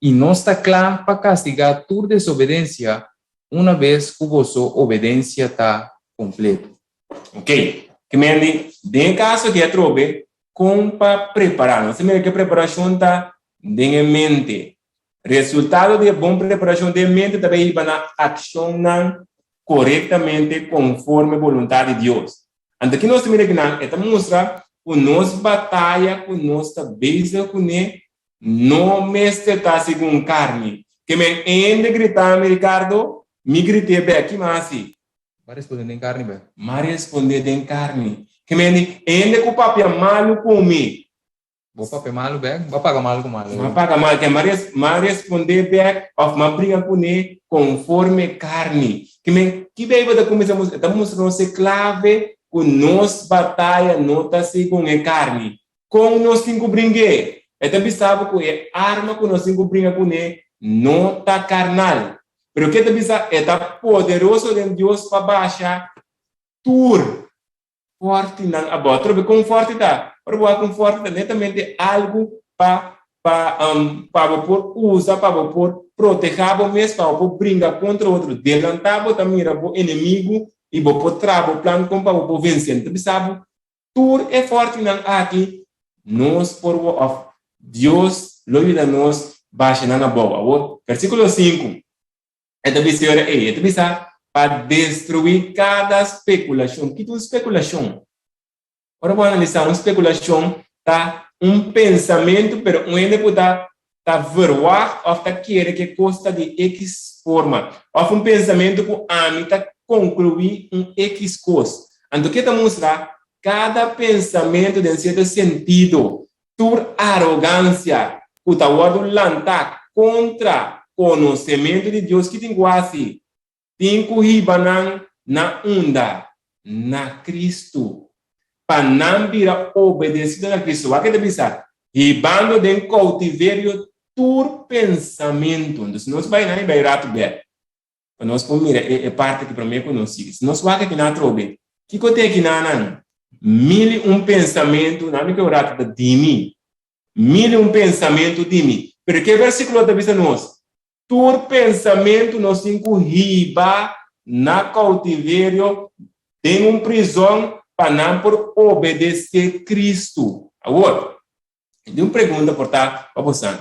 I nos ta kla pa kastigá tur desobedensia una bes ku boso obedensia ta kompleto. Ok, ke mende, den e kaso aki atrobe, kon pa prepará? Nos ta mira ku e preparashon ta den e mente. Resultado di e bon preparashon den e mente ta bai hiba na akshonnan korektamente konforme boluntat di Dios. Anto ki nos ta mira akinan? E ta mustra ku nos bataya ku nos ta bezig kuné no mester ta segun karni. Ke men hende grita mi, Ricardo, mi grit'é bèk. Ki mi a hasi? M'a respondé den karni bèk. M'a respondé den karni. Ke men hende ku papia malu ku mi. Bo papia malu bek, bo a paga malu ku malu. M'a paga malu, ke m'a respondé bek òf m'a bringa kuné konforme karni. Ke men, ki Beibel ta kuminsá mustra? E ta mustra nos e klave ku nos bataya no ta segun e karni. Kon nos tin ku bring'é? E ta bisa bo ku e arma ku nos tin ku bringa kuné no ta karnal. Pero ke ta bisa? E ta poderoso den Dios pa basha tur fòrtinan abou. Atrobe kon fòrti ta? Ora bo wak un fòrti ta netamente algu pa pa pa bo por usa pa bo por protehá bo mes, pa bo por bringa kontra otro. Delantá bo ta mira bo enemigu i bo por traha bo plan kon pa bo por vensé. Mi ta bisa bo tur e fòrtinan aki nos por òf Dios lo yuda nos basha nan abou. Awor, versíkulo sinku. E ta bisa e ora ei, e ta bisa pa destruí kada spekulashon. Kiko un spekulashon? Ora bo analisá un spekulashon ta un pensamentu pero un hende ku ta ta verwagt òf ta kere ku e kos ta di ekis forma òf un pensamentu ku ami ta konkluí un ekis kos. Anto ke ta mustra? Kada pensamentu den sierto sentido Tur arogansia ku ta wòrdu lantá kontra konosementu di Dios ki tin ku hasi? Tin ku hiba nan na unda? Na Kristu. Pa nan bira obedesido na Kristu. Wak e ta bisa, Hibando den koutiverio tur pensamentu. Entonces nos bai nan i bai ratu bèk. Pa nos por mira e e parti aki promé ku nos sigui. Si nos wak aki nan atrobe, kiko ta aki nan nan? Mil i un pensamentu, nan mi ke un ratu ta di mi. Mil i un pensamentu di mi. Pero ke versíkulo ta bisa nos? Tur pensamentu nos tin ku hiba na koutiverio den un prizòn pa nan por obedesé Kristu. Awor, mi tin un pregunta por ta pa bosan.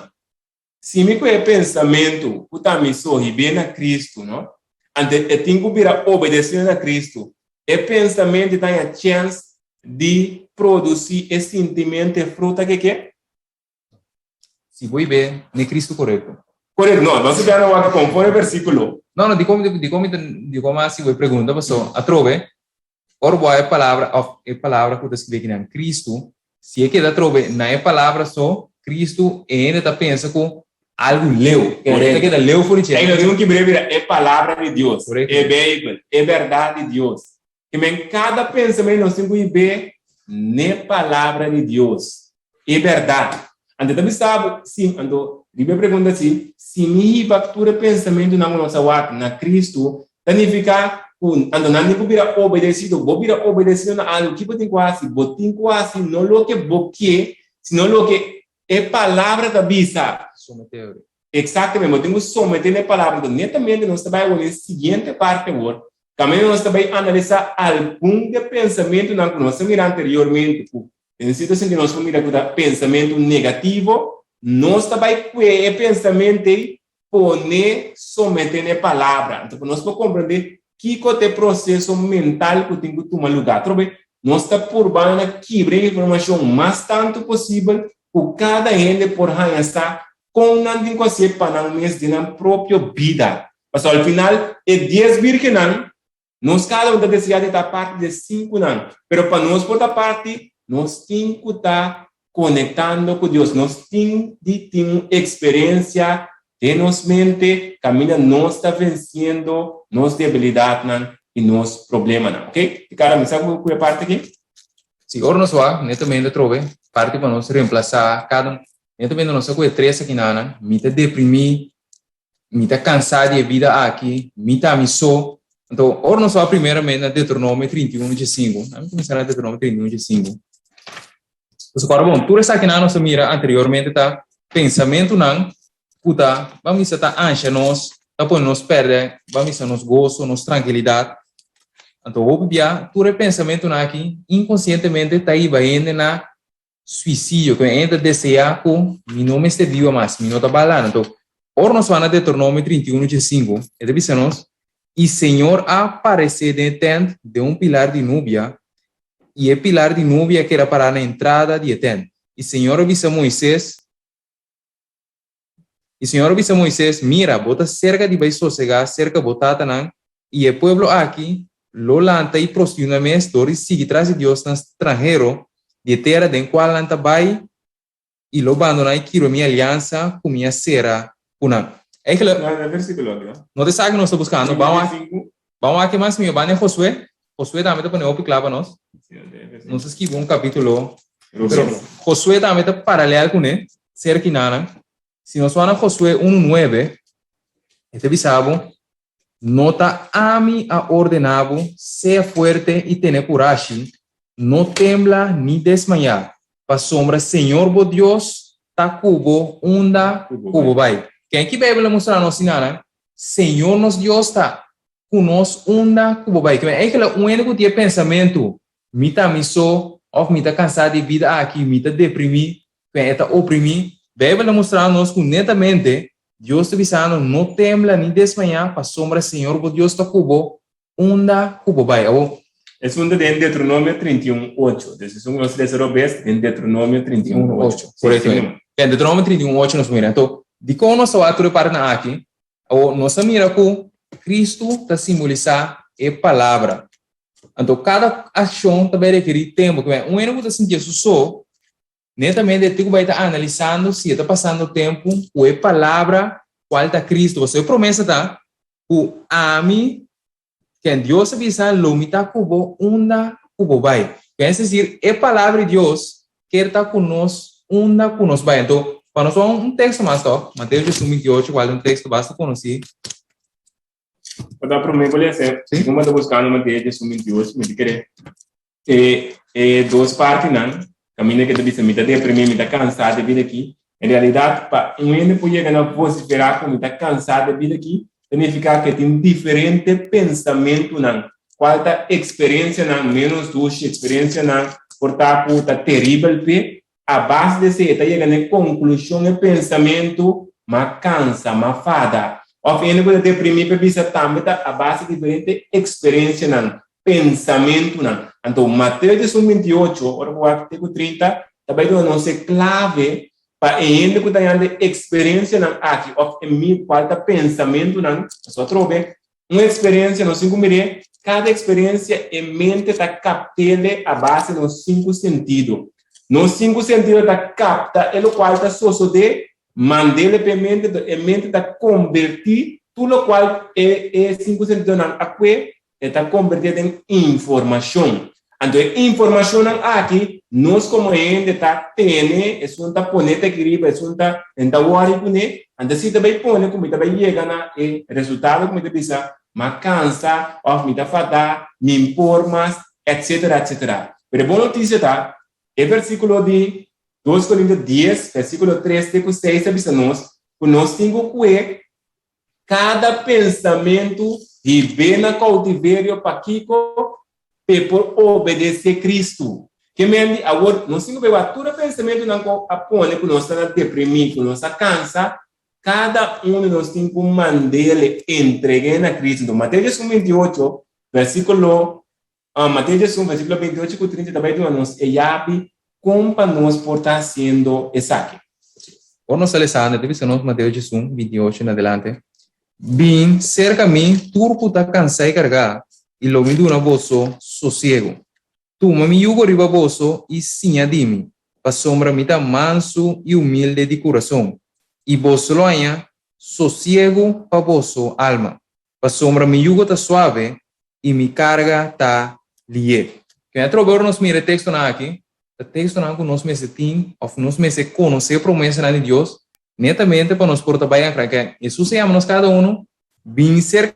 Si mi ku e pensamentu ku ta mi so hib'é na Kristu, no? Anto e tin ku bira obedesido na Kristu. E pensamentu ta haña chèns di produsí e sintimentu, e fruta ke ke? Si bo hib'é n'e Kristu korekto. Korekto, no, nos a bira na wak konforme e versíkulo. No, no, dikon, dikon mi ta, dikon mi a hasi bo e pregunta? Pasobra atrobe Ora bo a e palabra of e palabra ku ta skibí akinan, Kristu, si e keda atrobe na e palabra so, Kristu, e hende ta pensa ku algu leu. E hende ta keda leu for di dje. Ei nos tin ku kibra bira e palabra di Dios, e Beibel, e bèrdat di Dios. Ke men kada pensamentu nos tin ku hib'é n'e palabra di Dios, e bèrdat. Anto ta bisa bo, si, anto riba e pregunta si, si mi hiba tur e pensamentunan ku nos a wak na Kristu, Ta nifiká ku anto nan tin ku bira obedesido. Bo bira obedesido na algu, ki bo tin ku hasi? Bo tin ku hasi no loke bo ke, sino loke e Palabra ta bisa. Someté ori. Eksaktamente, bo tin ku someté na e Palabra. Anto, netamente nos ta bai awor na e siguiente parti awor, kaminda nos ta bai analisá algun di e pensamentunan ku nos a mira anteriormente, ku den sierto sentido nos por mira ku ta pensamentu negativo. Nos ta bai kue e pensamentu ei pone somete n'e palabra. Anto pa nos por comprende kico ta e proceso mental cu tin cu tuma lugar. Atrobe, nos ta purba na kibra e informacion mas tanto posibel cu cada hende por haña sa con nan tin cu hacié pa nan mes den nan propio bida. Pasobra al final e dies birgennan, nos cada un ta desea di ta parti di e cinconan, pero pa nos por ta parti, nos tin cu ta konektando ku Dios. Nos tin di tin un eksperensia den nos mente kaminda nos ta vensiendo nos debilidatnan i nos problemanan. Ok? Ricardo, mi sa ku e parti aki? Si, ora nos wak, netamente atrobe, parti pa nos remplasá kada un. Netamente nos sa ku e tres akinanan, mi ta deprimí, mi ta kansá di e bida aki, mi ta mi so. Anto, ora nos wak primeramente na Deuteronomio 31 diesinku, ami kuminsá na Deuteronomio 31 diesinku. Pasobra kòrda bon, tur esakinan nos a mira anteriormente ta pensamentunan ku ta, ban bisa, ta ansha nos, ta pone nos pèrdè, ban bisa, nos goso, nos trankilidat. Anto hopi bia tur e pensamentunan aki inkonsientemente ta hiba hende na suisidio, ku hende ta deseá ku mi no mester biba mas, mi no ta bala. Anto ora nos wak na Deuteronomio 31 diesinku, e ta bisa nos, I Señor a paresé den e tènt den un pilar di nubia, i e pilar di nubia a keda pará na entrada di e tènt. I Señor a bisa Moises, I Señor a bisa Moises, Mira, bo ta serka di bai sosegá serka bo tatanan, i e pueblo aki lo lanta i prostituí nan mes dor di sigui tras di diosnan stranhero di e tera den kual nan ta bai, i lo bandoná i kibra mi aliansa ku mi a sera ku nan. Eigenlijk, no ta esaki nos ta buskando. Ban wak e mas mihó. Ban den Josué. Josué tambe ta pone hopi kla pa nos. Nos a skibi un kapítulo. Pero Josué tambe ta paralel kuné, serkinanan. Si nos wak na Josué unu nuebe, e ta bisa bo. No ta ami a ordená bo, sea fuerte i tene kurashi, no tembla ni desmayá, pasobra Señor bo Dios ta ku bo unda ku bo bai. Ken ki Beibel a mustra nos asina? Señor nos Dios ta ku nos unda ku bo bai. Kimen eikele un hende ku tin e pensamentu, Mi ta mi so, òf mi ta kansá di e bida aki, mi ta deprimí, ken e ta oprimí. Beibel ta mustra nos ku netamente Dios ta bisando, No tembla ni desmayá, pasobra Señor bo Dios ta ku bo unda ku bo bai. Awor. Esun ta den Deuteronomio 31, ocho. Dus esun ku nos lesa robes den Deuteronomio 31, ocho. Korekto. Den Deuteronomio 31, ocho nos mira. Anto, dikon nos ta wak tur e partenan aki? Awor, nos a mira ku Kristu ta simbolisá e Palabra. Anto, kada akshon ta bai rekerí tempu. Un hende ku ta sintié su so, netamente e tin ku bai ta analisando si e ta pasando tempu ku e Palabra kual ta Kristu. Pasobra e promesa ta ku ami, ken Dios a bisa, lo mi ta ku bo unda ku bo bai. Es desir, e Palabra di Dios kier ta ku nos unda ku nos bai. Anto, pa nos wak un teksto mas tòg, Mateo diesun bintiocho, kual ta un teksto basta konosí. Pa ta promé ku lesa, segun bo ta buskando Mateo diesun bintiocho, mi ta kere e e dos partinan, kaminda ke ta bisa mi ta deprimí, mi ta kansá di bida aki. En realidat, pa un hende por yega na vosiferá ku mi ta kansá di bida aki, ta nifiká ku e tin diferente pensamentunan, kual ta eksperensianan ménos dushi, eksperensianan por ta ku ta teribel p'e. A base di esei e ta yega na e konklushon, e pensamentu, M'a kansa, m'a fada. Òf hende ku ta deprimí p'e bisa tambe ta a base di diferente eksperensianan, pensamentunan. Anto Mateo diesun bintiocho, ora bo wak te ku trinta, ta bai duna nos e klave pa e hende ku ta yanda e eksperensianan aki òf e mi kual ta pensamentunan, pasobra atrobe un eksperensia nos tin ku mir'é, kada eksperensia e mente ta kapt'ele a base nos sinku sentido. Nos sinku sentido ta kapta e lokual ta sosodé, mand'ele pa e mente, enton e mente ta kombertí tur lokual e e sinku sentidonan a kue E ta kombertí den informashon. Anto e informashonnan aki nos komo hende ta tene, esun ta pone ta aki riba, esun ta den ta wòri kuné. Anto si ta bai pone ku mi ta bai yega na e resultado ku mi ta bisa, m'a kansa òf mi ta fadá, mi n'por mas, etsetera, etsetera. Pero e bon notisia ta, e versíkulo di dos Korinto dies, versíkulo tres te ku seis ta bisa nos ku nos tin ku kue Kada pensamentu hib'é na koutiverio pakiko? P'e por obedesé Kristu. Ke men di awor, nos tin ku beba tur e pensamentunan ku a pone ku nos ta na deprimí, ku nos a kansa, kada un di nos tin ku mand'é entreg'é na Kristu. Enton, Mateo diesun bintiocho, versíkulo Mateo diesun, versíkulo bintiocho ku trinta ta bai duna nos e yabi kon pa nos por ta hasiendo esaki. Ora nos ta lesando, e ta bisa nos, Mateo diesun, bintiocho en adelante, Bin serka mi tur ku ta kansá i kargá, i lo mi duna boso sosiegu. Tuma mi yugo riba boso i siña di mi, pasobra mi ta mansu i humilde di kurason, i boso lo haña sosiegu pa boso alma. Pasobra mi yugo ta suave i mi karga ta lié. Ken atrobe ora nos mira e tekstonan aki, ta tekstonan ku nos mester tin òf nos mester konosé promesanan di Dios netamente pa nos por ta bai ankra. Ken Hesus a yama nos kada unu bin serka.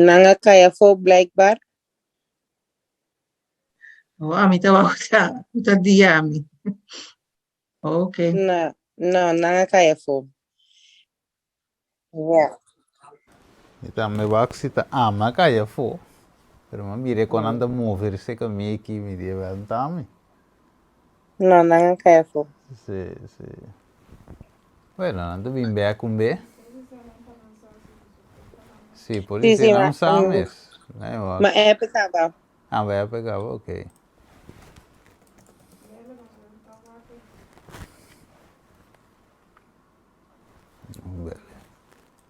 Nan a kai afó blijkbaar. Oh, ami ta wou ta, ta dia ami. Ok. No, no, nan a kai afó. Ja. Mi tambe wak si ta ami a kai afó, pero mi a mira kon nan ta move serka mi aki, mi di wel no ta ami. No, nan a kai afó. Si, si. Bueno, nan ta bin bek un be. Sí, por Sí, sí, sí, nan ma, sa mes. Nee, wak. ma app kaba. Ah, ba app kaba, ok. Bele.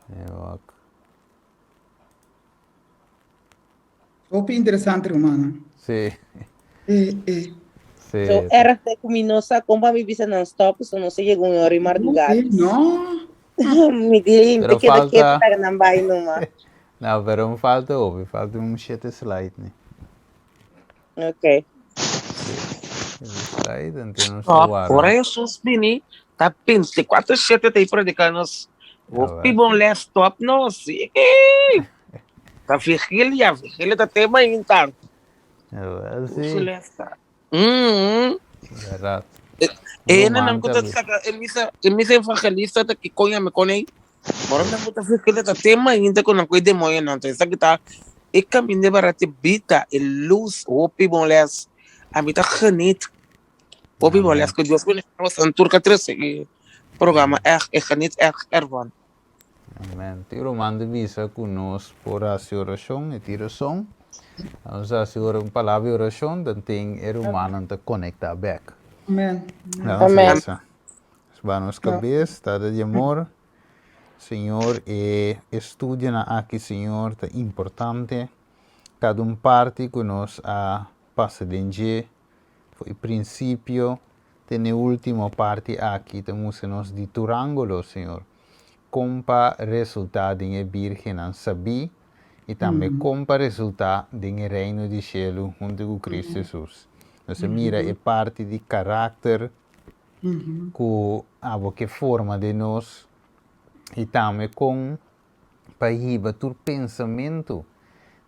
Nee, wak. Hopi interesante, rumannan. Sí. Eh, eh. Sí. Zo erg te ku mi no sa kon pa mi bisa nan stop, so no se llega un hora y No, mardugada. eh, no. Mi di, Pero te keda falta- ketu laga nan bai numa. No, pero un falta hopi, falta un shete slide ni. Ok. Slide, anto nos Oh, ta warda. ora Jesus bini, ta 24/7 ta predica nos. Hopi bon les top nos. Ta vigilia, vigilia ta tema inta. Wel, Uso sí. les ta. Mm. Verdad. E na nan kuta saka e misa e misa evangelista ta ki konya me konei. Ora nan kuta vigilia ta tema inta kon nan koi demonio nan. Esa kita e caminde barate bita e luz hopi bon les. A mi ta geniet. Hopi bon les ku Dios ku nos an turka trese e programa echt ik geniet echt ervan. Amen. Tin ruman di bisa ku nos por hasi orashon, e tin rason. Nos hasi ora un palabra di orashon, dan tin e rumannan ta konektá bèk. Amen. Nos Amen. resa. Nos baha nos kabes, Tata di amor, Señor, e estudionan aki, Señor, ta importante. Kada un parti ku nos a pasa den dje, for e prinsipio te n'e último parti aki ta mustra nos di tur ángulo, Señor, kon pa resultá den e bírgennan sabí i tambe kon pa resultá den e Reino di shelu huntu ku Kristu Hesus. Nos a mira e parti di karakter ku abo ke forma den nos i tambe kon pa hiba tur pensamentu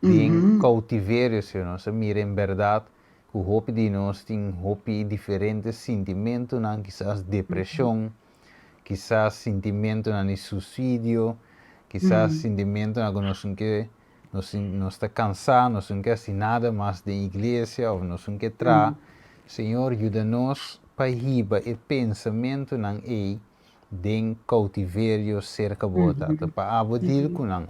den koutiverio, Señor. Nos a mira en bèrdat ku hopi di nos tin hopi diferente sintimentunan, kisas depreshon, kisas sintimentunan di suisidio, kisas sintimentunan ku nos no ke, nos nos ta kansá, nos no ke hasi nada mas den iglesia òf nos no ke traha. Señor, yuda nos pa hiba e pensamentunan ei den koutiverio serka bo, Tata, pa abo deal ku nan,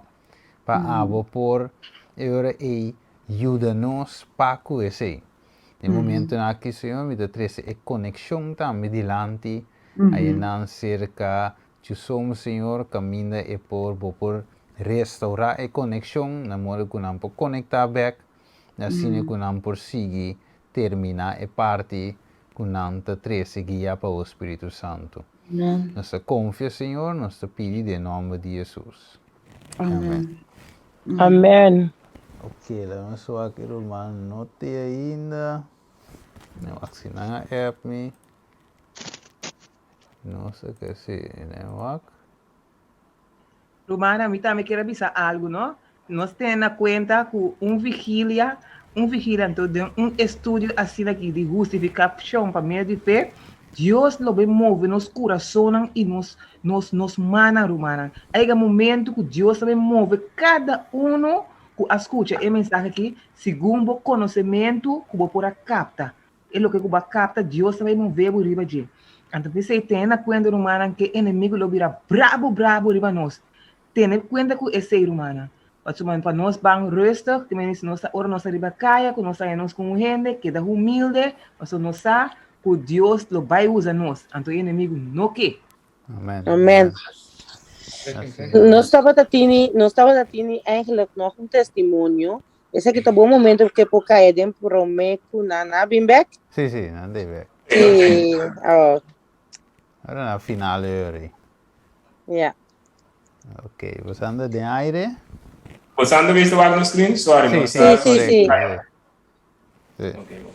pa abo por e ora ei yuda nos pa ku esei. Den momentonan aki, Señor, mi ta trese e konekshon tambe dilanti ayenan serka Chusom, Señor, kaminda e por bo por restaurá e konekshon na modo ku nan por konektá bèk, asina ku nan por sigui terminá e parti ku nan ta trese guia pa bo Spiritu Santu. Nos ta konfia, Señor, nos ta pidi den nòmber di Hesus. Amen. Amen. Ok, laga nos wak e ruman no te ainda. Mi wak si nan a app mi. No sé ke si nan wak. Rumannan, mi tambe kier a bisa algu, no? Nos tene na kuenta ku un vigilia, un vigilia anto den un estudio asina aki di hustifikashon pa medio di fe, Dios lo bai move nos kurasonnan i nos nos nos mannan, rumannan. A yega momentu ku Dios ta bai move kada unu ku a skucha e mensahe aki segun bo konosementu ku bo por a kapta. E loke ku bo a kapta, Dios ta bai move bo riba dje. Anto p'esei tene na kuenta, rumannan, ku e enemigu lo bira brabu brabu riba nos. Tene kuenta ku esei, rumannan. Pasobra pa nos ban rustig, te mester nos ta ora nos ta riba kaya, ku nos ta haña nos ku un hende, keda humilde, pasobra nos sa ku Dios lo bai usa nos, anto e enemigu no ke. Amen. Amen. Nos tabata tini, nos tabata tini eigenlijk nog un testimonio. Esaki ta bon momento ke por kaya den prome ku nan a bin bek. Sí, sí, nan ta bek. Sí, oh. Ora na final ori. Ja. Ok, bo anda den aire? Bo anda visto wak no screen? Sorry, Sí, no sí, está. Sí, sí, sí. Sí. Ok, bon.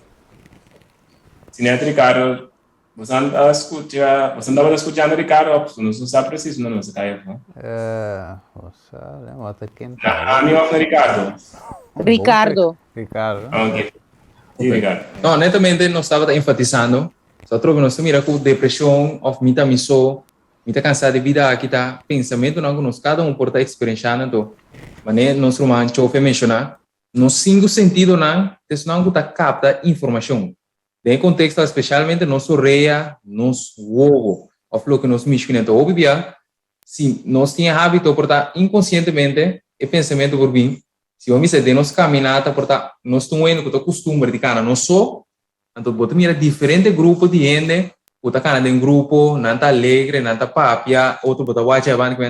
Sinet Ricardo, bo anda escucha, bo andaba escuchando Ricardo, of no sa preciso, no, no se cai, no? Eh, bo sa, ne, wat ken. Na ami of na Ricardo? Ricardo. Ricardo. Ok. Sí, Ricardo. No, netamente nos tabata enfatizando, so atrobe nos ta mira ku depreshon of mi ta mi so, Mi ta cansá di bida aki ta pensamentonan cu nos cada un por ta experienciando anto manera nos ruman Chofe a menciona, nos cinco sentidonan ta esnan cu ta capta informacion. Den e contexto a specialmente nos orea, nos wowo of loke nos mishi cune. Anto hopi bia si nos tin e habito por ta inconcientemente e pensamento por bin, si bo misa den nos caminata por ta nos ta un hende cu ta custumber di cana nos so, Anto bo ta mira diferente grupo di hende ku ta kana den grupo, nan ta alegre, nan ta papia, otro bo ta wacha aban ku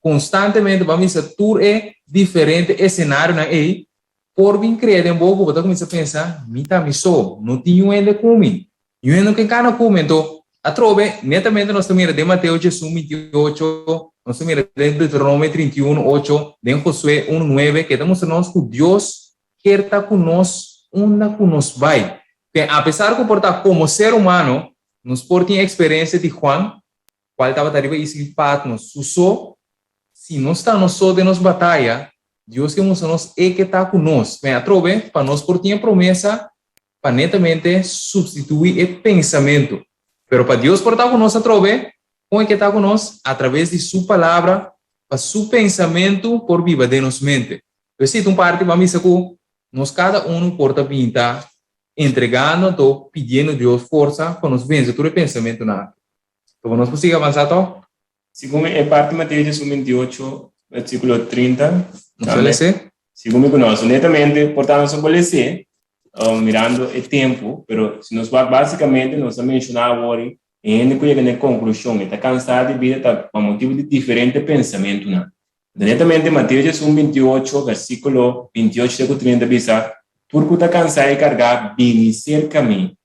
konstantemente bo a misa tur e diferente esenarionan ei por bin krea den bo ku bo ta kuminsá pensa, mi ta mi so, no tin niun hende ku mi, niun hende no ke kana ku mi. Anto atrobe netamente nos ta mira den Mateo 18, 28. Nos ta mira den Deuteronomio 31, 8, den Josué 1, 9, ke ta mustra nos ku Dios kier ta ku nos unda ku nos bai. Ke apesar ku por ta komo ser humano nos por tin eksperensia di Juan, kual tabata riba isla di Patmos su so, si nos ta nos so den nos bataya, Dios ke mustra nos e ke ta ku nos. Men atrobe, pa nos por tin e promesa pa netamente substituí e pensamentu. Pero pa Dios por ta ku nos atrobe, kon e ke ta ku nos? Atraves di Su Palabra, pa Su pensamentu por biba den nos mente. Pues esei ta un parti pa misa ku nos kada unu por ta binta entregando anto pidiendo Dios forsa pa nos vense tur e pensamentunan aki. Anto pa nos por sigui avansá tòg? Segun e parti Mateo diesun 28, versíkulo 30. Nos ta les'é? Segun mi ku nos, netamente, por ta nos a por les'é, mirando e tempu, pero si nos wak básikamente nos a menshoná awor e hende ku yega na e konklushon e ta kansá di bida ta pa motibu di diferente pensamentunan. Netamente Mateo diesun 28, versíkulo 28 te ku 30 bisa, Tur ku ta kansá i kargá, bini serka mi.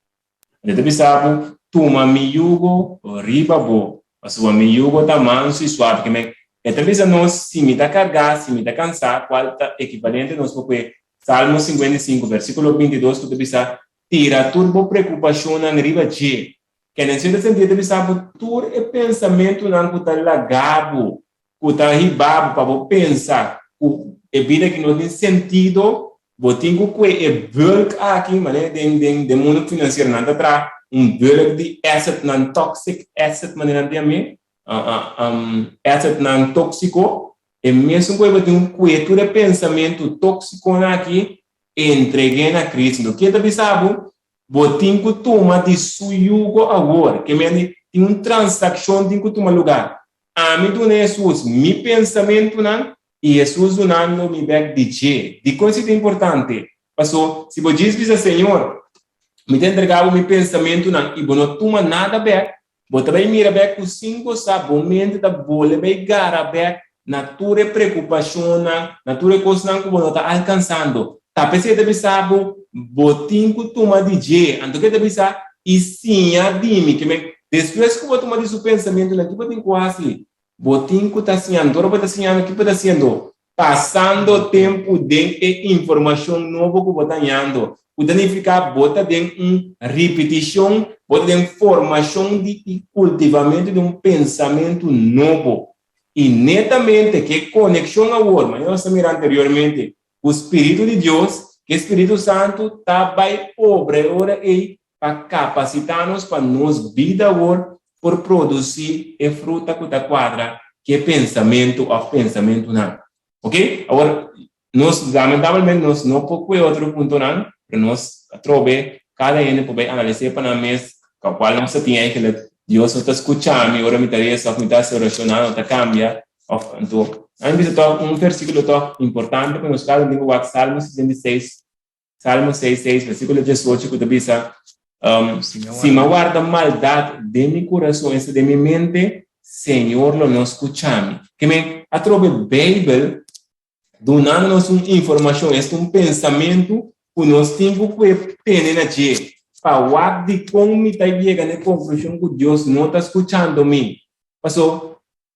Mi ta bisa bo, tuma mi yugo riba bo, pasobra mi yugo ta mansu i suavi. Ke men, e ta bisa nos, si mi ta kargá, si mi ta kansá, kual ta ekivalente nos por kue Salmo 55, versíkulo 22 ku ta bisa, Tira tur bo preokupashonnan riba dje. Ke den sierto sentido ta bisa bo tur e pensamentunan ku ta laga bo, ku ta hiba bo pa bo pensa ku e bida aki no tin sentido, Bo tin ku kue e bulk aki, manera den den den mundu finansiero nan ta traha un bulk di assetnan toxic asset manera nan ta yam'é, assetnan tóksiko, e mesun ku bo tin ku kue tur e pensamentu tóksikonan aki entreg'é na Cristo. Enton ke ta bisa bo? Bo tin ku tuma di su yugo awor. Ke mende tin un transakshon tin ku tuma lugá. Ami duna Hesus mi pensamentunan I Hesus dunando mi bek di dje. Dikon esei ta importante? Paso, si bo djis bisa, Señor, mi ta entrega bo mi pensamentunan i bo no tuma nada bek, bo ta bai mira bek ku sin bo sa bo mente ta bole bai gara bek na tur e preokupashonnan, na tur e kosnan ku bo no ta alkansando. Ta p'esei e ta bisa bo, bo tin ku tuma di dje. Anto ke ta bisa, I siña di mi. Ke men, despues ku bo tuma di su pensamentunan, ki bo tin ku hasi? Bo tin ku ta siñando. Ora bo ta siñando, ki bo ta siendo? Pasando tempu den e informashon nobo ku bo ta hañando, ku ta nifiká bo ta den un ripitishon, bo ta den formashon di i kultivamentu di un pensamentu nobo. I netamente ku e konekshon awor, manera nos a mira anteriormente, ku spiritu di Dios, ku e spiritu santu ta bai obra e ora ei pa kapasitá nos pa nos bida awor por produsí e fruta ku ta kuadra ku e pensamentu òf pensamentunan. Oke? Awor, nos lamentablemente nos no por kue otro puntonan, pero nos atrobe kada hende por bai analis'é pa nan mes kual nos ta tin eigenlijk Dios no ta skucha mi ora mi ta resa òf mi ta hasi orashon, nada no ta kambia òf anto ami bisa tòg un versíkulo tòg importante pa nos kada un tin ku wak Salmo 66 Salmo 6, 6, versíkulo 18 ku ta bisa, um, Si mi warda maldat den mi kurason, esta den mi mente, Señor lo no skucha mi. Ke men, atrobe Beibel dunando nos un informashon, esta un pensamentu ku nos tin ku kue tene na dje, pa wak dikon mi ta yega na e konklushon ku Dios no ta skuchando mi. Paso,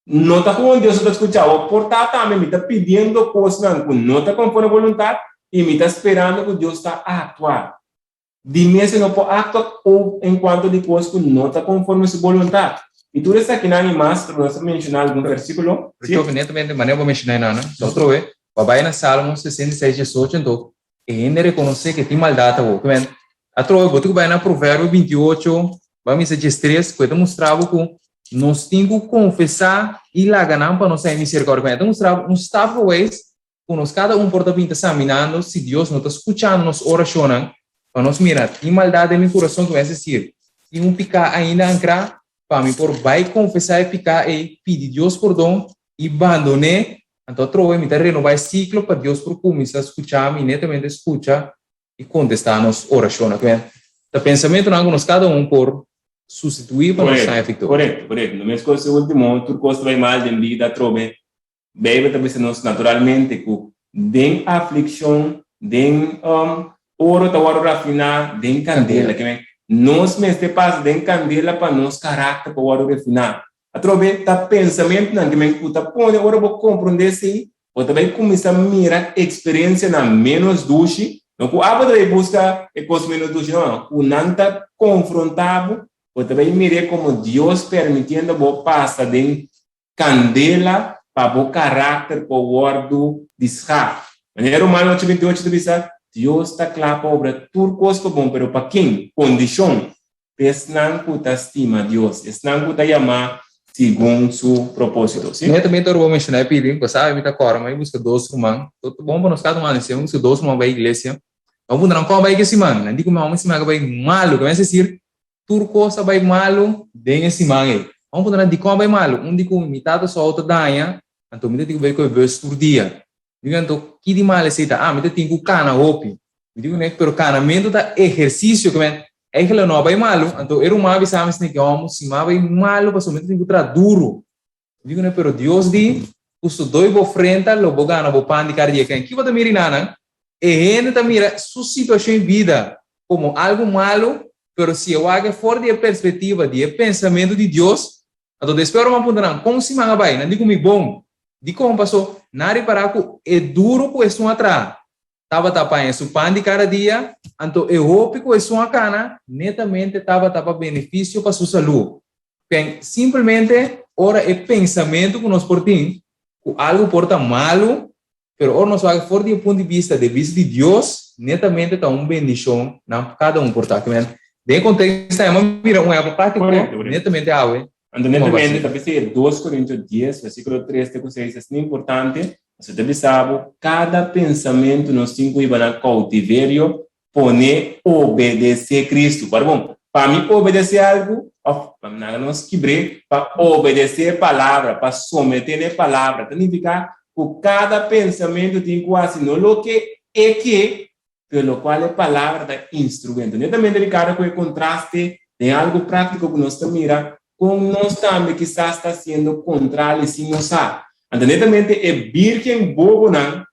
No ta con Dios no ta scucha bo, por ta tambe mi ta pidiendo cosnan cu no ta conforme boluntad y mi ta sperando cu Dios ta actua. Di mes e no por actua en cuanto di cos cu no ta conforme su boluntad. Y tur esakinan y mas, pero nos a menciona algun versiculo. Sí. Rico, netamente manera bo menciona enan, no? Otro vez, bo a bay na Salmo 66, 18, anto e hende reconoce cu tin maldad awor. Cu men, atrobe bo tin cu bay na Proverbio 28, bo a misa 13, cu e ta mustra bo cu Nos tin ku konfesá i laga nan pa nos haña miserikòrdia. E ta mustra bo un stap geweest ku nos kada un por ta bin ta saminando si Dios no ta skuchando nos orashonnan pa nos mira, tin maldat den mi kurason ku mi a hasi? Tin un piká ainda ankrá pa mi por bai konfesá e piká ei, pidi Dios pordon i bandon'é? Anto atrobe mi ta renobá e siklo pa Dios por kuminsá skucha mi, netamente skucha i kontestá nos orashonnan. Ta pensamentunan ku nos kada un por sustituí pa nos haña viktoria. Korekto, korekto. No meskos e último, tur kos ta bai mal den bida atrobe. Beibel ta bisa nos naturalmente ku den aflikshon, den oro ta wòrdu rafiná den kandela. Ke men, nos mester pasa den kandela pa nos karakter por wòrdu refiná. Atrobe ta pensamentunan ke men ku ta pone ora bo komprondé esei, bo ta bai kuminsá mira eksperensianan ménos dushi, no ku abo ta bai buska e kos ménos dushi, no, no, ku nan ta konfrontá bo, bo ta bai mir'é komo Dios permitiendo bo pasa den kandela pa bo karakter por wòrdu di schaaf. Manera Romano ocho binti ocho ta bisa, Dios ta kla pa obra tur kos pa bon, pero pa ken? Kondishon, Pa esnan ku ta stima Dios, esnan ku ta yamá segun su propósito. Sí? Netamente ora bo menshoná e pidi, bo sabi mi ta kòrda mi a buska dos ruman, ta bon pa nos kada un anunsiá, mi buska dos ruman bai iglesia, mi a puntra nan kon a bai ki siman, nan di ku mi a siman a bai malu, ke mester desir tur kos a bai malu den e siman ei, mi a puntra nan dikon a bai malu, un di ku mi tata su outo daña, anto mi ta tin ku bai ku e bus tur dia, Mi di anto, ki di mal esei ta? Ah, mi ta tin ku kana hopi. Mi di kuné, pero kanamentu ta ehersisio, ke men eigentlik no a bai malu. Anto e ruman a bisa mi asina ke hòmber, si mi a bai malu pasobra mi ta tin ku traha duru. Mi di kuné, pero Dios di, ku su doi bo frenta lo bo gana bo pan di kada dia. Ken ki bo ta mira inanan? E hende ta mira su situashon i bida komo algu malu, pero si e wak for di e perspektiva di e pensamentu di Dios, Anto despues ora bo a puntra nan, Kon siman a bai? Nan di ku mi, Bon. Dikon? Paso nan a ripará ku e duru ku esun a traha tabata paña su pan di kada dia, anto e hopi ku esun a kana netamente tabata pa benefisio pa su salú. Pen, simpelmente ora e pensamentu ku nos por tin ku algu por ta malu, pero ora nos wak for di e punto di bista di e bista di Dios, netamente ta un bendishon na kada un por ta. Den e konteksto ei, mi mira un ehempel práktiko, netamente awe. Anto netamente ta bisa e dos Korintio dies, versíkulo tres te ku seis asina importante, pasobra ta bisa bo kada pensamentu nos tin ku hiba na koutiverio pone obedesé Kristu. Wak bon, pa mi obedesé algu, òf pa mi laga nos kibr'é, pa obedesé e palabra, pa someté na e palabra, ta nifiká ku kada pensamentu tin ku hasi no loke e ke, pero lokual e palabra ta instruí. Anto, netamente Ricardo ku e kontraste den algu práktiko ku nos ta mira kon nos tambe kisas ta hasiendo kontrali sin nos sa. Anto, netamente e bírgen bobonan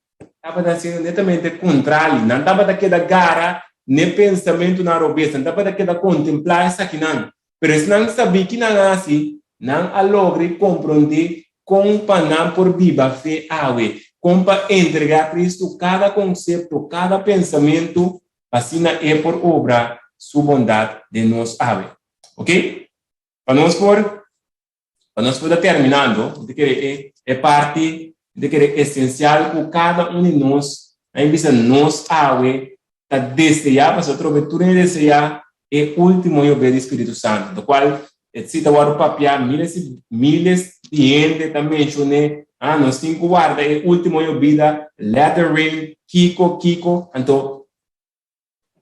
tabata haciendo netamente contrali. Nan tabata keda gara n'e pensamentunan robes, nan tabata keda contemplá esakinan. Pero esnan sabí ki nan a haci, nan a logra i comprendé con pa nan por biba fe awe, con pa entregá Cristo cada concepto, cada pensamentu, pa asina E por obra Su bondad den nos awe. Ok? Pa nos por Pa nos por ta terminando, mi ta kere e e parti, mi ta kere esensial ku kada un di nos, a mi bisa nos awe ta deseá, pasobra atrobe tur hende deseá e último yobe di Spiritu Santu, lo kual e si ta wòrdu papiá miles i miles di hende ta menshon'é, ah, nos tin ku warda e último yobida, let the rain, kiko, kiko, anto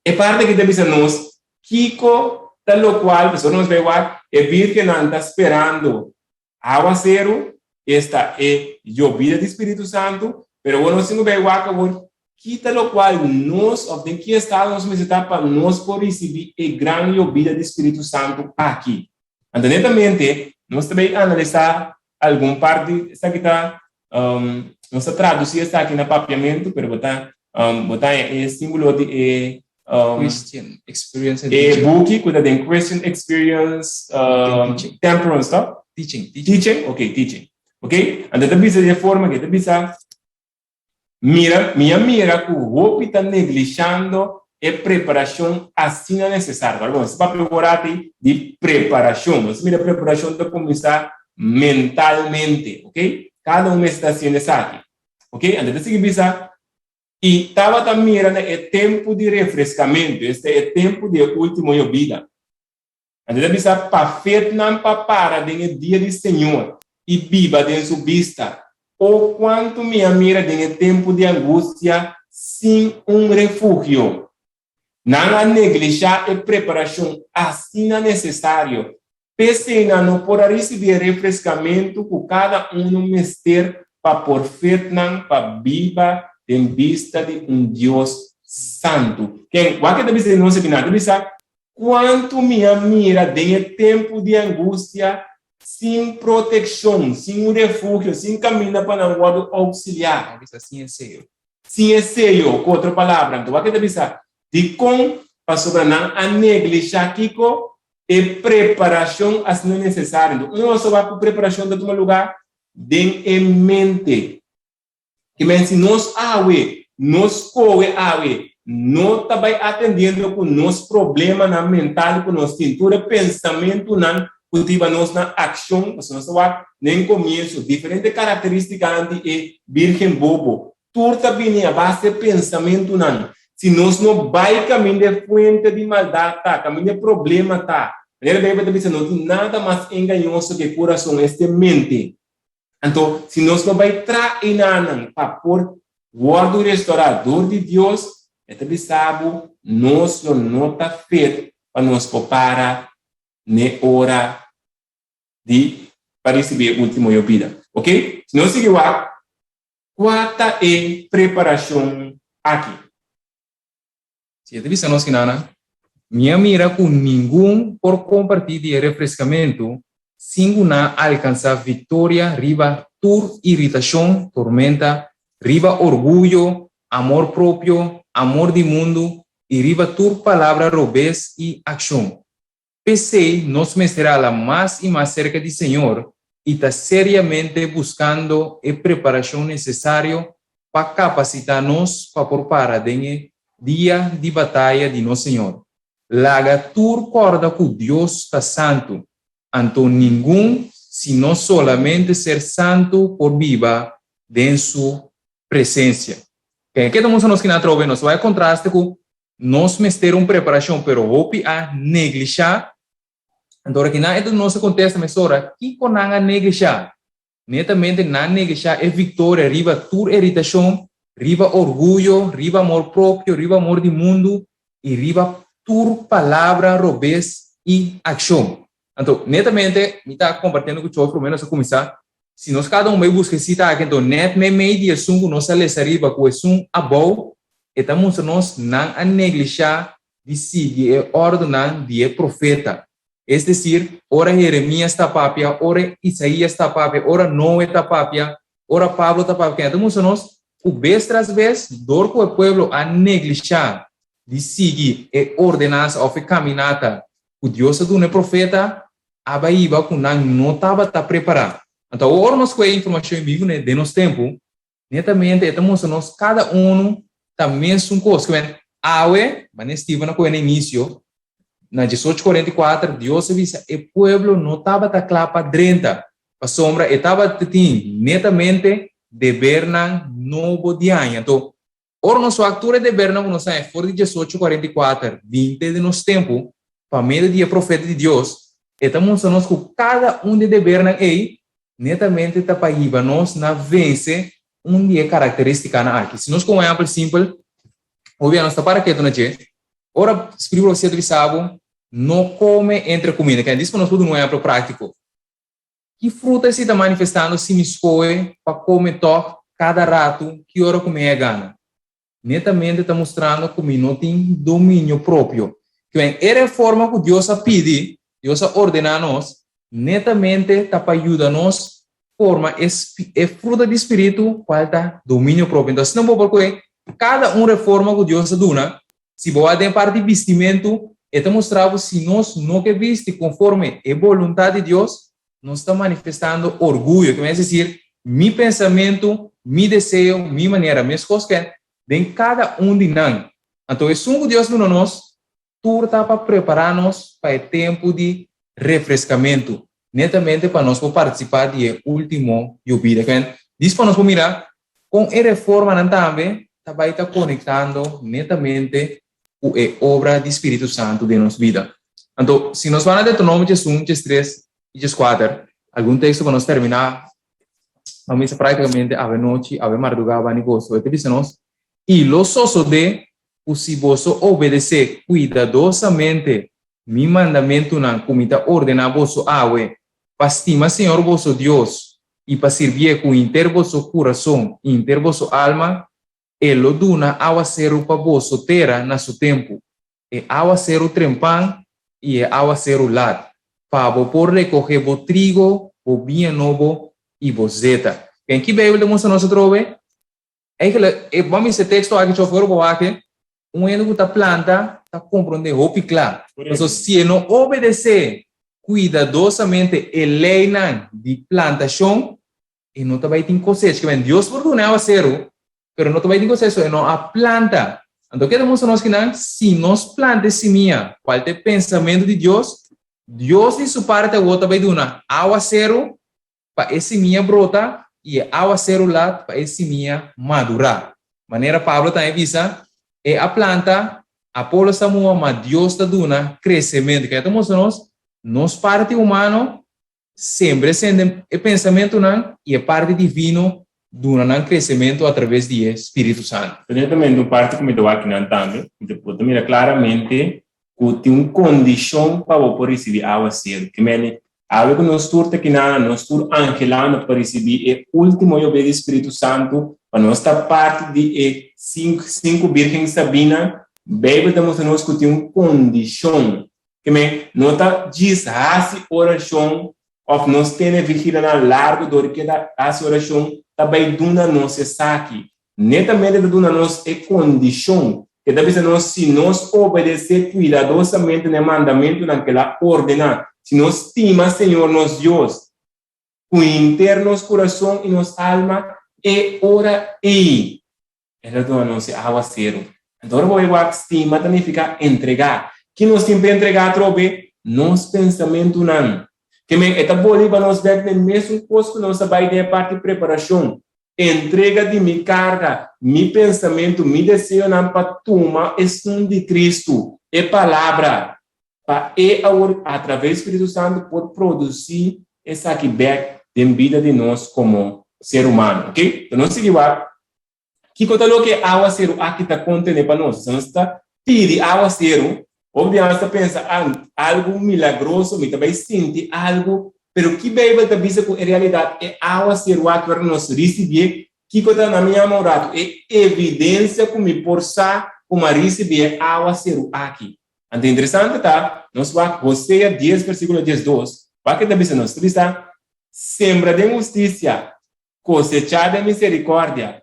E parti aki ta bisa nos kiko ta lokual, pasobra nos bai wak e birgennan ta sperando awaseru, esta e yobida di Spiritu Santu, pero awor nos tin ku bai wak awor ki ta lokual nos òf den ki estado nos mester ta pa nos por risibí e gran yobida di Spiritu Santu aki. Anto netamente nos ta bai analisá algun parti, esaki ta Nos ta traduci esaki na papiamentu, pero bo ta bo ta haña e símbolo di e Christian Experience and Teaching. E buki ku ta den Christian Experience Temperance, to? Teaching. Teaching? Ok, teaching. Ok, anto e ta bisa di e forma aki, e ta bisa, Mira, mi a mira ku hopi ta neglishando e preparashon asina nesesario. Awor bon, nos ta papia awor aki di preparashon. Nos ta mira preparashon ta kuminsá mentalmente, ok? Kada un mester ta hasiendo esaki, ok? Anto ta sigui bisa, I tabata mira na e tempu di refreskamentu, esta e tempu di e último yobida. Anto ta bisa, Pa fetnan pa para den e dia di Señor i biba den su bista. O kuantu mi a mira den e tempu di angustia sin un refugio! Nan a neglishá e preparashon asina nesesario, p'esei nan no por a risibí e refreskamentu ku kada unu mester pa por fetnan pa biba den bista di un Dios santu. Ken, wak e ta bisa di nos aki? Nan ta bisa, Kuantu mi a mira den e tempu di angustia sin protekshon, sin un refugio, sin kaminda pa nan wòrdu ouksiliá. Nan bisa sin e seyo. Sin e seyo, ku otro palabra. Anto wak e ta bisa? Dikon? Pasobra nan a neglishá kiko? E preparashon asina nesesario. Enton, unda nos ta wak ku preparashon ta tuma lugá? Den e mente. Ke men si nos awe, nos skohe awe, no ta bai atendiendo ku nos problemanan mental ku nos tin, tur e pensamentunan ku ta hiba nos na akshon, pasobra nos ta wak den komienso diferente karakteristikanan di e birgen bobo, tur ta bini a base e pensamentunan. Si nos no bai kaminda e fuente di maldat ta, kaminda e problema ta, manera Beibel ta bisa no tin nada mas engañoso ku e kurason, esta e mente. Anto, si nos no bai tra enanan pa por wòrdu restorá dor di Dios, e ta bisa bo, nos lo no ta fit pa nos por para n'e ora di pa risibí e último yobida. Oke? Si nos sigui wak, kua ta e preparashon aki? Si e ta bisa nos kinana, Mi a mira ku ningun por kompartí di e refreskamentu sin ku nan alkansá viktoria riba tur iritashon, tormenta, riba orguyo, amor propio, amor di mundu i riba tur palabra robes i akshon. P'esei nos mester hala mas i mas serka di Señor i ta seriamente buskando e preparashon nesesario pa kapasitá nos pa por para den e dia di bataya di nos Señor. Laga tur kòrda ku Dios ta santu, anto ningun sino solamente ser santu por biba den su presensia. Ke ta mustra nos kina atrobe? Nos ta bai kontraste ku Nos mester un preparashon, pero hopi a neglishá. Anto ora ki nan e duna nos e kontesta mesora, kiko nan a neglishá? Netamente nan neglishá e viktoria riba tur iritashon, riba orguyo, riba amor propio, riba amor di mundu i riba tur palabra robes i akshon. Anto, netamente, mi ta kompartiendo ku Choy promé nos a kuminsá, si nos kada un bai buska e sita aki, anto nèt meimei di esun ku nos a lesa riba ku esun abou, e ta mustra nos nan a neglishá di sigui e òrdunan di e profeta. Es desir, ora Jeremias ta papia, ora Isaías ta papia, ora Noe ta papia, ora Pablo ta papia, e ta mustra nos ku bes tras bes, dor ku e pueblo a neglishá di sigui e ordenansa òf e kaminata ku Dios a duna e profeta, a bai hiba ku nan no tabata prepará. Anto awor ora nos kohe e informashon i biba den nos tempu, Netamente e ta mustra nos kada unu ta mesun kos. Ke men, awe, manera Steven a kohe na inisio, na diesocho kuarenta i kuater, Dios a bisa e pueblo no tabata kla pa drenta, pasobra e tabata tin netamente debernan nobo di aña. Anto, ora nos wak tur e debernan ku nos haña for di diesocho kuarenta i kuater binti den nos tempu, pa medio di e profeta di Dios, e ta mustra nos ku kada un di e debernan ei Netamente ta pa hiba nos na vense un di e karakteristikanan aki. Si nos komo ehèmpel simpel, hopi a nos ta para ketu na dje, ora Spiritu Profesia ta bisa bo, no kome entre kuminda. Kende dis pa nos por duna un ehèmpel práktiko. Ki fruta esei ta manifestando si mi skohe pa kome tòg kada ratu ki ora ku mi haya gana? Netamente ta mustrando ku mi no tin dominio propio. Kiben, e reforma ku Dios a pidi, Dios a ordená nos, netamente ta pa yuda nos forma e e fruta di spiritu kual ta dominio propio. Entonces, asina bo por kohe kada un reforma ku Dios a duna, si bo wak den parti di bistimentu, e ta mustra bo si nos no ke bisti konforme e boluntat di Dios, nos ta manifestando orguyo, ke es decir, mi pensamentu, mi deseo, mi manera, meskos ke den kada un di nan. Anto esun ku Dios duna nos, tur ta pa prepará nos pa e tempu di refreskamentu, netamente pa nos por partisipá di e último yobida. Ke dis pa nos por mira kon e reformanan tambe ta bai ta konektando netamente ku e obra di Spiritu Santu den nos bida. Anto, si nos bai na Deuteronomio 11, 13 i 14, algun teksto pa nos terminá, nos misa práktikamente awe nochi, awe mardugá bani goso. E ta bisa nos, I lo sosodé ku si boso obedesé kuidadosamente mi mandamentunan ku mi ta ordená boso awe, pa stima Señor boso Dios i pa sirbié ku henter boso kurason i henter boso alma, E lo duna awaseru pa boso tera na su tempu, e awaseru trempan i e awaseru lat, pa bo por rekohé bo trigo, bo biña nobo i bo zeta. Ken ki Beibel ta mustra nos atrobe? Eigenlijk, e bo a misa e teksto aki, chofer, bo wak. Un hende ku ta planta ta komprondé hopi kla. Pasobra si e no obedesé kuidadosamente e leinan di plantashon, e no ta bai tin kosecha. Kimen, Dios por duna e awaseru, pero no ta bai tin kosecha pasobra e no a planta. Anto ke ta mustra nos kinan? Si nos planta e simia, kual ta e pensamentu di Dios, Dios di su parti awor ta bai duna awaseru pa e simia brota i e awaseru lat pa e simia madurá. Manera Pablo tambe bisa, E a planta, Apolos ta muha, ma Dios ta duna kresementu. Keda ta mustra nos, nos parti humano sembra e sende e pensamentunan i e parti divino duna nan kresementu atraves di e Spiritu Santu. Netamente un parti ku mi ta wak kinan tambe, mi ta por ta mira klaramente ku tin un kondishon pa bo por risibí awaseru. Ke mene, awe ku nos tur ta kinan, nos tur anhelando pa risibí e último yobe di Spiritu Santu, pa nos ta parti di e sinku bírgen sabínan, Beibel ta mustra nos ku tin un kondishon. Ke men, no ta djis hasi orashon òf nos tene vigilianan largu dor di keda hasi orashon ta bai duna nos esaki. Netamente ta duna nos e kondishon ke ta bisa nos si nos obedesé kuidadosamente na e mandamentunan ke El a ordená, si nos stima Señor nos Dios ku henter nos kurason i nos alma, e ora ei El a duna nos e awaseru. Anto ora bo bai wak, stima ta nifiká entregá. Ki nos tin pa entregá atrobe? Nos pensamentunan. Ke men e ta boli pa nos bèk den mesun kos ku nos a bai den e parti preparashon. Entrega di mi karga, mi pensamentu, mi deseonan pa tuma esun di Kristu, e Palabra, pa E awor atraves di Spiritu Santu por produsí esaki bèk den bida di nos komo ser humano. Oke? Nos sigui wak Kiko ta loke e awaseru aki ta kontené pa nos? Si nos ta pidi awaseru, hopi bia nos ta pensa, ah, algu milagroso, mi ta bai sinti algu. Pero ki Beibel ta bisa ku en realidat e awaseru aki ora nos risibié, kiko ta, na mi yama un ratu, e evidensia ku mi por sa ku mi a risibí e awaseru aki? Anto interesante ta, nos wak Hosea dies versíkulo diesdos, wak e ta bisa nos? Ta bisa, Sembra den hustisia, Kosechá den miserikòrdia,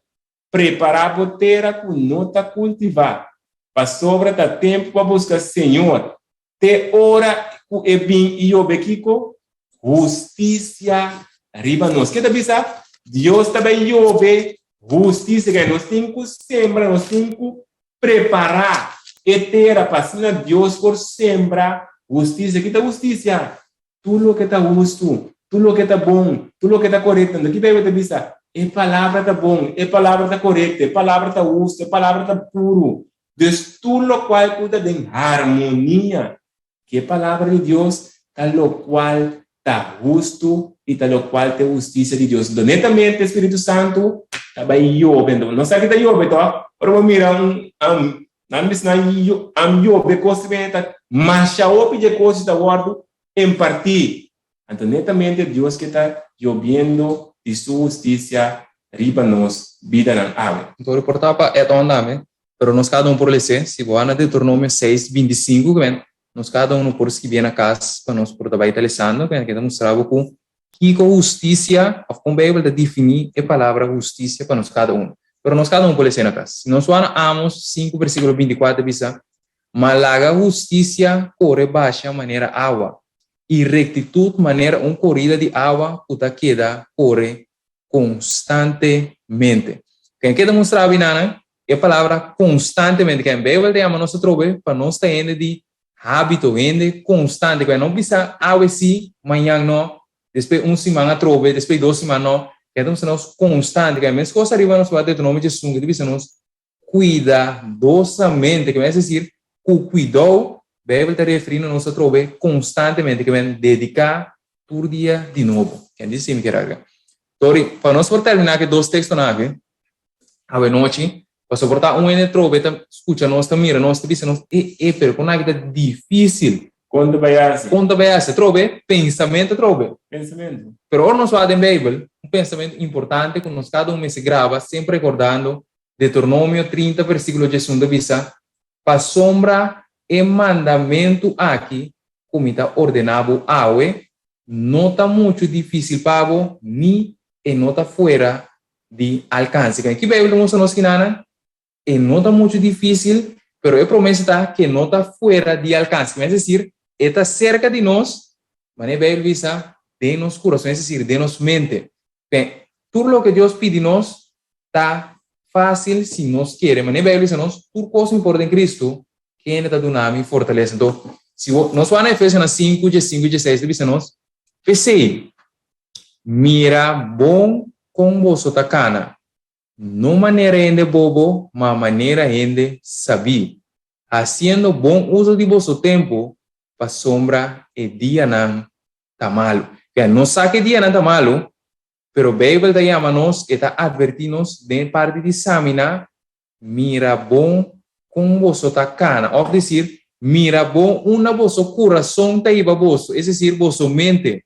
prepará bo tera ku no ta kultivá, pasobra ta tempu pa buska Señor, te ora ku e bin i yobe kiko? Hustisia riba nos. Ke ta bisa? Dios ta bai yobe hustisia. Ke nos tin ku sembra, nos tin ku prepará e tera pa asina Dios por sembra hustisia. Ki ta hustisia? Tur loke ta hustu, tur loke ta bon, tur loke ta korekto. Anto ki Beibel ta bisa? E palabra ta bon, e palabra ta korekto, e palabra ta hustu, e palabra ta puru. Dus tur lokual ku ta den harmonia ku e palabra di Dios ta lokual ta hustu i ta lokual ta e hustisia di Dios. Anto netamente e Spiritu Santu ta bai yobe. Anto nos sa ki ta yobe tòg? Ora bo mira un Nan bisa nan am yobe kos di bene ta masha hopi dje kos ta wòrdu impartí. Anto netamente Dios ke ta yobiendo di su hustisia riba nos bidanan awe. Anto reportá pa Ed On tambe, pero nos kada un por les'é. Si bo a na Deuteronomio seis, 25, ku men, nos kada uno por skibié na kas pa nos por ta bai ta lesando, ku men, ke ta mustra bo ku kiko hustisia òf kon Beibel ta definí e palabra hustisia pa nos kada un. Pero nos kada un por les'é na kas. Si nos wak na Amos sinku versíkulo 24 ta bisa, Ma laga hustisia kore basha manera awa, i rektitut manera un korida di awa ku ta keda kore konstantemente. Ken ke ta mustra binanan? E palabra konstantemente. Ken Beibel ta yama nos atrobe pa nos ta hende di Hábito, hende konstante ku e no bisa awe sí, mañan no, despues un siman atrobe, despues dos siman no. E ta mustra nos konstante ku e mes kos ariba nos wak Deuteronomio diesun ku ta bisa nos kuidadosamente, ku es desir ku kuidou, Beibel ta referí na nos atrobe konstantemente, ku men dediká tur dia di nobo. Ken di si mi kier agregá? Tori, pa nos por terminá ku e dos tekstonan aki, awe nochi, Pasobra por ta un hende trobe ta skucha nos, ta mira nos, ta bisa nos, e, e, pero kon aki ta difísil. Kon ta bai hasi? Kon ta bai hasi? Trobe, pensamentu trobe. Pensamentu. Pero ora nos wak den Beibel, un pensamentu importante ku nos kada un mester graba, semper rekordando, Deuteronomio 30 versíkulo 11 ta bisa, Pasobra e mandamentu aki ku mi ta ordená bo awe no ta muchu difísil pa bo, ni e no ta fuera di alkanse. Ki Beibel ta mustra nos kinanan? E no ta muchu difísil, Pero e promesa ta ku e no ta fuera di alkanse. Es desir, e ta serka di nos, manera e Beibel bisa, den nos kurason, es desir, den nos mente. Pe, tur loke Dios pidi nos ta fásil si nos kere. Manera e Beibel bisa nos, tur kos mi por den Kristu, kende ta duna mi fortalesa. Anto, si nos wak na Efesionan sinku, diesinku i dieseis ta bisa nos, P'esei, mira bon kon boso ta kana, no manera hende bobo, ma manera hende sabí, hasiendo bon uso di boso tempu, pasobra e dianan ta malu. Ya, nos sa ku e dianan ta malu, pero Beibel ta yama nos, e ta atvertí nos den e parti di saminá Mira bon kon boso ta kana, òf desir, mira bon unda boso kurason ta hiba boso, es desir, boso mente,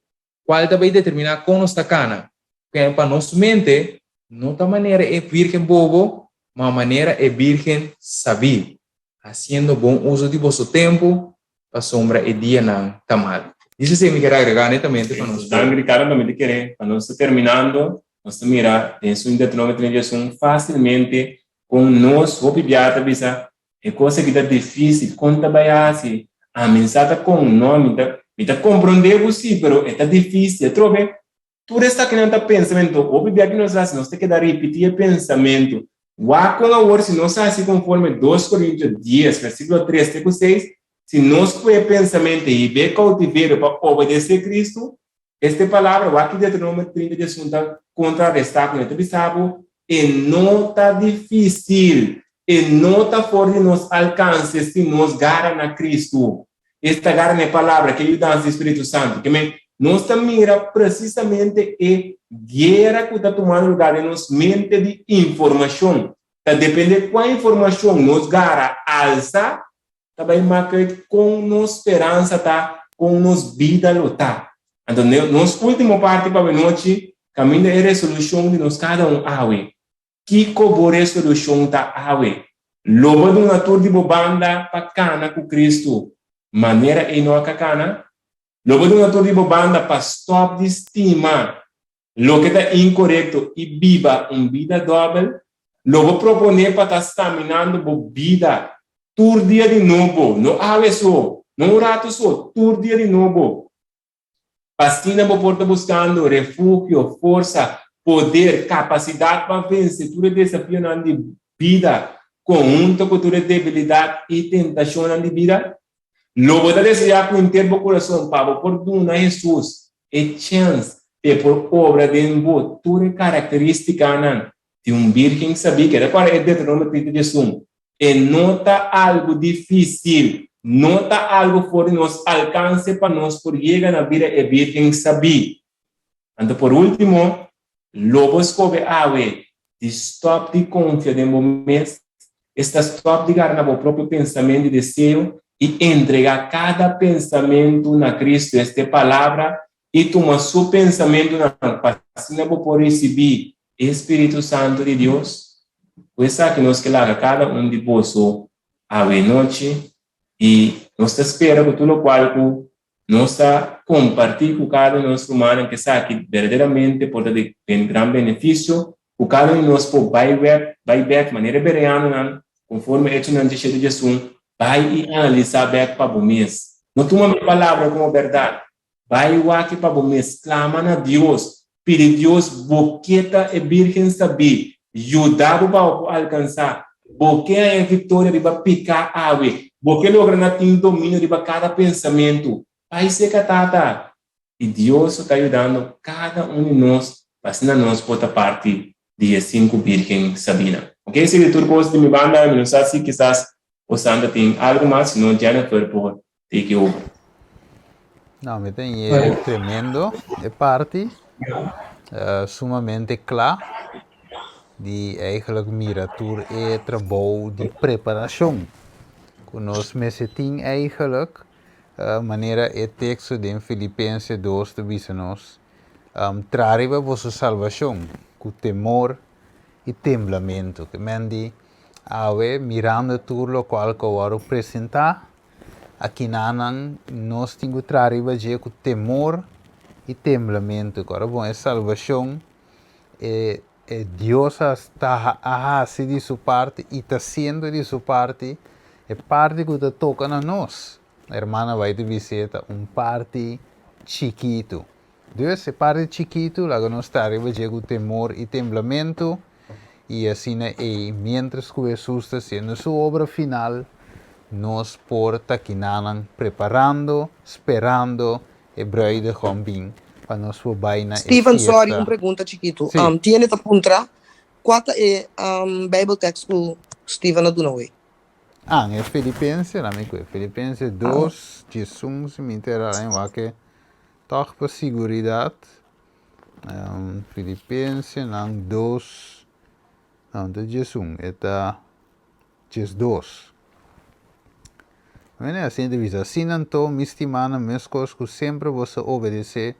kual ta bai determiná kon nos ta kana. P'e pa nos mente no ta manera e bírgen bobo, ma manera e bírgen sabí, hasiendo bon uso di boso tempu, pasobra e dianan ta mal. Dice esei mi kere agregá netamente pa nos. Danki Ricardo, mi ta kere pa nos ta terminando, nos ta mira den su Deuteronomio 31 fácilmente kon nos hopi bia ta bisa e kos aki ta difícil, kon ta bai hasi, ami sa ta kon, no mi ta mi ta komprondé bo sí, pero e ta difícil, atrobe Tur esakinan ta pensamentu. Hopi bia ki nos hasi, nos ta keda ripití e pensamentu. Wak kon awor si nos hasi konforme dos Korintio dies, versíkulo tres te ku seis, si nos pue e pensamentu hib'é koutiverio pa obedesé Kristu, este palabra, wak ki Deuteronomio 30 diesun ta kontrarestá kuné, ta bisa bo, E no ta difísil, e no ta for di nos alkanse si nos gara na Kristu. Esta gara na e Palabra, ku e yudansa di Spiritu Santu. Ke men, nos ta mira presisamente e guera ku ta tumando lugá den nos mente di informashon. Ta dependé kua informashon nos gara alsa, ta bai maka kon nos speransa ta, kon nos bida lo ta. Anto, nos último parti pa awenochi, kaminda e resolushon di nos kada un awe. Kiko bo resolushon ta awe? Lo bo duna tur di bo banda pa kana ku Kristu manera Enoch a kana? Lo bo duna tur di bo banda pa stòp di stima loke ta inkorekto i biba un bida dòbel? Lo bo proponé pa ta saminando bo bida tur dia di nobo, no awe so, no un ratu so, tur dia di nobo? P'asina bo por ta buskando refugio, forsa, poder, kapasidat pa vense tur e desafionan di bida konhunto ku tur e debilidat i tentashonnan di bida. Lo bo ta deseá ku henter bo kurason pa bo por duna Hesus e chèns p'e por obra den bo tur e karakterístikanan di un bírgen sabí. Keda kòrda e Deuteronomio 30 diesun. E no ta algu difísil, no ta algu for di nos alkanse pa nos por yega na bira e bírgen sabí. Anto por último, lo bo skobe awe di stòp di konfia den bo mes, esta stòp di gara na bo propio pensamentu i deseo i entregá kada pensamentu na Kristu, esta e Palabra, i tuma Su pensamentunan pa asina bo por risibí E Spiritu Santu di Dios, ku esaki nos ke laga kada un di boso awe nochi, i nos ta spera ku tur lokual ku nos ta kompartí ku kada un di nos rumannan ku esaki berdaderamente por ta di gran benefisio, ku kada un di nos por bai wèk, bai bèk manera e bereanonan, konforme Echonan diesshete diesun, bai i analisá bèk pa bo mes. No tuma mi palabra komo bèrdat, Bai wak pa bo mes, clama na Dios, pidi Dios bo ke ta e Birgen sabí, yuda bo pa bo por alcansa, bo ke haña victoria riba pica awe, bo ke logra na tin dominio riba cada pensamento, bai seca Tata. I Dios ta yudando cada un di nos pa asina nos por ta parti di e cinco Birgen sabínan. Ok, esei di tur cos di mi banda, mi no sa si kisas Osanta tin algo mas, si no Jennifer por take over. No, mi ta e tremendo e parti, sumamente kla di eigenlijk mira tur e trabou di preparashon ku nos mester tin eigenlijk manera e teksto den Filipense dos ta bisa nos, Traha riba boso salbashon ku temor i temblamentu. Ke men di awe mirando tur lokual ku a wòrdu presentá akinanan nos tin ku traha riba dje ku temor i temblamentu. Ku ora bon e salbashon e e Dios a sta a hasi di su parti i ta siendo di su parti. E parti ku ta toka na nos, hermana White ta bis'é, ta un parti chikitu. Dus, e parti chikitu laga nos ta riba dje ku temor i temblamentu, i asina ei, miéntras ku Hesus ta hasiendo su obra final, nos por ta kinanan preparando, sperando e bruidegom bin pa nos por bai na e Steven, sorry, fiesta. un pregunta chikitu. Sí. Um, Tiene ta puntra, kua ta e um, Bijbeltekst ku Steven a duna hoy? Ah, e Filipense, laat me kwe. Filipense 2, 11, si mi ta era, wak e Tòg pa siguridat, Filipensenan dos, no, no ta diesun, e ta diesdos. Mene asina ta bisa, Asina anto, mi stimánan, meskos ku semper boso a obedesé,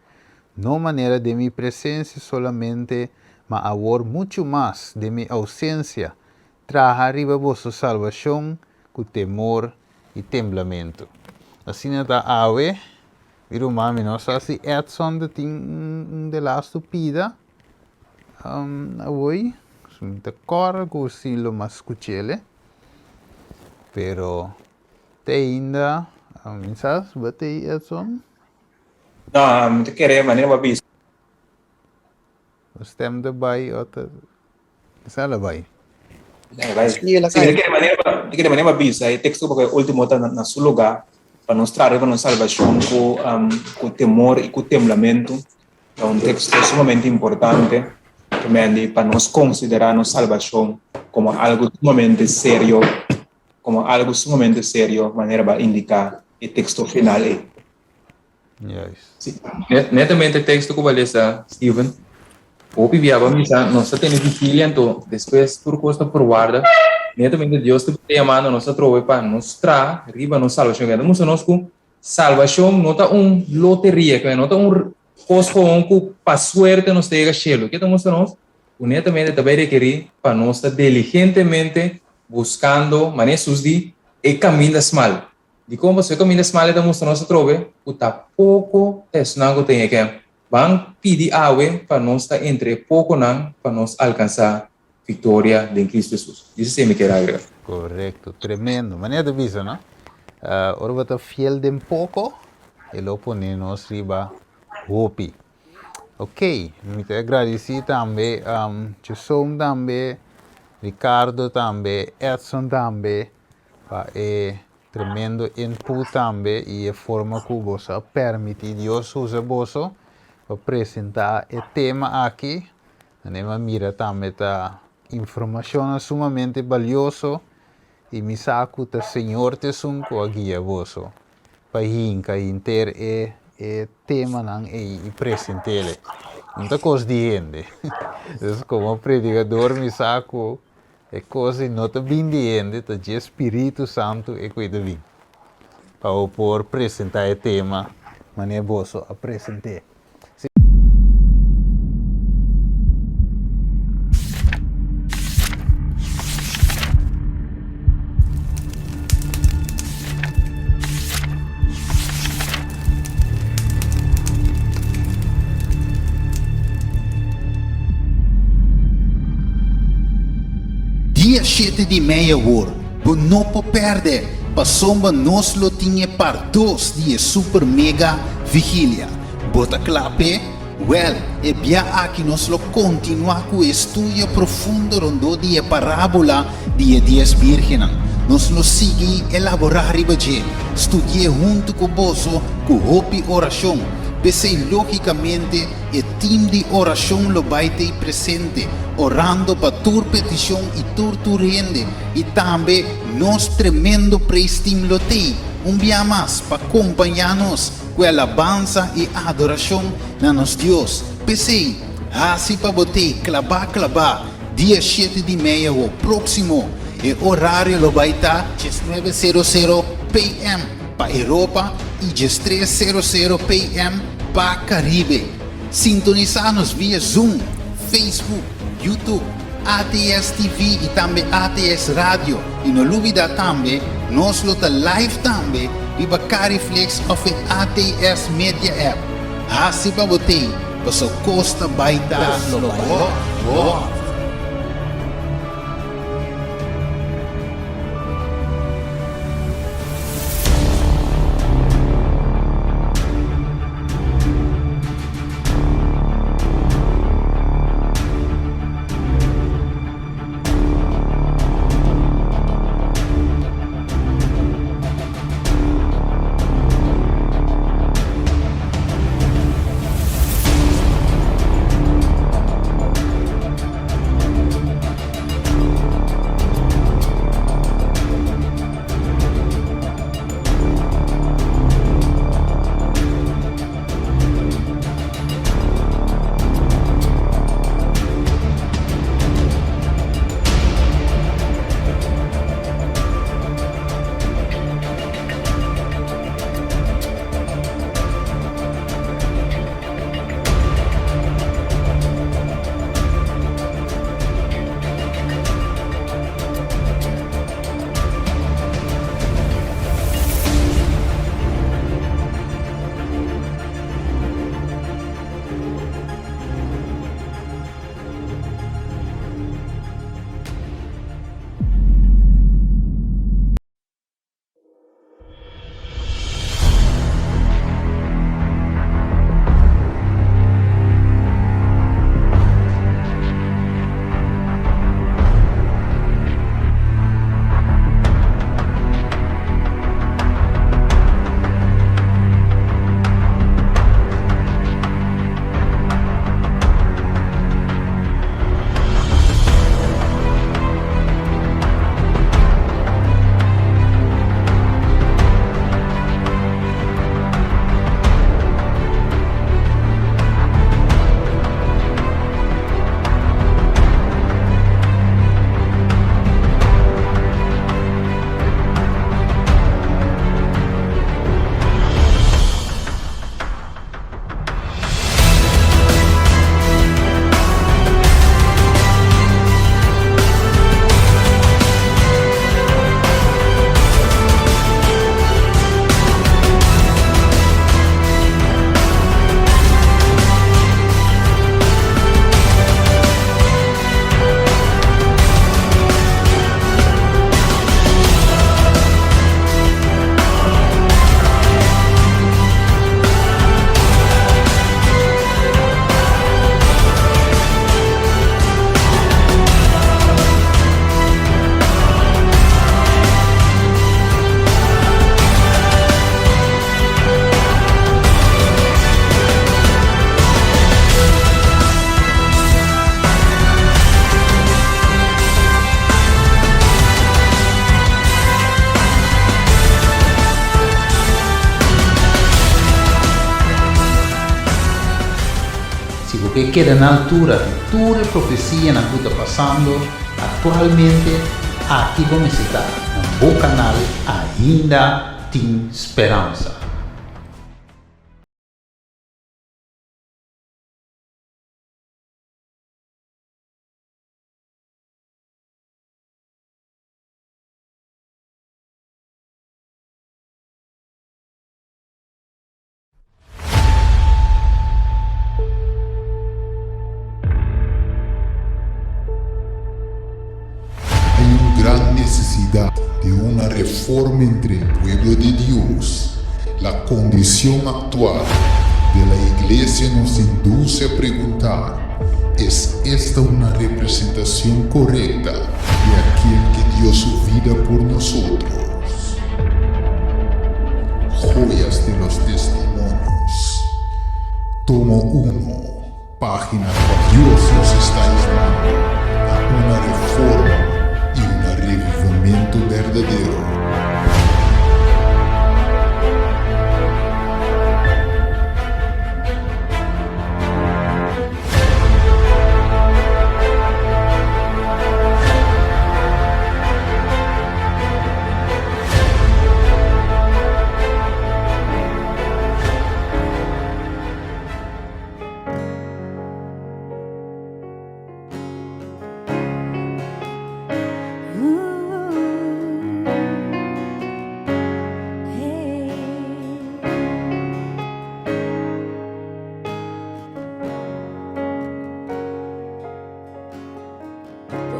no manera den mi presensia solamente, ma awor muchu mas den mi ousensia, traha riba boso salbashon ku temor i temblamentu. Asina ta awe, Mi ruman, mi no sa si Edson ta tin un de lastu pida awoi. Mi ta kòrda ku si lo mas skuch'el, pero te ainda mi sa si bo ta ei Edson. No, mi ta kere manera bo a bisa. Bo stem ta bai o ta. Sa la bai. Sí, la Sí, de manera, de manera bisa, e texto porque último ta na su lugar pa nos traer pa nos salvación cu, um, cu temor y cu temblamento. Ta un texto sumamente importante que me pa nos considerar nos salvación como algo sumamente serio, como algo sumamente serio, manera va indicar e texto final ei. Juist. Sí. Netamente e teksto ku bo a lesa, Steven, hopi bia bo a misa nos ta tene vigilia anto despues tur kos ta por warda. Netamente Dios ta bira yamando nos atrobe pa nos traha riba nos salbashon. Kende ta mustra nos ku salbashon no ta un loteria, kende no ta un kos gewoon ku pa suerte nos ta yega shelu. Ke ta mustra nos ku netamente ta bai rekerí pa nos ta diligentemente buskando, manera Hesus di, e kaminda smal. Dikon pasobra e kaminda smal e ta mustra nos atrobe ku ta poko ta esnan ku ta yega. Ban pidi awe pa nos ta entre e pokonan pa nos alkansá viktoria den Kristu Hesus. Disi esei mi kier agrega. Korekto, tremendo. Manera ta bisa no, ora bo ta fiel den poko, e lo pone nos riba hopi. Ok, mi ta agradeci tambe Jason tambe, Ricardo tambe, Edson tambe pa e tremendo input tambe y e forma cu boso a permiti Dios usa boso pa presenta e tema aki. Anem a mira tambe ta informacionnan sumamente balioso y mi sa cu ta Señor ta esun cu a guia boso pa hinca henter e e temanan ei y presentele. No ta cos di hende. Entonces como predicador mi sa cu e cos ei no ta bin di hende, ta dje Spiritu Santu e cu e ta bin. Pa bo por presenta e tema manera boso a present'é. Dia shete di mei awor, bo no por pèrdè, pasobra nos lo tin e part dos di e super mega vigilia. Bo ta kla p'e? Wèl, e bia aki nos lo kontinuá ku e studio profundo rondó di e parábola di e dies bírgennan. Nos lo sigui elaborá riba dje, studi'é huntu ku boso ku hopi orashon. P'esei, lógikamente, e tim di orashon lo bai t'ei presente, orando pa tur petishon i tur tur hende, i tambe nos tremendo praise team lo t'ei un bia mas pa kompañá nos. Ku e alabansa i adorashon na nos Dios. P'esei, hasi pa bo t'ei klabá klabá dia shete di mei awo próksimo. E orario lo bai ta diesnuebe sero sero PM pa Europa i diestres sero sero PM pa Karibe. Sintonisá nos via Zoom, Facebook, YouTube, ATS TV i tambe ATS Radio. I no lubidá tambe, nos lo ta live tambe riba Cariflix òf e ATS Media App. Hasi pa bo tei, paso kos ta bai ta hot hot. Si bo ke keda na altura di tur e profesianan ku ta pasando aktualmente, aki bo mester ta na bo kanal Ainda Tin Speransa. Hay un gran necesidad de una reforma entre el pueblo de Dios. La condición actual de la iglesia nos induce a preguntar, ¿es esta una representación correcta de aquel que dio su vida por nosotros? Joyas de los Testimonios, tomo 1, página Dios nos está llamando a una reforma y un revivimiento verdadero.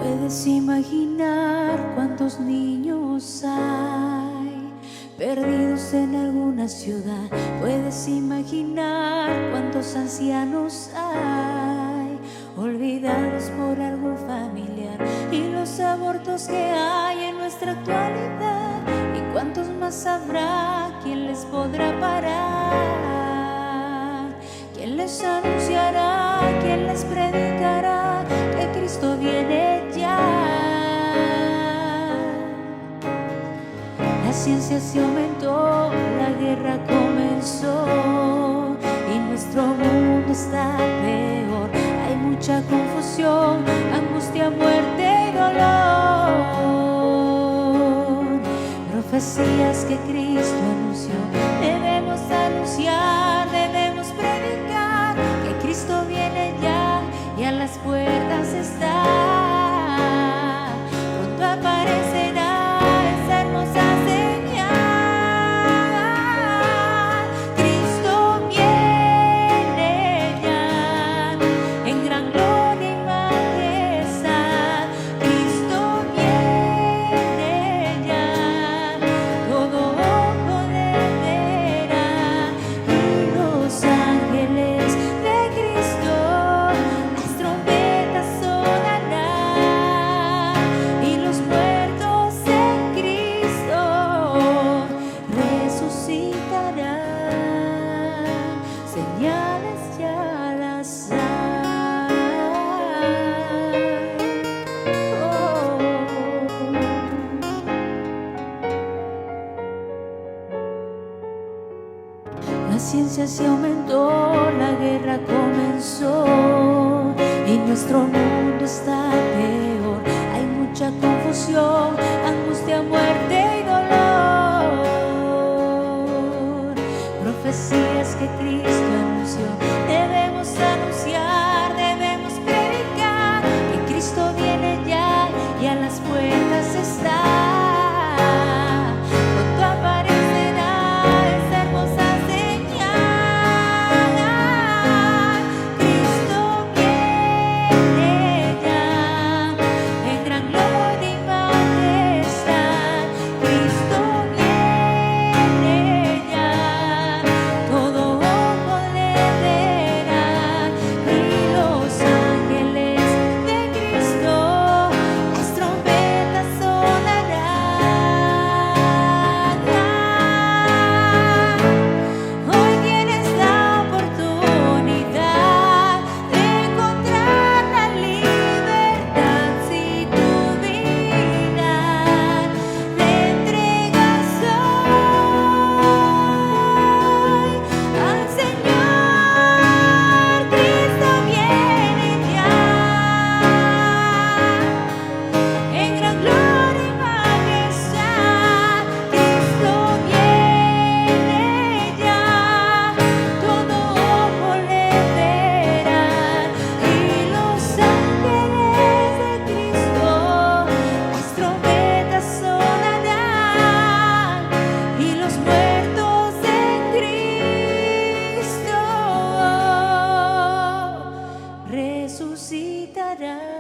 Puedes imaginar cuántos niños hay perdidos en alguna ciudad. Puedes imaginar cuántos ancianos hay olvidados por algún familiar y los abortos que hay en nuestra actualidad y cuántos más habrá, quién les podrá parar, quién les anunciará, quién les predicará que Cristo viene ya. La ciencia se aumentó, la guerra comenzó y nuestro mundo está peor. Hay mucha confusión, angustia, muerte y dolor. Profecías que Cristo anunció, debemos anunciar, debemos predicar que Cristo viene ya y a las puertas está. Pronto aparecerá esa hermosa señal. Cristo viene ya en gran gloria y majestad. Cristo viene ya, todo ojo le verá y los ángeles de Cristo las trompetas sonarán y los muertos en Cristo resucitarán. Señales ya las hay. Oh. La ciencia se aumentó, la guerra comenzó y nuestro mundo está peor. Hay mucha confusión, angustia, muerte y dolor. Profecías que Cristo anunció, debemos anunciar, debemos predicar que Cristo viene ya y a las puertas está. Pronto aparecerá esa hermosa señal. Cristo viene ya en gran gloria y majestad. llegará.